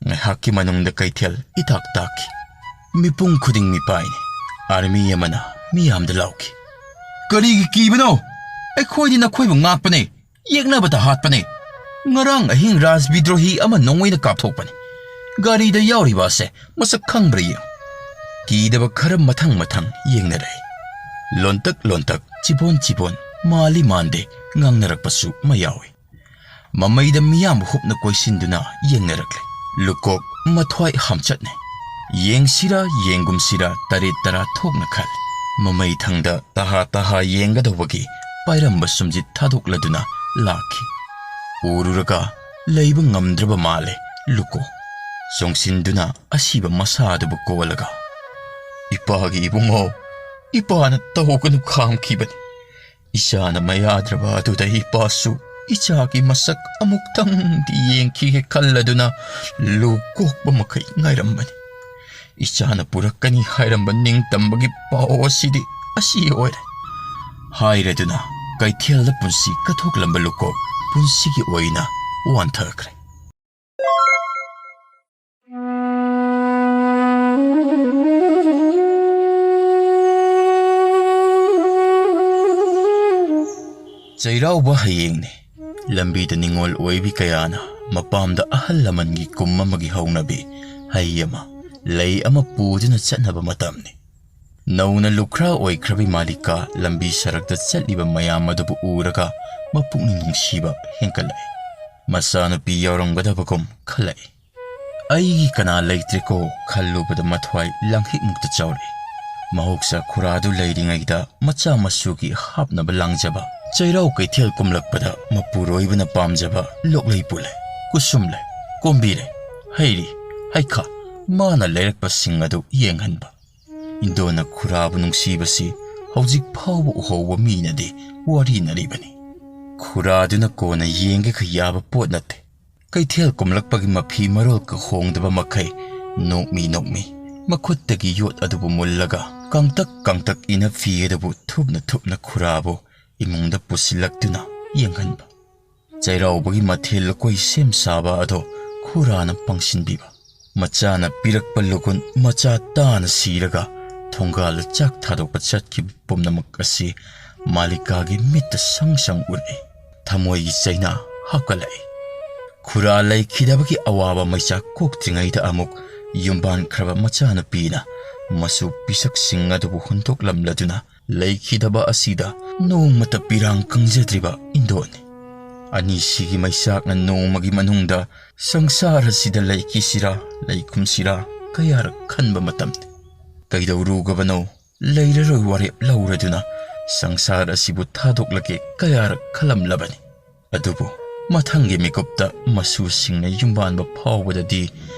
ꯉꯥꯏꯍꯥꯛꯀꯤ ꯃꯅꯨꯡꯗ ꯀꯩꯊꯦꯜ ꯏꯇꯥꯛ ꯇꯥꯛꯈꯤ꯫ ꯃꯤꯄꯨꯝ ꯈꯨꯗꯤꯡ ꯃꯤꯄꯥꯏꯅꯤ꯫ ꯑꯥꯔꯃꯤ ꯑꯃꯅ ꯃꯤꯌꯥꯝꯗ ꯂꯥꯎꯈꯤ, "ꯀꯔꯤꯒꯤ ꯀꯤꯕꯅꯣ? ꯑꯩꯈꯣꯏꯗꯤ ꯅꯈꯣꯏꯕꯨ ꯉꯥꯛꯄꯅꯦ, ꯌꯦꯛꯅꯕꯗ ꯍꯥꯠꯄꯅꯦ꯫ ꯉꯔꯥꯡ ꯑꯍꯤꯡ ꯔꯥꯖꯕꯤꯗ꯭ꯔꯣꯍꯤ ꯑꯃ ꯅꯣꯡꯃꯩꯅ ꯀꯥꯞꯊꯣꯛꯄꯅꯤ꯫ ꯒꯥꯔꯤꯗ ꯌꯥꯎꯔꯤꯕ ꯑꯁꯦ ꯃꯁꯛ ꯈꯪꯕ꯭ꯔꯥ ꯌꯦꯡꯉꯨ꯫" ꯀꯤꯗꯕ ꯈꯔ ꯃꯊꯪ ꯃꯊꯪ ꯌꯦꯡꯅꯔꯛꯏ꯫ ꯂꯣꯟꯇꯛ ꯂꯣꯟꯇꯛ, ꯆꯤꯕꯣꯟ ꯆꯤꯕꯣꯟ, ꯃꯥꯜꯂꯤ ꯃꯥꯟꯗꯦ ꯉꯥꯡꯅꯔꯛꯄꯁꯨ ꯑꯃ ꯌꯥꯎꯏ꯫ ꯃꯃꯩꯗ ꯃꯤꯌꯥꯝ ꯍꯨꯞꯅ ꯀꯣꯏꯁꯤꯟꯗꯨꯅ ꯌꯦꯡꯅꯔꯛꯂꯦ꯫ ꯂꯨꯀꯣꯛ ꯃꯊ꯭ꯋꯥꯏ ꯍꯥꯝꯆꯠꯅꯩ꯫ ꯌꯦꯡꯁꯤꯔꯥ ꯌꯦꯡꯒꯨꯝꯁꯤꯔꯥ ꯇꯔꯦꯠ ꯇꯔꯥ ꯊꯣꯛꯅ ꯈꯜꯂꯤ꯫ ꯃꯃꯩ ꯊꯪꯗ ꯇꯍꯥ ꯇꯍꯥ ꯌꯦꯡꯒꯗꯧꯕꯒꯤ ꯄꯥꯏꯔꯝꯕ ꯁꯨꯝꯖꯤꯠ ꯊꯥꯗꯣꯛꯂꯗꯨꯅ ꯂꯥꯛꯈꯤ꯫ ꯎꯔꯨꯔꯒ ꯂꯩꯕ ꯉꯝꯗ꯭ꯔꯕ ꯃꯥꯜꯂꯦ ꯂꯨꯀꯣꯛ꯫ ꯆꯣꯡꯁꯤꯟꯗꯨꯅ ꯑꯁꯤꯕ ꯃꯁꯥ ꯑꯗꯨꯕꯨ ꯀꯣꯜꯂꯒ, "ꯏꯄꯥꯒꯤ ꯏꯕꯨꯡꯉꯣ, ꯏꯄꯥꯅ ꯇꯧꯒꯅꯨ ꯈꯥꯝꯈꯤꯕꯅꯤ꯫ ꯏꯆꯥꯅ ꯃꯌꯥꯗ꯭ꯔꯕ ꯑꯗꯨꯗ ꯏꯄꯥꯁꯨ ꯏꯆꯥꯒꯤ ꯃꯁꯛ ꯑꯃꯨꯛꯇꯪꯗꯤ ꯌꯦꯡꯈꯤꯒꯦ ꯈꯜꯂꯗꯨꯅ ꯂꯨ ꯀꯣꯛꯄ ꯃꯈꯩ ꯉꯥꯏꯔꯝꯕꯅꯤ꯫ ꯏꯆꯥꯅ ꯄꯨꯔꯛꯀꯅꯤ ꯍꯥꯏꯔꯝꯕ ꯅꯤꯡꯇꯝꯕꯒꯤ ꯄꯥꯎ ꯑꯁꯤꯗꯤ ꯑꯁꯤ ꯑꯣꯏꯔꯦ꯫" ꯍꯥꯏꯔꯗꯨꯅ ꯀꯩꯊꯦꯜꯗ ꯄꯨꯟꯁꯤ ꯀꯠꯊꯣꯛꯂꯝꯕ ꯂꯨꯀꯣꯛ ꯄꯨꯟꯁꯤꯒꯤ ꯑꯣꯏꯅ ꯋꯥꯟꯊꯈ꯭ꯔꯦ꯫ ꯆꯩꯔꯥꯎꯕ ꯍꯌꯦꯡꯅꯤ꯫ ꯂꯝꯕꯤꯗ ꯅꯤꯡꯉꯣꯜ ꯑꯣꯏꯕꯤ ꯀꯌꯥꯅ ꯃꯄꯥꯝꯗ ꯑꯍꯜ ꯂꯃꯟꯒꯤ ꯀꯨꯝ ꯑꯃꯒꯤ ꯍꯧꯅꯕꯤ ꯍꯩ ꯑꯃ, ꯂꯩ ꯑꯃ ꯄꯨꯗꯨꯅ ꯆꯠꯅꯕ ꯃꯇꯝꯅꯤ꯫ ꯅꯧꯅ ꯂꯨꯈ꯭ꯔꯥ ꯑꯣꯏꯈ꯭ꯔꯕꯤ ꯃꯥꯂꯤꯀꯥ ꯂꯝꯕꯤ ꯁꯔꯛꯇ ꯆꯠꯂꯤꯕ ꯃꯌꯥꯝ ꯑꯗꯨꯕꯨ ꯎꯔꯒ ꯃꯄꯨꯛꯅꯤꯡ ꯅꯨꯡꯁꯤꯕ ꯍꯦꯟꯒꯠꯂꯛꯏ꯫ ꯃꯆꯥꯅꯨꯄꯤ ꯌꯥꯎꯔꯝꯒꯗꯕꯒꯨꯝ ꯈꯜꯂꯛꯏ꯫ "ꯑꯩꯒꯤ ꯀꯅꯥ ꯂꯩꯇ꯭ꯔꯦꯀꯣ" ꯈꯜꯂꯨꯕꯗ ꯃꯊ꯭ꯋꯥꯏ ꯂꯪꯍꯤꯛꯃꯨꯛꯇ ꯆꯥꯎꯔꯛꯏ꯫ ꯃꯍꯧꯁꯥ ꯈꯨꯔꯥꯗꯨ ꯂꯩꯔꯤꯉꯩꯗ ꯃꯆꯥ ꯃꯁꯨꯒꯤ ꯍꯥꯞꯅꯕ ꯂꯥꯡꯖꯕ꯫ ꯆꯩꯔꯥꯎ ꯀꯩꯊꯦꯜ ꯀꯨꯝꯂꯛꯄꯗ ꯃꯄꯨꯔꯣꯏꯕꯅ ꯄꯥꯝꯖꯕ ꯂꯣꯛꯂꯩ ꯄꯨꯜꯂꯦ, ꯀꯨꯁꯨꯝ ꯂꯩ, ꯀꯣꯝꯕꯤꯔꯩ, ꯍꯩꯔꯤ, ꯍꯩꯈꯥ, ꯃꯥꯅ ꯂꯩꯔꯛꯄꯁꯤꯡ ꯑꯗꯨ ꯌꯦꯡꯍꯟꯕ꯫ ꯏꯟꯗꯣꯅ ꯈꯨꯔꯥꯕꯨ ꯅꯨꯡꯁꯤꯕꯁꯤ ꯍꯧꯖꯤꯛ ꯐꯥꯎꯕ ꯎꯍꯧꯕ ꯃꯤꯅꯗꯤ ꯋꯥꯔꯤꯅꯔꯤꯕꯅꯤ꯫ ꯈꯨꯔꯥꯗꯨꯅ ꯀꯣꯟꯅ ꯌꯦꯡꯒꯦ ꯈ ꯌꯥꯕ ꯄꯣꯠ ꯅꯠꯇꯦ꯫ ꯀꯩꯊꯦꯜ ꯀꯨꯝꯂꯛꯄꯒꯤ ꯃꯐꯤ ꯃꯔꯣꯜ ꯀ ꯍꯣꯡꯗꯕ ꯃꯈꯩ ꯅꯣꯛꯃꯤ ꯅꯣꯛꯃꯤ ꯃꯈꯨꯠꯇꯒꯤ ꯌꯣꯠ ꯑꯗꯨꯕꯨ ꯃꯨꯜꯂꯒ ꯀꯥꯡꯇꯛ ꯀꯥꯡꯇꯛ ꯏꯅ ꯐꯤ ꯑꯗꯨꯕꯨ ꯊꯨꯞꯅ ꯊꯨꯞꯅ ꯈꯨꯔꯥꯕꯨ ꯏꯃꯨꯡꯗ ꯄꯨꯁꯤꯜꯂꯛꯇꯨꯅ ꯌꯦꯡꯍꯟꯕ꯫ ꯆꯩꯔꯥꯎꯕꯒꯤ ꯃꯊꯦꯜ ꯂꯨꯀꯣꯏ ꯁꯦꯝ ꯁꯥꯕ ꯑꯗꯣ ꯈꯨꯔꯥꯅ ꯄꯥꯡꯁꯤꯟꯕꯤꯕ꯫ ꯃꯆꯥꯅ ꯄꯤꯔꯛꯄ ꯂꯨꯒꯨꯟ ꯃꯆꯥ ꯇꯥꯅ ꯁꯤꯔꯒ ꯊꯣꯡꯒꯥꯜꯗ ꯆꯥꯛ ꯊꯥꯗꯣꯛꯄ ꯆꯠꯈꯤꯕ ꯄꯨꯝꯅꯃꯛ ꯑꯁꯤ ꯃꯥꯂꯤꯀꯥꯒꯤ ꯃꯤꯠꯇ ꯁꯪ ꯁꯪ ꯎꯔꯛꯏ꯫ ꯊꯃꯣꯏꯒꯤ ꯆꯩꯅꯥ ꯍꯥꯞꯀꯠꯂꯛꯏ꯫ ꯈꯨꯔꯥ ꯂꯩꯈꯤꯗꯕꯒꯤ ꯑꯋꯥꯕ ꯃꯩꯆꯥꯛ ꯀꯣꯛꯇ꯭ꯔꯤꯉꯩꯗ ꯑꯃꯨꯛ ꯌꯨꯝꯕꯥꯟꯈ꯭ꯔꯕ ꯃꯆꯥꯅꯨꯄꯤꯅ ꯃꯁꯨ ꯄꯤꯁꯛꯁꯤꯡ ꯑꯗꯨꯕꯨ ꯍꯨꯟꯗꯣꯛꯂꯝꯂꯗꯨꯅ ꯂꯩꯈꯤꯗꯕ ꯑꯁꯤꯗ ꯅꯣꯡꯃꯇ ꯄꯤꯔꯥꯡ ꯀꯪꯖꯗ꯭ꯔꯤꯕ ꯏꯟꯗꯣꯟꯅꯤ꯫ ꯑꯅꯤꯁꯤꯒꯤ ꯃꯩꯆꯥꯛꯅ ꯅꯣꯡꯃꯒꯤ ꯃꯅꯨꯡꯗ ꯁꯪꯁꯥꯔ ꯑꯁꯤꯗ ꯂꯩꯈꯤꯁꯤꯔꯥ ꯂꯩꯈꯨꯝꯁꯤꯔꯥ ꯀꯌꯥꯔꯛ ꯈꯟꯕ ꯃꯇꯝꯅꯤ꯫ ꯀꯩꯗꯧꯔꯨꯒꯕꯅꯣ? ꯂꯩꯔꯔꯣꯏ ꯋꯥꯔꯦꯞ ꯂꯧꯔꯗꯨꯅ ꯁꯪꯁꯥꯔ ꯑꯁꯤꯕꯨ ꯊꯥꯗꯣꯛꯂꯒꯦ ꯀꯌꯥꯔꯛ ꯈꯜꯂꯝꯂꯕꯅꯤ꯫ ꯑꯗꯨꯕꯨ ꯃꯊꯪꯒꯤ ꯃꯤꯀꯨꯞꯇ ꯃꯁꯨꯁꯤꯡꯅ ꯌꯨꯝꯕꯥꯟꯕ ꯐꯥꯎꯕꯗꯗꯤ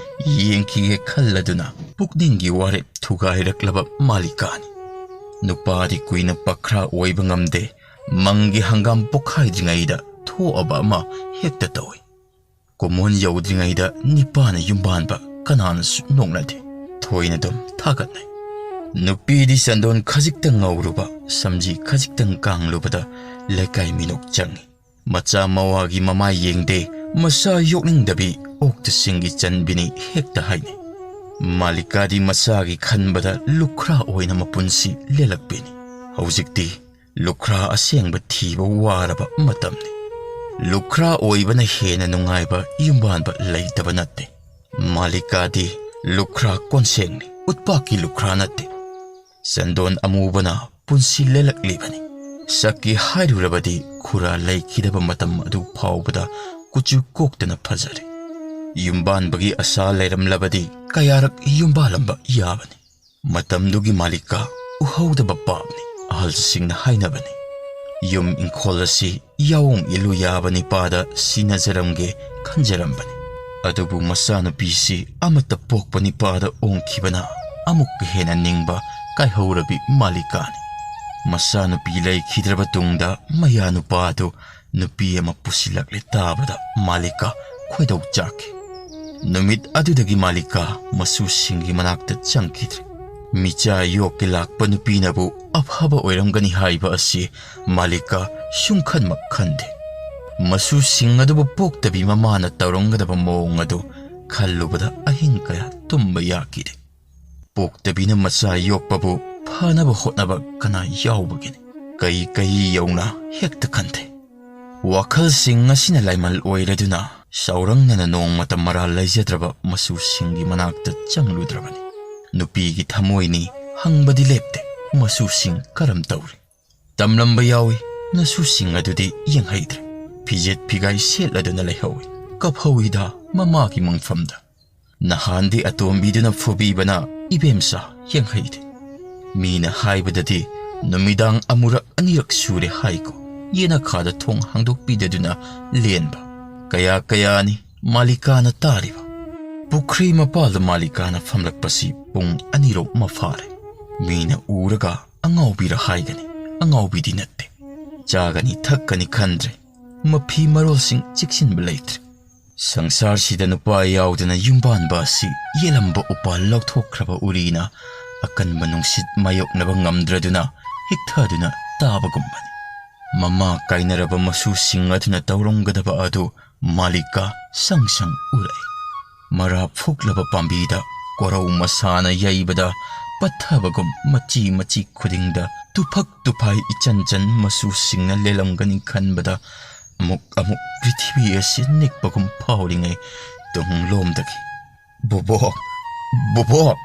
ꯌꯦꯡꯈꯤꯒꯦ ꯈꯜꯂꯗꯨꯅ ꯄꯨꯛꯅꯤꯡꯒꯤ ꯋꯥꯔꯦꯞ ꯊꯨꯒꯥꯏꯔꯛꯂꯕ ꯃꯥꯂꯤꯀꯥꯅꯤ꯫ ꯅꯨꯄꯥꯗꯤ ꯀꯨꯏꯅ ꯄꯈ꯭ꯔꯥ ꯑꯣꯏꯕ ꯉꯝꯗꯦ꯫ ꯃꯪꯒꯤ ꯍꯪꯒꯥꯝ ꯄꯣꯛꯈꯥꯏꯗ꯭ꯔꯤꯉꯩꯗ ꯊꯣꯛꯑꯕ ꯑꯃ ꯍꯦꯛꯇ ꯇꯧꯏ꯫ ꯀꯨꯝꯑꯣꯟ ꯌꯧꯗ꯭ꯔꯤꯉꯩꯗ ꯅꯤꯄꯥꯅ ꯌꯨꯝꯕꯥꯟꯕ ꯀꯅꯥꯅꯁꯨ ꯅꯣꯛꯅꯗꯦ꯫ ꯊꯣꯏꯅ ꯑꯗꯨꯝ ꯊꯥꯒꯠꯅꯩ꯫ ꯅꯨꯄꯤꯗꯤ ꯆꯟꯗꯣꯟ ꯈꯖꯤꯛꯇ ꯉꯧꯔꯨꯕ, ꯁꯝꯖꯤ ꯈꯖꯤꯛꯇꯪ ꯀꯥꯡꯂꯨꯕꯗ ꯂꯩꯀꯥꯏ ꯃꯤꯅꯣꯛ ꯆꯪꯏ꯫ ꯃꯆꯥ ꯃꯋꯥꯒꯤ ꯃꯃꯥꯏ ꯌꯦꯡꯗꯦ, ꯃꯆꯥ ꯌꯣꯛꯅꯤꯡꯗꯕꯤ ꯑꯣꯛꯇꯁꯤꯡꯒꯤ ꯆꯟꯕꯤꯅꯤ ꯍꯦꯛꯇ ꯍꯥꯏꯅꯩ꯫ ꯃꯥꯂꯤꯀꯥꯗꯤ ꯃꯆꯥꯒꯤ ꯈꯟꯕꯗ ꯂꯨꯈ꯭ꯔꯥ ꯑꯣꯏꯅ ꯃꯄꯨꯟꯁꯤ ꯂꯦꯜꯂꯛꯄꯤꯅꯤ꯫ ꯍꯧꯖꯤꯛꯇꯤ ꯂꯨꯈ꯭ꯔꯥ ꯑꯁꯦꯡꯕ ꯊꯤꯕ ꯋꯥꯔꯕ ꯃꯇꯝꯅꯤ꯫ ꯂꯨꯈ꯭ꯔꯥ ꯑꯣꯏꯕꯅ ꯍꯦꯟꯅ ꯅꯨꯡꯉꯥꯏꯕ ꯌꯨꯝꯕꯥꯟꯕ ꯂꯩꯇꯕ ꯅꯠꯇꯦ꯫ ꯃꯥꯂꯤꯀꯥꯗꯤ ꯂꯨꯈ꯭ꯔꯥ ꯀꯣꯟꯁꯦꯡꯅꯤ, ꯎꯠꯄꯥꯛꯀꯤ ꯂꯨꯈ꯭ꯔꯥ ꯅꯠꯇꯦ꯫ ꯆꯟꯗꯣꯟ ꯑꯃꯨꯕꯅ ꯄꯨꯟꯁꯤ ꯂꯦꯜꯂꯛꯂꯤꯕꯅꯤ꯫ ꯁꯛꯀꯤ ꯍꯥꯏꯔꯨꯔꯕꯗꯤ ꯈꯨꯔꯥ ꯂꯩꯈꯤꯗꯕ ꯃꯇꯝ ꯑꯗꯨ ꯐꯥꯎꯕꯗ ꯀꯨꯆꯨ ꯀꯣꯛꯇꯅ ꯐꯖꯔꯦ꯫ ꯌꯨꯝꯕꯥꯟꯕꯒꯤ ꯑꯁꯥ ꯂꯩꯔꯝꯂꯕꯗꯤ ꯀꯌꯥꯔꯛ ꯌꯨꯝꯕꯥꯜꯂꯝꯕ ꯌꯥꯕꯅꯤ꯫ ꯃꯇꯝꯗꯨꯒꯤ ꯃꯥꯂꯤꯀꯥ ꯎꯍꯧꯗꯕ ꯄꯥꯞꯅꯤ꯫ ꯑꯍꯜꯁꯤꯡꯅ ꯍꯥꯏꯅꯕꯅꯤ, ꯌꯨꯝ ꯏꯪꯈꯣꯜ ꯑꯁꯤ ꯌꯥꯑꯣꯡ ꯏꯜꯂꯨ ꯌꯥꯕ ꯅꯤꯄꯥꯗ ꯁꯤꯟꯅꯖꯔꯝꯒꯦ ꯈꯟꯖꯔꯝꯕꯅꯤ꯫ ꯑꯗꯨꯕꯨ ꯃꯆꯥꯅꯨꯄꯤꯁꯤ ꯑꯃꯠꯇ ꯄꯣꯛꯄ ꯅꯤꯄꯥꯗ ꯑꯣꯡꯈꯤꯕꯅ ꯑꯃꯨꯛꯀ ꯍꯦꯟꯅ ꯅꯤꯡꯕ ꯀꯥꯏꯍꯧꯔꯕꯤ ꯃꯥꯂꯤꯀꯥꯅꯤ꯫ ꯃꯆꯥꯅꯨꯄꯤ ꯂꯩꯈꯤꯗ꯭ꯔꯕ ꯇꯨꯡꯗ ꯃꯌꯥ ꯅꯨꯄꯥ ꯑꯗꯨ ꯅꯨꯄꯤ ꯑꯃ ꯄꯨꯁꯤꯜꯂꯛꯂꯦ ꯇꯥꯕꯗ ꯃꯥꯂꯤꯀꯥ ꯈꯣꯏꯗꯧ ꯆꯥꯛꯈꯤ꯫ ꯅꯨꯃꯤꯠ ꯑꯗꯨꯗꯒꯤ ꯃꯥꯂꯤꯀꯥ ꯃꯁꯨꯁꯤꯡꯒꯤ ꯃꯅꯥꯛꯇ ꯆꯪꯈꯤꯗ꯭ꯔꯦ꯫ ꯃꯤꯆꯥ ꯌꯣꯛꯀꯦ ꯂꯥꯛꯄ ꯅꯨꯄꯤꯅꯕꯨ ꯑꯐꯕ ꯑꯣꯏꯔꯝꯒꯅꯤ ꯍꯥꯏꯕ ꯑꯁꯤ ꯃꯥꯂꯤꯀꯥ ꯁꯨꯡꯈꯟꯃꯛ ꯈꯟꯗꯦ꯫ ꯃꯁꯨꯁꯤꯡ ꯑꯗꯨꯕꯨ ꯄꯣꯛꯇꯕꯤ ꯃꯃꯥꯅ ꯇꯧꯔꯝꯒꯗꯕ ꯃꯑꯣꯡ ꯑꯗꯨ ꯈꯜꯂꯨꯕꯗ ꯑꯍꯤꯡ ꯀꯌꯥ ꯇꯨꯝꯕ ꯌꯥꯈꯤꯗꯦ꯫ ꯄꯣꯛꯇꯕꯤꯅ ꯃꯆꯥ ꯌꯣꯛꯄꯕꯨ ꯐꯅꯕ ꯍꯣꯠꯅꯕ ꯀꯅꯥ ꯌꯥꯎꯕꯒꯦꯅꯦ? ꯀꯩ ꯀꯩ ꯌꯧꯅ ꯍꯦꯛꯇ ꯈꯟꯊꯩ꯫ ꯋꯥꯈꯜꯁꯤꯡ ꯑꯁꯤꯅ ꯂꯥꯏꯃꯜ ꯑꯣꯏꯔꯗꯨꯅ ꯆꯥꯎꯔꯪꯅꯅ ꯅꯣꯡꯃꯇ ꯃꯔꯥꯜ ꯂꯩꯖꯗ꯭ꯔꯕ ꯃꯁꯨꯁꯤꯡꯒꯤ ꯃꯅꯥꯛꯇ ꯆꯪꯂꯨꯗ꯭ꯔꯕꯅꯤ꯫ ꯅꯨꯄꯤꯒꯤ ꯊꯃꯣꯏꯅꯤ ꯍꯪꯕꯗꯤ ꯂꯦꯞꯇꯦ꯫ ꯃꯁꯨꯁꯤꯡ ꯀꯔꯝ ꯇꯧꯔꯤ? ꯇꯝꯂꯝꯕ ꯌꯥꯎꯏ, ꯅꯁꯨꯁꯤꯡ ꯑꯗꯨꯗꯤ ꯌꯦꯡꯍꯩꯗ꯭ꯔꯦ꯫ ꯐꯤꯖꯦꯠ ꯐꯤꯒꯥꯏ ꯁꯦꯠꯂꯗꯨꯅ ꯂꯩꯍꯧꯏ꯫ ꯀꯞꯍꯧꯏꯗ ꯃꯃꯥꯒꯤ ꯃꯪꯐꯝꯗ꯫ ꯅꯍꯥꯟꯗꯤ ꯑꯇꯣꯝꯕꯤꯗꯨꯅ ꯐꯨꯕꯤꯕꯅ ꯏꯕꯦꯝꯆꯥ ꯌꯦꯡꯍꯩꯗꯦ꯫ ꯃꯤꯅ ꯍꯥꯏꯕꯗꯗꯤ ꯅꯨꯃꯤꯗꯥꯡ ꯑꯃꯨꯔꯛ ꯑꯅꯤꯔꯛ ꯁꯨꯔꯦ ꯍꯥꯏꯀꯣ, ꯌꯦꯅꯈꯥꯗ ꯊꯣꯡ ꯍꯥꯡꯗꯣꯛꯄꯤꯗꯗꯨꯅ ꯂꯦꯟꯕ꯫ ꯀꯌꯥ ꯀꯌꯥꯅꯤ ꯃꯥꯂꯤꯀꯥꯅ ꯇꯥꯔꯤꯕ꯫ ꯄꯨꯈ꯭ꯔꯤ ꯃꯄꯥꯜꯗ ꯃꯥꯂꯤꯀꯥꯅ ꯐꯝꯂꯛꯄꯁꯤ ꯄꯨꯡ ꯑꯅꯤꯔꯣꯝ ꯑꯃ ꯐꯥꯔꯦ꯫ ꯃꯤꯅ ꯎꯔꯒ ꯑꯉꯥꯎꯕꯤꯔ ꯍꯥꯏꯒꯅꯤ, ꯑꯉꯥꯎꯕꯤꯗꯤ ꯅꯠꯇꯦ꯫ ꯆꯥꯒꯅꯤ ꯊꯛꯀꯅꯤ ꯈꯟꯗ꯭ꯔꯦ꯫ ꯃꯐꯤ ꯃꯔꯣꯜꯁꯤꯡ ꯆꯦꯛꯁꯤꯟꯕ ꯂꯩꯇ꯭ꯔꯦ꯫ ꯁꯪꯁꯥꯔꯁꯤꯗ ꯅꯨꯄꯥ ꯌꯥꯎꯗꯅ ꯌꯨꯝꯕꯥꯟꯕ ꯑꯁꯤ ꯌꯦꯜꯂꯝꯕ ꯎꯄꯥꯜ ꯂꯧꯊꯣꯛꯈ꯭ꯔꯕ ꯎꯔꯤꯅ ꯑꯀꯟꯕ ꯅꯨꯡꯁꯤꯠ ꯃꯥꯌꯣꯛꯅꯕ ꯉꯝꯗ꯭ꯔꯗꯨꯅ ꯍꯤꯛꯊꯗꯨꯅ ꯇꯥꯕꯒꯨꯝꯕꯅꯤ꯫ ꯃꯃꯥ ꯀꯥꯏꯅꯔꯕ ꯃꯁꯨꯁꯤꯡ ꯑꯗꯨꯅ ꯇꯧꯔꯝꯒꯗꯕ ꯑꯗꯨ ꯃꯥꯂꯤꯀꯥ ꯁꯪ ꯁꯪ ꯎꯔꯛꯏ꯫ ꯃꯔꯥ ꯐꯨꯛꯂꯕ ꯄꯥꯝꯕꯤꯗ ꯀꯣꯔꯧ ꯃꯁꯥꯅ ꯌꯩꯕꯗ ꯄꯠꯊꯕꯒꯨꯝ ꯃꯆꯤ ꯃꯆꯤ ꯈꯨꯗꯤꯡꯗ ꯇꯨꯐꯛ ꯇꯨꯐꯥꯏ ꯏꯆꯟ ꯆꯟ ꯃꯁꯨꯁꯤꯡꯅ ꯂꯦꯜꯂꯝꯒꯅꯤ ꯈꯟꯕꯗ ꯑꯃꯨꯛ ꯑꯃꯨꯛ ꯄ꯭ꯔꯤꯊꯤꯕꯤ ꯑꯁꯤ ꯅꯤꯛꯄꯒꯨꯝ ꯐꯥꯎꯔꯤꯉꯩ ꯇꯨꯡꯂꯣꯝꯗꯒꯤ "ꯕꯣꯕꯣꯛ, ꯕꯣꯕꯣꯛ!"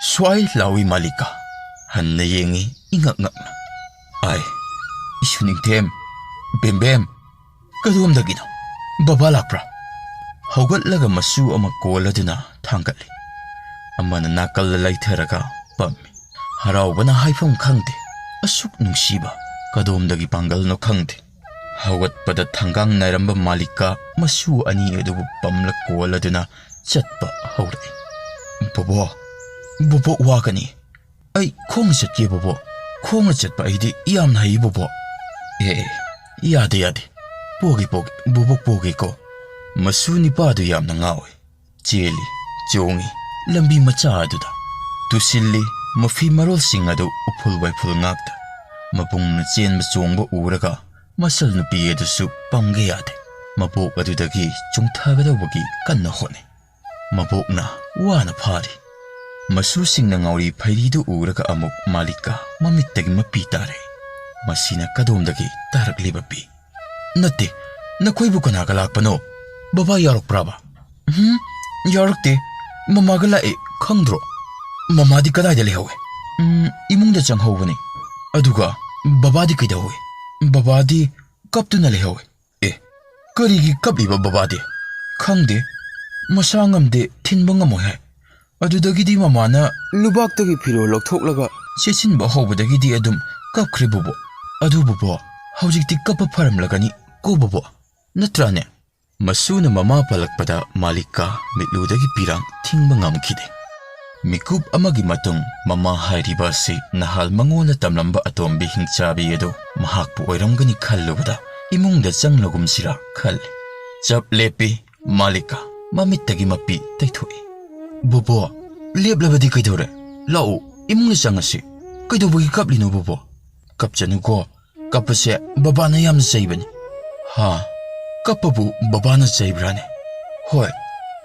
ꯁ꯭ꯋꯥꯏ ꯂꯥꯎꯏ ꯃꯥꯂꯤꯀꯥ꯫ ꯍꯟꯅ ꯌꯦꯡꯉꯤ ꯏꯉꯛ ꯉꯛꯅ꯫ "ꯑꯥꯏ, ꯏꯁꯨ ꯅꯤꯡꯊꯦꯝ, ꯕꯦꯝꯕꯦꯝ, ꯀꯗꯣꯝꯗꯒꯤꯅꯣ? ꯕꯕꯥ ꯂꯥꯛꯄ꯭ꯔꯥ?" ꯍꯧꯒꯠꯂꯒ ꯃꯁꯨ ꯑꯃ ꯀꯣꯜꯂꯗꯨꯅ ꯊꯥꯡꯒꯠꯂꯤ꯫ ꯑꯃꯅ ꯅꯥꯀꯜꯗ ꯂꯩꯊꯔꯒ ꯄꯝꯃꯤ꯫ ꯍꯔꯥꯎꯕꯅ ꯍꯥꯏꯐꯝ ꯈꯪꯗꯦ꯫ ꯑꯁꯨꯛ ꯅꯨꯡꯁꯤꯕ ꯀꯗꯣꯝꯗꯒꯤ ꯄꯥꯡꯒꯜꯅꯣ ꯈꯪꯗꯦ꯫ ꯍꯧꯒꯠꯄꯗ ꯊꯪꯒꯥꯡ ꯅꯥꯏꯔꯝꯕ ꯃꯥꯂꯤꯀꯥ ꯃꯁꯨ ꯑꯅꯤ ꯑꯗꯨꯕꯨ ꯄꯝꯂ ꯀꯣꯜꯂꯗꯨꯅ ꯆꯠꯄ ꯍꯧꯔꯛꯏ꯫ "ꯕꯣꯕꯣ, ꯕꯣꯕꯣꯛ ꯋꯥꯒꯅꯤ꯫ ꯑꯩ ꯈꯣꯡꯅ ꯆꯠꯀꯦ ꯕꯣꯕꯣꯛ꯫ "ꯈꯣꯡꯅ ꯆꯠꯄ ꯑꯩꯗꯤ ꯌꯥꯝꯅ ꯍꯩ, ꯕꯣꯕꯣ꯫" "ꯑꯦ, ꯑꯦ, ꯌꯥꯗꯦ, ꯌꯥꯗꯦ꯫ ꯄꯣꯒꯦ, ꯄꯣꯒꯦ, ꯕꯣꯕꯣꯛ ꯄꯣꯒꯦꯀꯣ꯫" ꯃꯁꯨ ꯅꯤꯄꯥꯗꯨ ꯌꯥꯝꯅ ꯉꯥꯎꯏ꯫ ꯆꯦꯜꯂꯤ, ꯆꯣꯡꯉꯤ ꯂꯝꯕꯤ ꯃꯆꯥ ꯑꯗꯨꯗ꯫ ꯇꯨꯁꯤꯜꯂꯤ ꯃꯐꯤ ꯃꯔꯣꯜꯁꯤꯡ ꯑꯗꯨ ꯎꯐꯨꯜ ꯋꯥꯏꯐꯨꯜ ꯉꯥꯛꯇ꯫ ꯃꯕꯨꯡꯅ ꯆꯦꯟꯕ ꯆꯣꯡꯕ ꯎꯔꯒ ꯃꯁꯜ ꯅꯨꯄꯤ ꯑꯗꯨꯁꯨ ꯄꯪꯒꯦ ꯌꯥꯗꯦ꯫ ꯃꯕꯣꯛ ꯑꯗꯨꯗꯒꯤ ꯆꯨꯡꯊꯒꯗꯧꯕꯒꯤ ꯀꯟꯅ ꯍꯣꯠꯅꯩ꯫ ꯃꯕꯣꯛꯅ ꯋꯥꯅ ꯐꯥꯔꯤ꯫ ꯃꯁꯨꯁꯤꯡꯅ ꯉꯥꯎꯔꯤ ꯐꯩꯔꯤꯗꯨ ꯎꯔꯒ ꯑꯃꯨꯛ ꯃꯥꯂꯤꯀꯥ ꯃꯃꯤꯠꯇꯒꯤ ꯃꯄꯤ ꯇꯥꯔꯦ꯫ ꯃꯁꯤꯅ ꯀꯗꯣꯝꯗꯒꯤ ꯇꯥꯔꯛꯂꯤꯕ ꯄꯤ? "ꯅꯠꯇꯦ, ꯅꯈꯣꯏꯕꯨ ꯀꯅꯥꯒ ꯂꯥꯛꯄꯅꯣ? ꯕꯕꯥ ꯌꯥꯎꯔꯛꯄ꯭ꯔꯥꯕ?" "ꯎꯝ, ꯌꯥꯎꯔꯛꯇꯦ꯫ ꯃꯃꯥꯒ ꯂꯥꯛꯑꯦ, ꯈꯪꯗ꯭ꯔꯣ?" "ꯃꯃꯥꯗꯤ ꯀꯗꯥꯏꯗ ꯂꯩꯍꯧꯋꯦ?" "ꯎꯝ, ꯏꯃꯨꯡꯗ ꯆꯪꯍꯧꯕꯅꯤ꯫" "ꯑꯗꯨꯒ ꯕꯕꯥꯗꯤ ꯀꯩꯗꯧꯍꯧꯋꯤ?" "ꯕꯕꯥꯗꯤ ꯀꯞꯇꯨꯅ ꯂꯩꯍꯧꯋꯦ꯫" "ꯑꯦ, ꯀꯔꯤꯒꯤ ꯀꯞꯂꯤꯕ ꯕꯕꯥꯗꯤ?" "ꯈꯪꯗꯦ, ꯃꯁꯥ ꯉꯝꯗꯦ, ꯊꯤꯟꯕ ꯉꯝꯃꯣꯏ ꯍꯥꯏ꯫ ꯑꯗꯨꯗꯒꯤꯗꯤ ꯃꯃꯥꯅ ꯂꯨꯕꯥꯛꯇꯒꯤ ꯐꯤꯔꯣꯜ ꯂꯧꯊꯣꯛꯂꯒ ꯁꯦꯠꯆꯤꯟꯕ ꯍꯧꯕꯗꯒꯤꯗꯤ ꯑꯗꯨꯝ ꯀꯞꯈ꯭ꯔꯦ, ꯕꯣꯕꯣ꯫" "ꯑꯗꯨ ꯕꯣꯕꯣ, ꯍꯧꯖꯤꯛꯇꯤ ꯀꯞꯄ ꯐꯔꯝꯂꯒꯅꯤ ꯀꯣ, ꯕꯣꯕꯣ, ꯅꯠꯇ꯭ꯔꯥꯅꯦ?" ꯃꯁꯨꯅ ꯃꯃꯥ ꯄꯜꯂꯛꯄꯗ ꯃꯥꯂꯤꯀꯥ ꯃꯤꯠꯂꯨꯗꯒꯤ ꯄꯤꯔꯥꯡ ꯊꯤꯡꯕ ꯉꯝꯈꯤꯗꯦ꯫ ꯃꯤꯀꯨꯞ ꯑꯃꯒꯤ ꯃꯇꯨꯡ ꯃꯃꯥ ꯍꯥꯏꯔꯤꯕ ꯑꯁꯤ ꯅꯍꯥꯜ ꯃꯉꯣꯟꯗ ꯇꯝꯂꯝꯕ ꯑꯇꯣꯝꯕꯤ ꯍꯤꯡꯆꯥꯕꯤ ꯑꯗꯨ ꯃꯍꯥꯛꯄꯨ ꯑꯣꯏꯔꯝꯒꯅꯤ ꯈꯜꯂꯨꯕꯗ ꯏꯃꯨꯡꯗ ꯆꯪꯂꯒꯨꯝꯁꯤꯔꯥ ꯈꯜꯂꯤ꯫ ꯆꯞ ꯂꯦꯞꯄꯤ꯫ ꯃꯥꯂꯤꯀꯥ ꯃꯃꯤꯠꯇꯒꯤ ꯃꯄꯤ ꯇꯩꯊꯣꯛꯏ꯫ "ꯕꯣꯕꯣ, ꯂꯦꯞꯂꯕꯗꯤ ꯀꯩꯗꯧꯔꯦ? ꯂꯥꯛꯎ, ꯏꯃꯨꯡꯗ ꯆꯪꯉꯁꯤ꯫ ꯀꯩꯗꯧꯕꯒꯤ ꯀꯞꯂꯤꯅꯣ, ꯕꯣꯕꯣ?" "ꯀꯞꯆꯅꯨꯀꯣ, ꯀꯞꯄꯁꯦ ꯕꯕꯥꯅ ꯌꯥꯝꯅ ꯆꯩꯕꯅꯤ꯫" "ꯍꯥ? ꯀꯞꯄꯕꯨ ꯕꯕꯥꯅ ꯆꯩꯕ꯭ꯔꯥꯅꯦ?" "ꯍꯣꯏ,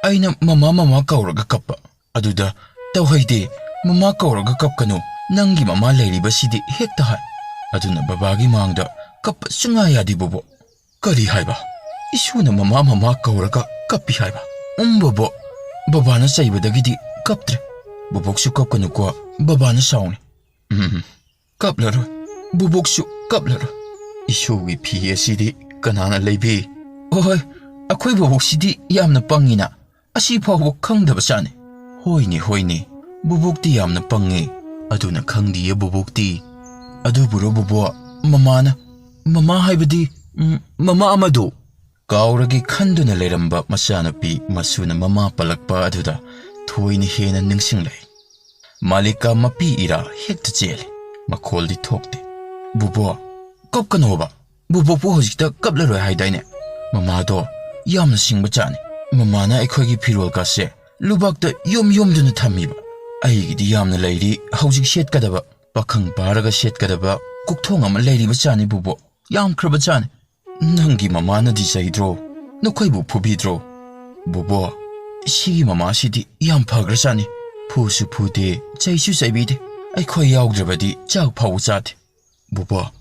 ꯑꯩꯅ ꯃꯃꯥ, ꯃꯃꯥ ꯀꯧꯔꯒ ꯀꯞꯄ꯫ ꯑꯗꯨꯗ ꯇꯧꯍꯩꯗꯦ, ꯃꯃꯥ ꯀꯧꯔꯒ ꯀꯞꯀꯅꯨ, ꯅꯪꯒꯤ ꯃꯃꯥ ꯂꯩꯔꯤꯕꯁꯤꯗꯤ ꯍꯦꯛꯇ ꯍꯥꯏ꯫ ꯑꯗꯨꯅ ꯕꯕꯥꯒꯤ ꯃꯥꯡꯗ ꯀꯞꯄ ꯁꯨꯡꯌꯥ ꯌꯥꯗꯦ, ꯕꯣꯕꯣ꯫" "ꯀꯔꯤ ꯍꯥꯏꯕ? ꯏꯁꯨꯅ ꯃꯃꯥ, ꯃꯃꯥ ꯀꯧꯔꯒ ꯀꯞꯄꯤ ꯍꯥꯏꯕ?" "ꯎꯝ, ꯕꯣꯕꯣ, ꯕꯕꯥꯅ ꯆꯩꯕꯗꯒꯤꯗꯤ ꯀꯞꯇ꯭ꯔꯦ꯫ ꯕꯣꯕꯣꯛꯁꯨ ꯀꯞꯀꯅꯨꯀꯣ, ꯕꯕꯥꯅ ꯁꯥꯎꯅꯤ꯫" "ꯎꯝ, ꯀꯞꯂꯔꯣꯏ, ꯕꯣꯕꯣꯛꯁꯨ ꯀꯞꯂꯔꯣꯏ꯫ ꯏꯁꯨꯒꯤ ꯐꯤ ꯑꯁꯤꯗꯤ ꯀꯅꯥꯅ ꯂꯩꯕꯤ?" "ꯑꯣꯍꯣꯏ, ꯑꯩꯈꯣꯏ ꯕꯣꯕꯣꯛꯁꯤꯗꯤ ꯌꯥꯝꯅ ꯄꯪꯉꯤꯅ, ꯑꯁꯤ ꯐꯥꯎꯕ ꯈꯪꯗꯕꯖꯥꯠꯅꯤ꯫" "ꯍꯣꯏꯅꯦ, ꯍꯣꯏꯅꯦ, ꯕꯣꯕꯣꯛꯇꯤ ꯌꯥꯝꯅ ꯄꯪꯉꯦ, ꯑꯗꯨꯅ ꯈꯪꯗꯤꯌꯦ ꯕꯣꯕꯣꯛꯇꯤ꯫ ꯑꯗꯨꯕꯨꯔꯣ ꯕꯣꯕꯣ, ꯃꯃꯥꯅ, ꯃꯃꯥ ꯍꯥꯏꯕꯗꯤ, ꯎꯝ, ꯃꯃꯥ ꯑꯃꯗꯨ?" ꯀꯥꯎꯔꯒꯦ ꯈꯟꯗꯨꯅ ꯂꯩꯔꯝꯕ ꯃꯆꯥꯅꯨꯄꯤ ꯃꯁꯨꯅ ꯃꯃꯥ ꯄꯜꯂꯛꯄ ꯑꯗꯨꯗ ꯊꯣꯏꯅ ꯍꯦꯟꯅ ꯅꯤꯡꯁꯤꯡꯂꯛꯏ꯫ ꯃꯥꯂꯤꯀꯥ ꯃꯄꯤ ꯏꯔꯥ ꯍꯦꯛꯇ ꯆꯦꯜꯂꯤ꯫ ꯃꯈꯣꯜꯗꯤ ꯊꯣꯛꯇꯦ꯫ "ꯕꯨꯕꯣꯛ, ꯀꯞꯀꯅꯣꯕ꯫ ꯕꯨꯕꯣꯛꯄꯨ ꯍꯧꯖꯤꯛꯇ ꯀꯞꯂꯔꯣꯏ ꯍꯥꯏꯗꯥꯏꯅꯦ? ꯃꯃꯥꯗꯣ ꯌꯥꯝꯅ ꯁꯤꯡꯕ ꯖꯥꯠꯅꯤ꯫ ꯃꯃꯥꯅ ꯑꯩꯈꯣꯏꯒꯤ ꯐꯤꯔꯣꯜ ꯀꯥꯁꯦ ꯂꯨꯕꯥꯛꯇ ꯌꯣꯝ ꯌꯣꯝꯗꯨꯅ ꯊꯝꯃꯤꯕ꯫ ꯑꯩꯒꯤꯗꯤ ꯌꯥꯝꯅ ꯂꯩꯔꯤ ꯍꯧꯖꯤꯛ ꯁꯦꯠꯀꯗꯕ꯫ ꯄꯥꯈꯪ ꯐꯥꯔꯒ ꯁꯦꯠꯀꯗꯕ ꯀꯣꯛꯊꯣꯡ ꯑꯃ ꯂꯩꯔꯤꯕ ꯖꯥꯠꯅꯤ ꯕꯨꯕꯣꯛ꯫ ꯌꯥꯝꯈ꯭ꯔꯕ ꯖꯥꯠꯅꯤ꯫ ꯅꯪꯒꯤ ꯃꯃꯥꯅꯗꯤ ꯆꯩꯗ꯭ꯔꯣ? ꯅꯈꯣꯏꯕꯨ ꯐꯨꯕꯤꯗ꯭ꯔꯣ?" "ꯕꯨꯕꯣꯛ, ꯁꯤꯒꯤ ꯃꯃꯥꯁꯤꯗꯤ ꯌꯥꯝ ꯐꯈ꯭ꯔꯖꯥꯠꯅꯤ꯫ ꯐꯨꯁꯨ ꯐꯨꯗꯦ, ꯆꯩꯁꯨ ꯆꯩꯕꯤꯗꯦ꯫ ꯑꯩꯈꯣꯏ ꯌꯥꯎꯗ꯭ꯔꯕꯗꯤ ꯆꯥꯛ ꯐꯥꯎꯕ ꯆꯥꯗꯦ꯫ ꯕꯨꯕꯣꯛ,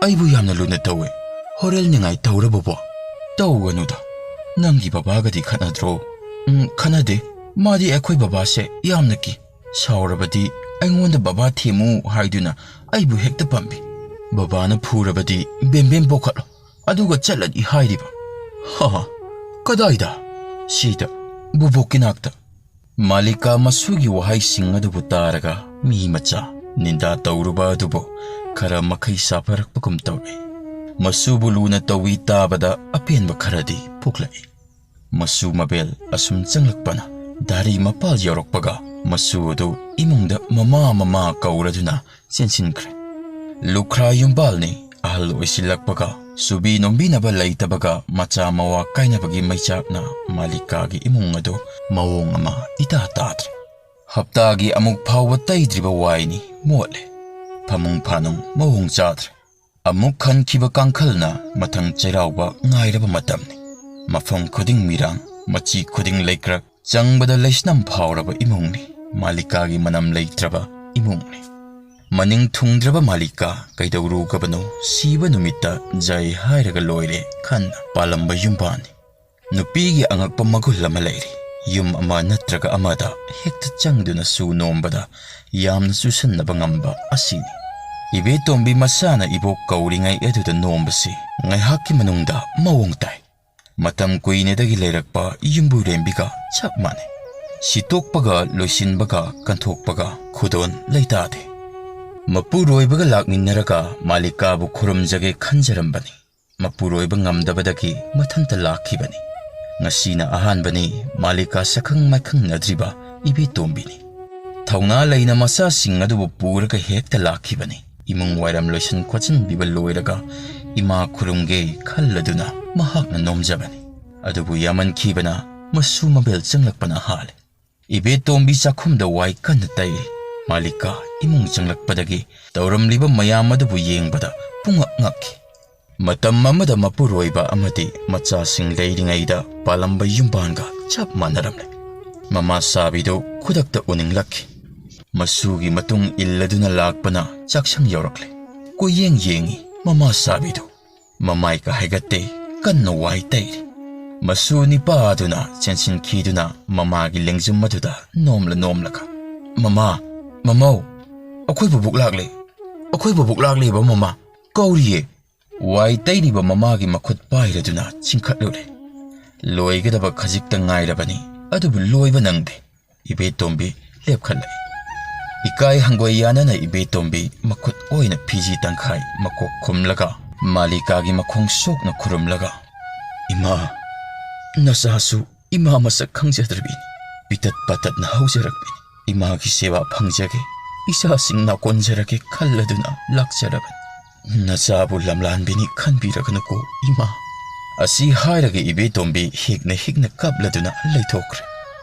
ꯑꯩꯕꯨ ꯌꯥꯝꯅ ꯂꯨꯅ ꯇꯧꯋꯦ꯫ ꯍꯣꯔꯦꯜ ꯅꯤꯡꯉꯥꯏ ꯇꯧꯔ ꯕꯨꯕꯣꯛ?" "ꯇꯧꯒꯅꯨꯗ꯫ ꯅꯪꯒꯤ ꯕꯕꯥꯒꯗꯤ ꯈꯠꯅꯗ꯭ꯔꯣ?" "ꯎꯝ, ꯈꯠꯅꯗꯦ꯫ ꯃꯥꯗꯤ ꯑꯩꯈꯣꯏ ꯕꯕꯥꯁꯦ ꯌꯥꯝꯅ ꯀꯤ꯫ ꯁꯥꯎꯔꯕꯗꯤ ꯑꯩꯉꯣꯟꯗ ꯕꯕꯥ ꯊꯦꯝꯃꯨ ꯍꯥꯏꯗꯨꯅ ꯑꯩꯕꯨ ꯍꯦꯛꯇ ꯄꯝꯃꯤ꯫ ꯕꯕꯥꯅ ꯐꯨꯔꯕꯗꯤ ꯕꯦꯝꯕꯦꯝ ꯄꯣꯈꯠꯂꯣ, ꯑꯗꯨꯒ ꯆꯠꯂꯅꯤ ꯍꯥꯏꯔꯤꯕ꯫" "ꯍꯥ ꯍꯥ, ꯀꯗꯥꯏꯗ?" "ꯁꯤꯗ, ꯕꯨꯕꯣꯛꯀꯤ ꯅꯥꯛꯇ꯫" ꯃꯥꯂꯤꯀꯥ ꯃꯁꯨꯒꯤ ꯋꯥꯍꯩꯁꯤꯡ ꯑꯗꯨꯕꯨ ꯇꯥꯔꯒ ꯃꯤ ꯃꯆꯥ ꯅꯤꯟꯗꯥ ꯇꯧꯔꯨꯕ ꯑꯗꯨꯕꯨ ꯈꯔ ꯃꯈꯩ ꯁꯥꯐꯔꯛꯄꯒꯨꯝ ꯇꯧꯔꯦ꯫ ꯃꯁꯨꯕꯨ ꯂꯨꯅ ꯇꯧꯏ ꯇꯥꯕꯗ ꯑꯄꯦꯟꯕ ꯈꯔꯗꯤ ꯄꯣꯛꯂꯛꯏ꯫ ꯃꯁꯨ ꯃꯕꯦꯜ ꯑꯁꯨꯝ ꯆꯪꯂꯛꯄꯅ ꯗꯥꯔꯤ ꯃꯄꯥꯜ ꯌꯧꯔꯛꯄꯒ ꯃꯁꯨ ꯑꯗꯨ ꯏꯃꯨꯡꯗ "ꯃꯃꯥ, ꯃꯃꯥ" ꯀꯧꯔꯗꯨꯅ ꯆꯦꯟꯁꯤꯟꯈ꯭ꯔꯦ꯫ ꯂꯨꯈ꯭ꯔꯥ ꯌꯨꯝꯕꯥꯜꯅꯤ꯫ ꯑꯍꯜ ꯑꯣꯏꯁꯤꯜꯂꯛꯄꯒ ꯁꯨꯕꯤ ꯅꯣꯝꯕꯤꯅꯕ ꯂꯩꯇꯕꯒ ꯃꯆꯥ ꯃꯋꯥ ꯀꯥꯏꯅꯕꯒꯤ ꯃꯩꯆꯥꯛꯅ ꯃꯥꯂꯤꯀꯥꯒꯤ ꯏꯃꯨꯡ ꯑꯗꯨ ꯃꯑꯣꯡ ꯑꯃ ꯏꯇꯥ ꯇꯥꯗ꯭ꯔꯦ꯫ ꯍꯞꯇꯥꯒꯤ ꯑꯃꯨꯛ ꯐꯥꯎꯕ ꯇꯩꯗ꯭ꯔꯤꯕ ꯋꯥꯏꯅꯤ, ꯃꯣꯠꯂꯦ꯫ ꯐꯃꯨꯡ ꯐꯥꯅꯨꯡ ꯃꯑꯣꯡ ꯆꯥꯗ꯭ꯔꯦ꯫ ꯑꯃꯨꯛ ꯈꯟꯈꯤꯕ ꯀꯥꯡꯈꯜꯅ ꯃꯊꯪ ꯆꯩꯔꯥꯎꯕ ꯉꯥꯏꯔꯕ ꯃꯇꯝꯅꯤ꯫ ꯃꯐꯝ ꯈꯨꯗꯤꯡ ꯃꯤꯔꯥꯡ, ꯃꯆꯤ ꯈꯨꯗꯤꯡ ꯂꯩꯀ꯭ꯔꯛ, ꯆꯪꯕꯗ ꯂꯩꯁꯅꯝ ꯐꯥꯎꯔꯕ ꯏꯃꯨꯡꯅꯤ꯫ ꯃꯥꯂꯤꯀꯥꯒꯤ ꯃꯅꯝ ꯂꯩꯇ꯭ꯔꯕ ꯏꯃꯨꯡꯅꯤ꯫ ꯃꯅꯤꯡ ꯊꯨꯡꯗ꯭ꯔꯕ ꯃꯥꯂꯤꯀꯥ ꯀꯩꯗꯧꯔꯨꯒꯕꯅꯣ? ꯁꯤꯕ ꯅꯨꯃꯤꯠꯇ ꯖꯩ ꯍꯥꯏꯔꯒ ꯂꯣꯏꯔꯦ ꯈꯟꯅ ꯄꯥꯜꯂꯝꯕ ꯌꯨꯝꯕꯥꯟꯅꯤ꯫ ꯅꯨꯄꯤꯒꯤ ꯑꯉꯛꯄ ꯃꯒꯨꯟ ꯑꯃ ꯂꯩꯔꯤ꯫ ꯌꯨꯝ ꯑꯃ ꯅꯠꯇ꯭ꯔꯒ ꯑꯃꯗ ꯍꯦꯛꯇ ꯆꯪꯗꯨꯅ ꯁꯨ ꯅꯣꯝꯕꯗ ꯌꯥꯝꯅ ꯆꯨꯁꯟꯅꯕ ꯉꯝꯕ ꯑꯁꯤꯅꯤ꯫ ꯏꯕꯦꯇꯣꯝꯕꯤ ꯃꯁꯥꯅ ꯏꯕꯣꯛ ꯀꯧꯔꯤꯉꯩ ꯑꯗꯨꯗ ꯅꯣꯝꯕꯁꯤ ꯉꯥꯏꯍꯥꯛꯀꯤ ꯃꯅꯨꯡꯗ ꯃꯑꯣꯡ ꯇꯥꯏ꯫ ꯃꯇꯝ ꯀꯨꯏꯅꯗꯒꯤ ꯂꯩꯔꯛꯄ ꯌꯨꯝꯕꯨꯔꯦꯝꯕꯤꯒ ꯆꯞ ꯃꯥꯟꯅꯩ꯫ ꯁꯤꯠꯇꯣꯛꯄꯒ, ꯂꯣꯏꯁꯤꯟꯕꯒ, ꯀꯟꯊꯣꯛꯄꯒ ꯈꯨꯗꯣꯟ ꯂꯩꯇꯥꯗꯦ꯫ ꯃꯄꯨꯔꯣꯏꯕꯒ ꯂꯥꯛꯃꯤꯟꯅꯔꯒ ꯃꯥꯂꯤꯀꯥꯕꯨ ꯈꯨꯔꯨꯝꯖꯒꯦ ꯈꯟꯖꯔꯝꯕꯅꯤ꯫ ꯃꯄꯨꯔꯣꯏꯕ ꯉꯝꯗꯕꯗꯒꯤ ꯃꯊꯟꯇ ꯂꯥꯛꯈꯤꯕꯅꯤ꯫ ꯉꯁꯤꯅ ꯑꯍꯥꯟꯕꯅꯤ ꯃꯥꯂꯤꯀꯥ ꯁꯛꯈꯪ ꯃꯥꯏꯈꯪꯅꯗ꯭ꯔꯤꯕ ꯏꯕꯦꯇꯣꯝꯕꯤꯅꯤ꯫ ꯊꯧꯅꯥ ꯂꯩꯅ ꯃꯆꯥꯁꯤꯡ ꯑꯗꯨꯕꯨ ꯄꯨꯔꯒ ꯍꯦꯛꯇ ꯂꯥꯛꯈꯤꯕꯅꯤ꯫ ꯏꯃꯨꯡ ꯋꯥꯏꯔꯝ ꯂꯣꯏꯁꯤꯟ ꯈꯣꯠꯆꯤꯟꯕꯤꯕ ꯂꯣꯏꯔꯒ ꯏꯃꯥ ꯈꯨꯔꯨꯝꯒꯦ ꯈꯜꯂꯗꯨꯅ ꯃꯍꯥꯛꯅ ꯅꯣꯝꯖꯕꯅꯤ꯫ ꯑꯗꯨꯕꯨ ꯌꯥꯝꯃꯟꯈꯤꯕꯅ ꯃꯁꯨ ꯃꯕꯦꯜ ꯆꯪꯂꯛꯄꯅ ꯍꯥꯜꯂꯦ꯫ ꯏꯕꯦꯇꯣꯝꯕꯤ ꯆꯥꯛꯈꯨꯝꯗ ꯋꯥꯏ ꯀꯟꯅ ꯇꯩꯔꯤ꯫ ꯃꯥꯂꯤꯀꯥ ꯏꯃꯨꯡ ꯆꯪꯂꯛꯄꯗꯒꯤ ꯇꯧꯔꯝꯂꯤꯕ ꯃꯌꯥꯝ ꯑꯗꯨꯕꯨ ꯌꯦꯡꯕꯗ ꯄꯨꯡꯉꯛ ꯉꯛꯈꯤ꯫ ꯃꯇꯝ ꯑꯃꯗ ꯃꯄꯨꯔꯣꯏꯕ ꯑꯃꯗꯤ ꯃꯆꯥꯁꯤꯡ ꯂꯩꯔꯤꯉꯩꯗ ꯄꯥꯜꯂꯝꯕ ꯌꯨꯝꯕꯥꯟꯒ ꯆꯞ ꯃꯥꯟꯅꯔꯝꯂꯦ꯫ ꯃꯃꯥ ꯁꯥꯕꯤꯗꯨ ꯈꯨꯗꯛꯇ ꯎꯅꯤꯡꯂꯛꯈꯤ꯫ ꯃꯁꯨꯒꯤ ꯃꯇꯨꯡ ꯏꯜꯂꯗꯨꯅ ꯂꯥꯛꯄꯅ ꯆꯥꯛꯁꯪ ꯌꯧꯔꯛꯂꯦ꯫ ꯀꯣꯏꯌꯦꯡ ꯌꯦꯡꯉꯤ ꯃꯃꯥ ꯁꯥꯕꯤꯗꯨ꯫ ꯃꯃꯥꯏꯒ ꯍꯥꯏꯒꯠꯇꯦ, ꯀꯟꯅ ꯋꯥꯏ ꯇꯩꯔꯤ꯫ ꯃꯁꯨ ꯅꯤꯄꯥ ꯑꯗꯨꯅ ꯆꯦꯟꯁꯤꯟꯈꯤꯗꯨꯅ ꯃꯃꯥꯒꯤ ꯂꯦꯡꯖꯨꯝ ꯑꯗꯨꯗ ꯅꯣꯝꯂ ꯅꯣꯝꯂꯒ, "ꯃꯃꯥ, ꯃꯃꯧ, ꯑꯩꯈꯣꯏ ꯕꯨꯕꯣꯛ ꯂꯥꯛꯂꯦ, ꯑꯩꯈꯣꯏ ꯕꯨꯕꯣꯛ ꯂꯥꯛꯂꯦꯕ ꯃꯃꯥ, ꯀꯧꯔꯤꯌꯦ!" ꯋꯥꯏ ꯇꯩꯔꯤꯕ ꯃꯃꯥꯒꯤ ꯃꯈꯨꯠ ꯄꯥꯏꯔꯗꯨꯅ ꯆꯤꯡꯈꯠꯂꯨꯔꯦ꯫ ꯂꯣꯏꯒꯗꯕ ꯈꯖꯤꯛꯇ ꯉꯥꯏꯔꯕꯅꯤ, ꯑꯗꯨꯕꯨ ꯂꯣꯏꯕ ꯅꯪꯗꯦ꯫ ꯏꯕꯦꯇꯣꯝꯕꯤ ꯂꯦꯞꯈꯠꯂꯛꯏ꯫ ꯏꯀꯥꯏ ꯍꯪꯒꯣꯏ ꯌꯥꯅꯅ ꯏꯕꯦꯇꯣꯝꯕꯤ ꯃꯈꯨꯠ ꯑꯣꯏꯅ ꯐꯤꯖꯤ ꯇꯪꯈꯥꯏ ꯃꯀꯣꯛ ꯈꯨꯝꯂꯒ ꯃꯥꯂꯤꯀꯥꯒꯤ ꯃꯈꯣꯡ ꯁꯣꯛꯅ ꯈꯨꯔꯨꯝꯂꯒ, "ꯏꯃꯥ, ꯅꯆꯥꯁꯨ ꯏꯃꯥ ꯃꯁꯛ ꯈꯪꯖꯗ꯭ꯔꯕꯤꯅꯤ꯫ ꯄꯤꯇꯠ ꯄꯥꯇꯠꯅ ꯍꯧꯖꯔꯛꯄꯤꯅꯤ꯫ ꯏꯃꯥꯒꯤ ꯁꯦꯕꯥ ꯐꯪꯖꯒꯦ, ꯏꯆꯥꯁꯤꯡ ꯅꯥꯀꯣꯟꯖꯔꯒꯦ ꯈꯜꯂꯗꯨꯅ ꯂꯥꯛꯆꯔꯕꯅꯤ꯫ ꯅꯆꯥꯕꯨ ꯂꯝꯂꯥꯟꯕꯤꯅꯤ ꯈꯟꯕꯤꯔꯒꯅꯨꯀꯣ ꯏꯃꯥ꯫" ꯑꯁꯤ ꯍꯥꯏꯔꯒ ꯏꯕꯦꯇꯣꯝꯕꯤ ꯍꯤꯛꯅ ꯍꯤꯛꯅ ꯀꯞꯂꯗꯨꯅ ꯂꯩꯊꯣꯛꯈ꯭ꯔꯦ꯫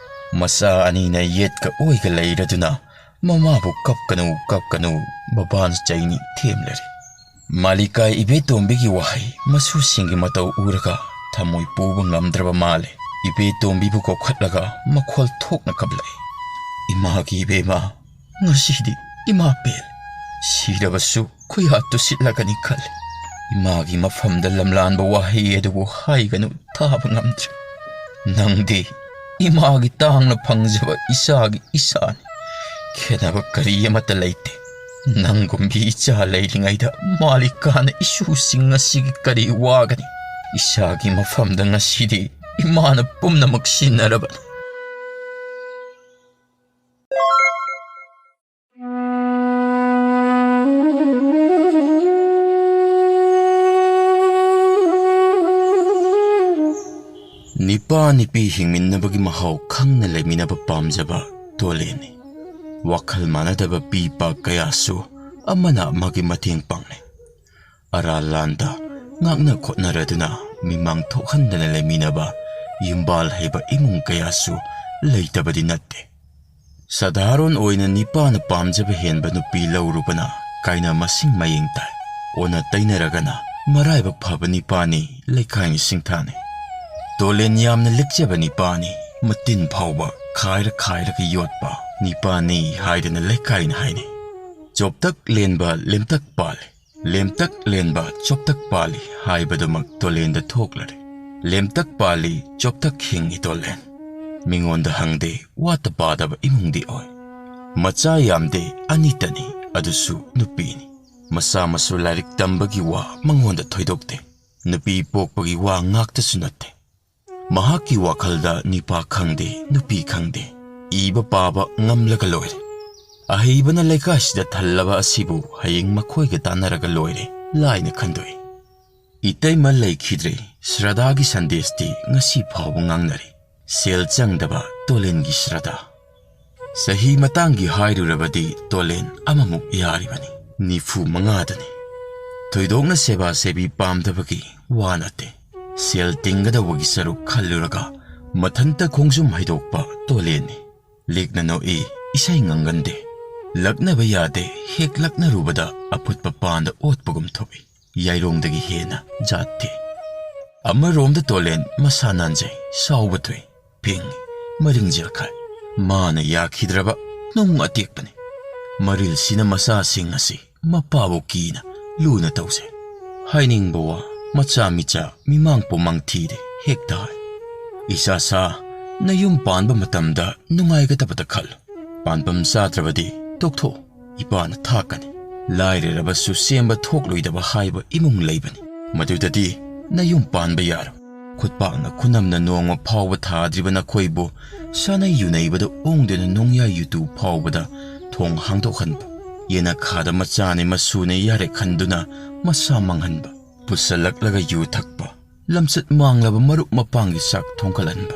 ꯃꯆꯥ ꯑꯅꯤꯅ ꯌꯦꯠꯀ ꯑꯣꯏꯒ ꯂꯩꯔꯗꯨꯅ ꯃꯃꯥꯕꯨ "ꯀꯞꯀꯅꯨ, ꯀꯞꯀꯅꯨ, ꯕꯕꯥꯅ ꯆꯩꯅꯤ" ꯊꯦꯝꯂꯔꯦ꯫ ꯃꯥꯂꯤꯀꯥ ꯏꯕꯦꯇꯣꯝꯕꯤꯒꯤ ꯋꯥꯍꯩ ꯃꯁꯨꯁꯤꯡꯒꯤ ꯃꯇꯧ ꯎꯔꯒ ꯊꯃꯣꯏ ꯄꯨꯕ ꯉꯝꯗ꯭ꯔꯕ ꯃꯥꯜꯂꯦ꯫ ꯏꯕꯦꯇꯣꯝꯕꯤꯕꯨ ꯀꯧꯈꯠꯂꯒ ꯃꯈꯣꯜ ꯊꯣꯛꯅ ꯀꯞꯂꯛꯏ꯫ "ꯏꯃꯥꯒꯤ ꯏꯕꯦꯝꯃ, ꯉꯁꯤꯗꯤ ꯏꯃꯥ ꯄꯦꯜꯂꯦ꯫ ꯁꯤꯔꯕꯁꯨ ꯈꯨꯌꯥ ꯇꯨꯁꯤꯠꯂꯒꯅꯤ ꯈꯜꯂꯤ꯫ ꯏꯃꯥꯒꯤ ꯃꯐꯝꯗ ꯂꯝꯂꯥꯟꯕ ꯋꯥꯍꯩ ꯑꯗꯨꯕꯨ ꯍꯥꯏꯒꯅꯨ, ꯊꯥꯕ ꯉꯝꯗ꯭ꯔꯦ꯫ ꯅꯪꯗꯤ ꯏꯃꯥꯒꯤ ꯇꯥꯡꯅ ꯐꯪꯖꯕ ꯏꯆꯥꯒꯤ ꯏꯆꯥꯅꯤ꯫ ꯈꯦꯠꯅꯕ ꯀꯔꯤ ꯑꯃꯠꯇ ꯂꯩꯇꯦ꯫ ꯅꯪꯒꯨꯝꯕꯤ ꯏꯆꯥ ꯂꯩꯔꯤꯉꯩꯗ ꯃꯥꯂꯤꯀꯥꯅ ꯏꯁꯨꯁꯤꯡ ꯑꯁꯤꯒꯤ ꯀꯔꯤ ꯋꯥꯒꯅꯤ? ꯏꯆꯥꯒꯤ ꯃꯐꯝꯗ ꯉꯁꯤꯗꯤ ꯏꯃꯥꯅ ꯄꯨꯝꯅꯃꯛ ꯁꯤꯟꯅꯔꯕꯅꯤ꯫" ꯅꯤꯄꯥ ꯅꯤꯄꯤ ꯍꯤꯡꯃꯤꯟꯅꯕꯒꯤ ꯃꯍꯥꯎ ꯈꯪꯅ ꯂꯩꯃꯤꯟꯅꯕ ꯄꯥꯝꯖꯕ ꯇꯣꯂꯦꯟꯅꯤ꯫ ꯋꯥꯈꯜ ꯃꯥꯟꯅꯗꯕ ꯄꯤ ꯄꯥꯛ ꯀꯌꯥꯁꯨ ꯑꯃꯅ ꯑꯃꯒꯤ ꯃꯇꯦꯡ ꯄꯥꯡꯅꯩ꯫ ꯑꯔꯥꯟ ꯂꯥꯟꯗ ꯉꯥꯛꯅ ꯈꯣꯠꯅꯔꯗꯨꯅ ꯃꯤꯃꯥꯡ ꯊꯣꯛꯍꯟꯗꯅ ꯂꯩꯃꯤꯟꯅꯕ ꯌꯨꯝꯕꯥꯜ ꯍꯩꯕ ꯏꯃꯨꯡ ꯀꯌꯥꯁꯨ ꯂꯩꯇꯕꯗꯤ ꯅꯠꯇꯦ꯫ ꯁꯥꯙꯥꯔꯣꯟ ꯑꯣꯏꯅ ꯅꯤꯄꯥꯅ ꯄꯥꯝꯖꯕ ꯍꯦꯟꯕ ꯅꯨꯄꯤ ꯂꯧꯔꯨꯕꯅ ꯀꯥꯏꯅ ꯃꯁꯤꯡ ꯃꯌꯦꯡ ꯇꯥꯏ꯫ ꯑꯣꯟꯅ ꯇꯩꯅꯔꯒꯅ ꯃꯔꯥꯏꯕꯛ ꯐꯕ ꯅꯤꯄꯥꯅꯤ ꯂꯩꯀꯥꯏꯅ ꯁꯤꯡꯊꯥꯅꯩ꯫ ꯇꯣꯂꯦꯟ ꯌꯥꯝꯅ ꯂꯤꯛꯆꯕ ꯅꯤꯄꯥꯅꯤ, ꯃꯇꯤꯟ ꯐꯥꯎꯕ ꯈꯥꯏꯔ ꯈꯥꯏꯔꯒ ꯌꯣꯠꯄ ꯅꯤꯄꯥꯅꯤ ꯍꯥꯏꯗꯅ ꯂꯩꯀꯥꯏꯅ ꯍꯥꯏꯅꯩ꯫ ꯆꯣꯞꯇꯛ ꯂꯦꯟꯕ ꯂꯦꯝꯇꯛ ꯄꯥꯜꯂꯤ, ꯂꯦꯝꯇꯛ ꯂꯦꯟꯕ ꯆꯣꯞꯇꯛ ꯄꯥꯜꯂꯤ ꯍꯥꯏꯕꯗꯨꯃꯛ ꯇꯣꯂꯦꯟꯗ ꯊꯣꯛꯂꯔꯦ꯫ ꯂꯦꯝꯇꯛ ꯄꯥꯜꯂꯤ, ꯆꯣꯞꯇꯛ ꯍꯤꯡꯉꯤ ꯇꯣꯂꯦꯟ꯫ ꯃꯤꯉꯣꯟꯗ ꯍꯪꯗꯦ, ꯋꯥꯠꯇ ꯄꯥꯗꯕ ꯏꯃꯨꯡꯗꯤ ꯑꯣꯏ꯫ ꯃꯆꯥ ꯌꯥꯝꯗꯦ, ꯑꯅꯤꯇꯅꯤ, ꯑꯗꯨꯁꯨ ꯅꯨꯄꯤꯅꯤ꯫ ꯃꯆꯥ ꯃꯁꯨ ꯂꯥꯏꯔꯤꯛ ꯇꯝꯕꯒꯤ ꯋꯥ ꯃꯉꯣꯟꯗ ꯊꯣꯏꯗꯣꯛꯇꯦ꯫ ꯅꯨꯄꯤ ꯄꯣꯛꯄꯒꯤ ꯋꯥ ꯉꯥꯛꯇꯁꯨ ꯅꯠꯇꯦ꯫ ꯃꯍꯥꯛꯀꯤ ꯋꯥꯈꯜꯗ ꯅꯤꯄꯥ ꯈꯪꯗꯦ, ꯅꯨꯄꯤ ꯈꯪꯗꯦ, ꯏꯕ ꯄꯥꯕ ꯉꯝꯂꯒ ꯂꯣꯏꯔꯦ꯫ ꯑꯍꯩꯕꯅ ꯂꯩꯀꯥꯏꯁꯤꯗ ꯊꯜꯂꯕ ꯑꯁꯤꯕꯨ ꯍꯌꯦꯡ ꯃꯈꯣꯏꯒ ꯇꯥꯟꯅꯔꯒ ꯂꯣꯏꯔꯦ ꯂꯥꯏꯅ ꯈꯟꯗꯣꯛꯏ꯫ ꯏꯇꯩꯃ ꯂꯩꯈꯤꯗ꯭ꯔꯦ꯫ ꯁ꯭ꯔꯗꯥꯒꯤ ꯁꯟꯗꯦꯁꯇꯤ ꯉꯁꯤ ꯐꯥꯎꯕ ꯉꯥꯡꯅꯔꯤ꯫ ꯁꯦꯜ ꯆꯪꯗꯕ ꯇꯣꯂꯦꯟꯒꯤ ꯁ꯭ꯔꯗꯥ꯫ ꯆꯍꯤ ꯃꯇꯥꯡꯒꯤ ꯍꯥꯏꯔꯨꯔꯕꯗꯤ ꯇꯣꯂꯦꯟ ꯑꯃꯃꯨꯛ ꯌꯥꯔꯤꯕꯅꯤ, ꯅꯤꯐꯨ ꯃꯉꯥꯗꯅꯤ꯫ ꯊꯣꯏꯗꯣꯛꯅ ꯁꯦꯕꯥ ꯁꯦꯕꯤ ꯄꯥꯝꯗꯕꯒꯤ ꯋꯥ ꯅꯠꯇꯦ꯫ ꯁꯦꯜ ꯇꯤꯡꯒꯗꯧꯕꯒꯤ ꯁꯔꯨꯛ ꯈꯜꯂꯨꯔꯒ ꯃꯊꯟꯇ ꯈꯣꯡꯖꯨꯝ ꯍꯩꯗꯣꯛꯄ ꯇꯣꯂꯦꯟꯅꯤ꯫ ꯂꯤꯛꯅ ꯅꯣꯛꯏ, ꯏꯁꯩ ꯉꯪꯒꯟꯗꯦ꯫ ꯂꯛꯅꯕ ꯌꯥꯗꯦ, ꯍꯦꯛ ꯂꯛꯅꯔꯨꯕꯗ ꯑꯐꯨꯠꯄ ꯄꯥꯟꯗ ꯑꯣꯠꯄꯒꯨꯝ ꯊꯣꯛꯏ꯫ ꯌꯥꯏꯔꯣꯡꯗꯒꯤ ꯍꯦꯟꯅ ꯖꯥꯠ ꯊꯤ꯫ ꯑꯃꯔꯣꯝꯗ ꯇꯣꯂꯦꯟ ꯃꯁꯥ ꯅꯥꯟꯖꯩ, ꯁꯥꯎꯕ ꯊꯣꯏ, ꯐꯤꯡꯉꯤ, ꯃꯔꯤꯡꯖꯦꯜ ꯈꯥꯏ꯫ ꯃꯥꯅ ꯌꯥꯈꯤꯗ꯭ꯔꯕ ꯅꯨꯡ ꯑꯇꯦꯛꯄꯅꯤ꯫ ꯃꯔꯤꯜꯁꯤꯅ ꯃꯆꯥꯁꯤꯡ ꯑꯁꯤ ꯃꯄꯥꯕꯨ ꯀꯤꯅ ꯂꯨꯅ ꯇꯧꯖꯩ꯫ ꯍꯥꯏꯅꯤꯡꯕ ꯋꯥ ꯃꯆꯥ ꯃꯤꯆꯥ ꯃꯤꯃꯥꯡ ꯄꯨꯃꯥꯡ ꯊꯤꯗꯦ ꯍꯦꯛꯇ ꯍꯥꯏ꯫ "ꯏꯆꯥ ꯁꯥ, ꯅꯌꯨꯝ ꯄꯥꯟꯕ ꯃꯇꯝꯗ ꯅꯨꯡꯉꯥꯏꯒꯗꯕꯗ ꯈꯜꯂꯨ꯫ ꯄꯥꯟꯐꯝ ꯆꯥꯗ꯭ꯔꯕꯗꯤ ꯇꯣꯛꯊꯣꯛꯎ꯫ ꯏꯄꯥꯅ ꯊꯥꯛꯀꯅꯤ꯫ ꯂꯥꯏꯔꯔꯕꯁꯨ ꯁꯦꯝꯕ ꯊꯣꯛꯂꯣꯏꯗꯕ ꯍꯥꯏꯕ ꯏꯃꯨꯡ ꯂꯩꯕꯅꯤ꯫ ꯃꯗꯨꯗꯗꯤ ꯅꯌꯨꯝ ꯄꯥꯟꯕ ꯌꯥꯔꯣꯏ꯫ ꯈꯨꯠꯄꯥꯛꯅ ꯈꯨꯅꯝꯅ ꯅꯣꯡꯃ ꯐꯥꯎꯕ ꯊꯥꯗ꯭ꯔꯤꯕ ꯅꯈꯣꯏꯕꯨ ꯁꯥꯅꯩ ꯌꯨꯅꯩꯕꯗ ꯑꯣꯡꯗꯨꯅ ꯅꯣꯡꯌꯥꯏ ꯌꯨꯇꯨ ꯐꯥꯎꯕꯗ ꯊꯣꯡ ꯍꯥꯡꯗꯣꯛꯍꯟꯕ, ꯌꯦꯅꯈꯥꯗ ꯃꯆꯥꯅꯤ ꯃꯁꯨꯅꯤ ꯌꯥꯔꯦ ꯈꯟꯗꯨꯅ ꯃꯁꯥ ꯃꯥꯡꯍꯟꯕ, ꯄꯨꯁꯜꯂꯛꯂꯒ ꯌꯨ ꯊꯛꯄ, ꯂꯝꯆꯠ ꯃꯥꯡꯂꯕ ꯃꯔꯨꯞ ꯃꯄꯥꯡꯒꯤ ꯆꯥꯛ ꯊꯣꯡꯒꯠꯍꯟꯕ,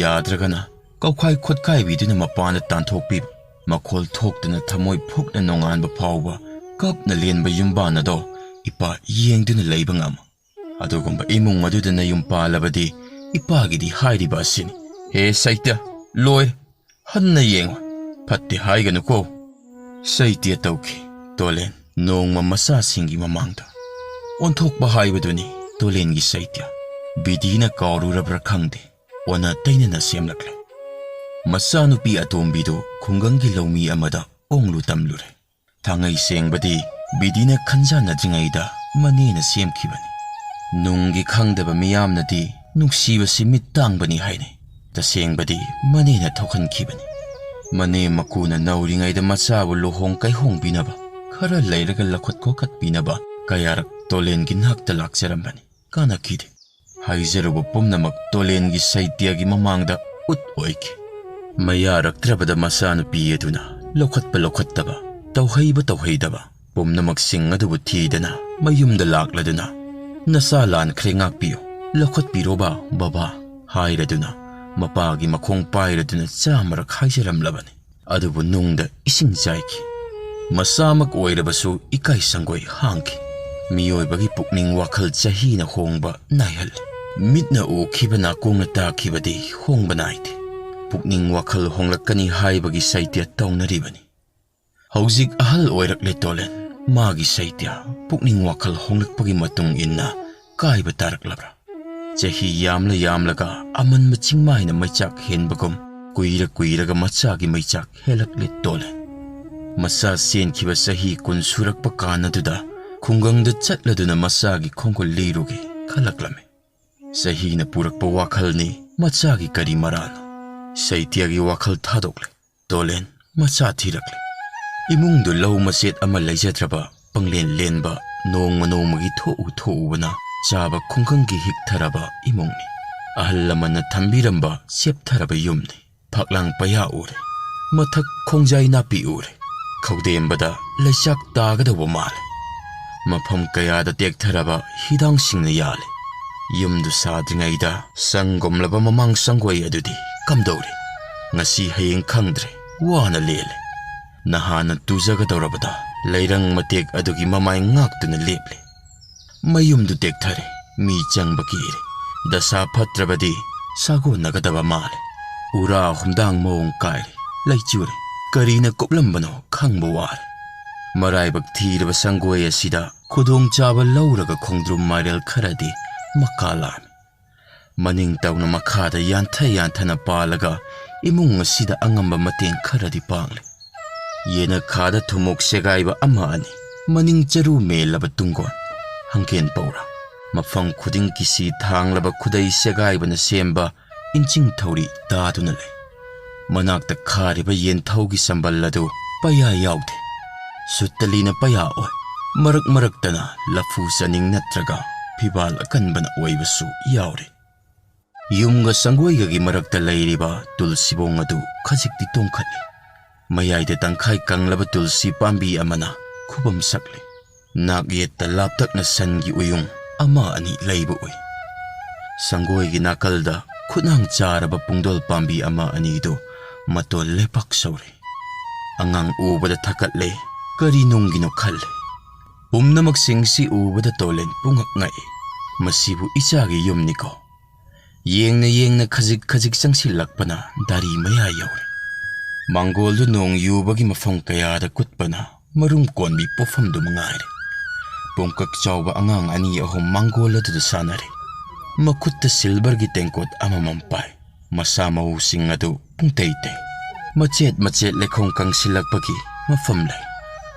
ꯌꯥꯗ꯭ꯔꯒꯅ ꯀꯧꯈꯥꯏ ꯈꯣꯠꯈꯥꯏꯕꯤꯗꯨꯅ ꯃꯄꯥꯟꯗ ꯇꯥꯟꯊꯣꯛꯄꯤꯕ, ꯃꯈꯣꯜ ꯊꯣꯛꯇꯅ ꯊꯃꯣꯏ ꯐꯨꯛꯅ ꯅꯣꯡꯉꯥꯟꯕ ꯐꯥꯎꯕ ꯀꯞꯅ ꯂꯦꯟꯕ ꯌꯨꯝꯕꯥꯟ ꯑꯗꯣ ꯏꯄꯥ ꯌꯦꯡꯗꯨꯅ ꯂꯩꯕ ꯉꯝꯃꯣꯏ꯫ ꯑꯗꯨꯒꯨꯝꯕ ꯏꯃꯨꯡ ꯑꯗꯨꯗ ꯅꯌꯨꯝ ꯄꯥꯜꯂꯕꯗꯤ ꯏꯄꯥꯒꯤꯗꯤ ꯍꯥꯏꯔꯤꯕ ꯑꯁꯤꯅꯤ꯫ ꯍꯦ ꯁꯩꯇ, ꯂꯣꯏꯔꯦ꯫ ꯍꯟꯅ ꯌꯦꯡꯉꯨ꯫ ꯐꯠꯇꯦ ꯍꯥꯏꯒꯅꯨꯀꯣ꯫ ꯁꯩꯇ ꯇꯧꯈꯤ꯫ ꯇꯣꯂꯦꯟ ꯅꯣꯡꯃ ꯃꯆꯥꯁꯤꯡꯒꯤ ꯃꯃꯥꯡꯗ ꯑꯣꯟꯊꯣꯛꯄ ꯍꯥꯏꯕꯗꯨꯅꯤ ꯇꯣꯂꯦꯟꯒꯤ ꯁꯩꯇ꯫ ꯕꯤꯗꯤꯅ ꯀꯥꯎꯔꯨꯔꯕ꯭ꯔꯥ ꯈꯪꯗꯦ, ꯑꯣꯟꯅ ꯇꯩꯅꯅ ꯁꯦꯝꯂꯛꯂꯦ꯫ ꯃꯆꯥꯅꯨꯄꯤ ꯑꯇꯣꯝꯕꯤꯗꯨ ꯈꯨꯡꯒꯪꯒꯤ ꯂꯧꯃꯤ ꯑꯃꯗ ꯑꯣꯡꯂꯨ ꯇꯝꯂꯨꯔꯦ꯫ ꯊꯥꯡꯉꯩ ꯁꯦꯡꯕꯗꯤ ꯕꯤꯗꯤꯅ ꯈꯟꯖꯥꯟꯅꯗ꯭ꯔꯤꯉꯩꯗ ꯃꯅꯦꯅ ꯁꯦꯝꯈꯤꯕꯅꯤ꯫ ꯅꯨꯡꯒꯤ ꯈꯪꯗꯕ ꯃꯤꯌꯥꯝꯅꯗꯤ ꯅꯨꯡꯁꯤꯕꯁꯤ ꯃꯤꯠ ꯇꯥꯡꯕꯅꯤ ꯍꯥꯏꯅꯩ꯫ ꯇꯁꯦꯡꯕꯗꯤ ꯃꯅꯦꯅ ꯊꯣꯛꯍꯟꯈꯤꯕꯅꯤ꯫ ꯃꯅꯦ ꯃꯀꯨꯅ ꯅꯧꯔꯤꯉꯩꯗ ꯃꯆꯥꯕꯨ ꯂꯨꯍꯣꯡ ꯀꯩꯍꯣꯡꯕꯤꯅꯕ, ꯈꯔ ꯂꯩꯔꯒ ꯂꯧꯈꯠ ꯈꯣꯀꯠꯄꯤꯅꯕ ꯀꯌꯥꯔꯛ ꯇꯣꯂꯦꯟꯒꯤ ꯅꯥꯛꯇ ꯂꯥꯛꯆꯔꯝꯕꯅꯤ꯫ ꯀꯥꯟꯅꯈꯤꯗꯦ꯫ ꯍꯥꯏꯖꯔꯨꯕ ꯄꯨꯝꯅꯃꯛ ꯇꯣꯂꯦꯟꯒꯤ ꯁꯩꯇ꯭ꯌꯒꯤ ꯃꯃꯥꯡꯗ ꯎꯠ ꯑꯣꯏꯈꯤ꯫ ꯃꯌꯥꯔꯛꯇ꯭ꯔꯕꯗ ꯃꯆꯥꯅꯨꯄꯤ ꯑꯗꯨꯅ ꯂꯧꯈꯠꯄ ꯂꯧꯈꯠꯇꯕ, ꯇꯧꯍꯩꯕ ꯇꯧꯍꯩꯗꯕ ꯄꯨꯝꯅꯃꯛꯁꯤꯡ ꯑꯗꯨꯕꯨ ꯊꯤꯗꯅ ꯃꯌꯨꯝꯗ ꯂꯥꯛꯂꯗꯨꯅ, "ꯅꯆꯥ ꯂꯥꯟꯈ꯭ꯔꯦ, ꯉꯥꯛꯄꯤꯌꯨ, ꯂꯧꯈꯠꯄꯤꯔꯣꯕ ꯕꯕꯥ" ꯍꯥꯏꯔꯗꯨꯅ, ꯃꯄꯥꯒꯤ ꯃꯈꯣꯡ ꯄꯥꯏꯔꯗꯨꯅ ꯆꯥꯃꯔꯛ ꯍꯥꯏꯖꯔꯝꯂꯕꯅꯤ꯫ ꯑꯗꯨꯕꯨ ꯅꯨꯡꯗ ꯏꯁꯤꯡ ꯆꯥꯏꯈꯤ꯫ ꯃꯆꯥꯃꯛ ꯑꯣꯏꯔꯕꯁꯨ ꯏꯀꯥꯏ ꯁꯪꯒꯣꯏ ꯍꯥꯡꯈꯤ꯫ ꯃꯤꯑꯣꯏꯕꯒꯤ ꯄꯨꯛꯅꯤꯡ ꯋꯥꯈꯜ ꯆꯍꯤꯅ ꯍꯣꯡꯕ ꯅꯥꯏꯍꯜꯂꯤ꯫ ꯃꯤꯠꯅ ꯎꯈꯤꯕ, ꯅꯥꯀꯣꯡꯅ ꯇꯥꯈꯤꯕꯗꯤ ꯍꯣꯡꯕ ꯅꯥꯏꯗꯦ꯫ ꯄꯨꯛꯅꯤꯡ ꯋꯥꯈꯜ ꯍꯣꯡꯂꯛꯀꯅꯤ ꯍꯥꯏꯕꯒꯤ ꯁꯩꯇ꯭ꯌ ꯇꯧꯅꯔꯤꯕꯅꯤ꯫ ꯍꯧꯖꯤꯛ ꯑꯍꯜ ꯑꯣꯏꯔꯛꯂꯦ ꯇꯣꯂꯦꯟ꯫ ꯃꯥꯒꯤ ꯁꯩꯇ꯭ꯌ ꯄꯨꯛꯅꯤꯡ ꯋꯥꯈꯜ ꯍꯣꯡꯂꯛꯄꯒꯤ ꯃꯇꯨꯡ ꯏꯟꯅ ꯀꯥꯏꯕ ꯇꯥꯔꯛꯂꯕ꯭ꯔꯥ? ꯆꯍꯤ ꯌꯥꯝꯂ ꯌꯥꯝꯂꯒ ꯑꯃꯟꯕ ꯆꯤꯡꯃꯥꯏꯅ ꯃꯩꯆꯥꯛ ꯍꯦꯟꯕꯒꯨꯝ, ꯀꯨꯏꯔ ꯀꯨꯏꯔꯒ ꯃꯆꯥꯒꯤ ꯃꯩꯆꯥꯛ ꯍꯦꯜꯂꯛꯂꯦ ꯇꯣꯂꯦꯟ꯫ ꯃꯆꯥ ꯆꯦꯟꯈꯤꯕ ꯆꯍꯤ ꯀꯨꯟ ꯁꯨꯔꯛꯄ ꯀꯥꯟ ꯑꯗꯨꯗ ꯈꯨꯡꯒꯪꯗ ꯆꯠꯂꯗꯨꯅ ꯃꯆꯥꯒꯤ ꯈꯣꯡꯒꯨꯜ ꯂꯤꯔꯨꯒꯦ ꯈꯜꯂꯛꯂꯝꯃꯤ꯫ ꯆꯍꯤꯅ ꯄꯨꯔꯛꯄ ꯋꯥꯈꯜꯅꯤ ꯃꯆꯥꯒꯤ ꯀꯔꯤ ꯃꯔꯥꯜꯅꯣ? ꯁꯩꯇ꯭ꯌꯒꯤ ꯋꯥꯈꯜ ꯊꯥꯗꯣꯛꯂꯦ꯫ ꯇꯣꯂꯦꯟ ꯃꯆꯥ ꯊꯤꯔꯛꯂꯦ꯫ ꯏꯃꯨꯡꯗꯨ ꯂꯧ ꯃꯆꯦꯠ ꯑꯃ ꯂꯩꯖꯗ꯭ꯔꯕ, ꯄꯪꯂꯦꯟ ꯂꯦꯟꯕ, ꯅꯣꯡꯃ ꯅꯣꯡꯃꯒꯤ ꯊꯣꯛꯎ ꯊꯣꯛꯎꯕꯅ ꯆꯥꯕ ꯈꯨꯡꯒꯪꯒꯤ ꯍꯤꯛꯊꯔꯕ ꯏꯃꯨꯡꯅꯤ꯫ ꯑꯍꯜ ꯂꯃꯟꯅ ꯊꯝꯕꯤꯔꯝꯕ ꯆꯦꯞꯊꯔꯕ ꯌꯨꯝꯅꯤ꯫ ꯐꯛꯂꯥꯡ ꯄꯌꯥ ꯎꯔꯦ꯫ ꯃꯊꯛ ꯈꯣꯡꯖꯥꯏ ꯅꯥꯄꯤ ꯎꯔꯦ꯫ ꯈꯧꯗꯦꯝꯕꯗ ꯂꯩꯆꯥꯛ ꯇꯥꯒꯗꯧꯕ ꯃꯥꯜꯂꯦ꯫ ꯃꯐꯝ ꯀꯌꯥꯗ ꯇꯦꯛꯊꯔꯕ ꯍꯤꯗꯥꯡꯁꯤꯡꯅ ꯌꯥꯜꯂꯦ꯫ ꯌꯨꯝꯗꯨ ꯁꯥꯗ꯭ꯔꯤꯉꯩꯗ ꯁꯪꯒꯣꯝꯂꯕ ꯃꯃꯥꯡ ꯁꯪꯒꯣꯏ ꯑꯗꯨꯗꯤ ꯀꯝꯗꯧꯔꯤ? ꯉꯁꯤ ꯍꯌꯦꯡ ꯈꯪꯗ꯭ꯔꯦ꯫ ꯋꯥꯅ ꯂꯦꯜꯂꯦ꯫ ꯅꯍꯥꯅ ꯇꯨꯖꯒꯗꯧꯔꯕꯗ ꯂꯩꯔꯪ ꯃꯇꯦꯛ ꯑꯗꯨꯒꯤ ꯃꯃꯥꯏ ꯉꯥꯛꯇꯨꯅ ꯂꯦꯞꯂꯦ꯫ ꯃꯌꯨꯝꯗꯨ ꯇꯦꯛꯊꯔꯦ, ꯃꯤ ꯆꯪꯕ ꯀꯤꯔꯦ꯫ ꯗꯁꯥ ꯐꯠꯇ꯭ꯔꯕꯗꯤ ꯁꯥꯒꯣꯟꯅꯒꯗꯕ ꯃꯥꯜꯂꯦ꯫ ꯎꯔꯥ ꯍꯨꯝꯗꯥꯡ ꯃꯑꯣꯡ ꯀꯥꯏꯔꯦ, ꯂꯩꯆꯨꯔꯦ꯫ ꯀꯔꯤꯅ ꯀꯨꯞꯂꯝꯕꯅꯣ ꯈꯪꯕ ꯋꯥꯔꯦ꯫ ꯃꯔꯥꯏꯕꯛ ꯊꯤꯔꯕ ꯁꯪꯒꯣꯏ ꯑꯁꯤꯗ ꯈꯨꯗꯣꯡꯆꯥꯕ ꯂꯧꯔꯒ ꯈꯣꯡꯗ꯭ꯔꯨꯝ ꯃꯥꯏꯔꯦꯜ ꯈꯔꯗꯤ ꯃꯀꯥ ꯂꯥꯝꯃꯤ꯫ ꯃꯅꯤꯡ ꯇꯧꯅ ꯃꯈꯥꯗ ꯌꯥꯟꯊ ꯌꯥꯟꯊꯅ ꯄꯥꯜꯂꯒ ꯏꯃꯨꯡ ꯑꯁꯤꯗ ꯑꯉꯝꯕ ꯃꯇꯦꯡ ꯈꯔꯗꯤ ꯄꯥꯡꯂꯦ꯫ ꯌꯦꯅꯈꯥꯗ ꯊꯨꯝꯃꯣꯛ ꯁꯦꯒꯥꯏꯕ ꯑꯃ ꯑꯅꯤ, ꯃꯅꯤꯡ ꯆꯔꯨ ꯃꯦꯜꯂꯕ ꯇꯨꯡꯒꯣꯟ, ꯍꯪꯒꯦꯟ ꯄꯧꯔꯥ, ꯃꯐꯝ ꯈꯨꯗꯤꯡ ꯀꯤꯁꯤ ꯊꯥꯡꯂꯕ ꯈꯨꯗꯩ ꯁꯦꯒꯥꯏꯕꯅ ꯁꯦꯝꯕ ꯏꯟꯆꯤꯡ ꯊꯧꯔꯤ ꯇꯥꯗꯨꯅ ꯂꯩ꯫ ꯃꯅꯥꯛꯇ ꯈꯥꯔꯤꯕ ꯌꯦꯟꯊꯧꯒꯤ ꯁꯝꯕꯜ ꯑꯗꯨ ꯄꯩꯌꯥ ꯌꯥꯎꯗꯦ꯫ ꯁꯨꯠꯇꯂꯤꯅ ꯄꯩꯌꯥ ꯑꯣꯏ꯫ ꯃꯔꯛ ꯃꯔꯛꯇꯅ ꯂꯐꯨ ꯆꯥꯅꯤꯡ ꯅꯠꯇ꯭ꯔꯒ ꯐꯤꯕꯥꯜ ꯑꯀꯟꯕꯅ ꯑꯣꯏꯕꯁꯨ ꯌꯥꯎꯔꯤ꯫ ꯌꯨꯝꯒ ꯁꯪꯒꯣꯏꯒꯒꯤ ꯃꯔꯛꯇ ꯂꯩꯔꯤꯕ ꯇꯨꯜꯁꯤꯕꯣꯡ ꯑꯗꯨ ꯈꯖꯤꯛꯇꯤ ꯇꯣꯡꯈꯠꯂꯤ꯫ ꯃꯌꯥꯏꯗ ꯇꯪꯈꯥꯏ ꯀꯪꯂꯕ ꯇꯨꯜꯁꯤ ꯄꯥꯝꯕꯤ ꯑꯃꯅ ꯈꯨꯕꯝ ꯁꯛꯂꯤ꯫ ꯅꯥꯛ ꯌꯦꯠꯇ ꯂꯥꯞꯇꯛꯅ ꯁꯟꯒꯤ ꯎꯌꯨꯡ ꯑꯃ ꯑꯅꯤ ꯂꯩꯕ ꯎꯏ꯫ ꯁꯪꯒꯣꯏꯒꯤ ꯅꯥꯀꯜꯗ ꯈꯨꯠꯅꯥꯡ ꯆꯥꯔꯕ ꯄꯨꯡꯗꯣꯜ ꯄꯥꯝꯕꯤ ꯑꯃ ꯑꯅꯤꯗꯨ ꯃꯇꯣꯜ ꯂꯩꯄꯥꯛ ꯁꯧꯔꯤ꯫ ꯑꯉꯥꯡ ꯎꯕꯗ ꯊꯛꯀꯠꯂꯦ, ꯀꯔꯤ ꯅꯨꯡꯒꯤꯅꯣ ꯈꯜꯂꯦ꯫ ꯄꯨꯝꯅꯃꯛꯁꯤꯡꯁꯤ ꯎꯕꯗ ꯇꯣꯂꯦꯟ ꯄꯨꯡꯉꯛ ꯉꯛꯏ꯫ ꯃꯁꯤꯕꯨ ꯏꯆꯥꯒꯤ ꯌꯨꯝꯅꯤꯀꯣ꯫ ꯌꯦꯡꯅ ꯌꯦꯡꯅ ꯈꯖꯤꯛ ꯈꯖꯤꯛ ꯆꯪꯁꯤꯜꯂꯛꯄꯅ ꯗꯥꯔꯤ ꯃꯌꯥ ꯌꯧꯔꯦ꯫ ꯃꯥꯡꯒꯣꯜꯗꯨ ꯅꯣꯡ ꯌꯨꯕꯒꯤ ꯃꯐꯝ ꯀꯌꯥꯗ ꯀꯨꯠꯄꯅ ꯃꯔꯨꯝ ꯀꯣꯟꯕꯤ ꯄꯣꯐꯝꯗꯨ ꯃꯉꯥꯏꯔꯦ꯫ ꯄꯨꯡꯀꯛ ꯆꯥꯎꯕ ꯑꯉꯥꯡ ꯑꯅꯤ ꯑꯍꯨꯝ ꯃꯥꯡꯒꯣꯜ ꯑꯗꯨꯗ ꯁꯥꯟꯅꯔꯤ꯫ ꯃꯈꯨꯠꯇ ꯁꯤꯜꯚꯔꯒꯤ ꯇꯦꯡꯀꯣꯠ ꯑꯃꯃꯝ ꯄꯥꯏ꯫ ꯃꯁꯥ ꯃꯎꯁꯤꯡ ꯑꯗꯨ ꯄꯨꯡꯇꯩ ꯇꯩ꯫ ꯃꯆꯦꯠ ꯃꯆꯦꯠ ꯂꯩꯈꯣꯝ ꯀꯪꯁꯤꯜꯂꯛꯄꯒꯤ ꯃꯐꯝ ꯂꯩ꯫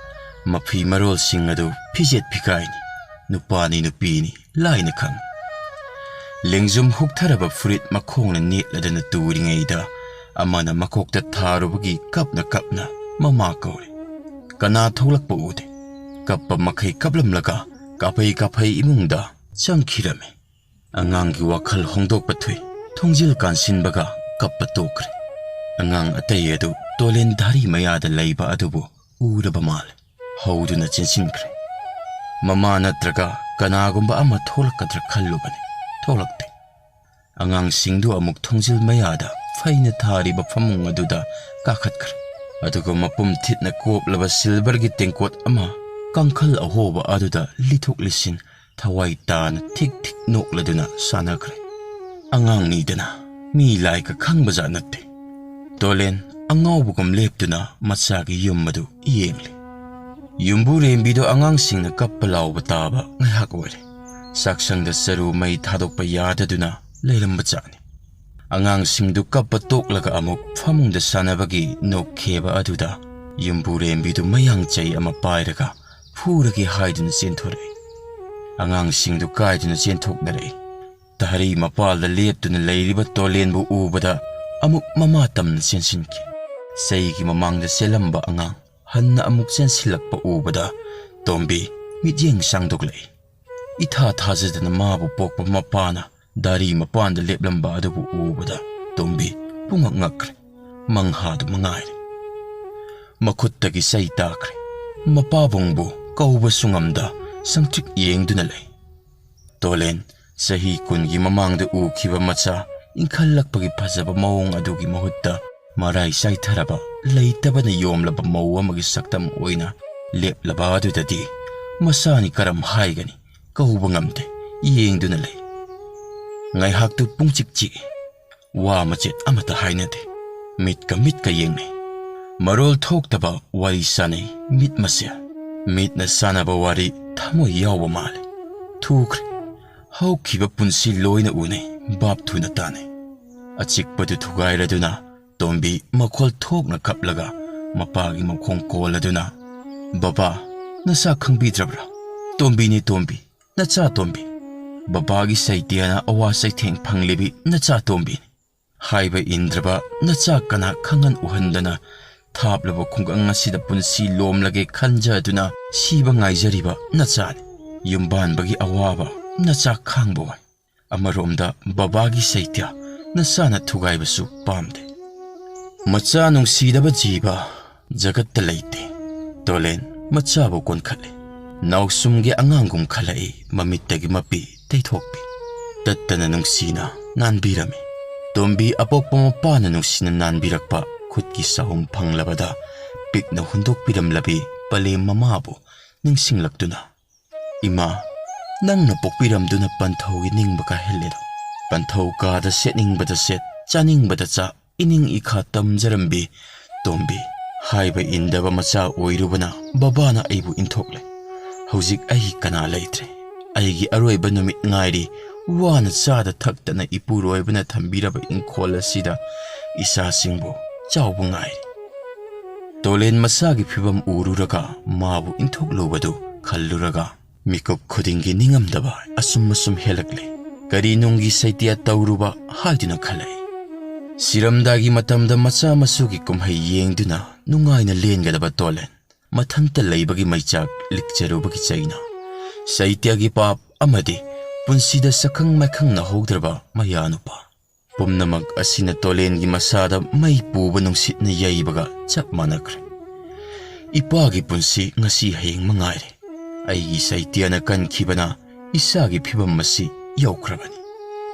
ꯃꯐꯤ ꯃꯔꯣꯜꯁꯤꯡ ꯑꯗꯨ ꯐꯤꯖꯦꯠ ꯐꯤꯒꯥꯏꯅꯤ꯫ ꯅꯨꯄꯥꯅꯤ ꯅꯨꯄꯤꯅꯤ ꯂꯥꯏꯅ ꯈꯪ꯫ ꯂꯦꯡꯖꯨꯝ ꯍꯨꯛꯊꯔꯕ ꯐꯨꯔꯤꯠ ꯃꯈꯣꯡꯅ ꯅꯦꯠꯂꯗꯅ ꯇꯨꯔꯤꯉꯩꯗ ꯑꯃꯅ ꯃꯀꯣꯛꯇ ꯊꯥꯔꯨꯕꯒꯤ ꯀꯞꯅ ꯀꯞꯅ ꯃꯃꯥ ꯀꯧꯔꯦ꯫ ꯀꯅꯥ ꯊꯣꯛꯂꯛꯄ ꯎꯗꯦ꯫ ꯀꯞꯄ ꯃꯈꯩ ꯀꯞꯂꯝꯂꯒ ꯀꯥꯐꯩ ꯀꯥꯐꯩ ꯏꯃꯨꯡꯗ ꯆꯪꯈꯤꯔꯝꯃꯤ꯫ ꯑꯉꯥꯡꯒꯤ ꯋꯥꯈꯜ ꯍꯣꯡꯗꯣꯛꯄ ꯊꯨꯏ꯫ ꯊꯣꯡꯖꯤꯜ ꯀꯥꯟꯁꯤꯟꯕꯒ ꯀꯞꯄ ꯇꯣꯛꯈ꯭ꯔꯦ꯫ ꯑꯉꯥꯡ ꯑꯇꯩ ꯑꯗꯨ ꯇꯣꯂꯦꯟ ꯙꯥꯔꯤ ꯃꯌꯥꯗ ꯂꯩꯕ ꯑꯗꯨꯕꯨ ꯎꯔꯕ ꯃꯥꯜꯂꯦ꯫ ꯍꯧꯗꯨꯅ ꯆꯦꯟꯁꯤꯟꯈ꯭ꯔꯦ꯫ ꯃꯃꯥ ꯅꯠꯇ꯭ꯔꯒ ꯀꯅꯥꯒꯨꯝꯕ ꯑꯃ ꯊꯣꯛꯂꯛꯀꯗ꯭ꯔꯥ ꯈꯜꯂꯨꯕꯅꯤ, ꯊꯣꯛꯂꯛꯇꯦ꯫ ꯑꯉꯥꯡꯁꯤꯡꯗꯨ ꯑꯃꯨꯛ ꯊꯣꯡꯖꯤꯜ ꯃꯌꯥꯗ ꯐꯩꯅ ꯊꯥꯔꯤꯕ ꯐꯃꯨꯡ ꯑꯗꯨꯗ ꯀꯥꯈꯠꯈ꯭ꯔꯦ꯫ ꯑꯗꯨꯒ ꯃꯄꯨꯝ ꯊꯤꯠꯅ ꯀꯣꯞꯂꯕ ꯁꯤꯜꯚꯔꯒꯤ ꯇꯦꯡꯀꯣꯠ ꯑꯃ ꯀꯥꯡꯈꯜ ꯑꯍꯣꯕ ꯑꯗꯨꯗ ꯂꯤꯊꯣꯛ ꯂꯤꯁꯤꯟ ꯊꯋꯥꯏ ꯇꯥꯅ ꯊꯤꯛ ꯊꯤꯛ ꯅꯣꯛꯂꯗꯨꯅ ꯁꯥꯟꯅꯈ꯭ꯔꯦ꯫ ꯑꯉꯥꯡꯅꯤꯗꯅ ꯃꯤ ꯂꯥꯏꯒ ꯈꯪꯕꯖꯥꯠ ꯅꯠꯇꯦ꯫ ꯇꯣꯂꯦꯟ ꯑꯉꯥꯎꯕꯒꯨꯝ ꯂꯦꯞꯇꯨꯅ ꯃꯆꯥꯒꯤ ꯌꯨꯝ ꯑꯗꯨ ꯌꯦꯡꯂꯤ꯫ ꯌꯨꯝꯕꯨꯔꯦꯝꯕꯤꯗꯣ ꯑꯉꯥꯡꯁꯤꯡꯅ ꯀꯞꯄ ꯂꯥꯎꯕ ꯇꯥꯕ ꯉꯥꯏꯍꯥꯛ ꯑꯣꯏꯔꯦ꯫ ꯆꯥꯛꯁꯪꯗ ꯆꯔꯨ ꯃꯩ ꯊꯥꯗꯣꯛꯄ ꯌꯥꯗꯗꯨꯅ ꯂꯩꯔꯝꯕ ꯖꯥꯠꯅꯤ꯫ ꯑꯉꯥꯡꯁꯤꯡꯗꯨ ꯀꯞꯄ ꯇꯣꯛꯂꯒ ꯑꯃꯨꯛ ꯐꯃꯨꯡꯗ ꯁꯥꯟꯅꯕꯒꯤ ꯅꯣꯛꯈꯦꯕ ꯑꯗꯨꯗ ꯌꯨꯝꯕꯨꯔꯦꯝꯕꯤꯗꯨ ꯃꯌꯥꯡ ꯆꯩ ꯑꯃ ꯄꯥꯏꯔꯒ ꯐꯨꯔꯒꯦ ꯍꯥꯏꯗꯨꯅ ꯆꯦꯟꯊꯣꯔꯛꯏ꯫ ꯑꯉꯥꯡꯁꯤꯡꯗꯨ ꯀꯥꯏꯗꯨꯅ ꯆꯦꯟꯊꯣꯛꯅꯔꯛꯏ꯫ ꯇꯍꯔꯤ ꯃꯄꯥꯜꯗ ꯂꯦꯞꯇꯨꯅ ꯂꯩꯔꯤꯕ ꯇꯣꯂꯦꯟꯕꯨ ꯎꯕꯗ ꯑꯃꯨꯛ ꯃꯃꯥ ꯇꯝꯅ ꯆꯦꯟꯁꯤꯟꯈꯤ꯫ ꯆꯩꯒꯤ ꯃꯃꯥꯡꯗ ꯆꯦꯜꯂꯝꯕ ꯑꯉꯥꯡ ꯍꯟꯅ ꯑꯃꯨꯛ ꯆꯦꯟꯁꯤꯜꯂꯛꯄ ꯎꯕꯗ ꯇꯣꯝꯕꯤ ꯃꯤꯠꯌꯦꯡ ꯁꯥꯡꯗꯣꯛꯂꯛꯏ꯫ ꯏꯊꯥ ꯊꯥꯖꯗꯅ ꯃꯥꯕꯨ ꯄꯣꯛꯄ ꯃꯄꯥꯅ ꯗꯥꯔꯤ ꯃꯄꯥꯟꯗ ꯂꯦꯞꯂꯝꯕ ꯑꯗꯨꯕꯨ ꯎꯕꯗ ꯇꯣꯝꯕꯤ ꯄꯨꯡꯉꯛ ꯉꯛꯈ꯭ꯔꯦ꯫ ꯃꯪꯍꯥꯗꯨ ꯃꯉꯥꯏꯔꯦ꯫ ꯃꯈꯨꯠꯇꯒꯤ ꯆꯩ ꯇꯥꯈ꯭ꯔꯦ꯫ ꯃꯄꯥꯕꯨꯡꯕꯨ ꯀꯧꯕꯁꯨ ꯉꯝꯗ ꯁꯪꯇ꯭ꯔꯤꯛ ꯌꯦꯡꯗꯨꯅ ꯂꯩ꯫ ꯇꯣꯂꯦꯟ ꯆꯍꯤ ꯀꯨꯟꯒꯤ ꯃꯃꯥꯡꯗ ꯎꯈꯤꯕ ꯃꯆꯥ ꯏꯟꯈꯠꯂꯛꯄꯒꯤ ꯐꯖꯕ ꯃꯑꯣꯡ ꯑꯗꯨꯒꯤ ꯃꯍꯨꯠꯇ ꯃꯔꯥꯏ ꯆꯥꯏꯊꯔꯕ, ꯂꯩꯇꯕꯅ ꯌꯣꯝꯂꯕ ꯃꯧ ꯑꯃꯒꯤ ꯁꯛꯇꯝ ꯑꯣꯏꯅ ꯂꯦꯞꯂꯕ ꯑꯗꯨꯗꯗꯤ ꯃꯆꯥꯅꯤ ꯀꯔꯝ ꯍꯥꯏꯒꯅꯤ? ꯀꯧꯕ ꯉꯝꯗꯦ꯫ ꯌꯦꯡꯗꯨꯅ ꯂꯩ꯫ ꯉꯥꯏꯍꯥꯛꯇꯨ ꯄꯨꯡꯆꯤꯛ ꯆꯤꯛꯏ꯫ ꯋꯥ ꯃꯆꯦꯠ ꯑꯃꯠꯇ ꯍꯥꯏꯅꯗꯦ꯫ ꯃꯤꯠꯀ ꯃꯤꯠꯀ ꯌꯦꯡꯅꯩ꯫ ꯃꯔꯣꯜ ꯊꯣꯛꯇꯕ ꯋꯥꯔꯤ ꯁꯥꯅꯩ ꯃꯤꯠ ꯃꯁꯦꯜ꯫ ꯃꯤꯠꯅ ꯁꯥꯟꯅꯕ ꯋꯥꯔꯤ ꯊꯃꯣꯏ ꯌꯥꯎꯕ ꯃꯥꯜꯂꯦ꯫ ꯊꯨꯈ꯭ꯔꯦ꯫ ꯍꯧꯈꯤꯕ ꯄꯨꯟꯁꯤ ꯂꯣꯏꯅ ꯎꯅꯩ꯫ ꯚꯥꯞ ꯊꯨꯅ ꯇꯥꯅꯩ꯫ ꯑꯆꯤꯛꯄꯗꯨ ꯊꯨꯒꯥꯏꯔꯗꯨꯅ ꯇꯣꯝꯕꯤ ꯃꯈꯣꯜ ꯊꯣꯛꯅ ꯀꯞꯂꯒ ꯃꯄꯥꯒꯤ ꯃꯈꯣꯡ ꯀꯣꯜꯂꯗꯨꯅ, "ꯕꯕꯥ, ꯅꯆꯥ ꯈꯪꯕꯤꯗ꯭ꯔꯕ꯭ꯔꯥ? ꯇꯣꯝꯕꯤꯅꯤ ꯇꯣꯝꯕꯤ, ꯅꯆꯥ ꯇꯣꯝꯕꯤ꯫ ꯕꯕꯥꯒꯤ ꯁꯩꯇ꯭ꯌꯅ ꯑꯋꯥ ꯆꯩꯊꯦꯡ ꯐꯪꯂꯤꯕꯤ ꯅꯆꯥ ꯇꯣꯝꯕꯤꯅꯤ"꯫ ꯍꯥꯏꯕ ꯏꯟꯗ꯭ꯔꯕ ꯅꯆꯥ ꯀꯅꯥ ꯈꯪꯍꯟ ꯎꯍꯟꯗꯅ ꯊꯥꯞꯂꯕ ꯈꯨꯡꯒꯪ ꯑꯁꯤꯗ ꯄꯨꯟꯁꯤ ꯂꯣꯝꯂꯒꯦ ꯈꯟꯖꯗꯨꯅ ꯁꯤꯕ ꯉꯥꯏꯖꯔꯤꯕ ꯅꯆꯥꯅꯤ꯫ ꯌꯨꯝꯕꯥꯟꯕꯒꯤ ꯑꯋꯥꯕ ꯅꯆꯥ ꯈꯥꯡꯕ ꯋꯥꯏ꯫ ꯑꯃꯔꯣꯝꯗ ꯕꯕꯥꯒꯤ ꯁꯩꯇ꯭ꯌ ꯅꯆꯥꯅ ꯊꯨꯒꯥꯏꯕꯁꯨ ꯄꯥꯝꯗꯦ꯫ ꯃꯆꯥ ꯅꯨꯡꯁꯤꯗꯕ ꯖꯤꯕ ꯖꯒꯠꯇ ꯂꯩꯇꯦ꯫ ꯇꯣꯂꯦꯟ ꯃꯆꯥꯕꯨ ꯀꯣꯟꯈꯠꯂꯦ꯫ ꯅꯥꯎꯁꯨꯝꯒꯤ ꯑꯉꯥꯡꯒꯨꯝ ꯈꯜꯂꯛꯏ ꯃꯃꯤꯠꯇꯒꯤ ꯃꯄꯤ ꯇꯩꯊꯣꯛꯄꯤ꯫ ꯇꯠꯇꯅ ꯅꯨꯡꯁꯤꯅ ꯅꯥꯟꯕꯤꯔꯝꯃꯤ꯫ ꯇꯣꯝꯕꯤ ꯑꯄꯣꯛꯄ ꯃꯄꯥꯅ ꯅꯨꯡꯁꯤꯅ ꯅꯥꯟꯕꯤꯔꯛꯄ ꯈꯨꯠꯀꯤ ꯆꯍꯨꯝ ꯐꯪꯂꯕꯗ ꯄꯤꯛꯅ ꯍꯨꯟꯗꯣꯛꯄꯤꯔꯝꯂꯕꯤ ꯄꯂꯦꯝ ꯃꯃꯥꯕꯨ ꯅꯤꯡꯁꯤꯡꯂꯛꯇꯨꯅ, "ꯏꯃꯥ, ꯅꯪꯅ ꯄꯣꯛꯄꯤꯔꯝꯗꯨꯅ ꯄꯟꯊꯧꯒꯤ ꯅꯤꯡꯕ ꯀꯥꯏꯍꯜꯂꯦꯗꯣ꯫ ꯄꯟꯊꯧ ꯀꯥꯗ ꯁꯦꯠꯅꯤꯡꯕꯗ ꯁꯦꯠ, ꯆꯥꯅꯤꯡꯕꯗ ꯆꯥ, ꯏꯅꯤꯡ ꯏꯈꯥ ꯇꯝꯖꯔꯝꯕꯤ ꯇꯣꯝꯕꯤ, ꯍꯥꯏꯕ ꯏꯟꯗꯕ ꯃꯆꯥ ꯑꯣꯏꯔꯨꯕꯅ ꯕꯕꯥꯅ ꯑꯩꯕꯨ ꯏꯟꯊꯣꯛꯂꯦ꯫ ꯍꯧꯖꯤꯛ ꯑꯩ ꯀꯅꯥ ꯂꯩꯇ꯭ꯔꯦ꯫ ꯑꯩꯒꯤ ꯑꯔꯣꯏꯕ ꯅꯨꯃꯤꯠ ꯉꯥꯏꯔꯤ꯫ ꯋꯥꯅ ꯆꯥꯗ ꯊꯛꯇꯅ ꯏꯄꯨꯔꯣꯏꯕꯅ ꯊꯝꯕꯤꯔꯕ ꯏꯪꯈꯣꯜ ꯑꯁꯤꯗ ꯏꯆꯥꯁꯤꯡꯕꯨ ꯆꯥꯎꯕ ꯉꯥꯏꯔꯤ"꯫ ꯇꯣꯂꯦꯟ ꯃꯁꯥꯒꯤ ꯐꯤꯕꯝ ꯎꯔꯨꯔꯒ ꯃꯥꯕꯨ ꯏꯟꯊꯣꯛꯂꯨꯕꯗꯨ ꯈꯜꯂꯨꯔꯒ ꯃꯤꯀꯨꯞ ꯈꯨꯗꯤꯡꯒꯤ ꯅꯤꯡꯉꯝꯗꯕ ꯑꯁꯨꯝ ꯑꯁꯨꯝ ꯍꯦꯜꯂꯛꯂꯦ꯫ ꯀꯔꯤ ꯅꯨꯡꯒꯤ ꯁꯩꯇ꯭ꯌꯥ ꯇꯧꯔꯨꯕ ꯍꯥꯏꯗꯨꯅ ꯈꯜꯂꯛꯏ꯫ ꯁꯤꯔꯝꯗꯥꯏꯒꯤ ꯃꯇꯝꯗ ꯃꯆꯥ ꯃꯁꯨꯒꯤ ꯀꯨꯝꯍꯩ ꯌꯦꯡꯗꯨꯅ ꯅꯨꯡꯉꯥꯏꯅ ꯂꯦꯟꯒꯗꯕ ꯇꯣꯂꯦꯟ, ꯃꯊꯟꯇ ꯂꯩꯕꯒꯤ ꯃꯩꯆꯥꯛ ꯂꯤꯛꯆꯔꯨꯕꯒꯤ ꯆꯩꯅ, ꯁꯩꯇ꯭ꯌꯥꯒꯤ ꯄꯥꯞ ꯑꯃꯗꯤ ꯄꯨꯟꯁꯤꯗ ꯁꯛꯈꯪ ꯃꯥꯏꯈꯪꯅꯍꯧꯗ꯭ꯔꯕ ꯃꯌꯥꯅꯨꯄꯥ꯫ ꯄꯨꯝꯅꯃꯛ ꯑꯁꯤꯅ ꯇꯣꯂꯦꯟꯒꯤ ꯃꯁꯥꯗ ꯃꯩ ꯄꯨꯕ ꯅꯨꯡꯁꯤꯠꯅ ꯌꯩꯕꯒ ꯆꯞ ꯃꯥꯟꯅꯈ꯭ꯔꯦ꯫ ꯏꯄꯥꯒꯤ ꯄꯨꯟꯁꯤ ꯉꯁꯤ ꯍꯌꯦꯡ ꯃꯉꯥꯏꯔꯦ꯫ ꯑꯩꯒꯤ ꯁꯩꯇ꯭ꯌꯥꯅ ꯀꯟꯈꯤꯕꯅ ꯏꯆꯥꯒꯤ ꯐꯤꯕꯝ ꯑꯁꯤ ꯌꯧꯈ꯭ꯔꯕꯅꯤ꯫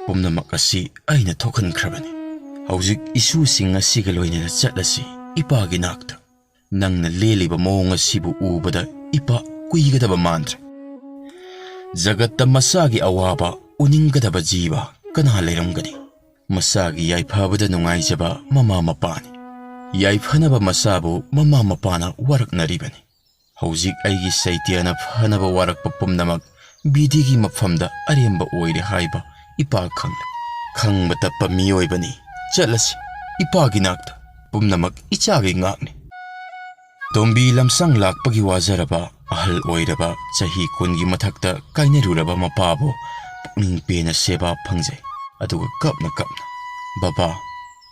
ꯄꯨꯝꯅꯃꯛ ꯑꯁꯤ ꯑꯩꯅ ꯊꯣꯛꯍꯟꯈ꯭ꯔꯕꯅꯤ꯫ ꯍꯧꯖꯤꯛ ꯏꯁꯨꯁꯤꯡ ꯑꯁꯤꯒ ꯂꯣꯏꯅꯅ ꯆꯠꯂꯁꯤ ꯏꯄꯥꯒꯤ ꯅꯥꯛꯇ꯫ ꯅꯪꯅ ꯂꯦꯜꯂꯤꯕ ꯃꯑꯣꯡ ꯑꯁꯤꯕꯨ ꯎꯕꯗ ꯏꯄꯥ ꯀꯨꯏꯒꯗꯕ ꯃꯥꯟꯗ꯭ꯔꯦ꯫ ꯖꯒꯠꯇ ꯃꯁꯥꯒꯤ ꯑꯋꯥꯕ ꯎꯅꯤꯡꯒꯗꯕ ꯖꯤꯕ ꯀꯅꯥ ꯂꯩꯔꯝꯒꯅꯤ? ꯃꯁꯥꯒꯤ ꯌꯥꯏꯐꯕꯗ ꯅꯨꯡꯉꯥꯏꯖꯕ ꯃꯃꯥ ꯃꯄꯥꯅꯤ꯫ ꯌꯥꯏꯐꯅꯕ ꯃꯁꯥꯕꯨ ꯃꯃꯥ ꯃꯄꯥꯅ ꯋꯥꯔꯛꯅꯔꯤꯕꯅꯤ꯫ ꯍꯧꯖꯤꯛ ꯑꯩꯒꯤ ꯁꯩꯇ꯭ꯌꯥꯅ ꯐꯅꯕ ꯋꯥꯔꯛꯄ ꯄꯨꯝꯅꯃꯛ ꯕꯤꯙꯤꯒꯤ ꯃꯐꯝꯗ ꯑꯔꯦꯝꯕ ꯑꯣꯏꯔꯦ ꯍꯥꯏꯕ ꯏꯄꯥ ꯈꯪꯂꯦ꯫ ꯈꯪꯕ ꯇꯞꯄ ꯃꯤꯑꯣꯏꯕꯅꯤ꯫ ꯆꯠꯂꯁꯤ ꯏꯄꯥꯒꯤ ꯅꯥꯛꯇ꯫ ꯄꯨꯝꯅꯃꯛ ꯏꯆꯥꯒꯤ ꯉꯥꯛꯅꯤ꯫ ꯇꯣꯝꯕꯤ ꯂꯝꯁꯥꯡ ꯂꯥꯛꯄꯒꯤ ꯋꯥꯖꯔꯕ, ꯑꯍꯜ ꯑꯣꯏꯔꯕ, ꯆꯍꯤ ꯀꯨꯟꯒꯤ ꯃꯊꯛꯇ ꯀꯥꯏꯅꯔꯨꯔꯕ ꯃꯄꯥꯕꯨ ꯄꯨꯛꯅꯤꯡ ꯄꯦꯟꯅ ꯁꯦꯕꯥ ꯐꯪꯖꯩ꯫ ꯑꯗꯨꯒ ꯀꯞꯅ ꯀꯞꯅ, "ꯕꯕꯥ,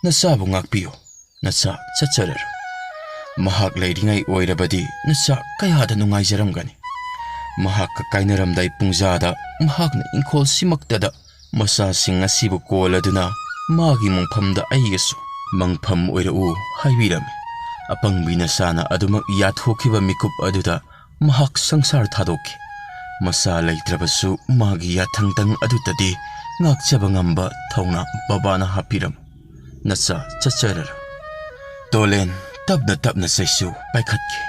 ꯅꯆꯥꯕꯨ ꯉꯥꯛꯄꯤꯌꯨ꯫ ꯅꯆꯥ ꯆꯠꯆꯔꯔꯣꯏ꯫ ꯃꯍꯥꯛ ꯂꯩꯔꯤꯉꯩ ꯑꯣꯏꯔꯕꯗꯤ ꯅꯆꯥ ꯀꯌꯥꯗ ꯅꯨꯡꯉꯥꯏꯖꯔꯝꯒꯅꯤ"꯫ ꯃꯍꯥꯛꯀ ꯀꯥꯏꯅꯔꯝꯗꯥꯏ ꯄꯨꯡꯖꯥꯗ ꯃꯍꯥꯛꯅ ꯏꯪꯈꯣꯜꯁꯤꯃꯛꯇꯗ ꯃꯆꯥꯁꯤꯡ ꯑꯁꯤꯕꯨ ꯀꯣꯜꯂꯗꯨꯅ ꯃꯥꯒꯤ ꯃꯪꯐꯝꯗ ꯑꯩꯒꯁꯨ "ꯃꯪꯐꯝ ꯑꯣꯏꯔꯛꯎ" ꯍꯥꯏꯕꯤꯔꯝꯃꯤ꯫ ꯑꯄꯪꯕꯤ ꯅꯆꯥꯅ ꯑꯗꯨꯃꯛ ꯌꯥꯊꯣꯛꯈꯤꯕ ꯃꯤꯀꯨꯞ ꯑꯗꯨꯗ ꯃꯍꯥꯛ ꯁꯪꯁꯥꯔ ꯊꯥꯗꯣꯛꯈꯤ꯫ ꯃꯆꯥ ꯂꯩꯇ꯭ꯔꯕꯁꯨ ꯃꯥꯒꯤ ꯌꯥꯊꯪꯗꯪ ꯑꯗꯨꯇꯗꯤ ꯉꯥꯛꯆꯕ ꯉꯝꯕ ꯊꯧꯅꯥ ꯕꯕꯥꯅ ꯍꯥꯞꯄꯤꯔꯝꯃꯨ꯫ ꯅꯆꯥ ꯆꯠꯆꯔꯔꯣ꯫" ꯇꯣꯂꯦꯟ ꯇꯞꯅ ꯇꯞꯅ ꯆꯩꯁꯨ ꯄꯥꯏꯈꯠꯈꯤ꯫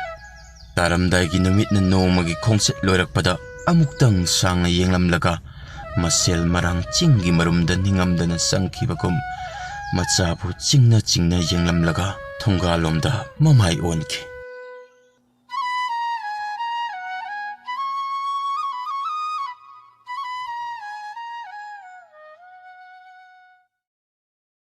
ꯇꯥꯔꯝꯗꯥꯏꯒꯤ ꯅꯨꯃꯤꯠꯅ ꯅꯣꯡꯃꯒꯤ ꯈꯣꯡꯆꯠ ꯂꯣꯏꯔꯛꯄꯗ ꯑꯃꯨꯛꯇꯪ ꯁꯥꯡꯅ ꯌꯦꯡꯂꯝꯂꯒ ꯃꯁꯦꯜ ꯃꯔꯥꯡ ꯆꯤꯡꯒꯤ ꯃꯔꯨꯝꯗ ꯅꯤꯡꯉꯝꯗꯅ ꯆꯪꯈꯤꯕꯒꯨꯝ ꯃꯆꯥꯕꯨ ꯆꯤꯡꯅ ꯆꯤꯡꯅ ꯌꯦꯡꯂꯝꯂꯒ ꯊꯣꯡꯒꯥꯜꯂꯣꯝꯗ ꯃꯃꯥꯏ ꯑꯣꯟꯈꯤ꯫